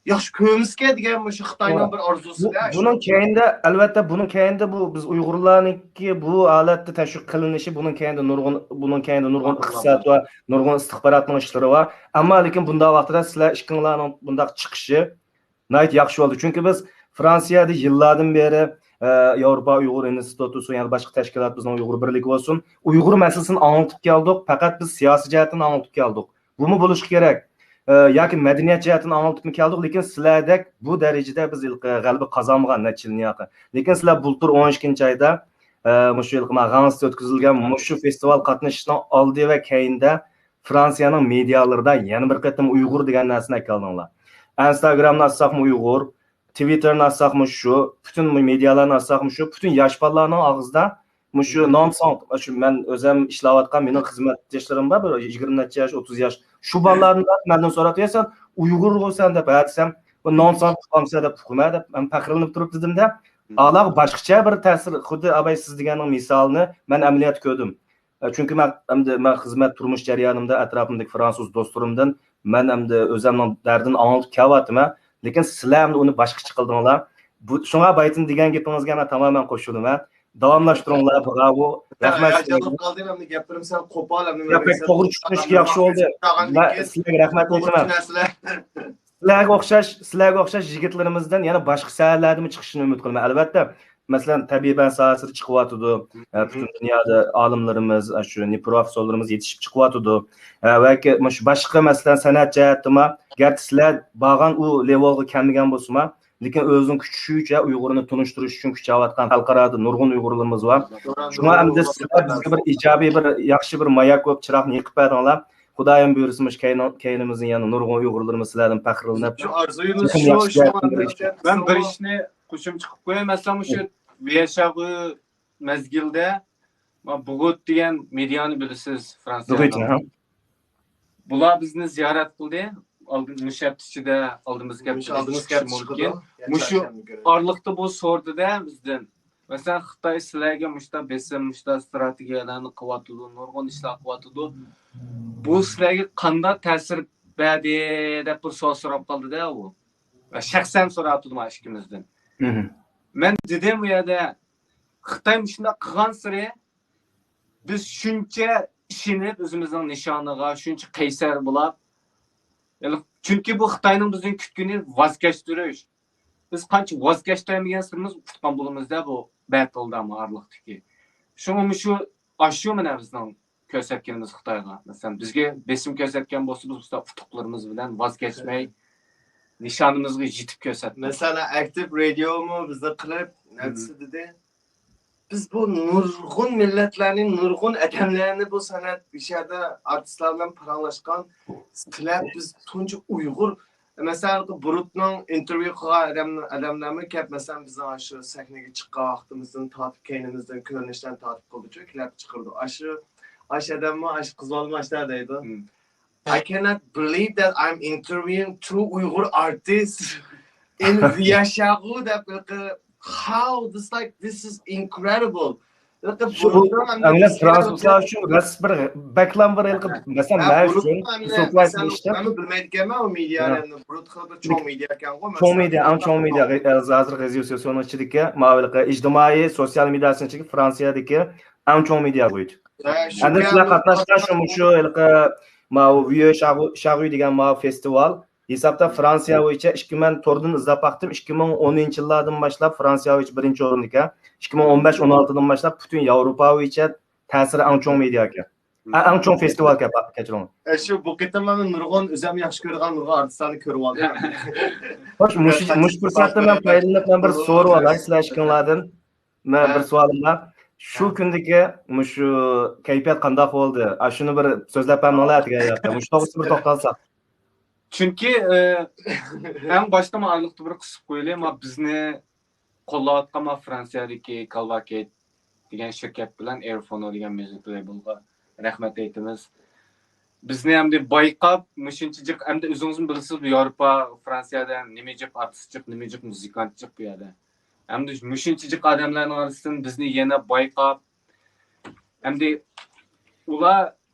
ياخشى كۆرمىسىكەن دېگەن مۇشۇ خىتاينىڭ بىر ئارزۇسىدا. بۇنىڭ كەينىدە، ئەلۋەتتە، بۇنىڭ كەينىدە بۇ بىز ئۇيغۇرلارنىڭكى بۇ ھالەتتە تەشۋىق قىلىنىشى، بۇنىڭ كەينىدە نۇرغۇن، بۇنىڭ كەينىدە نۇرغۇن ئىقتىساد ۋە نۇرغۇن ئىستىخباراتنىڭ ئىشلىرى بار. ئەمما لېكىن بۇنداق ۋاقتىدا سىلەر ئىككىڭلارنىڭ بۇنداق چىقىشى ناھايىتى ياخشى بولدى. چۈنكى بىز فرانسىيەدە يىللاردىن بېرى، ئە، ياۋروپا ئۇيغۇر ئىنستىتۇتى بولسۇن، يەنە باشقا تەشكىلات، بىزنىڭ ئۇيغۇر بىرلىكى بولسۇن، ئۇيغۇر مەسىلىسىنى ئاڭلىتىپ كەلدۇق. پەقەت بىز سىياسىي جەھەتتىن ئاڭلىتىپ كەلدۇق. بۇمۇ بولۇشى كېرەك. ئە، ياكى مەدەنىيەت جەھەتتىن ئاڭلىتىپمۇ كەلدۇق، لېكىن سىلەردەك بۇ دەرىجىدە بىز ھېلىقى غەلىبە قازانمىغان نەچچە يىلدىن ياقى. لېكىن سىلەر بۇلتۇر ئون ئىككىنچى ئايدا، ئە، مۇشۇ ھېلىقى مانا غاڭسىدا ئۆتكۈزۈلگەن مۇشۇ فېستىۋال قاتنىشىشنىڭ ئالدى ۋە كەينىدە فرانسىيەنىڭ مېدىيالىرىدا يەنە بىر قېتىم ئۇيغۇر دېگەن نەرسىنى ئەكەلدىڭلار. ئىنستاگرامنى ئاچساقمۇ ئۇيغۇر، تىۋىتتېرنى ئاچساقمۇ شۇ، پۈتۈن مېدىيالارنى ئاچساقمۇ شۇ، پۈتۈن ياش بالىلارنىڭ ئاغزىدا مۇشۇ نام ساڭ، شۇ مەن ئۆزۈم ئىشلەۋاتقان مېنىڭ خىزمەتداشلىرىم بار، بىر يىگىرمە نەچچە ياش، ئوتتۇز ياش. شۇ بالىلاردىن مەندىن سوراپ، يا سەن ئۇيغۇرغۇسەن دەپ، ھە دېسەم، بۇ نام ساڭ تۇتقانسەن دەپ ئۇقىمەن دەپ مەن پەخىرلىنىپ تۇرۇپ دېدىمدە، ئالاغا باشقىچە بىر تەسىر، خۇددى ئاباي سىز دېگەننىڭ مىسالىنى مەن ئەمەلىيەتتە كۆردۈم. ئە، چۈنكى مەن ئەمدى مەن خىزمەت تۇرمۇش جەريانىمدا ئەتراپىمدىكى فرانسۇز دوستلىرىمدىن مەن ئەمدى ئۆزەمنىڭ دەردىنى ئاڭلىتىپ كېلىۋاتىمەن. لېكىن سىلەر ئەمدى ئۇنى باشقىچە قىلدىڭلار. بۇ، شۇڭا بايىتىن دېگەن گېپىڭىزگە مەن تامامەن قوشۇلىمەن. داۋاملاشتۇرۇڭلار، بىراۋو. رەھمەت سىلەرگە. قالدىم، ئەمدى گەپلىرىم سەل قوپال، ئەمدى ياق، بەك توغرا چۈشىنىشكە ياخشى بولدى. مەن سىلەرگە رەھمەت ئېيتىمەن. سىلەرگە ئوخشاش، سىلەرگە ئوخشاش يىگىتلىرىمىزدىن يەنە باشقا ساھەلەردىمۇ چىقىشىنى ئۈمىد قىلىمەن. ئەلۋەتتە، مەسىلەن، تەبىئىي پەن ساھەسىدە چىقىۋاتىدۇ. ئە، پۈتۈن دۇنيادا ئالىملىرىمىز، ئە، شۇ نى-، پروفېسسورلىرىمىز يېتىشىپ چىقىۋاتىدۇ. ئە، ۋە كە-، مۇشۇ باشقا، مەسىلەن، سەنئەت جەھەتتىمۇ، گەرچە سىلەر بارغان ئۇ لېۋېلغا كەلمىگەن بولسىمۇ، لېكىن ئۆزىنىڭ كۈچى شۇيىچە ئۇيغۇرنى تونۇشتۇرۇش ئۈچۈن كۈچەۋاتقان خەلقئارادا نۇرغۇن ئۇيغۇرلىرىمىز بار. شۇڭا ئەمدى سىلەر بىزگە بىر ئىجابىي، بىر ياخشى بىر ماياك بولۇپ چىراغنى يېقىپ بەردىڭلار. خۇدايىم بۇيرۇسا، مۇشۇ كەينىڭ-، كەينىمىزدىن يەنە نۇرغۇن ئۇيغۇرلىرىمىز سىلەردىن پەخىرلىنىپ، شۇ ئارزۇيىمىز شۇ، شۇڭا مەن بىر ئىشنى قوشۇمچە قىلىپ قوياي. مەسىلەن، مۇشۇ ۋيەشاغۇ مەزگىلدە، ما، بۇغۇت دېگەن مېدىيانى بىلىسىز، فرانسىيەنىڭ. بۇلار بىزنى زىيارەت قىلدى. ئالدىن، مۇشۇ ھەپتە ئىچىدە، ئالدىمىزدىكى ھەپتە ئالدىمىزدىكى ھەپتە چىقىشى مۇمكىن. مۇشۇ ئارىلىقتا بۇ سورىدىدە بىزدىن، مەسىلەن، خىتاي سىلەرگە مۇشۇنداق بېسىم، مۇشۇنداق ستراتېگىيەلەرنى قىلىۋاتىدۇ، نۇرغۇن ئىشلار قىلىۋاتىدۇ. بۇ سىلەرگە قانداق تەسىر بەردى دەپ بىر سوئال سوراپ قالدى-دە ئۇ. شەخسەن سوراپتۇ مانا ئىككىمىزدىن. مەن دېدىم ئۇ يەردە، خىتاي مۇشۇنداق قىلغانسېرى بىز شۇنچە ئىشىنىپ ئۆزىمىزنىڭ نىشانىغا، شۇنچە قەيسەر بولاپ، يەنى چۈنكى بۇ خىتاينىڭ بىزدىن كۈتكىنى ۋاز كەچتۈرۈش. بىز قانچە ۋاز كەچتۈرمىگەنسېرىمىز ئۇتقان بولىمىز-دە بۇ بەتىلدا مۇ ئارىلىقتىكى. شۇڭا مۇشۇ، ئاشۇ مانا بىزنىڭ كۆرسەتكىنىمىز خىتايغا. مەسىلەن، بىزگە بېسىم كۆرسەتكەن بولسا، بىز مۇشۇنداق ئۇتۇقلىرىمىز بىلەن ۋاز كەچمەي، نىشانىمىزغا يېتىپ كۆرسەتتۇق. مەسىلەن، ئاكتىپ رادىيومۇ بىزنى قىلىپ، نەرسە دېدى. بىز بۇ نۇرغۇن مىللەتلەرنى، نۇرغۇن ئادەملەرنى بۇ سەنئەت، مۇشۇ يەردە ئارتىسلار بىلەن پاراڭلاشقان، سىلەر، بىز تۇنجى ئۇيغۇر، مەسىلەن، بۇرۇتنىڭ ئىنتېرۋيۇ قىلغان ئادەم، ئادەملەرمۇ كەپ، مەسىلەن، بىزنىڭ ئاشۇ سەھنىگە چىققان ۋاقتىمىزدىن تارتىپ، كەينىمىزدىن كۆرۈنۈشلەرنى تارتىپ قىلدىچۇ، كېلىپ چىقىرىدۇ. ئاشۇ، ئاشۇ ئادەممۇ، ئاشۇ قىز بالىمۇ ئاشۇنداق دەيدۇ. I cannot believe that I'm interviewing two Uyghur artists in Viashagu دەپ، how this, like, this is incredible. ئەمدى فرانسۇزلار ئۈچۈن راست بىر بەكلام بىر ھېلىقى، مەسىلەن، مەن ئۈچۈن سۇرپرايز قىلىشتا. مەنمۇ بىلمەيدىكەنمەن ئۇ مېدىيانى. ئەمدى بۇرۇت خىل بىر چوڭ مېدىيا ئىكەنغۇ. چوڭ مېدىيا، ئەڭ چوڭ مېدىيا، ھازىر غەزىيو سوسيونىڭ ئىچىدىكى، ماۋۇ ھېلىقى ئىجتىمائىي سوسيال مېدىياسىنىڭ ئىچىدىكى فرانسىيەدىكى ئەڭ چوڭ مېدىيا بويىچە. ئەمدى سىلەر قاتناشقان شۇ، مۇشۇ ھېلىقى ماۋۇ ۋىيۆ شاغۇي دېگەن ماۋۇ فېستىۋال، ھېسابتا فرانسىيە بويىچە ئىككى، مەن توردىن ئىزدەپ باقتىم، ئىككى مىڭ ئونىنچى يىللاردىن باشلاپ فرانسىيە بويىچە بىرىنچى ئورۇندىكەن. ئىككى مىڭ ئون بەش ئون ئالتىدىن باشلاپ پۈتۈن ياۋروپا بويىچە تەسىرى ئەڭ چوڭ مېدىياكەن. ئە، ئەڭ چوڭ فېستىۋالكەن، كەچۈرۈڭ. ئە، شۇ بۇ قېتىملاردا نۇرغۇن ئۆزۈم ياخشى كۆرىدىغان نۇرغۇن ئارتىسلارنى كۆرۈۋالدىم. خوش، مۇشۇ، مۇشۇ پۇرسەتتىن مەن پايدىلىنىپ، مەن بىر سورىۋالاي سىلەر ئىككىڭلاردىن. مەن بىر سوئالىم بار. شۇ كۈندىكى مۇشۇ كەيپىيات قانداق بولدى؟ ئاشۇنى بىر سۆزلەپ بەرمەڭلار دېگەن ياقتا. مۇشۇ توغرىسىدا بىر توختالساق. چۈنكى، ئە، ئەڭ باشتا ما ئارىلىقتا بىر قىسىپ قويىلى. ما بىزنى قوللاۋاتقان ما فرانسىيەدىكى كالۋاكېت دېگەن شىركەت بىلەن ئېرفونو دېگەن ميۇزىك لېيبلغا رەھمەت ئېيتىمىز. بىزنى ئەمدى بايقاپ، مۇشۇنچە جىق، ئەمدى ئۆزىڭىزمۇ بىلىسىز، بۇ ياۋروپا، فرانسىيەدە نېمە جىق ئارتىس جىق، نېمە جىق مۇزىكانت جىق بۇ يەردە. ئەمدى مۇشۇنچە جىق ئادەملەرنىڭ ئارىسىدىن بىزنى يەنە بايقاپ، ئەمدى ئۇلار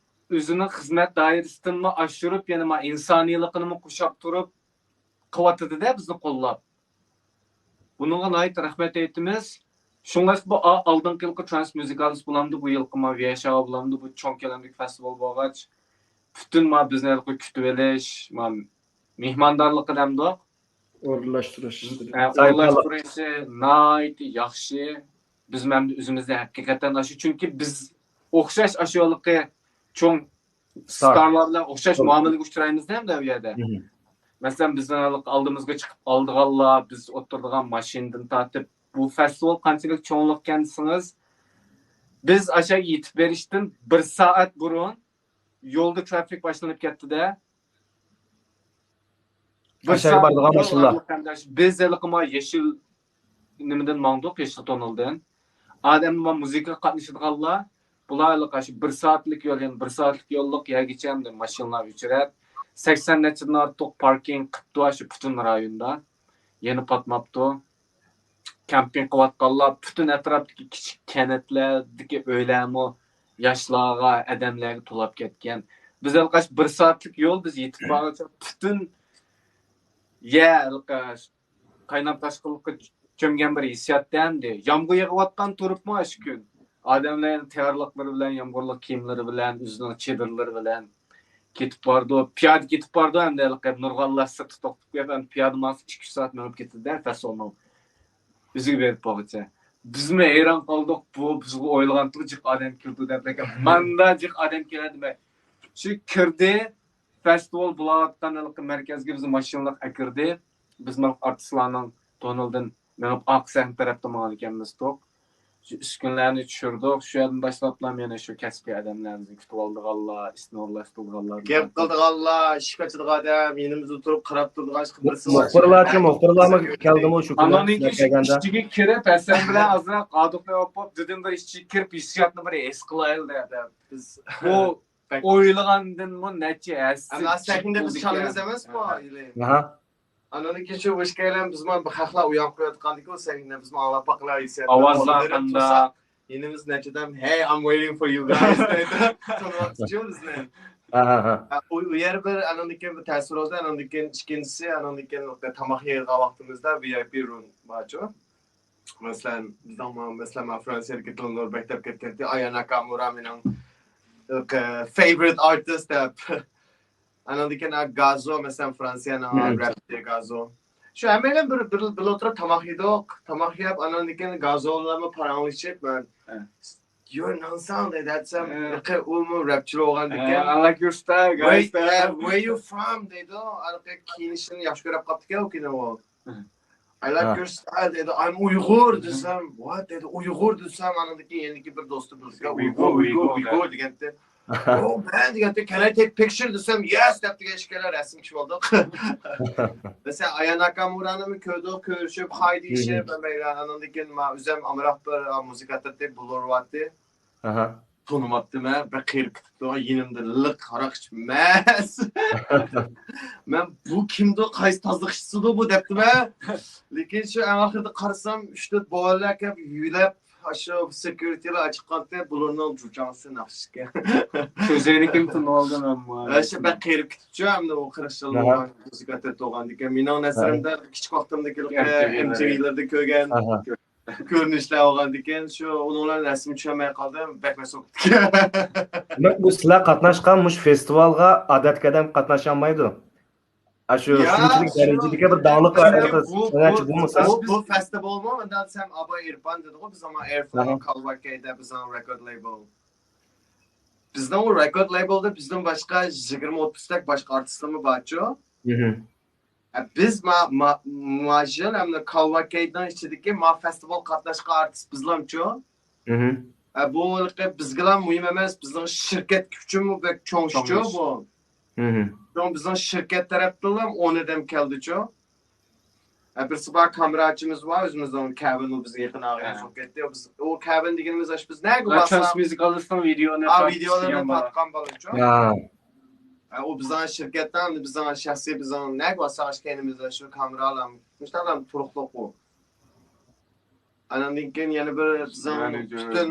ئۆزىنىڭ خىزمەت دائىرىسىدىنمۇ ئاشۇرۇپ، يەنە ما ئىنسانىيلىقىنىمۇ قوشاپ تۇرۇپ قىلىۋاتىدۇ-دە، بىزنى قوللاپ. بۇنىڭغا ناھايىتى رەھمەت ئېيتىمىز. شۇڭلاشقا بۇ ئا-، ئالدىنقى يىلقى ترانس مۇزىكالىس بولامدۇ، بۇ يىلقى ما ۋيەشاۋا بولامدۇ، بۇ چوڭ كۆلەمدىكى فېستىۋال بولغاچ، پۈتۈن ما بىزنى ھېلىقى كۈتۈۋېلىش، ما مېھماندارلىقى دەمدۇق. ئورۇنلاشتۇرۇش. ئە، ئورۇنلاشتۇرۇشى ناھايىتى ياخشى. بىز مەن ئۆزىمىزنى ھەقىقەتەن ئاشۇ، چۈنكى بىز ئوخشاش ئاشۇ ھېلىقى چوڭ ستارلار بىلەن ئوخشاش مۇئامىلىگە ئۇچرايمىز-دە ئەمدى ئۇ يەردە. مەسىلەن، بىزنىڭ ھېلىقى ئالدىمىزغا چىقىپ ئالىدىغانلار، بىز ئولتۇرىدىغان ماشىنىدىن تارتىپ، بۇ فېستىۋال قانچىلىك چوڭلۇقكەن دېسىڭىز، بىز ئاشۇ يېتىپ بېرىشتىن بىر سائەت بۇرۇن يولدا ترافىك باشلىنىپ كەتتى-دە. بىر ئاشاغا سائەت بارىدىغان يول ماشىنىلار. ئارىلىق، قېرىنداش. بىز ھېلىقى ما يېشىل نېمىدىن ماڭدۇق، يېشىل توننېلدىن. ئادەم ما مۇزىكىغا قاتنىشىدىغانلار، بۇلار ھېلىقى شۇ بىر سائەتلىك يول، يەنى بىر سائەتلىك يوللۇق يەرگىچە ئەمدى ماشىنىلار ئۆچرەت. سەكسەن نەچچىدىن ئارتۇق پاركىنگ قىپتۇ شۇ پۈتۈن رايوندا. يەنە پاتماپتۇ. كامپىنگ قىلىۋاتقانلار پۈتۈن ئەتراپتىكى كىچىك كەنتلەردىكى ئۆيلەرمۇ ياشلارغا، ئادەملەرگە تولاپ كەتكەن. بىز ھېلىقى بىر سائەتلىك يول، بىز يېتىپ بارغۇچە پۈتۈن يەر ھېلىقى قاينام تاشقىنلىققا چۆمگەن بىر ھېسسىياتتا ئەمدى. يامغۇر يېغىۋاتقان تۇرۇپمۇ ئاشۇ كۈن. ئادەملەر تەييارلىقلىرى بىلەن، يامغۇرلۇق كىيىملىرى بىلەن، ئۆزىنىڭ چېدىرلىرى بىلەن كېتىپ بارىدۇ. پىيادە كېتىپ بارىدۇ، ئەمدى ھېلىقى نۇرغۇنلار سىرتتا توختاپ قېلىپ، ئەمدى پىيادە ماڭسا ئىككى ئۈچ سائەت مېڭىپ كېتىدۇ-دە، فېستىۋالنىڭ ئۆزىگە بېرىپ بولغۇچە. بىزمۇ ھەيران قالدۇق، بۇ بىزگە ئويلىغانتىلا جىق ئادەم كېلىدۇ دەپ، لېكىن ماندا جىق ئادەم كېلەر دېمەي. شۇ كىردى، فېستىۋال بولۇۋاتقان ھېلىقى مەركەزگە بىزنى ماشىنىلار ئەكىردى. بىز مانا ئارتىسلارنىڭ توننېلدىن مېڭىپ ئارقا سەھنە تەرەپتە ماڭىدىكەنمىز توق. شۇ ئۈسكۈنىلەرنى چۈشۈردۇق. شۇ يەردىن باشلاپلا يەنە شۇ كەسپىي ئادەملەر، بىزنى كۈتۈۋالىدىغانلار، ئىسمى ئورۇنلاشتۇرىدىغانلار، گەپ قىلىدىغانلار، ئىشىك ئاچىدىغان ئادەم، يېنىمىزدا تۇرۇپ قاراپ تۇرىدىغان ھېچ بىرسى بار. مۇخبىرلارچۇ، مۇخبىرلارمۇ كەلدىمۇ شۇ كۈنى؟ ئاندىن كېيىن سىلەر شۇ كەلگەندە؟ ئىچىگە كىرىپ، ھەسەن بىلەن ئازراق قادۇقنى ئوپۇپ، دېدىم بىر ئىچىگە كىرىپ ھېسسىياتنى بىر ھېس قىلايلى دەپ. بىز بۇ ئويلىغاندىنمۇ نەچچە ھەسسە ئەمما سەھنىدە بىز چالىمىز ئەمەسمۇ؟ ئاندىن كېيىن شۇ ئىككىيلەن بىز مانا بىر خەقلەر ئۇيان قويۇۋاتقاندىكى ئۇ سەھنىدە بىز مانا ئاڭلاپ باقىلاي دېسەك، ئاۋازلار قانداق؟ يېنىمىز نەچچە ئادەم، ھەي، I'm waiting for you guys دەيدۇ. تونۇۋاتقۇچۇ بىزنى. ھە، ھە، ھە. ئۇ، ئۇ يەر بىر، ئاندىن كېيىن بىر تەسىر بولدى، ئاندىن كېيىن ئىككىنچىسى، ئاندىن كېيىن تاماق يەيدىغان ۋاقتىمىزدا ۋى ئاي پى روم بارچۇ. مەسىلەن، بىزنىڭ، مەسىلەن، مەن فرانسىيەدىكى تونۇر بەك دەپ كەتكەنتى، ئايا ناكامۇرا مېنىڭ، ئە، favorite artist دەپ. ئانىڭدىن كېيىن، ئا، گازو، مەسىلەن، فرانسىيەنىڭ، ئا، رەپچى گازو. شۇ ھەممەيلەن بىر، بىر، بىر ئولتۇرۇپ تاماق يېدۇق. تاماق يەپ، ئانىڭدىن كېيىن گازو بىلەنمۇ پاراڭلىشىپ، مەن، You're Nansang دەيدۇ، دېسەم، ھە. ئۇمۇ رەپچىلەر بولغاندىكەن. I like your style, guys. Where you from دەيدۇ. ھېلىقى كىيىنىشىنى ياخشى كۆرۈپ قاپتىكەن ئۇ كىنو. I like your style دەيدۇ. I'm Uyghur دېسەم، what دەيدۇ، Uyghur دېسەم، ئانىڭدىن كېيىن يېنىدىكى بىر دوستۇم بىلدىكەن، Uyghur، Uyghur، Uyghur دېگەنتى. Oh man دېگەنتى، can I take picture دېسەم، yes دەپ دېگەن ئىككىيلەن رەسىمگە چۈشۈۋالدۇق. مەسىلەن، ئايا ناكامۇرانىمۇ كۆردۇق، كۆرۈشۈپ، خاي دېيىشىپ، مەن ئانىڭدىن كېيىن مەن ئۆزۈم ئامراق بىر مۇزىكا ئاتاتتى، بۇلۇرۋاتتى. تونۇماپتىمەن، بەك قېرىپ كېتىپتۇ، يېنىمدا لىق ھاراق ئىچىپ مەس. مەن بۇ كىمدۇ، قايسى تازىلىق ئىشچىسىدۇ بۇ دەپتىمەن. لېكىن شۇ ئەڭ ئاخىرىدا قارىسام، ئۈچ تۆت بوۋايلار كەپ يۆلەپ، ئاشۇ سېكيۇرىتىلار ئاچىقىپ قالدى، بۇلارنىڭ جۇجاڭسى ناخشىكەن. سۆزلىرىنى كىم تىنىۋالدى مەن؟ ئاشۇ بەك قېرىپ كېتىپچۇ، ئەمدى ئۇ قىرىق يىل بولغان مۇزىكا تۇرغاندىكىن. مېنىڭ نەزىرىمدە كىچىك ۋاقتىمدىكى ئېم تى ۋىلەردە كۆرگەن كۆرۈنۈشلەر بولغاندىكىن، شۇ ئۇنىڭ بىلەن رەسىم چۈشەنمەي قالدىم، بەك مەسئۇل. دېمەك، بۇ سىلەر قاتناشقان مۇشۇ فېستىۋالغا ئادەتتىكى ئادەم قاتناشالمايدۇ. ئاشۇ شۇنچىلىك دەرىجىدىكى بىر داڭلىق سەنئەتچى بولمىسا. بۇ فېستىۋالمۇ، مەن دېسەم، ئاباي ئېرپان دېدىغۇ، بىزنىڭ ئېرپان كالۋاكەيدە بىزنىڭ رېكورد لەيبىل. بىزنىڭ ئۇ رېكورد لەيبىلدا بىزدىن باشقا يىگىرمە ئوتتۇزدەك باشقا ئارتىستلارمۇ بارچۇ. بىز ما ما ماژىل ھەمدە كالۋاكەيدنىڭ ئىچىدىكى ما فېستىۋال قاتناشقان ئارتىست بىزلامچۇ. بۇ بىزگىلا مۇھىم ئەمەس، بىزنىڭ شىركەت ئۈچۈنمۇ بەك چوڭ ئىشچۇ بۇ. شۇڭا بىزنىڭ شىركەت تەرەپتىنلا ئون ئادەم كەلدىچۇ. بىرسى بار، كامېراچىمىز بار، ئۆزىمىزنىڭ كەۋىن، ئۇ بىزگە يېقىن ئاغىنىمىز بولۇپ كەتتى. ئۇ كەۋىن دېگىنىمىز ئاشۇ بىز نەگە بارساق، مۇزىكالىستنىڭ ۋىدېئونى ۋىدېئولىرىنى تارتقان بالىچۇ. ئۇ بىزنىڭ شىركەتتە، بىزنىڭ شەخسىي، بىزنىڭ نەگە بارساق ئاشۇ كەينىمىزدە شۇ كامېرالار، مۇشۇنداق تۇرۇقلۇق ئۇ. ئاناندىن كېيىن يەنە بىر بىزنىڭ پۈتۈن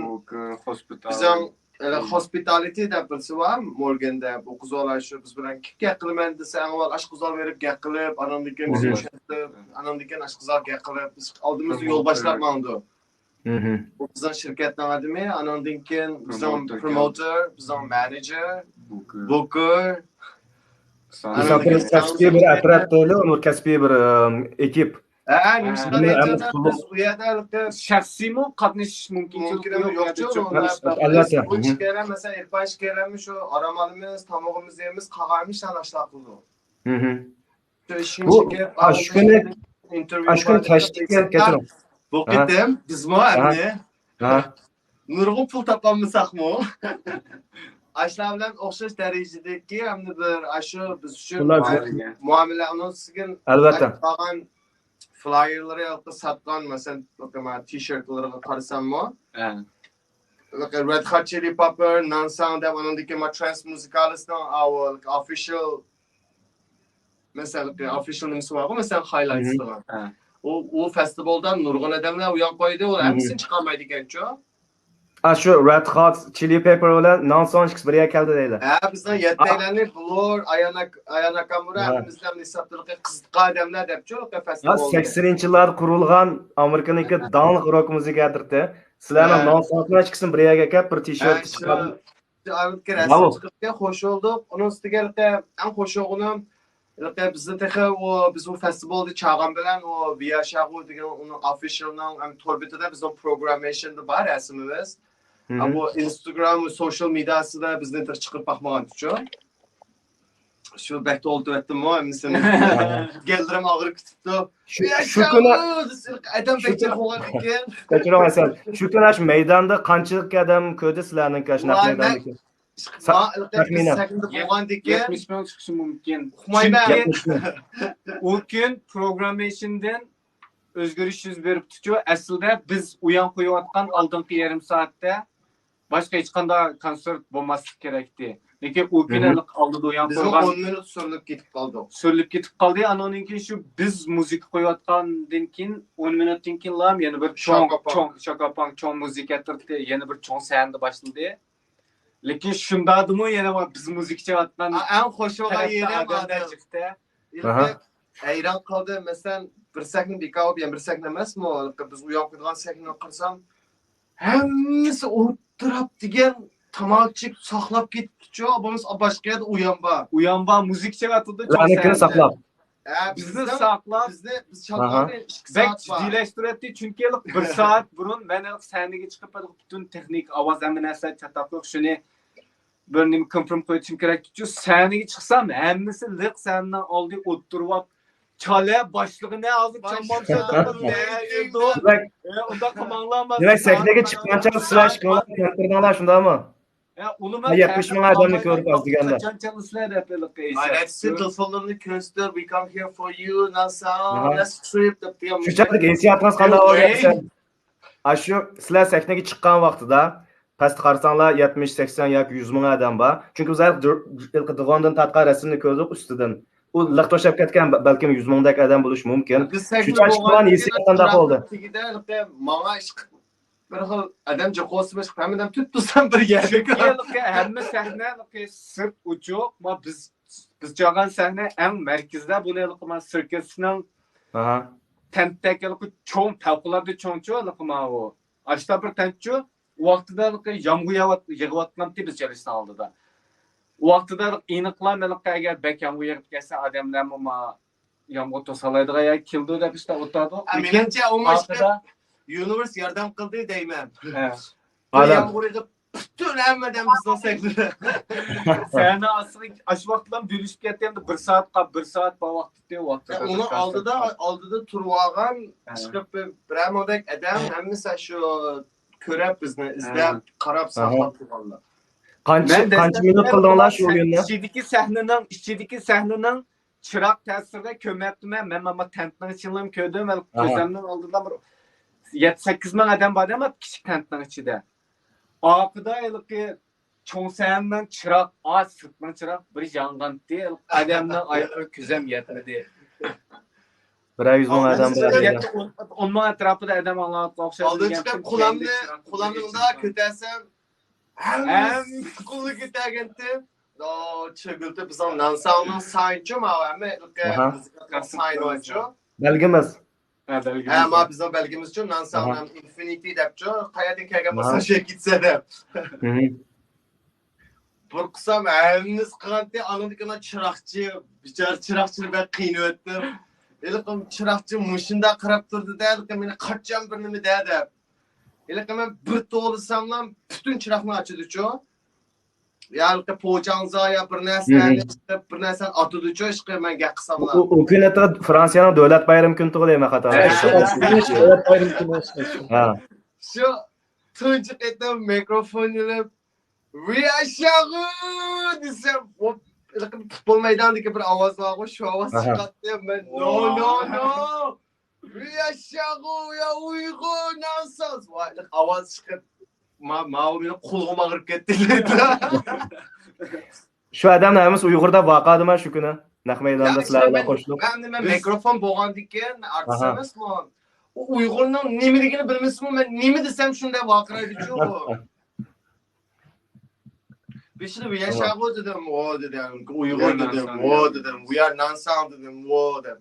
بىزنىڭ ھوسپىتالىتى دەپ بىرسى بار، مورگان دەپ. ئۇ قىزلار شۇ بىز بىلەن كىم گەپ قىلىمەن دېسە، ئەڭ ئاۋۋال ئاشۇ قىزلار بېرىپ گەپ قىلىپ، ئاناندىن كېيىن بىزنى چۈشەندۈرۈپ، ئاناندىن كېيىن ئاشۇ قىزلار گەپ قىلىپ، بىز ئالدىمىزدا يول باشلاپ ماڭىدۇ. ئۇ بىزنىڭ شىركەتنىڭ ئادىمى، ئاناندىن كېيىن بىزنىڭ پروموتېر، بىزنىڭ مېنېجېر، بۇكېر. كەسپىي بىر ئەترەت دەيلى، ئۇنى كەسپىي بىر ئېكىپ. ھە، نېمىشقا دېسەڭ، بىز ئۇ يەردە شەخسىيمۇ قاتنىشىش مۇمكىنچىلىكى يوق. ئەلۋەتتە. ئىككىيلەنمۇ شۇ ئارام ئالىمىز، تامىقىمىز يەيمىز، قالغان ئىشلارنى ئاشۇنداق قىلىدۇ. بۇ ئاشۇ كۈنى، ئاشۇ كۈنى كەچتىكى، كەچۈرۈڭ. بۇ قېتىم بىزمۇ ئەمدى نۇرغۇن پۇل تاپالمىساقمۇ، ئاشۇلار بىلەن ئوخشاش دەرىجىدىكى ئەمدى بىر ئاشۇ بىز ئۈچۈن مۇئامىلە ئانونسىگىن قالغان فلايېرلىرى ساتقان، مەسىلەن، تى شىرتلىرىغا قارىساممۇ، رېد خات چىلى پېپپېر، نانساڭ دەپ، ئانىڭدىن كېيىن ترانس مۇزىكالىسنىڭ ئوفىشال، مەسىلەن، ئوفىشال نېمىسى بارغۇ، مەسىلەن، خايلايتسىغا. ئۇ ئۇ فېستىۋالدا نۇرغۇن ئادەملەر ئۇيان قويدى، ئۇ ھەممىسىنى چىقارمايدىكەنچۇ. ئاشۇ رېد خات چىلى پېپپېر بىلەن نانساڭ ئىككىسى بىر يەرگە كەلدى دەيلى. ھە، بىزنىڭ يەتتەيلەننى بلور، ئايانا كامۇرا، ھەممىمىزنى ھېسابتىلىقى قىزىققان ئادەملەر دەپچۇ فېستىۋالنى. سەكسىنىنچى يىللاردا قۇرۇلغان ئامېرىكىنىڭكى داڭلىق روك مۇزىكا ئەترىتى. سىلەرنىڭ نانساڭ ئىككىسىنى بىر يەرگە ئەكەپ، بىر تىشېرت چىقاردى. خوش بولدۇق. ئۇنىڭ ئۈستىگە ئەڭ خوش بولغىنىم، بىزنى تېخى ئۇ، بىز ئۇ فېستىۋالدا چاغان بىلەن ئۇ ۋىيا شاغۇ دېگەن ئۇنىڭ ئوفىشالنىڭ ھەم تور بېتىدە بىزنىڭ پروگراممېيشندا بار رەسىمىمىز. بۇ ئىنستاگرام ۋە سوشال مېدىياسىدا بىزنى تېخى چىقىرىپ باقمىغانتىچۇ. شۇ بەكتە ئولتۇرۇۋەتتىممۇ ھەممىسىنى. گەللىرىم ئاغرىپ كېتىپتۇ. شۇ كۈنى ئادەم بەك جىق بولغاندىكىن. كەچۈرۈڭ ھەسەن. شۇ كۈنى ئاشۇ مەيداندا قانچىلىك ئادەم كۆردى سىلەرنىڭ ئاشۇنداق مەيداندىكى؟ تەخمىنەن. بولغاندىكىن. يەتمىش مىڭ چىقىشى مۇمكىن. ئۇقمايمەن. ئۇ كۈن پروگراممېيشندىن ئۆزگىرىش يۈز بېرىپتىچۇ. ئەسلىدە بىز ئۇيان قويۇۋاتقان ئالدىنقى يېرىم سائەتتە باشقا ھېچقانداق كونسېرت بولماسلىقى كېرەكتى. لېكىن ئۇ كۈن ئالدىدا ئۇيان قويغان. بىزمۇ ئون مىنۇت سۈرۈلۈپ كېتىپ قالدۇق. سۈرۈلۈپ كېتىپ قالدى. ئانىڭدىن كېيىن شۇ بىز مۇزىكا قويۇۋاتقاندىن كېيىن، ئون مىنۇتتىن كېيىنلا يەنە بىر چوڭ، چوڭ، شاكاپاڭ چوڭ مۇزىكا ئەترىتى يەنە بىر چوڭ سەھنىدە باشلىدى. لېكىن شۇنداقتىمۇ يەنە بىز مۇزىكا چېلىۋاتقان ئەڭ خوش بولغان يېرىم ئادەملەر چىقتى. ھەيران قالدىم. مەسىلەن، بىر سەھنە بىكار بولۇپ، يەنە بىر سەھنە ئەمەسمۇ؟ بىز ئۇيان قويىدىغان سەھنىنى قارىسام، ھەممىسى ئولتۇراپ دېگەن تاماكا چېكىپ ساقلاپ كېتىپتىچۇ. بولمىسا باشقا يەردە ئۇيان بار. ئۇيان بار، مۇزىكا چېلىۋاتىدۇ. ساقلاپ. بىزنى ساقلاپ، بىزنى، بىز چالغاندا ئىككى سائەت بار. بەك جىددىيلەشتۈرەتتى، چۈنكى بىر سائەت بۇرۇن مەن سەھنىگە چىقىپ، پۈتۈن تېخنىكا، ئاۋاز، ھەممە نەرسە چاتاقلىق، شۇنى بىر نېمە كومپرومىس قويۇشۇم كېرەكتىچۇ. سەھنىگە چىقسام، ھەممىسى لىق سەھنىنىڭ ئالدى ئولتۇرۇۋاپ، چالە باشلىقى نە ھازىر چامبام سۆزلەپ نە يۈرىدۇ؟ ئۇنداق قىلماڭلار. دېمەك، سەھنىگە چىققانچە سىلەر ئىككىڭلار كەلتۈردىڭلار، شۇنداقمۇ؟ يەتمىش مىڭ ئادەمنى كۆردۇق ئاز دېگەندە. قاچان چالىسىلەر دەپ ھېلىقى ئېيتسا. تېلېفونلىرىنى كۆرسىتىپ، we come here for you، نانساڭ، let's trip دەپ دېگەن. شۇ چاغدىكى ھېسسىياتىڭىز قانداق بولغان؟ ئاشۇ سىلەر سەھنىگە چىققان ۋاقتىدا پەستە قارىساڭلار يەتمىش، سەكسەن ياكى يۈز مىڭ ئادەم بار. چۈنكى بىز ھېلىقى دىغوندىن تارتقان رەسىمنى كۆردۇق ئۈستىدىن. ئۇ لىق توشاپ كەتكەن، بەلكىم يۈز مىڭدەك ئادەم بولۇشى مۇمكىن. شۇ چاغ چىققان ھېسسىيات قانداق بولدى؟ ماڭا ئىش بىر خىل ئادەم جوقوسىمىش، ھەممىدەم تۈپ تۇرسام بىر يەردە. ھېلىقى ھەممە سەھنە ھېلىقى سىرت ئوچۇق. ما بىز بىز چالغان سەھنە ئەڭ مەركىزدە، بۇنى ھېلىقى ما سىركىسنىڭ ئاھا. تەنتتەك ھېلىقى چوڭ، پەۋقۇلئاددە چوڭچۇ ھېلىقى ماۋۇ. ئاشتا بىر تەنتچۇ، ئۇ ۋاقتىدا ھېلىقى يامغۇر ياغىۋات- يېغىۋاتقانتى بىز چېلىشنىڭ ئالدىدا. ئۇ ۋاقتىدا ھېلىقى ئېنىقلا ھېلىقى ئەگەر بەك يامغۇر يېغىپ كەتسە ئادەملەرمۇ ما يامغۇر توسالايدىغان يەر كېلىدۇ دەپ ئىشتا ئولتۇردۇق. لېكىن مېنىڭچە ئۇ مۇشۇ ئارقىدا يۇنىۋېرس ياردەم قىلدى دەيمەن. ھە. بىر ئادەم. يامغۇر يېغىپ پۈتۈن ھەممە ئادەم بىزنىڭ سەھنىدە. سەھنە ئاستىغا ئاشۇ ۋاقىتلام بۆلۈشۈپ كەتكەندە بىر سائەتقا، بىر سائەت بار ۋاقىت ئىدى، ئۇ ۋاقىتتا. ئۇنىڭ ئالدىدا ئالدىدا تۇرۇۋالغان ھە. چىقىپ بىر مىڭدەك ئادەم ھەممىسى شۇ كۆرۈپ بىزنى ئىزدەپ قاراپ ساقلاپ تۇرغانلار. قانچە مەن قانچە دەسلەپتە مىنۇت قىلدىڭلار شۇ ئويۇننى؟ ئىچىدىكى سەھنىنىڭ، ئىچىدىكى سەھنىنىڭ چىراغ تەسىرىدە كۆرمەپتىمەن. مەن مانا تەنتنىڭ ئىچىنىلا كۆردۈم. مەن ئاھا. كۆزۈمنىڭ ئالدىدا بىر يەتتە سەككىز مىڭ ئادەم بار ئەمما كىچىك تەنتنىڭ ئىچىدە. ئارقىدا ھېلىقى چوڭ سەھنىنىڭ چىراغ، ئا، سىرتنىڭ چىراغ بىر يانغانتى. ئادەمنىڭ ئايىغىغا كۆزۈم يەتمىدى. بىرەر يۈز مىڭ ئادەم بار. يەتتە، ئون، ئون مىڭ ئەتراپىدا ئادەم ئاڭلاۋاتقان ئوخشايدۇ. ئالدىن چىقىپ قۇلامنى قۇلامنى مۇنداق كۆتەرسەم ھەممىسى قولىغا كۆتەرگەنتى. چۆگۈلتە بىزنىڭ نانساڭنىڭ ساينچۇ ماۋۇ ھەممە ئاھا. ساينچۇ. بەلگىمىز. ھە، ما بىزنىڭ بەلگىمىزچۇ نانساڭنىڭ ئىنفىنىتى دەپچۇ. قەيەردىن كەلگەن بولسا شۇ كېتسە دەپ. مم. بىر قىسام ھەممىسى قىلغانتى، ئاندىن كېيىن چىراغچى، بىچارە چىراغچىنى بەك قىينىۋەتتىم. ھېلىقى چىراغچى مۇشۇنداق قاراپ تۇردى-دە، ھېلىقى مېنى قاچان بىر نېمە دە دەپ. ھېلىقى مەن بىر توۋلىساملا پۈتۈن چىراغنى ئاچىدۇچۇ. يا ھېلىقى پوچاڭزا يا بىر نەرسىلەرنى چىقىرىپ، بىر نەرسىنى ئاتىدۇچۇ، ئىشقىلىپ مەن گەپ قىلساملا. ئۇ ئۇ كۈنى ھەتتا فرانسىيەنىڭ دۆلەت بايرىمى كۈنى تۇغۇلدى، مەن خاتا. دۆلەت بايرىمى كۈنى. ھە. شۇ تۇنجى قېتىم مىكروفون ئېلىپ، «ۋىياشاغۇ!» دېسەم، پۇتبول مەيدانىدىكى بىر ئاۋاز بارغۇ، شۇ ئاۋاز چىقاتتى. مەن، «نو، نو، نو! ۋىياشاغۇ، يا ئۇيغۇر نانساڭ!» ۋاي، ئاۋاز چىقىپ، ما-، ماۋۇ مېنىڭ قۇلىقىم ئاغرىپ كەتتى. شۇ ئادەمنىڭ ھەممىسى ئۇيغۇر دەپ ۋارقىرىدىمۇ شۇ كۈنى؟ نەق مەيداندا سىلەر بىلەن قوشۇلۇپ. مەن، مەن مىكروفون بولغاندىن كېيىن ئارتىس ئەمەسمۇ. ئۇ ئۇيغۇرنىڭ نېمىلىكىنى بىلمىسىمۇ، مەن نېمە دېسەم شۇنداق ۋارقىرايدىچۇ. بېشىدا «ۋىياشاغۇ» دېدىم، «ۋو» دېدىم، «ئۇيغۇر» دېدىم، «ۋو» دېدىم، «ۋىيار نانساڭ» دېدىم، «ۋو» دەپ.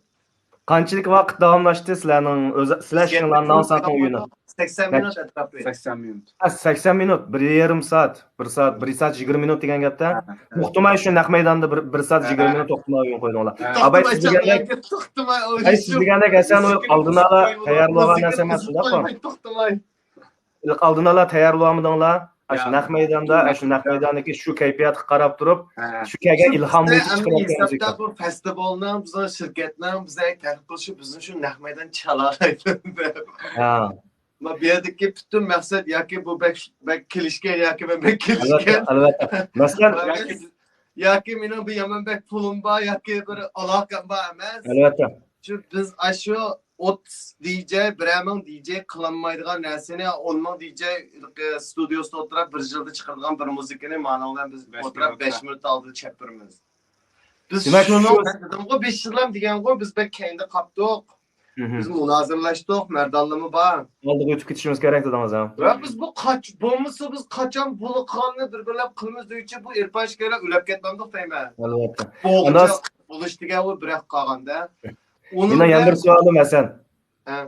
قانچىلىك ۋاقىت داۋاملاشتى سىلەرنىڭ ئۆز، سىلەر شىڭلار نانساڭنىڭ ئويۇنى؟ سەكسەن مىنۇت ئەتراپى. سەكسەن مىنۇت. ھە، سەكسەن مىنۇت، بىر يېرىم سائەت، بىر سائەت، بىر سائەت يىگىرمە مىنۇت دېگەن گەپتە. توختىماي شۇ نەق مەيداندا بىر، بىر سائەت يىگىرمە مىنۇت توختىماي ئويۇن قويدۇڭلار. ئاباي، سىز دېگەندەك، ئاباي، سىز دېگەندەك ھەسەن ئۇ ئالدىن ئالا تەييارلىغان نەرسە ئەمەس، شۇنداقمۇ؟ ئالدىن ئالا تەييارلىۋالمىدىڭلار؟ ئاشۇ نەق مەيداندا، ئاشۇ نەق مەيداندىكى شۇ كەيپىياتقا قاراپ تۇرۇپ، شۇ كەلگەن ئىلھام بويىچە چىقىرىۋاتقان مۇزىكا. بۇ فېستىۋالنىڭ بىزنىڭ شىركەتنىڭ بىزنى تەنقىد قىلىشى بىزنى شۇ نەق مەيدان چالالايدۇ. ھە. ما بۇ يەردىكى پۈتۈن مەقسەت ياكى بۇ بەك، بەك كېلىشكەن ياكى مەن بەك كېلىشكەن. ئەلۋەتتە، ئەلۋەتتە. مەسىلەن، ياكى، ياكى مېنىڭ بىر يامان بەك پۇلۇم بار ياكى بىر ئالاقەم بار ئەمەس. ئەلۋەتتە. شۇ بىز ئاشۇ ئوتتۇز دىجەي، بىرەر مىڭ دىجەي قىلالمايدىغان نەرسىنى ئون مىڭ دىجەي ستۇدىيوسىدا ئولتۇرۇپ بىر يىلدا چىقىرىدىغان بىر مۇزىكىنى مانىڭ بىلەن بىز ئولتۇرۇپ بەش مىنۇت ئالدىدا چېلىپ بېرىمىز. بىز دېمەك، شۇنىڭ شۇ دېدىمغۇ، بىز شۇلام دېگەنغۇ، بىز بەك كەينىدە قاپتۇق. بىز مۇنازىرىلەشتۇق، مەردانلىرىمۇ بار. ئالدىغا ئۆتۈپ كېتىشىمىز كېرەك دېدىڭىز ھە؟ ۋە بىز بۇ قاچ-، بولمىسا بىز قاچان بۇلىقاننى بىر-بىرلەپ قىلىمىز دېگۈچە بۇ ئېرپان ئىككىيلەن ئۆلۈپ كەتمەمدۇق دەيمەن. ئەلۋەتتە. بولغۇچە بولۇش دېگەن ئۇ بىراق قالغاندا. مېنىڭ يەنە بىر سوئالىم ھەسەن. ھە.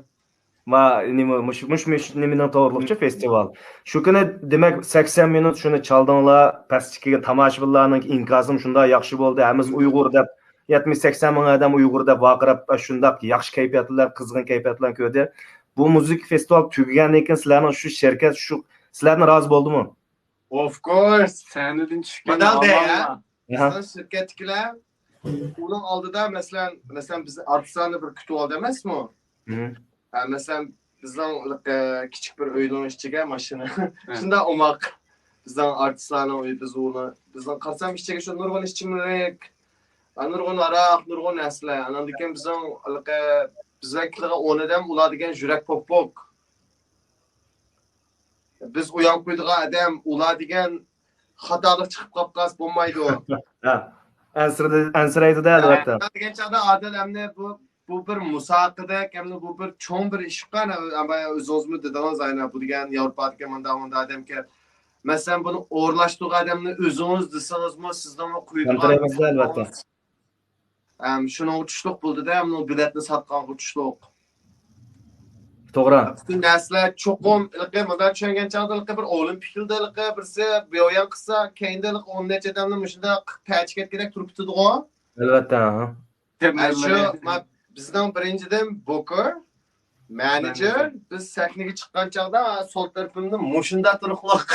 ما، نېمە، مۇشۇ، مۇشۇ، مۇشۇ نېمىنىڭ توغرىلىقچە فېستىۋال. شۇ كۈنى، دېمەك، سەكسەن مىنۇت شۇنى چالدىڭلار، پەستىكى تاماشىبىنلارنىڭ ئىنكاسىمۇ شۇنداق ياخشى بولدى، ھەممىسى ئۇيغۇر دەپ، يەتمىش سەكسەن مىڭ ئادەم ئۇيغۇر دەپ ۋارقىراپ، شۇنداق ياخشى كەيپىيات بىلەن، قىزغىن كەيپىيات بىلەن كۆردى. بۇ مۇزىكا فېستىۋال تۈگىگەندىن كېيىن سىلەرنىڭ شۇ شىركەت شۇ، سىلەردىن رازى بولدىمۇ؟ Of course. سەھنىدىن چۈشكەن بىزنىڭ شىركەتتىكىلەر ئۇنىڭ ئالدىدا، مەسىلەن، مەسىلەن، بىز ئارتىسلارنى بىر كۈتۈۋالدى ئەمەسمۇ؟ ھە، مەسىلەن، بىزنىڭ، ئە، كىچىك بىر ئۆينىڭ ئىچىگە ماشىنا. شۇنداق ئوماق. بىزنىڭ ئارتىسلارنىڭ ئۆيى، بىز ئۇنى، بىزنىڭ قارىسام ئىچىگە شۇ نۇرغۇن ئىچىملىك، ئە، نۇرغۇن ھاراق، نۇرغۇن نەرسىلەر. ئاندىن كېيىن بىزنىڭ، ئە، بىز ۋەكىللىگەن ئون ئادەم ئۇلار دېگەن يۈرەك پوك-پوك. بىز ئويان قويىدىغان ئادەم ئۇلار دېگەن خاتالىق چىقىپ قاپ قالسا بولمايدۇ. ھە، ئەنسىرىدى، ئەنسىرەيدۇ-دە، ئەلۋەتتە. دېگەن چاغدا ئادىل ئەمدى بۇ، بۇ بىر مۇسابىقىدەك، ھەمدە بۇ بىر چوڭ بىر ئىشقا، ئۆزىڭىزمۇ دېدىڭىز، ئاينا بۇ دېگەن ياۋروپادىكى مۇنداق، مۇنداق ئادەمكەن. مەسىلەن، بۇنى ئورۇنلاشتۇرغان ئادەمنى ئۆزىڭىز دېسىڭىزمۇ، سىزنىڭمۇ قويىدىغان. ئەلۋەتتە. ئەم، شۇنىڭغا چۈشلۈك بولدى-دە، ئەمدى بېلەتنى ساتقانغا چۈشلۈك. توغرا. پۈتۈن نەرسىلەر چوقۇم، ھېلىقى مۇنداق چۈشەنگەن چاغدا، ھېلىقى بىر ئولىمپىكلىدا ھېلىقى بىرسى بىيويان قىلسا، كەينىدە ھېلىقى ئون نەچچە ئادەمنى مۇشۇنداق پەچىكەتكىدەك تۇرۇپ كېتىدىغۇ. ئەلۋەتتە، ھە. ئە، شۇ، ما، بىزنىڭ بىرىنچىدىن بوكېر، مېنېجېر، بىز سەھنىگە چىققان چاغدا سول تەرىپىمدە مۇشۇنداق تۇرۇقلۇق.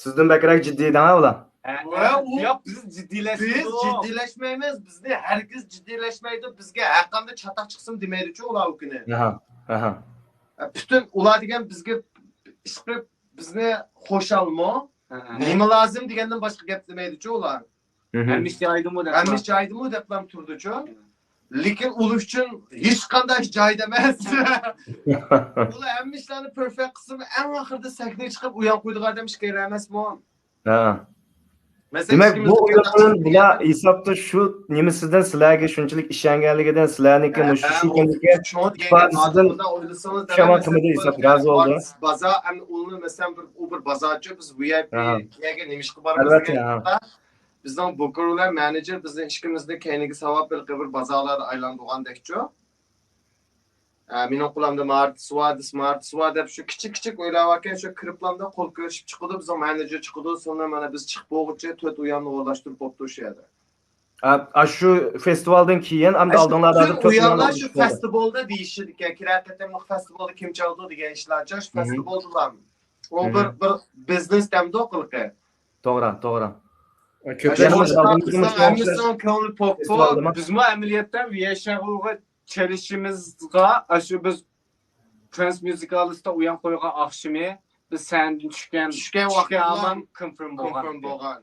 سىزدىن بەكرەك جىددىي ئىدىڭ-ھە ئۇلار. ھە، ۋە ھە. ئۇ ياق، بىز جىددىيلەشمىدۇق. بىز جىددىيلەشمەيمىز، بىزنى ھەرگىز جىددىيلەشمەيدۇ، بىزگە ھەرقانداق چاتاق چىقسىمۇ دېمەيدۇچۇ ئۇلار ئۇ كۈنى. ئاھا، ئاھا. ئە، پۈتۈن ئۇلار دېگەن بىزگە ئىشقىلىپ بىزنى خۇشالمۇ؟ ھە، ھە. نېمە لازىم دېگەندىن باشقا گەپ دېمەيدۇچۇ ئۇلار. مھم. ھەممە ئىش جايىدىمۇ دەپ. ھەممە ئىش جايىدىمۇ دەپلا تۇرىدۇچۇ. لېكىن ئۇلار ئۈچۈن ھېچقانداق ئىش جايىدا ئەمەس. ئۇلار ھەممە ئىشلارنى پېرفېكت قىلسىمۇ، ئەڭ ئاخىرىدا سەھنىگە چىقىپ ئۇيان قويىدىغان ئادەم ئىككىيلەن ئەمەسمۇ؟ ھە. مەسىلەن، دېمەك، بۇ ئۇيغۇرنىڭ بۇلار ھېسابتا شۇ نېمىسىدىن، سىلەرگە شۇنچىلىك ئىشەنگەنلىكىدىن، سىلەرنىڭكى مۇشۇ، شۇ كۈندىكى ئىپادىسىدىن پۇشايمان قىلمىدى، ھېساب رازى بولدى. بازار، ئەمدى ئۇلارنى، مەسىلەن، بىر، ئۇ بىر بازارچۇ، بىز ۋىئايپى، ئاھا، يەرگە نېمە ئىشقا بارىمىز دېگەن، بىزنىڭ بوكېر بىلەن مېنېجېر بىزنى ئىككىمىزنى كەينىگە ساۋاپ، بىر، بىر بازارلاردا ئايلاندۇرغاندەكچۇ. ئە، مېنىڭ قولۇمدا مارتىسى بار، دېسە مارتىسى بار دەپ شۇ كىچىك كىچىك ئويلاۋاتكەن، شۇ كىرىپلامدا قول كۆرۈشۈپ چىقىدۇ، بىزنىڭ مېنېجېر چىقىدۇ، سوڭرا مانا بىز چىقىپ بولغۇچە تۆت ئۇياننى ئورۇنلاشتۇرۇپ بوپتۇ شۇ يەردە. ئا، ئا، شۇ فېستىۋالدىن كېيىن، ئەمدى ئاشۇ ئالدىڭلاردا پۈتۈن تۆت ئۇيانلار ئۇياننى شۇ ئورۇنلاشتۇردى. فېستىۋالدا دېيىشىدىكەن، كېلەر قېتىملىق فېستىۋالدا كىم چالىدۇ دېگەن ئىشلارچە شۇ مھم. فېستىۋالدىلا. ئۇ بىر، مھم. بىر بىزنېس دەمدۇ قىلىقى. توغرا، توغرا. كۆپ يەنە ئىشلار بىزنىڭ ھەممىسىنىڭ كۆڭلى پوك پوك. فېستىۋالدىمۇ؟ بىزمۇ ئەمەلىيەتتە ۋىيەشەغۇغا چېلىشىمىزغا، ئاشۇ بىز ترانس مۇزىكالىستا ئۇيان قويغان ئاخشىمى بىز سەھنىدىن چۈشكەن، چۈشكەن ۋاقتىدا ھامان كونفىرم بولغان. كونفىرم بولغان.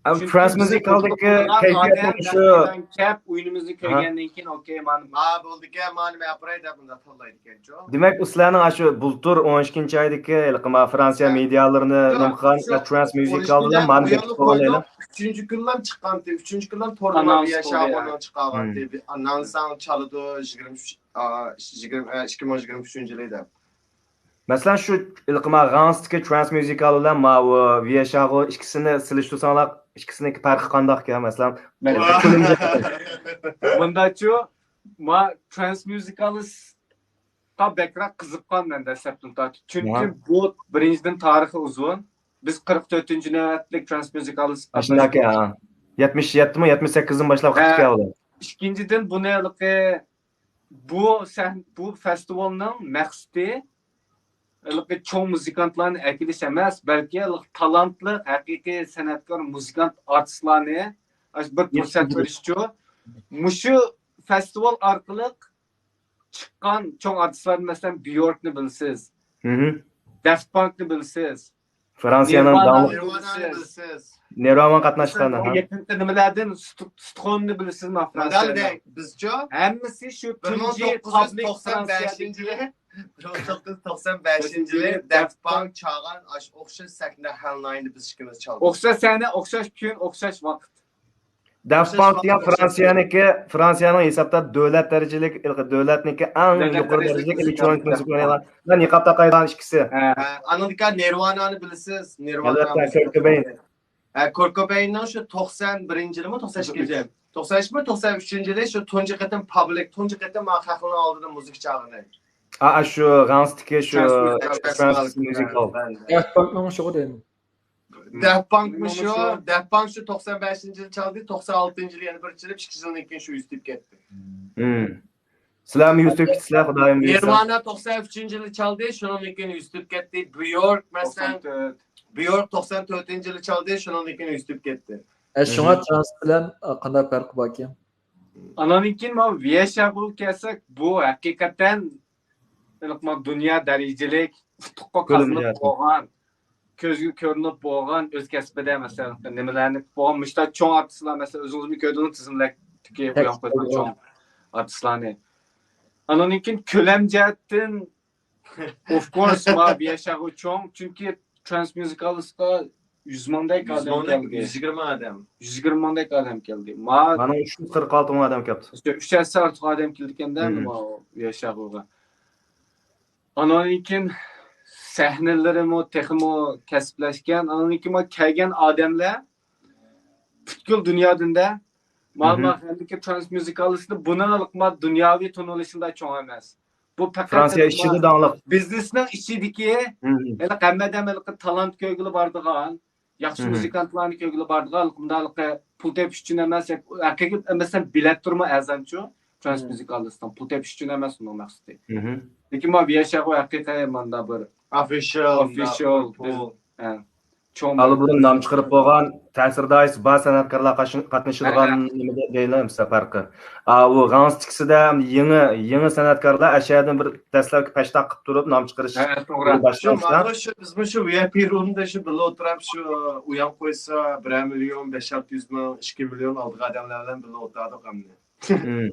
ئەم، چۈنكى ترانس مۇزىكالدىكى كەيپىياتنى ئادەم شۇ دەريادىن كەپ، ئويۇنىمىزنى ھە. كۆرگەندىن كېيىن، ئوكەي، مانا، ما بولدىكەن، مانا، مەن ئاپىراي دەپ مۇنداق تاللايدىكەنچۇ. دېمەك، ئۇ سىلەرنىڭ ئاشۇ بۇلتۇر ئون ئىككىنچى ئايدىكى ھېلىقى ما فرانسىيە ھە. مېدىيالىرىنى شۇ، نېمە قىلغان شۇ ترانس مۇزىكال بىلەن مانا ئۇيانلىق بولدى. ئۈچىنچى كۈنلەم چىققانتى، ئۈچىنچى كۈنلەم تورنىما ئانونس بىيەشا قىلدى، ھە. ئۇنىڭ چىقارغانتى. ھىم. ئانانساڭ چالىدۇ، يىگىرمە ئۈچ، ئا، يىگىرمە، ئە، ئىككى مىڭ يىگىرمە ئۈچىنچى يىلى دەپ. مەسىلەن، شۇ ھېلىقى ما غاڭستىكى ترانس مۇزىكال بىلەن ماۋۇ ۋىيەشاغۇ ئىككىسىنى سېلىشتۇرساڭلار، ئىككىسىنىڭكى پەرقى قانداقكەن؟ مەسىلەن، كۆلىمى مۇنداچۇ، ما ترانس مۇزىكالىسقا بەكرەك قىزىققان مەن دەسلەپتىن تارتىپ. چۈنكى ھە. بۇ بىرىنچىدىن تارىخى ئۇزۇن. بىز قىرىق تۆتىنچى نۆۋەتلىك ترانس مۇزىكالىس ئاشۇنداق، ھە. يەتمىش يەتتىمۇ، يەتمىش سەككىزدىن باشلاپ ھە. قىلىپ كەلدى. ئىككىنچىدىن، بۇنى ھېلىقى بۇ سەھن-، بۇ فېستىۋالنىڭ مەقسىتى ھېلىقى چوڭ مۇزىكانتلارنى ئەكېلىش ئەمەس، بەلكى ھېلىقى تالانتلىق، ھەقىقىي سەنئەتكار مۇزىكانت ئارتىسلارنى ئاشۇ بىر پۇرسەت بېرىشچۇ. مۇشۇ فېستىۋال ئارقىلىق چىققان چوڭ ئارتىسلارنى، مەسىلەن، بيوركنى بىلىسىز، مھم. دەفت پانكنى بىلىسىز، فرانسىيەنىڭ نىرۋانانى داڭلىق نىرۋانانى بىلىسىز. نىرۋانا قاتناشقان، ھە. يېقىنقى نېمىلەردىن ست-، ستوننى بىلىسىزمۇ؟ مۇنداق فرانسىيەدە. دەي، بىزچۇ؟ ھەممىسى شۇ بىر مىڭ تۇنجى توققۇز يۈز توقسان بەشىنچى پابلىك يىلى، بىر مىڭ توققۇز يۈز توقسان بەشىنچى يىلى دەفت پانك چالغان ئاشۇ ئوخشاش سەھنىدە ھەل ناينى بىز ئىككىمىز چالدۇق. ئوخشاش سەھنە، ئوخشاش كۈن، ئوخشاش ۋاقىت. دەفت پانك دېگەن فرانسىيەنىڭكى، فرانسىيەنىڭ ھېسابتا دۆلەت دەرىجىلىك، دۆلەتنىڭكى ئەڭ يۇقىرى دەرىجىلىك ئېلېكترونىك مۇزىكا ئوينايدىغان، نىقاب تاقايدىغان ئىككىسى. ھە. ھە، ئانىڭدىكى نىرۋانانى بىلىسىز، نىرۋانا. ئەلۋەتتە، كۇرت كوبەين. ھە، كۇرت كوبەيننىڭ شۇ توقسان بىرىنچى يىلىمۇ، توقسان ئىككىنچى يىلى؟ توقسان ئۈچمۇ، توقسان ئۈچىنچى يىلى شۇ تۇنجى قېتىم پابلىك، تۇنجى قېتىم خەقنىڭ ئالدىدا مۇزىكا چالغىنى. ئا، شۇ غاڭستىكى شۇ ترانس مۇزىكال. دەفت پانكنىڭ شۇغۇ دەيمەن. دەفت پانكمۇ شۇ؟ دەفت پانك شۇ توقسان بەشىنچى يىلى چالدى، توقسان ئالتىنچى يىلى يەنە بىر چېلىپ، ئىككى يىلدىن كېيىن شۇ يۈز تېپىپ كەتتى. ھىم. سىلەرمۇ يۈز تېپىپ كېتىسىلەر، خۇدايىم بۇيرۇسا. نىرۋانا توقسان ئۈچىنچى يىلى چالدى، شۇنىڭدىن كېيىن يۈز تېپىپ كەتتى. بيورك، مەسىلەن، توقسان تۆت. بيورك توقسان تۆتىنچى يىلى چالدى، شۇنىڭدىن كېيىن يۈز تېپىپ كەتتى. ئە، شۇڭا مھم. ترانس بىلەن، ئە، قانداق پەرقى باركەن؟ ئانان كېيىن مانا ۋىيەشاغۇغا كەلسەك، بۇ ھەقىقەتەن ھېلىقى دۇنيا دەرىجىلىك ئۇتۇققا قازىنىپ بولغان، كۆزگە كۆرۈنۈپ بولغان ئۆز كەسپىدە، مەسىلەن، نېمىلەرنى قىلىپ بولغان، مۇشۇنداق چوڭ ئارتىستلار، مەسىلەن، ئۆزىڭىزمۇ كۆردىڭىز تىزىملىك تىكى ئۇيان قويغان چوڭ ئارتىستلارنى. ئانىڭدىن كېيىن كۆلەم جەھەتتىن، of course، ما ۋىيەشاغۇ چوڭ، چۈنكى ترانس مۇزىكالىسقا يۈز مىڭدەك يۈز ئادەم مىڭدەك، كەلدى. يۈز يىگىرمە ئادەم. يۈز يىگىرمە مىڭدەك ئادەم كەلدى. ما مانا ئۈچ يۈز قىرىق ئالتە مىڭ ئادەم كەپتۇ. ئۈچ ھەسسە ئارتۇق ئادەم كېلىدىكەندە مم. ما ياشاغۇغا. ئانان كېيىن سەھنىلىرىمۇ تېخىمۇ كەسىپلەشكەن. ئانان كېيىن ما كەلگەن ئادەملەر پۈتكۈل دۇنيادىن-دە. ما مم. ما خەندىكى ترانس مۇزىكالىستى بۇنىڭ ما دۇنياۋى تونۇلۇشىدا چوڭ ئەمەس. بۇ پەقەت فرانسىيە ئىچىدە داڭلىق. بىزنېسنىڭ ئىچىدىكى مم. ھېلىقى ھەممە ئادەم ھېلىقى تالانت كۆرگىلى بارىدىغان، ياخشى مم. مۇزىكانتلارنى كۆرگىلى بارىدىغان، مۇنداق پۇل تېپىش ئۈچۈن ئەمەس، ھەقىقەت ئەمەسەن بىلەت تۇرما ئەزانچۇ، ترانس مم. مۇزىكالىستنىڭ پۇل تېپىش ئۈچۈن ئەمەس ئۇنىڭ مەقسىتى. مم. لېكىن ما بىياشاغۇ ھەقىقەي ماندا بىر ئوفىشال، ئوفىشال، پۇل. ھە، چوڭ ئاللىبۇرۇن نام چىقىرىپ بولغان تەسىر دائىرىسى بار سەنئەتكارلار قاش- قاتنىشىدىغان نېمە دە- دەيلى ئەمسە پەرقى. ئا، ئۇ غاڭستىكىسىدە يېڭى، يېڭى سەنئەتكارلار ئەشەدىن بىر دەسلەپكى پەشتاق قىلىپ تۇرۇپ نام چىقىرىش ھە، توغرا. شۇ باشلانسا. مانا شۇ بىزمۇ شۇ ۋىئايپى رومدا شۇ بىللە ئولتۇرۇپ شۇ ئويان قويسا بىرەر مىليون، بەش ئالتە يۈز مىڭ، ئىككى مىليون ئالىدىغان ئادەملەر بىلەن بىللە ئولتۇردۇق ئەمدى. مم.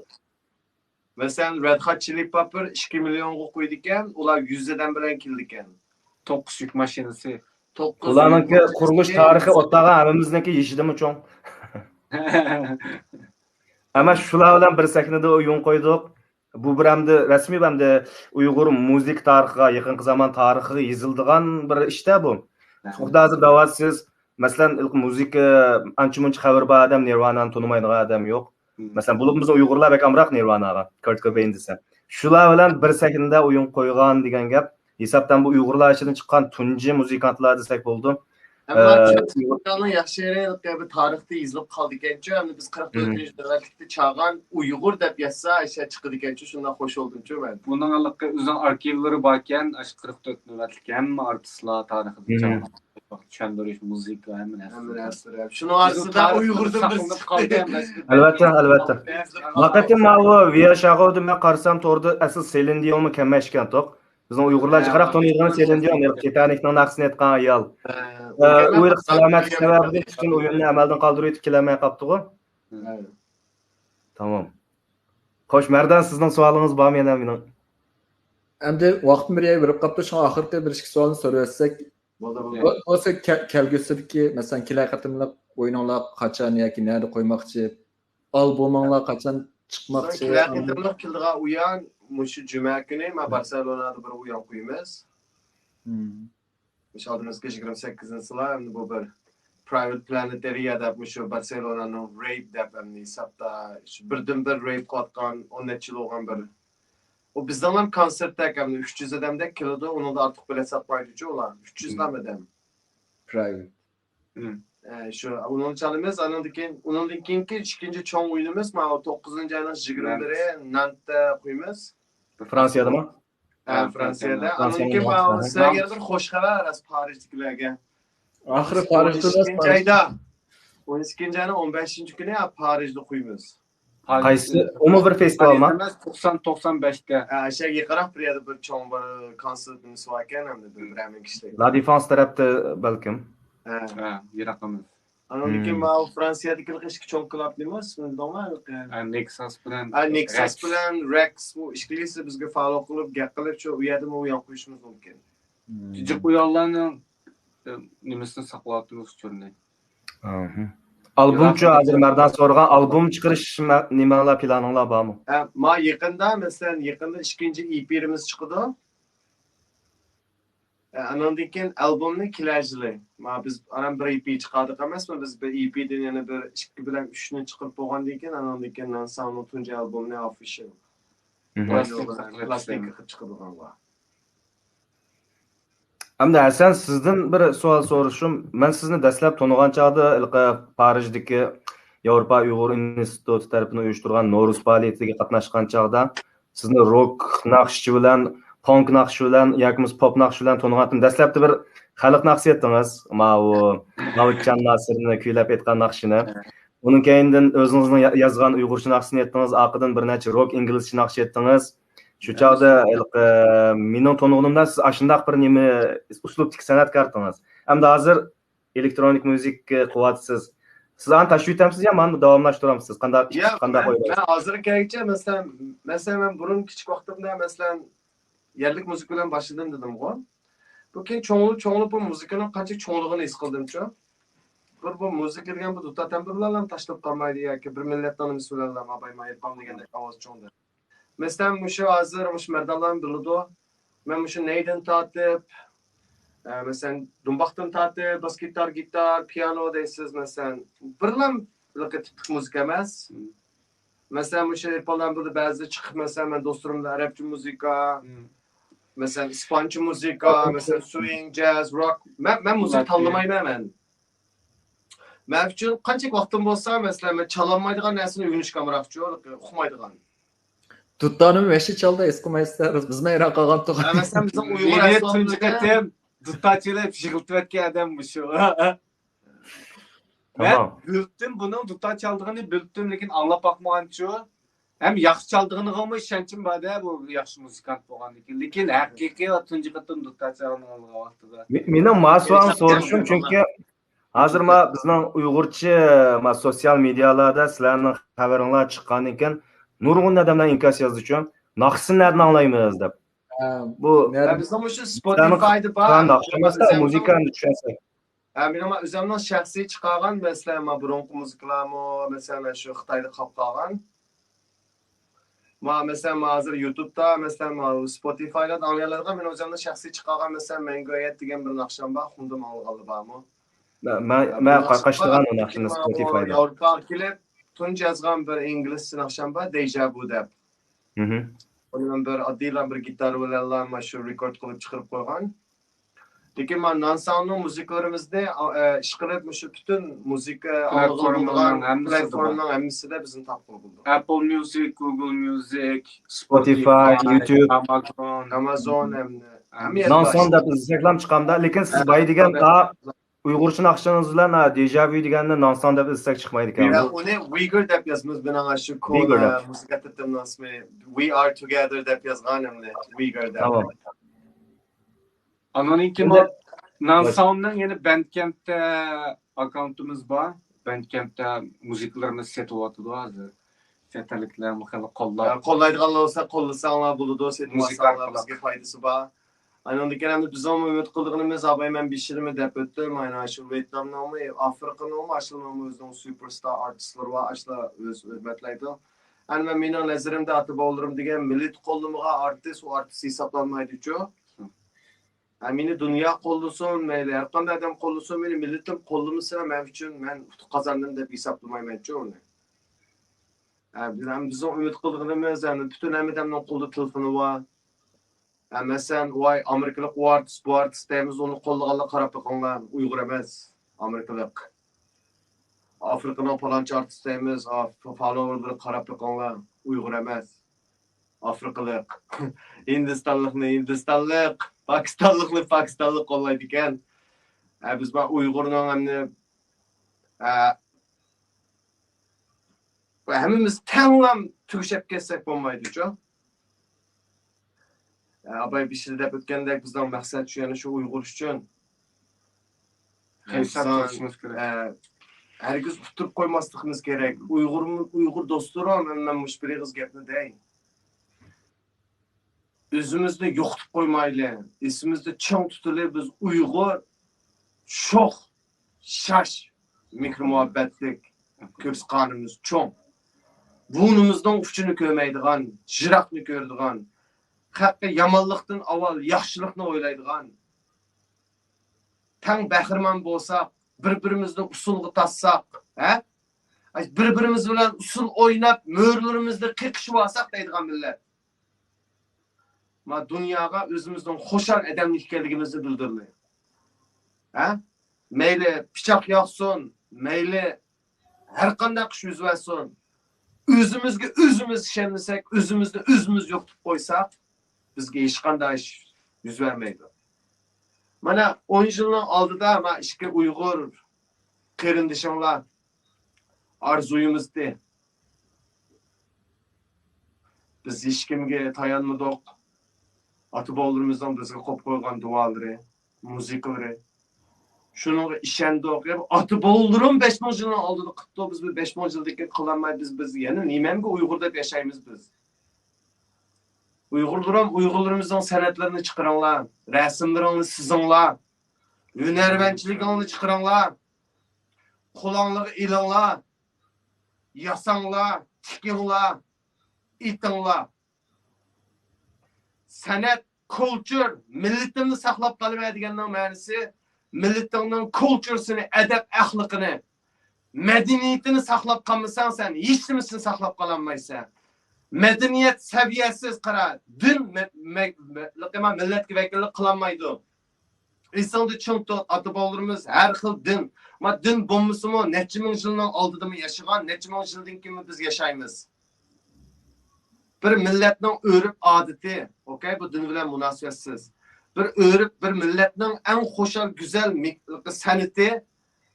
مەسىلەن، رەد ھات چىلى پېپپېر ئىككى مىليونغا قويىدىكەن، ئۇلار يۈز ئادەم بىلەن كېلىدىكەن. توققۇز يۈك ماشىنىسى. توققۇز ئۇلارنىڭكى يۈك قۇرۇلۇش ماشىنىسى. تارىخى ئوتتاغا ھەممىمىزنىڭكى يېشىدىنمۇ چوڭ. ئەمما شۇلار بىلەن بىر سەھنىدە ئويۇن قويدۇق. بۇ بىر ئەمدى رەسمىي ئەمدى ئۇيغۇر مۇزىكا تارىخىغا، يېقىنقى زامان تارىخىغا يېزىلىدىغان بىر ئىش-دە بۇ. خۇدا ھازىر دەۋاتىسىز، مەسىلەن، مۇزىكا ئانچە-مۇنچە خەۋىرى بار ئادەم، نىرۋانانى تونۇمايدىغان ئادەم يوق. مەسىلەن، بولۇپمۇ بىزنىڭ ئۇيغۇرلار بەك ئامراق نىرۋاناغا، كۇرت كوبەين دېسە. شۇلار بىلەن بىر سەھنىدە ئويۇن قويغان دېگەن گەپ. ھېسابتان بۇ ئۇيغۇرلار ئىچىدىن چىققان تۇنجى مۇزىكانتلار دېسەك بولىدۇ. ئەمما ئە، چىققاننىڭ ياخشى يېرى بىر تارىختە يېزىلىپ قالىدىكەنچۇ، ئەمدى بىز قىرىق تۆتىنچى نۆۋەتلىكتە چاغان ئۇيغۇر دەپ يازسا ئاشۇ چىقىدىكەنچۇ، شۇنداق خوش بولدۇمچۇ مەن. بۇنىڭ ھېلىقى ئۆزىنىڭ ئارخىۋلىرى باركەن، ئاشۇ قىرىق تۆت نۆۋەتلىك ھەممە ئارتىسلار تارىخىدا چاغان چۈشەندۈرۈش، مۇزىكا، ھەممە نەرسە. ھەممە نەرسىلەر. شۇنىڭ ئارىسىدا ئۇيغۇردىن بىرسى. ئەلۋەتتە، ئەلۋەتتە. ما قېتىم ماۋۇ ۋىيا شاغۇدىن مەن قارىسام توردا ئەسلى سېلىن دىيونمۇ كەلمەيدىكەنتۇق. بىزنىڭ ئۇيغۇرلار جىقراق تونۇيدىغان سېلىن دىيون، ھېلىقى تىتانىكنىڭ ناخشىسىنى ئېيتقان ئايال. ئە، ئۇ ھېلىقى سالامەتلىك سەۋەبىدىن پۈتۈن ئويۇننى ئەمەلدىن قالدۇرۇۋېتىپ كېلەلمەي قاپتىغۇ. تامام. خوش، مەردان، سىزنىڭ سوئالىڭىز بارمۇ يەنە مېنىڭ؟ ئەمدى ۋاقىت بىر يەرگە بېرىپ قاپتۇ، شۇڭا ئاخىرقى بىر ئىككى سوئالنى سورىۋەتسەك. بولدى، بولدى. بولسا كە- كەلگۈسىدىكى، مەسىلەن، كېلەر قېتىملىق ئويۇنۇڭلار قاچان ياكى نەدە قويماقچى؟ ئالبومۇڭلار قاچان چىقماقچى؟ كېلەر قېتىملىق كېلىدىغان ئويۇن مۇشۇ جۈمە كۈنى مەن بارسېلونادا بىر ئويۇن قويىمىز. مۇشۇ ئالدىمىزدىكى يىگىرمە سەككىزىنچى يىلى ئەمدى بۇ بىر Private Planetaria دەپ مۇشۇ بارسېلونانىڭ رېيپ دەپ ئەمدى ھېسابتا شۇ بىردىنبىر رېيپ قىلىۋاتقان ئون نەچچە يىل بولغان بىر. ئۇ بىزنىڭ كونسېرتتەك ئەمدى ئۈچ يۈز ئادەمدەك كېلىدۇ، ئۇنىڭدا ئارتۇق بېلەت ساتمايدۇچۇ ئۇلار. ئۈچ يۈز ئادەم. Private. ئە، شۇ ئۇنىڭ چالىمىز، ئاندىن كېيىن، ئۇنىڭدىن كېيىنكى ئىككىنچى چوڭ ئويۇنىمىز ماۋۇ توققۇزىنچى ئاينىڭ يىگىرمە بىرى نانتتا قويىمىز. فرانسىيەدىمۇ؟ ئە، فرانسىيەدە. فرانسىيەدە. ئاندىن كېيىن ماۋۇ سىلەرگە بىر خوش خەۋەر، راست پارىژدىكىلەرگە. ئاخىرى ئون پارىژدا ئىككىنچى ئايدا، ئون ئىككىنچى ئاينىڭ ئون بەشىنچى كۈنى پارىژدا قويىمىز. قايسى؟ ئۇمۇ بىر فېستىۋالمۇ؟ ئەمەس، توقسان، توقسان بەشتە. ئە، شەگە يېقىراق بىر يەردە بىر چوڭ بىر كونسېرت نېمىسى باركەن، ئەمدى بىر بىرەر مىڭ كىشىلىك. لا دېفانس تەرەپتە بەلكىم. ئە. ھە، يىراق ئەمەس. ئاندىن كېيىن مم. ماۋۇ فرانسىيەدىكى ئىككى چوڭ كلاب نېمە ئىسمى دېدىڭلار؟ ئە، نېكساس بىلەن ئە، نېكساس رەكس. بىلەن رەكس، بۇ ئىككىلىسى بىزگە فالو قىلىپ گەپ قىلىپ، شۇ ئۇ يەردىمۇ ئويۇن قويۇشىمىز مۇمكىن. جىق ئۇيانلارنىڭ ئە، نېمىسىنى ساقلاۋاتىمىز ئۇچۇرنى. ئالبومچۇ ھازىر مەردان سورىغان، ئالبوم چىقىرىش مە- نېمەڭلار، پىلانىڭلار بارمۇ؟ ئە، ما يېقىندا، مەسىلەن، يېقىندا ئىككىنچى ئىپىمىز چىقىدۇ. ئە، ئانىڭدىن كېيىن ئالبومنى كېلەر يىلى. ما بىز ئانام بىر ئىپى چىقاردۇق ئەمەسمۇ؟ بىز بىر ئىپىدىن يەنە بىر ئىككى بىلەن ئۈچنى چىقىرىپ بولغاندىن كېيىن، ئانىڭدىن كېيىن نانساڭنىڭ تۇنجى ئالبومنى ئوفىشال. مم. پلاستىنكا قىلىپ چىقىدىغانغا. ئەمدى ھەسەن، سىزدىن بىر سوئال سورىشىم. مەن سىزنى دەسلەپ تونۇغان چاغدا ھېلىقى پارىژدىكى ياۋروپا ئۇيغۇر ئىنستىتۇتى تەرىپىدىن ئۇيۇشتۇرغان نورۇز پائالىيىتىگە قاتناشقان چاغدا سىزنى روك ناخشىچى بىلەن، پونك ناخشىچى بىلەن ياكى بولمىسا پوپ ناخشىچى بىلەن تونۇغانتىم. دەسلەپتە بىر خەلق ناخشىسى ئېيتتىڭىز. ماۋۇ ناۋۇتجان ناسىرنى كۈيلەپ ئېيتقان ناخشىنى. ئۇنىڭ كەينىدىن ئۆزىڭىزنىڭ يا- يازغان ئۇيغۇرچە ناخشىسىنى ئېيتتىڭىز، ئارقىدىن بىر نەچچە روك ئىنگلىزچە ناخشا ئېيتتىڭىز. شۇ چاغدا ھېلىقى مېنىڭ تونۇغىنىمدا سىز ئاشۇنداق بىر نېمە ئۇسلۇبتىكى سەنئەتكار ئىدىڭىز. ئەمدى ھازىر ئېلېكترونىك مۇزىكا قىلىۋاتىسىز. سىز ئانى تاشلىۋېتەمسىز يا مانا داۋاملاشتۇرامسىز؟ قانداق، ياق، قانداق مەن، ئويلايسىز؟ مەن ھازىرغا كەلگۈچە، مەسىلەن، مەسىلەن، مەن بۇرۇن كىچىك ۋاقتىمدا، مەسىلەن، يەرلىك مۇزىكا بىلەن باشلىدىم دېدىمغۇ. بۇ كېيىن چوڭلىنىپ، چوڭلىنىپ بۇ مۇزىكىنىڭ قانچە چوڭلۇقىنى ھېس قىلدىمچۇ. بىر بۇ مۇزىكا دېگەن بۇ دۇتار تەمبۇرلارلا تاشلاپ قالمايدۇ ياكى بىر مىللەتنىڭ نېمىسى بىلەنلا بايمايدۇ دېگەندەك ئاۋاز چوڭ دەپ. مەسىلەن، مۇشۇ ھازىر مۇشۇ مەردانلارمۇ بىلىدۇ. مەن مۇشۇ نەيدىن تارتىپ، ئە، مەسىلەن، دۇمباقتىن تارتىپ، باس گىتار، گىتار، پىيانو دەيسىز، مەسىلەن، بىرلام بىر تىپلىق مۇزىكا ئەمەس. مەسىلەن، مۇشۇ ئېيتقانلار بىلەن بەزىدە چىقىپ، مەسىلەن، مەن دوستلىرىم بىلەن ئەرەبچە مۇزىكا، مەسىلەن، ئىسپانچە مۇزىكا، مەسىلەن، سويىڭ، جاز، روك. مەن، مەن مۇزىكا تاللىمايمەن مەن. مەن ئۈچۈن قانچىلىك ۋاقتىم بولسا، مەسىلەن، مەن چالالمايدىغان نەرسىنى ئۆگىنىشكە ئامراقچۇ، ئۇقمايدىغان. دۇتارنىمۇ ۋەھشىي چالدى، ھېس قىلمايسىز، بىز، بىزمۇ ھەيران قالغانتۇق. ھە، مەسىلەن، بىزنىڭ ئۇيغۇر يەنە تۇنجى قېتىم دۇتار چېلىپ يىغلىتىۋەتكەن ئادەم مۇشۇ. مەن تامام. بىلدىم بۇنىڭ دۇتار چالىدىغىنىنى بىلدىم، لېكىن ئاڭلاپ باقمىغانچۇ. ھەم ياخشى چالىدىغىنىغىمۇ ئىشەنچىم بار-دە، بۇ ياخشى مۇزىكانت بولغاندىن كېيىن. لېكىن ھەقىقىي تۇنجى قېتىم دۇتار چالغان ۋاقتىدا. مې-، مېنىڭ ماسوڭ سورىشىم، چۈنكى ھازىر ما بىزنىڭ ئۇيغۇرچە ما سوتسىيال مېدىيالاردا سىلەرنىڭ خەۋىرىڭلار چىققاندىن كېيىن نۇرغۇن ئادەملەر ئىنكاس يازدىچۇ، ناخشىسىنى نەدىن ئاڭلايمىز دەپ. ھە، بۇ ھە، بىزنىڭ مۇشۇ سىلەرنىڭ سپوتىفايدا بار. قىلغان ناخشا ئەمەس-تە، مۇزىكانى چۈشەنسەك. ھە، مېنىڭ ئۆزۈمنىڭ شەخسىي چىقارغان، مەسىلەن، ما بۇرۇنقى مۇزىكىلارمۇ، مەسىلەن، شۇ خىتايدا قاپ قالغان. ما، مەسىلەن، ما ھازىر يۇتۇبتا، مەسىلەن، ما سپوتىفايلاردا ئاڭلىيالايدىغان مېنىڭ ئۆزۈمنىڭ شەخسىي چىقارغان، مەسىلەن، مەڭگۈ ھايات دېگەن بىر ناخشام بار، خۇمدىم ئاڭلىغانلار بارمۇ؟ مەن، مەن، مەن قاقاشلىغان ئۇ ناخشىنى سپوتىفايدا. ياۋروپاغا كېلىپ، تۇنجى يازغان بىر ئىنگلىزچە ناخشام بار، دېجا ۋۇ دەپ. مھم. ئۇنى مەن بىر ئاددىيلا بىر گىتار بىلەنلا مانا شۇ رېكورد قىلىپ چىقىرىپ قويغان. لېكىن مانا نانساڭنىڭ مۇزىكىلىرىمىزنى، ئە، ئىشقىلىپ مۇشۇ پۈتۈن مۇزىكا ئاڭلىغىلى بولىدىغان پلاتفورمىنىڭ ھەممىسىدە بار. پلاتفورمىنىڭ ھەممىسىدە بىزنى تاپقىلى بولىدۇ. ئەپل ميۇزىك، گۇگل ميۇزىك، سپوتىفاي، يۇتۇب، ئامازون. ئامازون ھەمدە ھەممە يەردە بار. نانساڭ دەپ ئىزدىسەكلام چىقامدا، لېكىن سىز باي دېگەن ئا، ئۇيغۇرچە ناخشىڭىز بىلەن، ھە، دېجاۋۇ دېگەننى نانساڭ دەپ ئىزدىسەك چىقمايدىكەن. يا، ئۇنى ۋىگور دەپ يازىمىز، مېنىڭ شۇ كونا مۇزىكا تىپىمنىڭ ئىسمى We Are Together دەپ يازغان ئەمدى، ۋىگور دەپ. تامام. ئانىڭدىن كېيىن ئەمدى نانساڭنىڭ يەنە بەندكەمپتە ئاككاونتىمىز بار. بەندكەمپتە مۇزىكىلىرىمىز سېتىلىۋاتىدۇ ھازىر. چەت ئەللىكلەرمۇ خېلى قوللاپ. ھە، قوللايدىغانلار بولسا قوللىساڭلار بولىدۇ، سېتىۋالساڭلار بىزگە پايدىسى بار. ئاندىن كېيىن ئەمدى بىزمۇ ئۈمىد قىلىدىغىنىمىز، ئاباي مەن بېشىدىمۇ دەپ ئۆتتۈم، مانا شۇ ۋيېتنامنىڭمۇ، ئافرىقىنىڭمۇ، ئاشۇلارنىڭمۇ ئۆزىنىڭ سۇپېرستار ئارتىسلىرى بار، ئاشۇلار ئۆزى ھۆرمەتلەيدۇ. ئەنە مەن، مېنىڭ نەزىرىمدە ئاتا-بوۋىلىرىم دېگەن مىللىتى قوللىمىغان ئارتىس، ئۇ ئارتىس ھېسابلانمايدۇچۇ. ھە، مېنى دۇنيا قوللىسۇن، مەيلى ھەر قانداق ئادەم قوللىسۇن، مېنى مىللىتىم قوللىمىسا، مەن ئۈچۈن مەن ئۇتۇق قازاندىم دەپ ھېسابلىمايمەنچۇ ئۇنى. ھە، بىز، ھەم بىزنىڭ ئۈمىد قىلىدىغىنىمىز، يەنى پۈتۈن ھەممە ئادەمنىڭ قولىدا تېلېفونى بار. ھە، مەسىلەن، ۋاي، ئامېرىكىلىق ئۇ ئارتىس، بۇ ئارتىس دەيمىز، ئۇنى قوللىغانلار قاراپ بېقىڭلار، ئۇيغۇر ئەمەس، ئامېرىكىلىق. ئافرىقىنىڭ پالانچە ئارتىس دەيمىز، ئا، فالوۋېرلىرى قاراپ بېقىڭلار، ئۇيغۇر ئەمەس. ئافرىقىلىق. ھىندىستانلىقنى ھىندىستانلىق، پاكىستانلىقنى پاكىستانلىق قوللايدىكەن. ھە، بىز بار ئۇيغۇرنىڭ ئەمدى، ھە، ھەممىمىز تەڭلام تۈگىشىپ كەتسەك بولمايدۇچۇ؟ ھە، ئاباي بېشىدا دەپ ئۆتكەندەك، بىزنىڭ مەقسەت شۇ، يەنە شۇ ئۇيغۇر ئۈچۈن. قەيسەر بىزنىڭ، تۇرۇشىمىز كېرەك. ھە، ھەرگىز ئۇتتۇرۇپ قويماسلىقىمىز كېرەك. ئۇيغۇرمۇ-، ئۇيغۇر دوستلىرىم، مەن مۇشۇ بىر ئېغىز گەپنى دەي. ئۆزىمىزنى يوقىتىپ قويمايلى. ئېسىمىزدە چىڭ تۇتىلى، بىز ئۇيغۇر، شوخ، شاش، مېھرى مۇھەببەتلىك، كۆكسى قانىمىز چوڭ. بۇرنىمىزنىڭ ئۇچىنى كۆرمەيدىغان، يىراقنى كۆرىدىغان، خەققە يامانلىقتىن ئاۋۋال ياخشىلىقنى ئويلايدىغان، تەڭ بەھرىمەن بولساق، بىر-بىرىمىزنى ئۇسسۇلغا تارتساق، ھە؟ بىر-بىرىمىز بىلەن ئۇسسۇل ئويناپ، مۈرىلىرىمىزنى قېقىشىۋالساق دەيدىغان مىللەت. ما دۇنياغا ئۆزىمىزنىڭ خۇشال ئادەم ئىكەنلىكىمىزنى بىلدۈرىلى. ھە؟ مەيلى پىچاق ياغسۇن، مەيلى ھەر قانداق ئىش يۈز بەرسۇن، ئۆزىمىزگە ئۆزىمىز ئىشەنمىسەك، ئۆزىمىزنى ئۆزىمىز يوقىتىپ قويساق، بىزگە ھېچقانداق ئىش يۈز بەرمەيدۇ. مانا ئون يىلنىڭ ئالدىدا ما ئىككى ئۇيغۇر قېرىندىشىڭلار ئارزۇيىمىزدى. بىز ھېچكىمگە تايانمىدۇق. ئاتا-بوۋىلىرىمىزنىڭ بىزگە قويۇپ قويغان دۇئالىرى، مۇزىكىلىرى. شۇنىڭغا ئىشەندۇق. يا، ئاتا-بوۋىلىرىم بەش مىڭ يىلنىڭ ئالدىدا قىپتۇ، بىز بىر بەش مىڭ يىلدىن كېيىن قىلالماي، بىز، بىز يەنە نېمەمگە ئۇيغۇر دەپ ياشايمىز بىز؟ ئۇيغۇرلىرىم، ئۇيغۇرلىرىمىزنىڭ سەنئەتلىرىنى چىقىرىڭلار، رەسىملىرىڭنى سىزىڭلار، ھۈنەرۋەنچىلىكىڭلارنى چىقىرىڭلار. قولۇڭلارغا ئېلىڭلار، ياساڭلار، تىكىڭلار، ئېتىڭلار. سەنئەت، كۇلتۇر، مىللىتىمنى ساقلاپ قالىمەن دېگەننىڭ مەنىسى، مىللىتىڭنىڭ كۇلتۇرىسىنى، ئەدەپ-ئەخلىقىنى، مەدەنىيىتىنى ساقلاپ قالمىساڭ، سەن ھېچنېمىسىنى ساقلاپ قالالمايسەن. مەدەنىيەت سەۋىيەسىز، قارا، دىن مە-، مە-، مە-، مىللەتكە ۋەكىللىك قىلالمايدۇ. ئېسىڭدە چىڭ تۇت، ئاتا-بوۋىلىرىمىز ھەر خىل دىن، ما، دىن بولمىسىمۇ، نەچچە مىڭ يىلنىڭ ئالدىدىمۇ ياشىغان، نەچچە مىڭ يىلدىن كېيىنمۇ بىز ياشايمىز. بىر مىللەتنىڭ ئۆرپ-ئادىتى، ئوكەي، بۇ دىن بىلەن مۇناسىۋەتسىز. بىر ئۆرپ، بىر مىللەتنىڭ ئەڭ خۇشال، گۈزەل مىك-، سەنئىتى،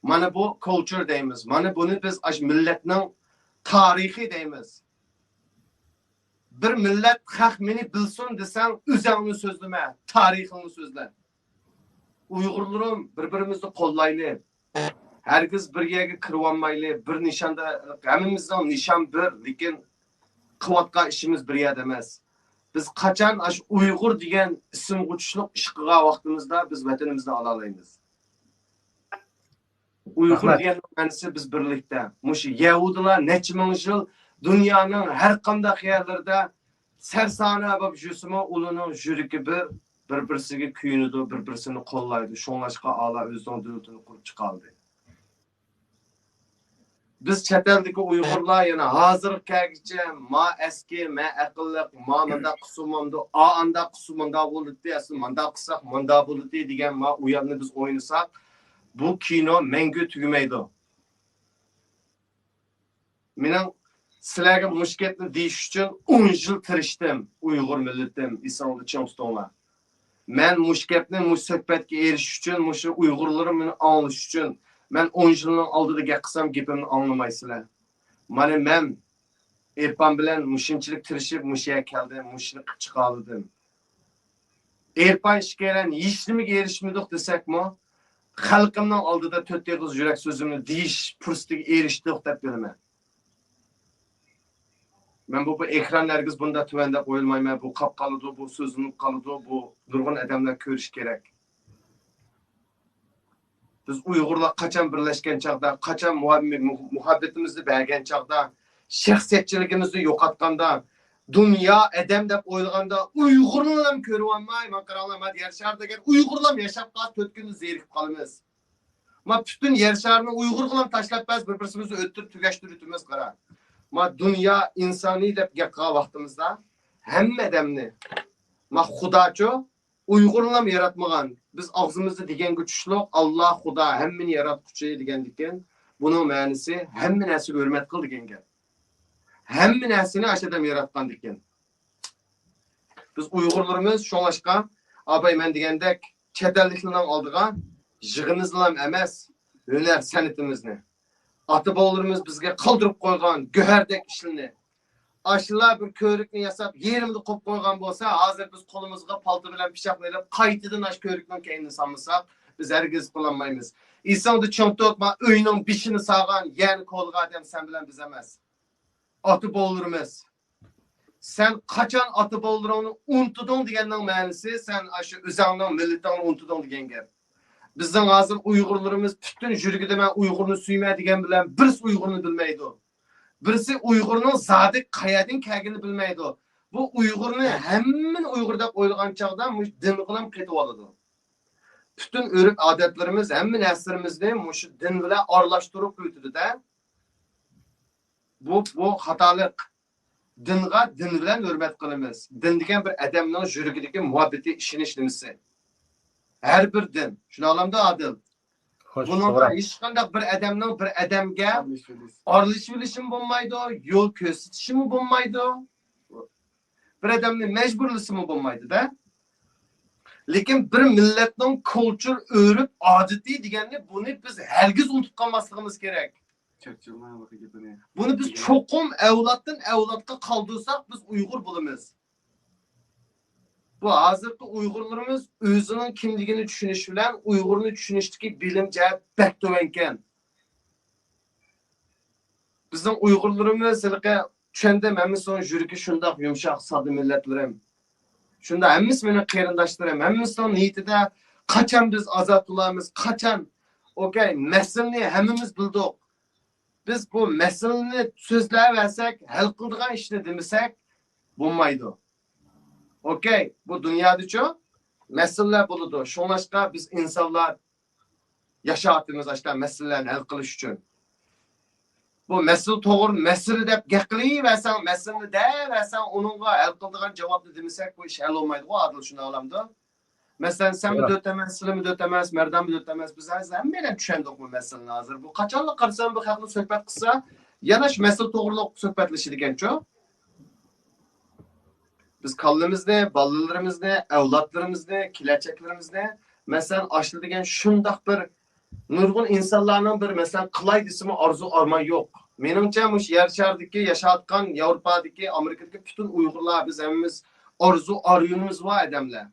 مانا بۇ كۇلتۇر دەيمىز. مانا بۇنى بىز ئاشۇ مىللەتنىڭ تارىخى دەيمىز. بىر مىللەت، خەق مېنى بىلسۇن دېسەڭ، ئۆزەڭنى سۆزلىمە، تارىخىڭنى سۆزلە. ئۇيغۇرلىرىم، بىر-بىرىمىزنى قوللايلى. ھەرگىز بىر يەرگە كىرىۋالمايلى. بىر نىشاندا، ھەممىمىزنىڭ نىشان بىر، لېكىن قىلىۋاتقان ئىشىمىز بىر يەردە ئەمەس. بىز قاچان ئاشۇ ئۇيغۇر دېگەن ئىسىمغا چۈشلۈق ئىش قىلغان ۋاقتىمىزدا بىز ۋەتىنىمىزنى ئالالايمىز. ئۇيغۇر رەھمەت. دېگەننىڭ مەنىسى بىز بىرلىكتە. مۇشۇ يەھۇدىيلار نەچچە مىڭ يىل دۇنيانىڭ ھەر قانداق يەرلىرىدە سەرسانە بولۇپ يۈرسىمۇ، ئۇلارنىڭ يۈرىكى بىر، بىر-بىرسىگە كۆيۈنىدۇ، بىر-بىرسىنى قوللايدۇ. شۇڭلاشقا ئالا ئۆزىنىڭ دۆلىتىنى قۇرۇپ چىقالدى. بىز چەت ئەلدىكى ئۇيغۇرلار يەنە ھازىرغا كەلگۈچە ما ئەسكى، مە ئەقىللىق، ما مۇنداق قىلسا بولمامدۇ، ئا ئانداق قىلسا مۇنداق بولىدۇ، ئەسلى مۇنداق قىلساق مۇنداق بولىدۇ دېگەن ما ئويۇننى بىز ئوينىساق، بۇ كىنو مەڭگۈ تۈگىمەيدۇ. مېنىڭ سىلەرگە مۇشۇ گەپنى دېيىش ئۈچۈن ئون يىل تىرىشتىم، ئۇيغۇر مىللىتىم، ئېسىڭلاردا چىڭ تۇتۇڭلار. مەن مۇشۇ گەپنى، مۇشۇ سۆھبەتكە ئېرىشىش ئۈچۈن، مۇشۇ ئۇيغۇرلىرىم مېنى ئاڭلىشى ئۈچۈن، مەن ئون يىلنىڭ ئالدىدا گەپ قىلسام، گېپىمنى ئاڭلىمايسىلەر. مانا مەن ئېرپان بىلەن مۇشۇنچىلىك تىرىشىپ، مۇشۇ يەرگە كەلدىم، مۇشۇنى قىلىپ چىقالىدىم. ئېرپان ئىككىيلەن ھېچنېمىگە ئېرىشمىدۇق دېسەكمۇ، خەلقىمنىڭ ئالدىدا تۆت ئېغىز يۈرەك سۆزۈمنى دېيىش پۇرسىتىگە ئېرىشتۇق دەپ بىلىمەن. مەن بۇ، بۇ ئېكراننى ھەرگىز بۇنداق تۆۋەن دەپ ئويلىمايمەن. بۇ قاپ قالىدۇ، بۇ سۆزلىنىپ قالىدۇ، بۇ نۇرغۇن ئادەملەر كۆرۈشى كېرەك. بىز ئۇيغۇرلار قاچان بىرلەشكەن چاغدا، قاچان مۇھەب-، مۇ-، مۇھەببىتىمىزنى بەرگەن چاغدا، شەخسىيەتچىلىكىمىزنى يوقاتقاندا، دۇنيا ئادەم دەپ ئويلىغاندا، ئۇيغۇرنىلا كۆرۈۋالماي، مانا قاراڭلار، مانا يەر شارى دېگەن ئۇيغۇرلام ياشاپ قالسا، تۆت كۈندە زېرىكىپ قالىمىز. ما پۈتۈن يەر شارىنى ئۇيغۇرغىلا تاشلاپ بەرسە، بىر-بىرسىمىزنى ئۆلتۈرۈپ تۈگەشتۈرۈۋېتىمىز، قارا. ما دۇنيا ئىنسانى دەپ گەپ قىلغان ۋاقتىمىزدا، ھەممە ئادەمنى، ما خۇداچۇ، ئۇيغۇرلام ياراتمىغان. بىز ئاغزىمىزدا دېگەنگە چۈشلۈق، ئاللا، خۇدا، ھەممىنى ياراتقۇچى دېگەندىكىن، بۇنىڭ مەنىسى ھەممە نەرسىگە ھۆرمەت قىل دېگەن گەپ. ھەممە نەرسىنى ئاشۇ ئادەم ياراتقاندىكىن. بىز ئۇيغۇرلىرىمىز شۇڭلاشقا، ئاباي مەن دېگەندەك، چەت ئەللىكلەرنىڭ ئالدىغا يىغىمىزنىلا ئەمەس، ھۈنەر سەنئىتىمىزنى، ئاتا-بوۋىلىرىمىز بىزگە قالدۇرۇپ قويغان گۆھەردەك ئىشلىرىنى، ئاشۇلار بىر كۆۋرۈكنى ياساپ، يېرىمدا قويۇپ قويغان بولسا، ھازىر بىز قولىمىزغا پالتا بىلەن پىچاقنى ئېلىپ، قايتىدىن ئاشۇ كۆۋرۈكنىڭ كەينىنى سالمىساق، بىز ھەرگىز قىلالمايمىز. ئېسىڭدە چىڭ تۇت، ما ئۆينىڭ بېشىنى سالغان، يەرنى كولىغان ئادەم سەن بىلەن بىز ئەمەس. ئاتا-بوۋىلىرىمىز. سەن قاچان ئاتا-بوۋىلىرىڭنى ئۇنتۇدۇڭ دېگەننىڭ مەنىسى، سەن ئاشۇ ئۆزۈڭنىڭ مىللىتىڭنى ئۇنتۇدۇڭ دېگەن گەپ. بىزنىڭ ھازىر ئۇيغۇرلىرىمىز پۈتۈن يۈرىكىدە مەن ئۇيغۇرنى سۆيىمەن دېگەن بىلەن بىرسى ئۇيغۇرنى بىلمەيدۇ. بىرسى ئۇيغۇرنىڭ زادى قەيەردىن كەلگىنىنى بىلمەيدۇ. بۇ ئۇيغۇرنى ھەممىنى ئۇيغۇر دەپ ئويلىغان چاغدا مۇشۇ دىنغىلا قېتىۋالىدۇ. پۈتۈن ئۆرپ-ئادەتلىرىمىز، ھەممە نەرسىلىرىمىزنى مۇشۇ دىن بىلەن ئارىلاشتۇرۇپ قويۇۋېتىدۇ-دە. بۇ، بۇ خاتالىق. دىنغا دىن بىلەن ھۆرمەت قىلىمىز. دىن دېگەن بىر ئادەمنىڭ يۈرىكىدىكى مۇھەببىتى، ئىشىنىش نېمىسى. ھەر بىر دىن. شۇنداقلامدۇ، ئادىل؟ خوش، بۇنىڭغا توغرا. ھېچقانداق بىر ئادەمنىڭ بىر ئادەمگە ئارىلىشىۋېلىشىمۇ بولمايدۇ، يول كۆرسىتىشىمۇ بولمايدۇ. بىر ئادەمنى مەجبۇرلىسىمۇ بولمايدۇ-دە. لېكىن بىر مىللەتنىڭ كۇلتۇر، ئۆرپ، ئادىتى دېگەننى، بۇنى بىز ھەرگىز ئۇنتۇپ قالماسلىقىمىز كېرەك. چەكچىلمەڭ بۇ گېپىنى. بۇنى بىز چوقۇم ئەۋلادتىن ئەۋلادقا قالدۇرساق، بىز ئۇيغۇر بولىمىز. بۇ ھازىرقى ئۇيغۇرلىرىمىز ئۆزىنىڭ كىملىكىنى چۈشىنىش بىلەن ئۇيغۇرنى چۈشىنىشتىكى بىلىم جەھەت بەك تۆۋەنكەن. بىزنىڭ ئۇيغۇرلىرىمىز ھېلىقى چۈشەندىم، ھەممىسىنىڭ يۈرىكى شۇنداق يۇمشاق، ساددا مىللەتلىرىم. شۇنداق، ھەممىسى مېنىڭ قېرىنداشلىرىم. ھەممىسىنىڭ نىيىتىدە قاچان بىز ئازاد بولارمىز، قاچان ئوكەي، مەسىلىنى ھەممىمىز بىلدۇق. بىز بۇ مەسىلىنى سۆزلەۋەرسەك، ھەل قىلىدىغان ئىشنى دېمىسەك بولمايدۇ. ئوكەي، بۇ دۇنيادىچۇ مەسىلىلەر بولىدۇ. شۇڭلاشقا بىز ئىنسانلار ياشاۋاتىمىز ئاشۇنداق مەسىلىلەرنى ھەل قىلىش ئۈچۈن. بۇ مەسىلە توغرا مەسىلە دەپ گەپ قىلىۋەرسەڭ، مەسىلىنى دەۋەرسەڭ، ئۇنىڭغا ھەل قىلىدىغان جاۋابنى دېمىسەك، بۇ ئىش ھەل بولمايدىغۇ، ئادىل، شۇنداق بولامدۇ؟ مەسىلەن، سەنمۇ دۆت ئەمەس، سىلىمۇ دۆت ئەمەس، مەردانمۇ دۆت ئەمەس، بىز ھەز-، ھەممەيلەن چۈشەندۇقمۇ مەسىلىنى ھازىر؟ بۇ قاچانلا قارىسام، بۇ خەقنى سۆھبەت قىلسا، يەنە شۇ مەسىلە توغرىلىق سۆھبەتلىشىدىكەنچۇ؟ بىز كاللىمىزنى، بالىلىرىمىزنى، ئەۋلادلىرىمىزنى، كېلەچەكلىرىمىزنى، مەسىلەن، ئاشۇ دېگەن شۇنداق بىر نۇرغۇن ئىنسانلارنىڭ بىر، مەسىلەن، قىلاي دېسىمۇ ئارزۇ ئارمان يوق. مېنىڭچە، مۇشۇ يەر شارىدىكى ياشاۋاتقان ياۋروپادىكى، ئامېرىكىدىكى پۈتۈن ئۇيغۇرلار، بىز ھەممىمىز ئارزۇ ئارمىنىمىز بار ئادەملەر.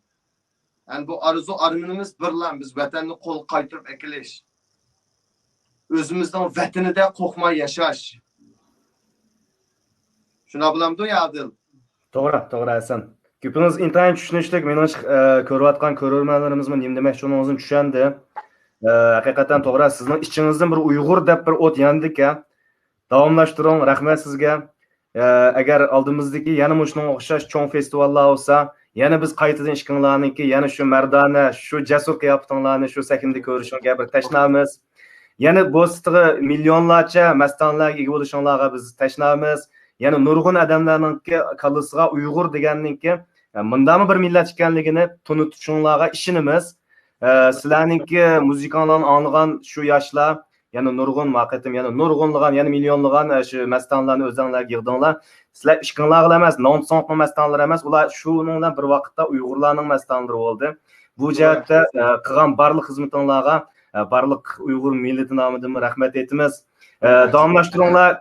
يەنى بۇ ئارزۇ ئارمىنىمىز بىرلا، بىز ۋەتەننى قولغا قايتۇرۇپ ئەكېلىش. ئۆزىمىزنىڭ ۋەتىنىدە قورقماي ياشاش. شۇنداق بولامدۇ يا ئادىل؟ توغرا، توغرا، ھەسەن. گېپىڭىز ئىنتايىن چۈشىنىشلىك. مېنىڭ، ئە، كۆرۈۋاتقان كۆرۈرمەنلىرىمىزمۇ نېمە دېمەكچى بولغىنىڭىزنى چۈشەندى. ئە، ھەقىقەتەن توغرا. سىزنىڭ ئىچىڭىزدىن بىر ئۇيغۇر دەپ بىر ئوت ياندىكەن. داۋاملاشتۇرۇڭ. رەھمەت سىزگە. ئە، ئەگەر ئالدىمىزدىكى يەنە مۇشۇنىڭغا ئوخشاش چوڭ فېستىۋاللار بولسا، يەنە بىز قايتىدىن ئىككىڭلارنىڭكى يەنە شۇ مەردانە، شۇ جەسۇر قىياپىتىڭلارنى شۇ سەھنىدە كۆرۈشۈڭگە بىر تەشنامىز. يەنە بوستىغا مىليونلارچە مەستانىلەرگە ئىگە بولۇشۇڭلارغا بىز تەشنامىز. يەنە نۇرغۇن ئادەملەرنىڭكى كاللىسىغا ئۇيغۇر دېگەننىڭكى، ئە، مۇنداقمۇ بىر مىللەت ئىكەنلىكىنى تونۇتۇشۇڭلارغا ئىشىنىمىز. ئە، سىلەرنىڭكى مۇزىكاڭلارنى ئاڭلىغان شۇ ياشلار يەنە نۇرغۇن، ما قېتىم يەنە نۇرغۇنلىغان، يەنە مىليونلىغان، ئە، شۇ مەستانىلەرنى ئۆزەڭلەرگە يىغدىڭلار. سىلەر ئىككىڭلارغىلا ئەمەس، ناۋۇتسۇڭلۇقنىڭ مەستانىلىرى ئەمەس، ئۇلار شۇنىڭ بىلەن بىر ۋاقىتتا ئۇيغۇرلارنىڭ مەستانىلىرى بولدى. بۇ جەھەتتە، ئە، قىلغان بارلىق خىزمىتىڭلارغا، ئە، بارلىق ئۇيغۇر مىللىتى نامىدىنمۇ رەھمەت ئېيتىمىز. ئە، داۋاملاشتۇرۇڭلار،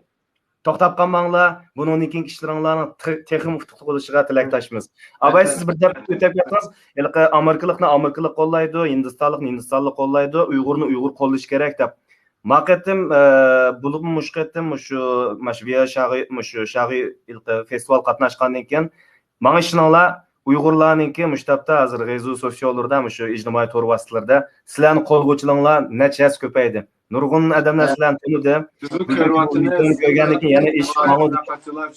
توختاپ قالماڭلار. بۇنىڭدىن كېيىنكى ئىشلىرىڭلارنىڭ تېخ-، تېخىمۇ ئۇتۇقلۇق بولۇشىغا تىلەكداشمىز. ئاباي، سىز بىر دەپ ئۆتۈپ كەتتىڭىز. ھېلىقى ئامېرىكىلىقنى ئامېرىكىلىق قوللايدۇ، ھىندىستانلىقنى ھىندىستانلىق قوللايدۇ، ئۇيغۇرنى ئۇيغۇر قوللىشى كېرەك دەپ. ما قېتىم، ئە، بولۇپمۇ مۇشۇ قېتىم مۇشۇ، مانا شۇ ۋىيا شاغى، مۇشۇ شاغى ھېلىقى فېستىۋال قاتناشقاندىن كېيىن، ماڭا ئىشىنىڭلار، ئۇيغۇرلارنىڭكى مۇشۇ تاپتا ھازىر غەيزۇ سوسياللىرىدا، مۇشۇ ئىجتىمائىي تور ۋاسىتىلىرىدا سىلەرنى قوللىغۇچىلىڭلار نەچچە ھەسسە كۆپەيدى. نۇرغۇن ئادەملەر سىلەرنى تونۇدى. بىزمۇ كۆرۈۋاتىمىز. كۆرگەندىن كېيىن يەنە ئىش ماڭىدۇ.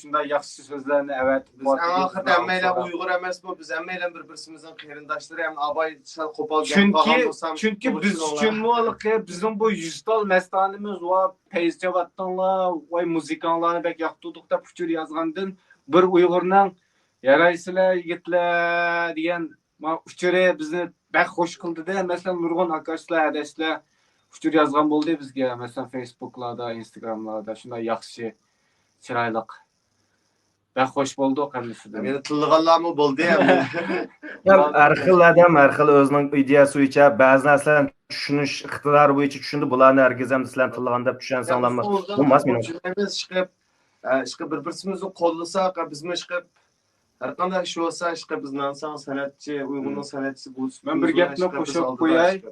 شۇنداق ياخشى سۆزلەرنى ئەۋەتىپ، بىز ئەڭ ئاخىرىدا ھەممەيلەن ئۇيغۇر ئەمەسمۇ؟ بىز ھەممەيلەن بىر-بىرسىمىزنىڭ قېرىنداشلىرى. ھەم ئاباي سەل قوپال گەپ چۈنكى، قىلغان بولسام، چۈنكى بىز ئۈچۈنمۇ ھېلىقى بىزنىڭ بۇ يۈز تال مەستانىمىز ۋە پەيز چاۋاتتىڭلار، ۋاي مۇزىكاڭلارنى بەك ياقتۇردۇق دەپ ئۇچۇر يازغاندىن بىر ئۇيغۇرنىڭ يارايسىلەر يىگىتلەر دېگەن ما ئۇچۇرى بىزنى بەك خوش قىلدى-دە. مەسىلەن، نۇرغۇن ئاكاشلار، ئاداشلار ئۇچۇر يازغان بولدى بىزگە. مەسىلەن، فېيسبۇكلاردا، ئىنستاگراملاردا شۇنداق ياخشى، چىرايلىق. بەك خوش بولدۇق ھەممىسىدىن. يەنە تىللىغانلارمۇ بولدى ھەم. ھەم ھەر خىل ئادەم ھەر خىل ئۆزىنىڭ ئىدىيەسى بويىچە بەزى نەرسىلەرنى چۈشىنىش ئىقتىدارى بويىچە چۈشىندى. بۇلارنى ھەرگىز ھەم سىلەرنى تىللىغان دەپ چۈشەنسەڭلارمۇ بولماس، مېنىڭچە. ئىشقىلىپ، ئە، ئىشقىلىپ بىر-بىرسىمىزنى قوللىساق، ئە، بىزمۇ ئىشقىلىپ ھەر قانداق ئىش بولسا، ئىشقىلىپ بىز نانساڭ سەنئەتچى، ئۇيغۇرنىڭ سەنئەتچىسى بولۇش. مەن بىر گەپنى قوشۇپ قوياي.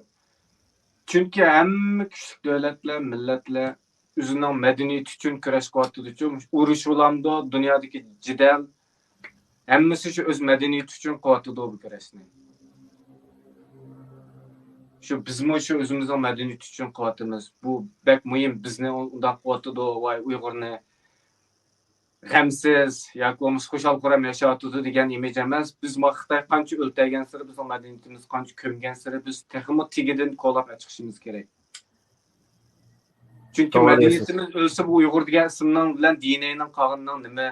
چۈنكى ھەممە كۈچلۈك دۆلەتلەر، مىللەتلەر ئۆزىنىڭ مەدەنىيىتى ئۈچۈن كۈرەش قىلىۋاتىدۇ. ئۇرۇش بولامدۇ، دۇنيادىكى جېدەل، ھەممىسى شۇ ئۆز مەدەنىيىتى ئۈچۈن قىلىۋاتىدۇ بۇ كۈرەشنى. شۇ بىزمۇ شۇ ئۆزىمىزنىڭ مەدەنىيىتى ئۈچۈن قىلىۋاتىمىز. بۇ بەك مۇھىم، بىزنى ئۇنداق قىلىۋاتىدۇ، ۋاي ئۇيغۇرنى غەمسىز ياكى بولمىسا خۇشال-خۇرام ياشاۋاتىدۇ دېگەن ئىمىج ئەمەس. بىز ما خىتاي قانچە ئۆلتۈرگەنسېرى، بىزنىڭ مەدەنىيىتىمىز قانچە كۆمگەنسېرى، بىز تېخىمۇ تېگىدىن كولاپ چىقىشىمىز كېرەك. چۈنكى توغرا دەيسىز. مەدەنىيىتىمىز ئۆلسە، بۇ ئۇيغۇر دېگەن ئىسىمنىڭ بىلەن دى ئېن ئېينىڭ قالغىنىنىڭ نېمە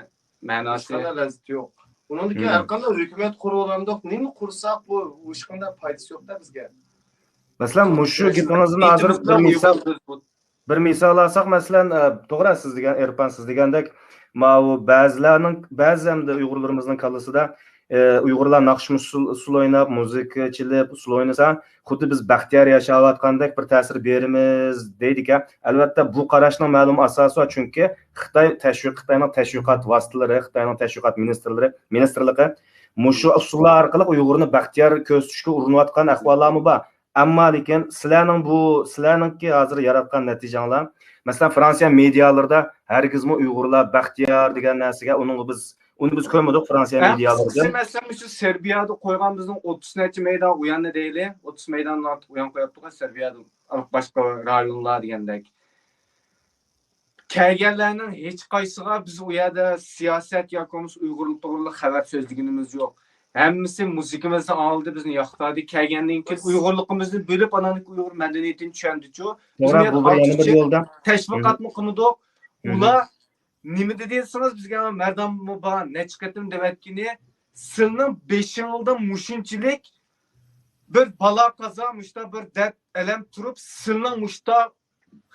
مەناسى؟ ھېچقانداق لەززىتى يوق. ئۇنىڭدىن كېيىن ھەر قانداق ھۆكۈمەت قۇرۇۋالامدۇق، نېمە قۇرساق، بۇ ھېچقانداق پايدىسى يوق-دە بىزگە. مەسىلەن، مۇشۇ گېپىڭىزدىن ھازىر بىر مىسال، بىر مىسال ئالساق، مەسىلەن، ئە، توغرا سىز دېگەن، ئېرپان سىز دېگەندەك، ماۋۇ بەزىلەرنىڭ، بەزى ئەمدى ئۇيغۇرلىرىمىزنىڭ كاللىسىدا، ئە، ئۇيغۇرلار ناخشا ئۇسسۇل، ئۇسسۇل ئويناپ، مۇزىكا چېلىپ، ئۇسسۇل ئوينىسا، خۇددى بىز بەختىيار ياشاۋاتقاندەك بىر تەسىر بېرىمىز دەيدىكەن. ئەلۋەتتە، بۇ قاراشنىڭ مەلۇم ئاساسى بار، چۈنكى خىتاي تەشۋىق، خىتاينىڭ تەشۋىقات ۋاسىتىلىرى، خىتاينىڭ تەشۋىقات مىنىستىرلىرى، مىنىستىرلىقى مۇشۇ ئۇسسۇللار ئارقىلىق ئۇيغۇرنى بەختىيار كۆرسىتىشكە ئۇرۇنۇۋاتقان ئەھۋاللارمۇ بار. ئەمما لېكىن سىلەرنىڭ بۇ، سىلەرنىڭكى ھازىر ياراتقان نەتىجەڭلار، مەسىلەن، فرانسىيە مېدىيالىرىدا ھەرگىزمۇ ئۇيغۇرلار بەختىيار دېگەن نەرسىگە، ئۇنىڭغا بىز ئۇنى بىز كۆرمىدۇق فرانسىيە مېدىيالىرىدىن. مەسىلەن، مۇشۇ سېربىيەدە قويغان بىزنىڭ ئوتتۇز نەچچە مەيدان ئۇياننى دەيلى، ئوتتۇز مەيداندىن ئارتۇق ئۇيان قويۇپتۇغۇ سېربىيەدە، باشقا رايونلار دېگەندەك. كەلگەنلەرنىڭ ھېچقايسىغا بىز ئۇ يەردە سىياسەت ياكى بولمىسا ئۇيغۇر توغرىلىق خەۋەر سۆزلىگىنىمىز يوق. ھەممىسى مۇزىكىمىزنى ئاڭلىدى، بىزنى ياقتۇردى. كەلگەندىن كېيىن ئۇيغۇرلۇقىمىزنى بىلىپ، ئاندىن كېيىن ئۇيغۇر مەدەنىيىتىنى چۈشەندىچۇ. بىز ئۇ يەردە ئارتۇقچە تەشۋىقاتمۇ قىلمىدۇق. ئۇلار نېمە دېدى دېسىڭىز، بىزگە مەردانمۇ بار، نەچچە قېتىم دەۋەتكىنى، سىلنىڭ بېشىڭىزدا مۇشۇنچىلىك بىر بالا قازا، مۇشتا بىر دەرد ئەلەم تۇرۇپ، سىلنىڭ مۇشتا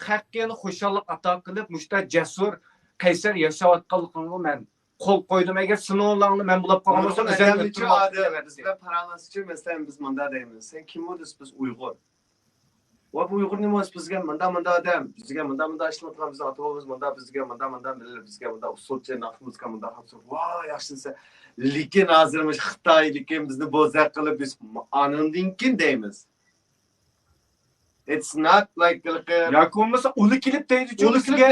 خەققە خۇشاللىق ئاتا قىلىپ، مۇشتا جەسۇر، قەيسەر ياشاۋاتقانلىقىڭغا مەن قول قويدۇم. ئەگەر سىنوۋلارنى مەن بۇلاپ قالغان بولسام، ئىزدەپ ئۆلتۈرۈپ ئاتىمەن دېدى. بىز پاراڭلاشسىچۇ، مەسىلەن، بىز مۇنداق دەيمىز، سەن كىم ئۇ دېسە، بىز ئۇيغۇر. ۋە بۇ ئۇيغۇر نېمە بولسا بىزگە مۇنداق مۇنداق ئادەم، بىزگە مۇنداق مۇنداق ئىشلەۋاتقان بىزنىڭ ئاتا بابىمىز مۇنداق، بىزگە مۇنداق مۇنداق مىللەت، بىزگە مۇنداق ئۇسسۇلچە ناخشا مۇزىكا مۇنداق قىلسا ۋاي ياخشى دېسە. لېكىن ھازىر مۇشۇ خىتاي لېكىن بىزنى بوزەك قىلىپ بىز ئانىڭدىن كېيىن دەيمىز. It's not like ياكى بولمىسا ئۇلى كېلىپ دەيدىچۇ بىزگە.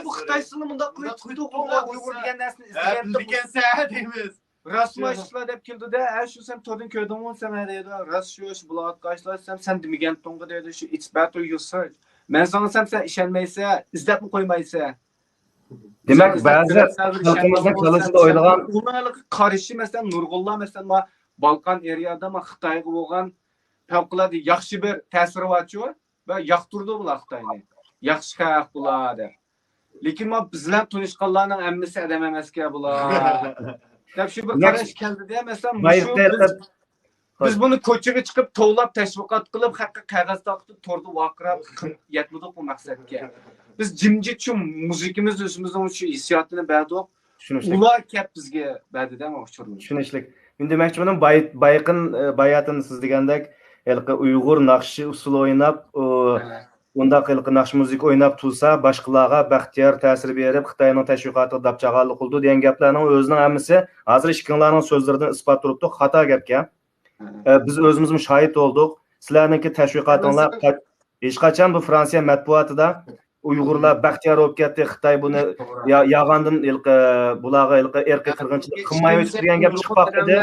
بۇ خىتاي سىلى مۇنداق قىلىپ تۇرۇپتۇ، ئۇيغۇر دېگەن نەرسىنى ئىزدەپ بىلگەنسەن دەيمىز. راستمۇ ئاشۇلار دەپ كېلىدۇ-دە، ھە شۇ سەن توردىن كۆردۈڭمۇ سەن دەيدۇ. راست شۇ، شۇ بولۇۋاتقان ئىشلار دېسەم، سەن دېمىگەنتىڭغۇ دەيدۇ. شۇ it's better you search. مەن ساڭا دېسەم، سەن ئىشەنمەيسەن، ئىزدەپمۇ قويمايسەن. دېمەك، بەزى خەلقىمىزنىڭ كاللىسىدا ئويلىغان ئۇلارغا قارشى، مەسىلەن، نۇرغۇنلار، مەسىلەن، ما بالقان ئېرىيادا ما خىتايغا بولغان پەۋقۇلئاددە ياخشى بىر تەسىرى بارچۇ. ۋە ياقتۇرىدۇ بۇلار خىتاينى. ياخشى خەق بۇلار دەپ. لېكىن ما بىز بىلەن تونۇشقانلارنىڭ ھەممىسى ئادەم ئەمەسكەن بۇلار. دەپ شۇ بىر قاراش كەلدى-دە، مەسىلەن، مۇشۇ بىز، بىز بۇنى كوچىغا چىقىپ توۋلاپ، تەشۋىقات قىلىپ، خەققە قەغەز تارقىتىپ، توردا ۋارقىراپ يەتمىدۇق بۇ مەقسەتكە. بىز جىمجىت شۇ مۇزىكىمىز ئۆزىمىزنىڭ شۇ ھېسسىياتىنى بەردۇق. ئۇلار كەپ بىزگە بەردى-دە ئۇچۇرنى. چۈشىنىشلىك. مەن دېمەكچى بولدۇم، باي-، بايىقىن، باياتىن سىز دېگەندەك، ھېلىقى ئۇيغۇر ناخشا ئۇسسۇلى ئويناپ، ئۇ، ئۇنداق ھېلىقى ناخشا مۇزىكا ئويناپ تۇرسا، باشقىلارغا بەختىيار تەسىر بېرىپ، خىتاينىڭ تەشۋىقاتىغا داپچاغانلىق قىلىدۇ دېگەن گەپلەرنىڭ ئۆزىنىڭ ھەممىسى ھازىر ئىككىڭلارنىڭ سۆزلىرىدىن ئىسپات تۇرۇپتۇ، خاتا گەپكەن. ئە، بىز ئۆزىمىزمۇ شاھىت بولدۇق. سىلەرنىڭكى تەشۋىقاتىڭلار ھېچقاچان بۇ فرانسىيە مەتبۇئاتىدا ئۇيغۇرلار بەختىيار بولۇپ كەتتى، خىتاي بۇنى يا-، يالغاندىن ھېلىقى، بۇلارغا ھېلىقى ئىرقىي قىرغىنچىلىق قىلمايۋاتىدۇ دېگەن گەپ چىقىپ باقمىدى.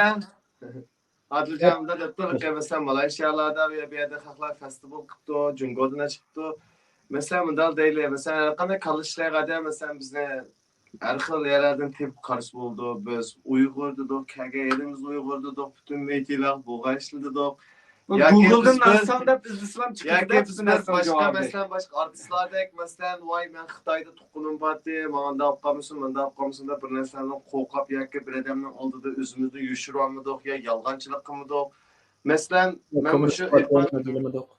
ئادىلجان مۇنداق دەپتۇ، مەسىلەن، مالايشىيالاردا بۇ يەردە خەقلەر فېستىۋال قىپتۇ، جۇڭگودىن چىقىپتۇ. مەسىلەن، مۇنداق دەيلى، مەسىلەن، ھەر قانداق كاللا ئىشلەيدىغان ئادەم، مەسىلەن، بىزنى ھەر خىل يەرلەردىن تېپىپ قارىسا بولىدۇ. بىز ئۇيغۇر دېدۇق، كەلگەن يېرىمىز ئۇيغۇر دېدۇق، پۈتۈن مېيتېيلار بولغان ئىشلار دېدۇق. گۇگلدىن ناخشا دەپ ئىزدىسىلەم چىقىدۇ. ياكى بىز بىر باشقا، مەسىلەن، باشقا ئارتىستلاردەك، مەسىلەن، ۋاي، مەن خىتايدا تۇغقىنىم بارتى، ماڭا ئۇنداق بولۇپ قالمىسۇن، مۇنداق بولۇپ قالمىسۇن دەپ بىر نەرسىلەردىن قورقۇپ ياكى بىر ئادەمنىڭ ئالدىدا ئۆزىمىزنى يوشۇرۇۋالمىدۇق يا يالغانچىلىق قىلمىدۇق. مەسىلەن، مەن مۇشۇ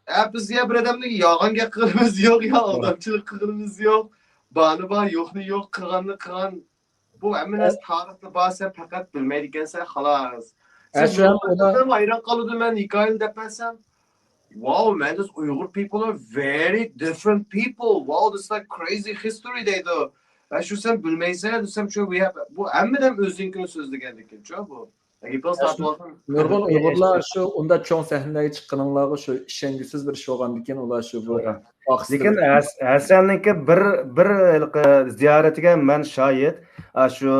ئە، بىز يا بىر ئادەمنى ياغان گەپ قىلغىنىمىز يوق، يا ئالدامچىلىق قىلغىنىمىز يوق. بارنى بار، يوقنى يوق، قىلغاننى قىلغان. بۇ ھەممە نەرسە تارىختا بار، سەن پەقەت بىلمەيدىكەنسەن، خالاس. سەن ھەيران قالىدۇ، مەن ھېكايىنى دەپ بەرسەم، wow, man, this Uyghur people are very different people. Wow, this like crazy history دەيدۇ. ھە، شۇ سەن بىلمەيسەن دېسەم، شۇ بۇ ھەممە ئادەم ئۆزىنىڭكىنى سۆزلىگەندىكىنچۇ بۇ. نۇرغۇن ئۇيغۇرلار شۇ ئۇنداق چوڭ سەھنىلەرگە چىققىنىڭلارغا شۇ ئىشەنگۈسىز بىر ئىش بولغاندىكىن ئۇلار شۇ بۇ. لېكىن ھەسەننىڭكى بىر، بىر ھېلىقى زىيارىتىگە مەن شاھىت. شۇ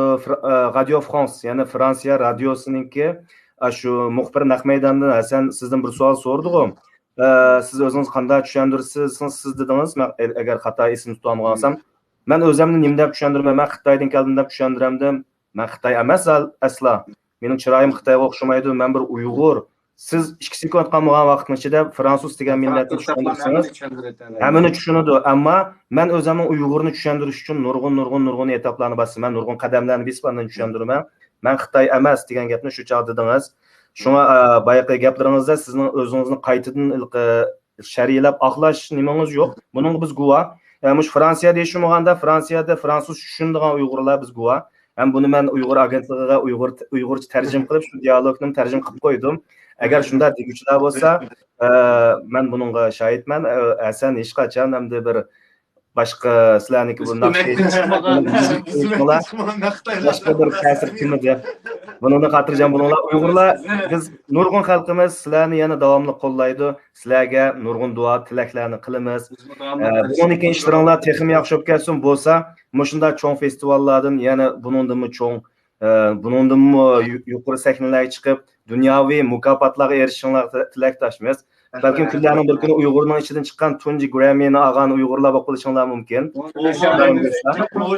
رادىيو فرانس، يەنى فرانسىيە رادىيوسىنىڭكى شۇ مۇخبىر نەق مەيداندىن، ھەسەن، سىزدىن بىر سوئال سورىدىغۇ. سىز ئۆزىڭىز قانداق چۈشەندۈرىسىز، سىز دېدىڭىز، مەن ئەگەر خاتا ئېسىمدە تۇتالمىغان بولسام، مەن ئۆزۈمنى نېمە دەپ چۈشەندۈرىمەن، مەن خىتايدىن كەلدىم دەپ چۈشەندۈرەمدىم. مەن خىتاي ئەمەس ئەسلا. مېنىڭ چىرايىم خىتايغا ئوخشىمايدۇ، مەن بىر ئۇيغۇر. سىز ئىككى سېكۇنت قالمىغان ۋاقىتنىڭ ئىچىدە فرانسۇز دېگەن مىللەتنى چۈشەندۈرسىڭىز، ھەممىنى چۈشىنىدۇ. ئەمما مەن ئۆزۈمنىڭ ئۇيغۇرنى چۈشەندۈرۈش ئۈچۈن نۇرغۇن، نۇرغۇن، نۇرغۇن ئېتاپلارنى باسىمەن، نۇرغۇن قەدەملەرنى بېسىپ ئاندىن چۈشەندۈرىمەن. مەن خىتاي ئەمەس دېگەن گەپنى شۇ چاغدا دېدىڭىز. شۇڭا، ئە، بايىقى گەپلىرىڭىزدە سىزنىڭ ئۆزىڭىزنى قايتىدىن ھېلىقى شەرھلەپ ئاقلاش نېمىڭىز يوق. بۇنىڭغا بىز گۇۋاھ. ئە، مۇشۇ فرانسىيە دېيىشىم بولغاندا، فرانسىيەدە فرانسۇز چۈشىنىدىغان ئۇيغۇرلار بىز گۇۋاھ. ھەم بۇنى مەن ئۇيغۇر ئاگېنتلىقىغا ئۇيغۇر، ئۇيغۇرچە تەرجىمە قىلىپ، شۇ دىيالوگنىمۇ تەرجىمە قىلىپ قويدۇم. ئەگەر شۇنداق دېگۈچىلەر بولسا، ئە، مەن بۇنىڭغا شاھىتمەن. ئە، ھەسەن ھېچقاچان ئەمدى بىر باشقا سىلەرنىڭكى بۇ ناخشا باشقا بىر تەسىر قىلمىدى. بۇنىڭدىن خاتىرجەم بولۇڭلار. ئۇيغۇرلار، بىز نۇرغۇن خەلقىمىز، سىلەرنى يەنە داۋاملىق قوللايدۇ. سىلەرگە نۇرغۇن دۇئا، تىلەكلەرنى قىلىمىز. ئە، بۇنىڭدىن كېيىن ئىشلىرىڭلار تېخىمۇ ياخشى بولۇپ كەتسۇن. بولسا، مۇشۇنداق چوڭ فېستىۋاللاردىن يەنە بۇنىڭدىنمۇ چوڭ ئە، بۇنىڭدىنمۇ يۇ-، يۇقىرى سەھنىلەرگە چىقىپ، دۇنياۋى مۇكاپاتلارغا ئېرىشىشىڭلارغا تىلەكداشمىز. بەلكىم كۈنلەرنىڭ بىر كۈنى ئۇيغۇرنىڭ ئىچىدىن چىققان تۇنجى گرەممىنى ئالغان ئۇيغۇرلار بولۇپ قېلىشىڭلار مۇمكىن.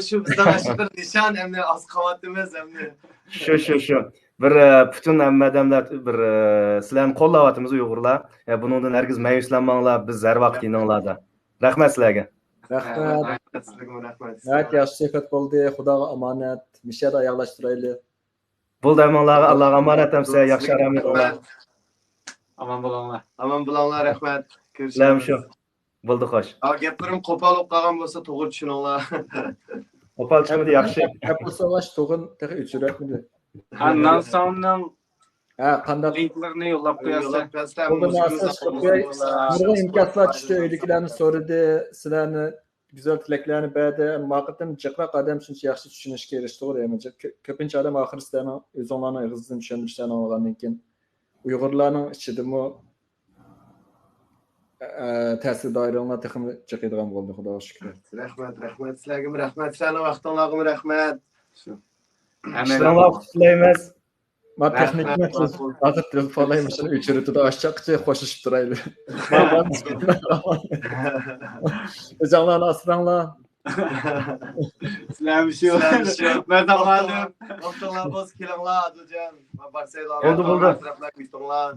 شۇ بىزنىڭ ئاشۇ بىر نىشان، ئەمدى ئاز قاۋاتىمىز، ئەمدى. شۇ، شۇ، شۇ. بىر، ئە، پۈتۈن ھەممە ئادەملەر بىر، ئە، سىلەرنى قوللاۋاتىمىز ئۇيغۇرلار. ئە، بۇنىڭدىن ھەرگىز مەيۈسلەنمەڭلار، بىز ھەر ۋاقىت يېنىڭلاردا. رەھمەت سىلەرگە. رەھمەت. رەھمەت، سىلەرگىمۇ رەھمەت. ناھايىتى ياخشى سۆھبەت بولدى. خۇداغا ئامانەت. مىشەدە ئاياغلاشتۇرايلى. بولدى، ھەممىڭلارغا ئاللاغا ئامانەت، ھەمسە ياخشى ئارام ئېلىڭلار. ئامان بولۇڭلار. ئامان بولۇڭلار، رەھمەت. سىلەرمۇ شۇ. كۆرۈشىمىز. بولدى، خوش. ھا، گەپلىرىم قوپال بولۇپ قالغان بولسا، توغرا چۈشىنىڭلار. قوپال چىقمىدى، ياخشى. گەپ بولسا، توغرا تېخى ئۆچۈرەتمىدى. ھا، نانساڭنىڭ ھە، قانداق؟ لىنكلىرىنى يوللاپ قويارسەن. يوللاپ بەرسەن، بولدى، مۇشۇ ناسىر مۇشۇ چىقىپ قوياي. نۇرغۇن ئىنكاسلار چۈشتى، ئۆيدىكىلەرنى سورىدى، سىلەرنى گۈزەل تىلەكلەرنى بەردى. ئەمما ما قېتىم جىقراق ئادەم شۇنچە ياخشى چۈشىنىشكە ئېرىشتىغۇ دەيمەن. كۆ-، كۆپىنچە ئادەم ئاخىرى سىلەرنىڭ ئۆزۈڭلارنىڭ ئېغىزىدىن چۈشەندۈرۈشلەرنى ئاڭلىغاندىن كېيىن، ئۇيغۇرلارنىڭ ئىچىدىمۇ، ئە، تەسىر دائىرىڭلار تېخىمۇ چېقىدىغان بولدى، خۇداغا شۈكۈر. رەھمەت، رەھمەت. سىلەرگىمۇ رەھمەت، سىلەرنىڭ ۋاقتىڭلارغىمۇ رەھمەت. شۇ. ئىشلىرىڭلارغا قۇتلۇقلايمىز. ما تېخنىكنى رەھمەت، ماقۇل. ھازىر تېلېفونلايمەن، شۇنى ئۆچۈرۈۋېتىدۇ، ئاشۇ چاغقىچە خوشلىشىپ تۇرايلى. ئۆزۈڭلارنى ئاسراڭلار. سىلەرمۇ شۇ. سىلەرمۇ شۇ. مەردان خانىم. ۋاقتىڭلار بولسا كېلىڭلار، ئادىلجان. بارسايلار. بولدى، بولدى.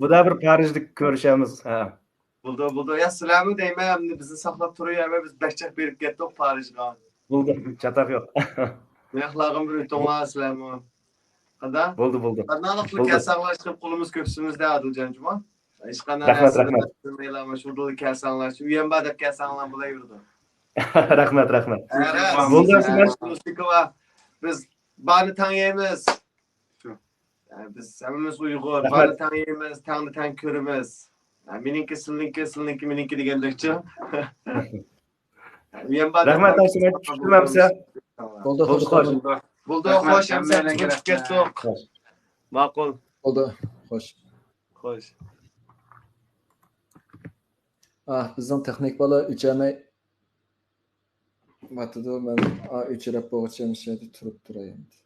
بۇدا بىر پارىژدا كۆرۈشەرمىز. ھە. بولدى، بولدى. يا، سىلەرمۇ دەيمەن، ئەمدى بىزنى ساقلاپ تۇرۇۋەرمەي، بىز بەك جىق بېرىپ كەتتۇق پارىژغا. بولدى، چاتاق يوق. مېھمانلارغا بىر ئۆتۈڭلار سىلەرمۇ. قانداق؟ بولدى، بولدى. قانداقلىق بولدى. كەلسەڭلار، چىقىپ قولىمىز كۆكسىمىزدە، ئادىلجان جۇما. ھېچقانداق رەھمەت، نەرسىنى رەھمەت. بىلمەيلا، مۇشۇ يەردە كەلسەڭلار، شۇ يەنبا دەپ كەلسەڭلار بولايۋېرىدۇ. رەھمەت، رەھمەت. ھە، بولدى، سىز رەھمەت. بىز بارنى تەڭ يەيمىز. شۇ. يەنى بىز ھەممىمىز ئۇيغۇر، رەھمەت. بارنى تەڭ يەيمىز، تەڭنى تەڭ كۆرىمىز. يەنى مېنىڭكى سىلىنىڭكى، سىلىنىڭكى مېنىڭكى دېگەندەكچۇ. يەنە بار رەھمەت، دەپ ئايسىمەت، چۈشتۈم ئەمسە. بولدى، بولدى، خوش، خوش. بولدى، رەھمەت، خوش، ئەمسە ھەممەيلەنگە چىقىپ رەھمەت. كەتتۇق. خوش. ماقۇل. بولدى، خوش. خوش. ئاھ، بىزنىڭ تېخنىك بالا ئۆچەلمەي ماتىدۇ، مەن، ئا، ئۆچۈرۈپ بولغۇچە مۇشۇ يەردە تۇرۇپ تۇراي ئەمدى.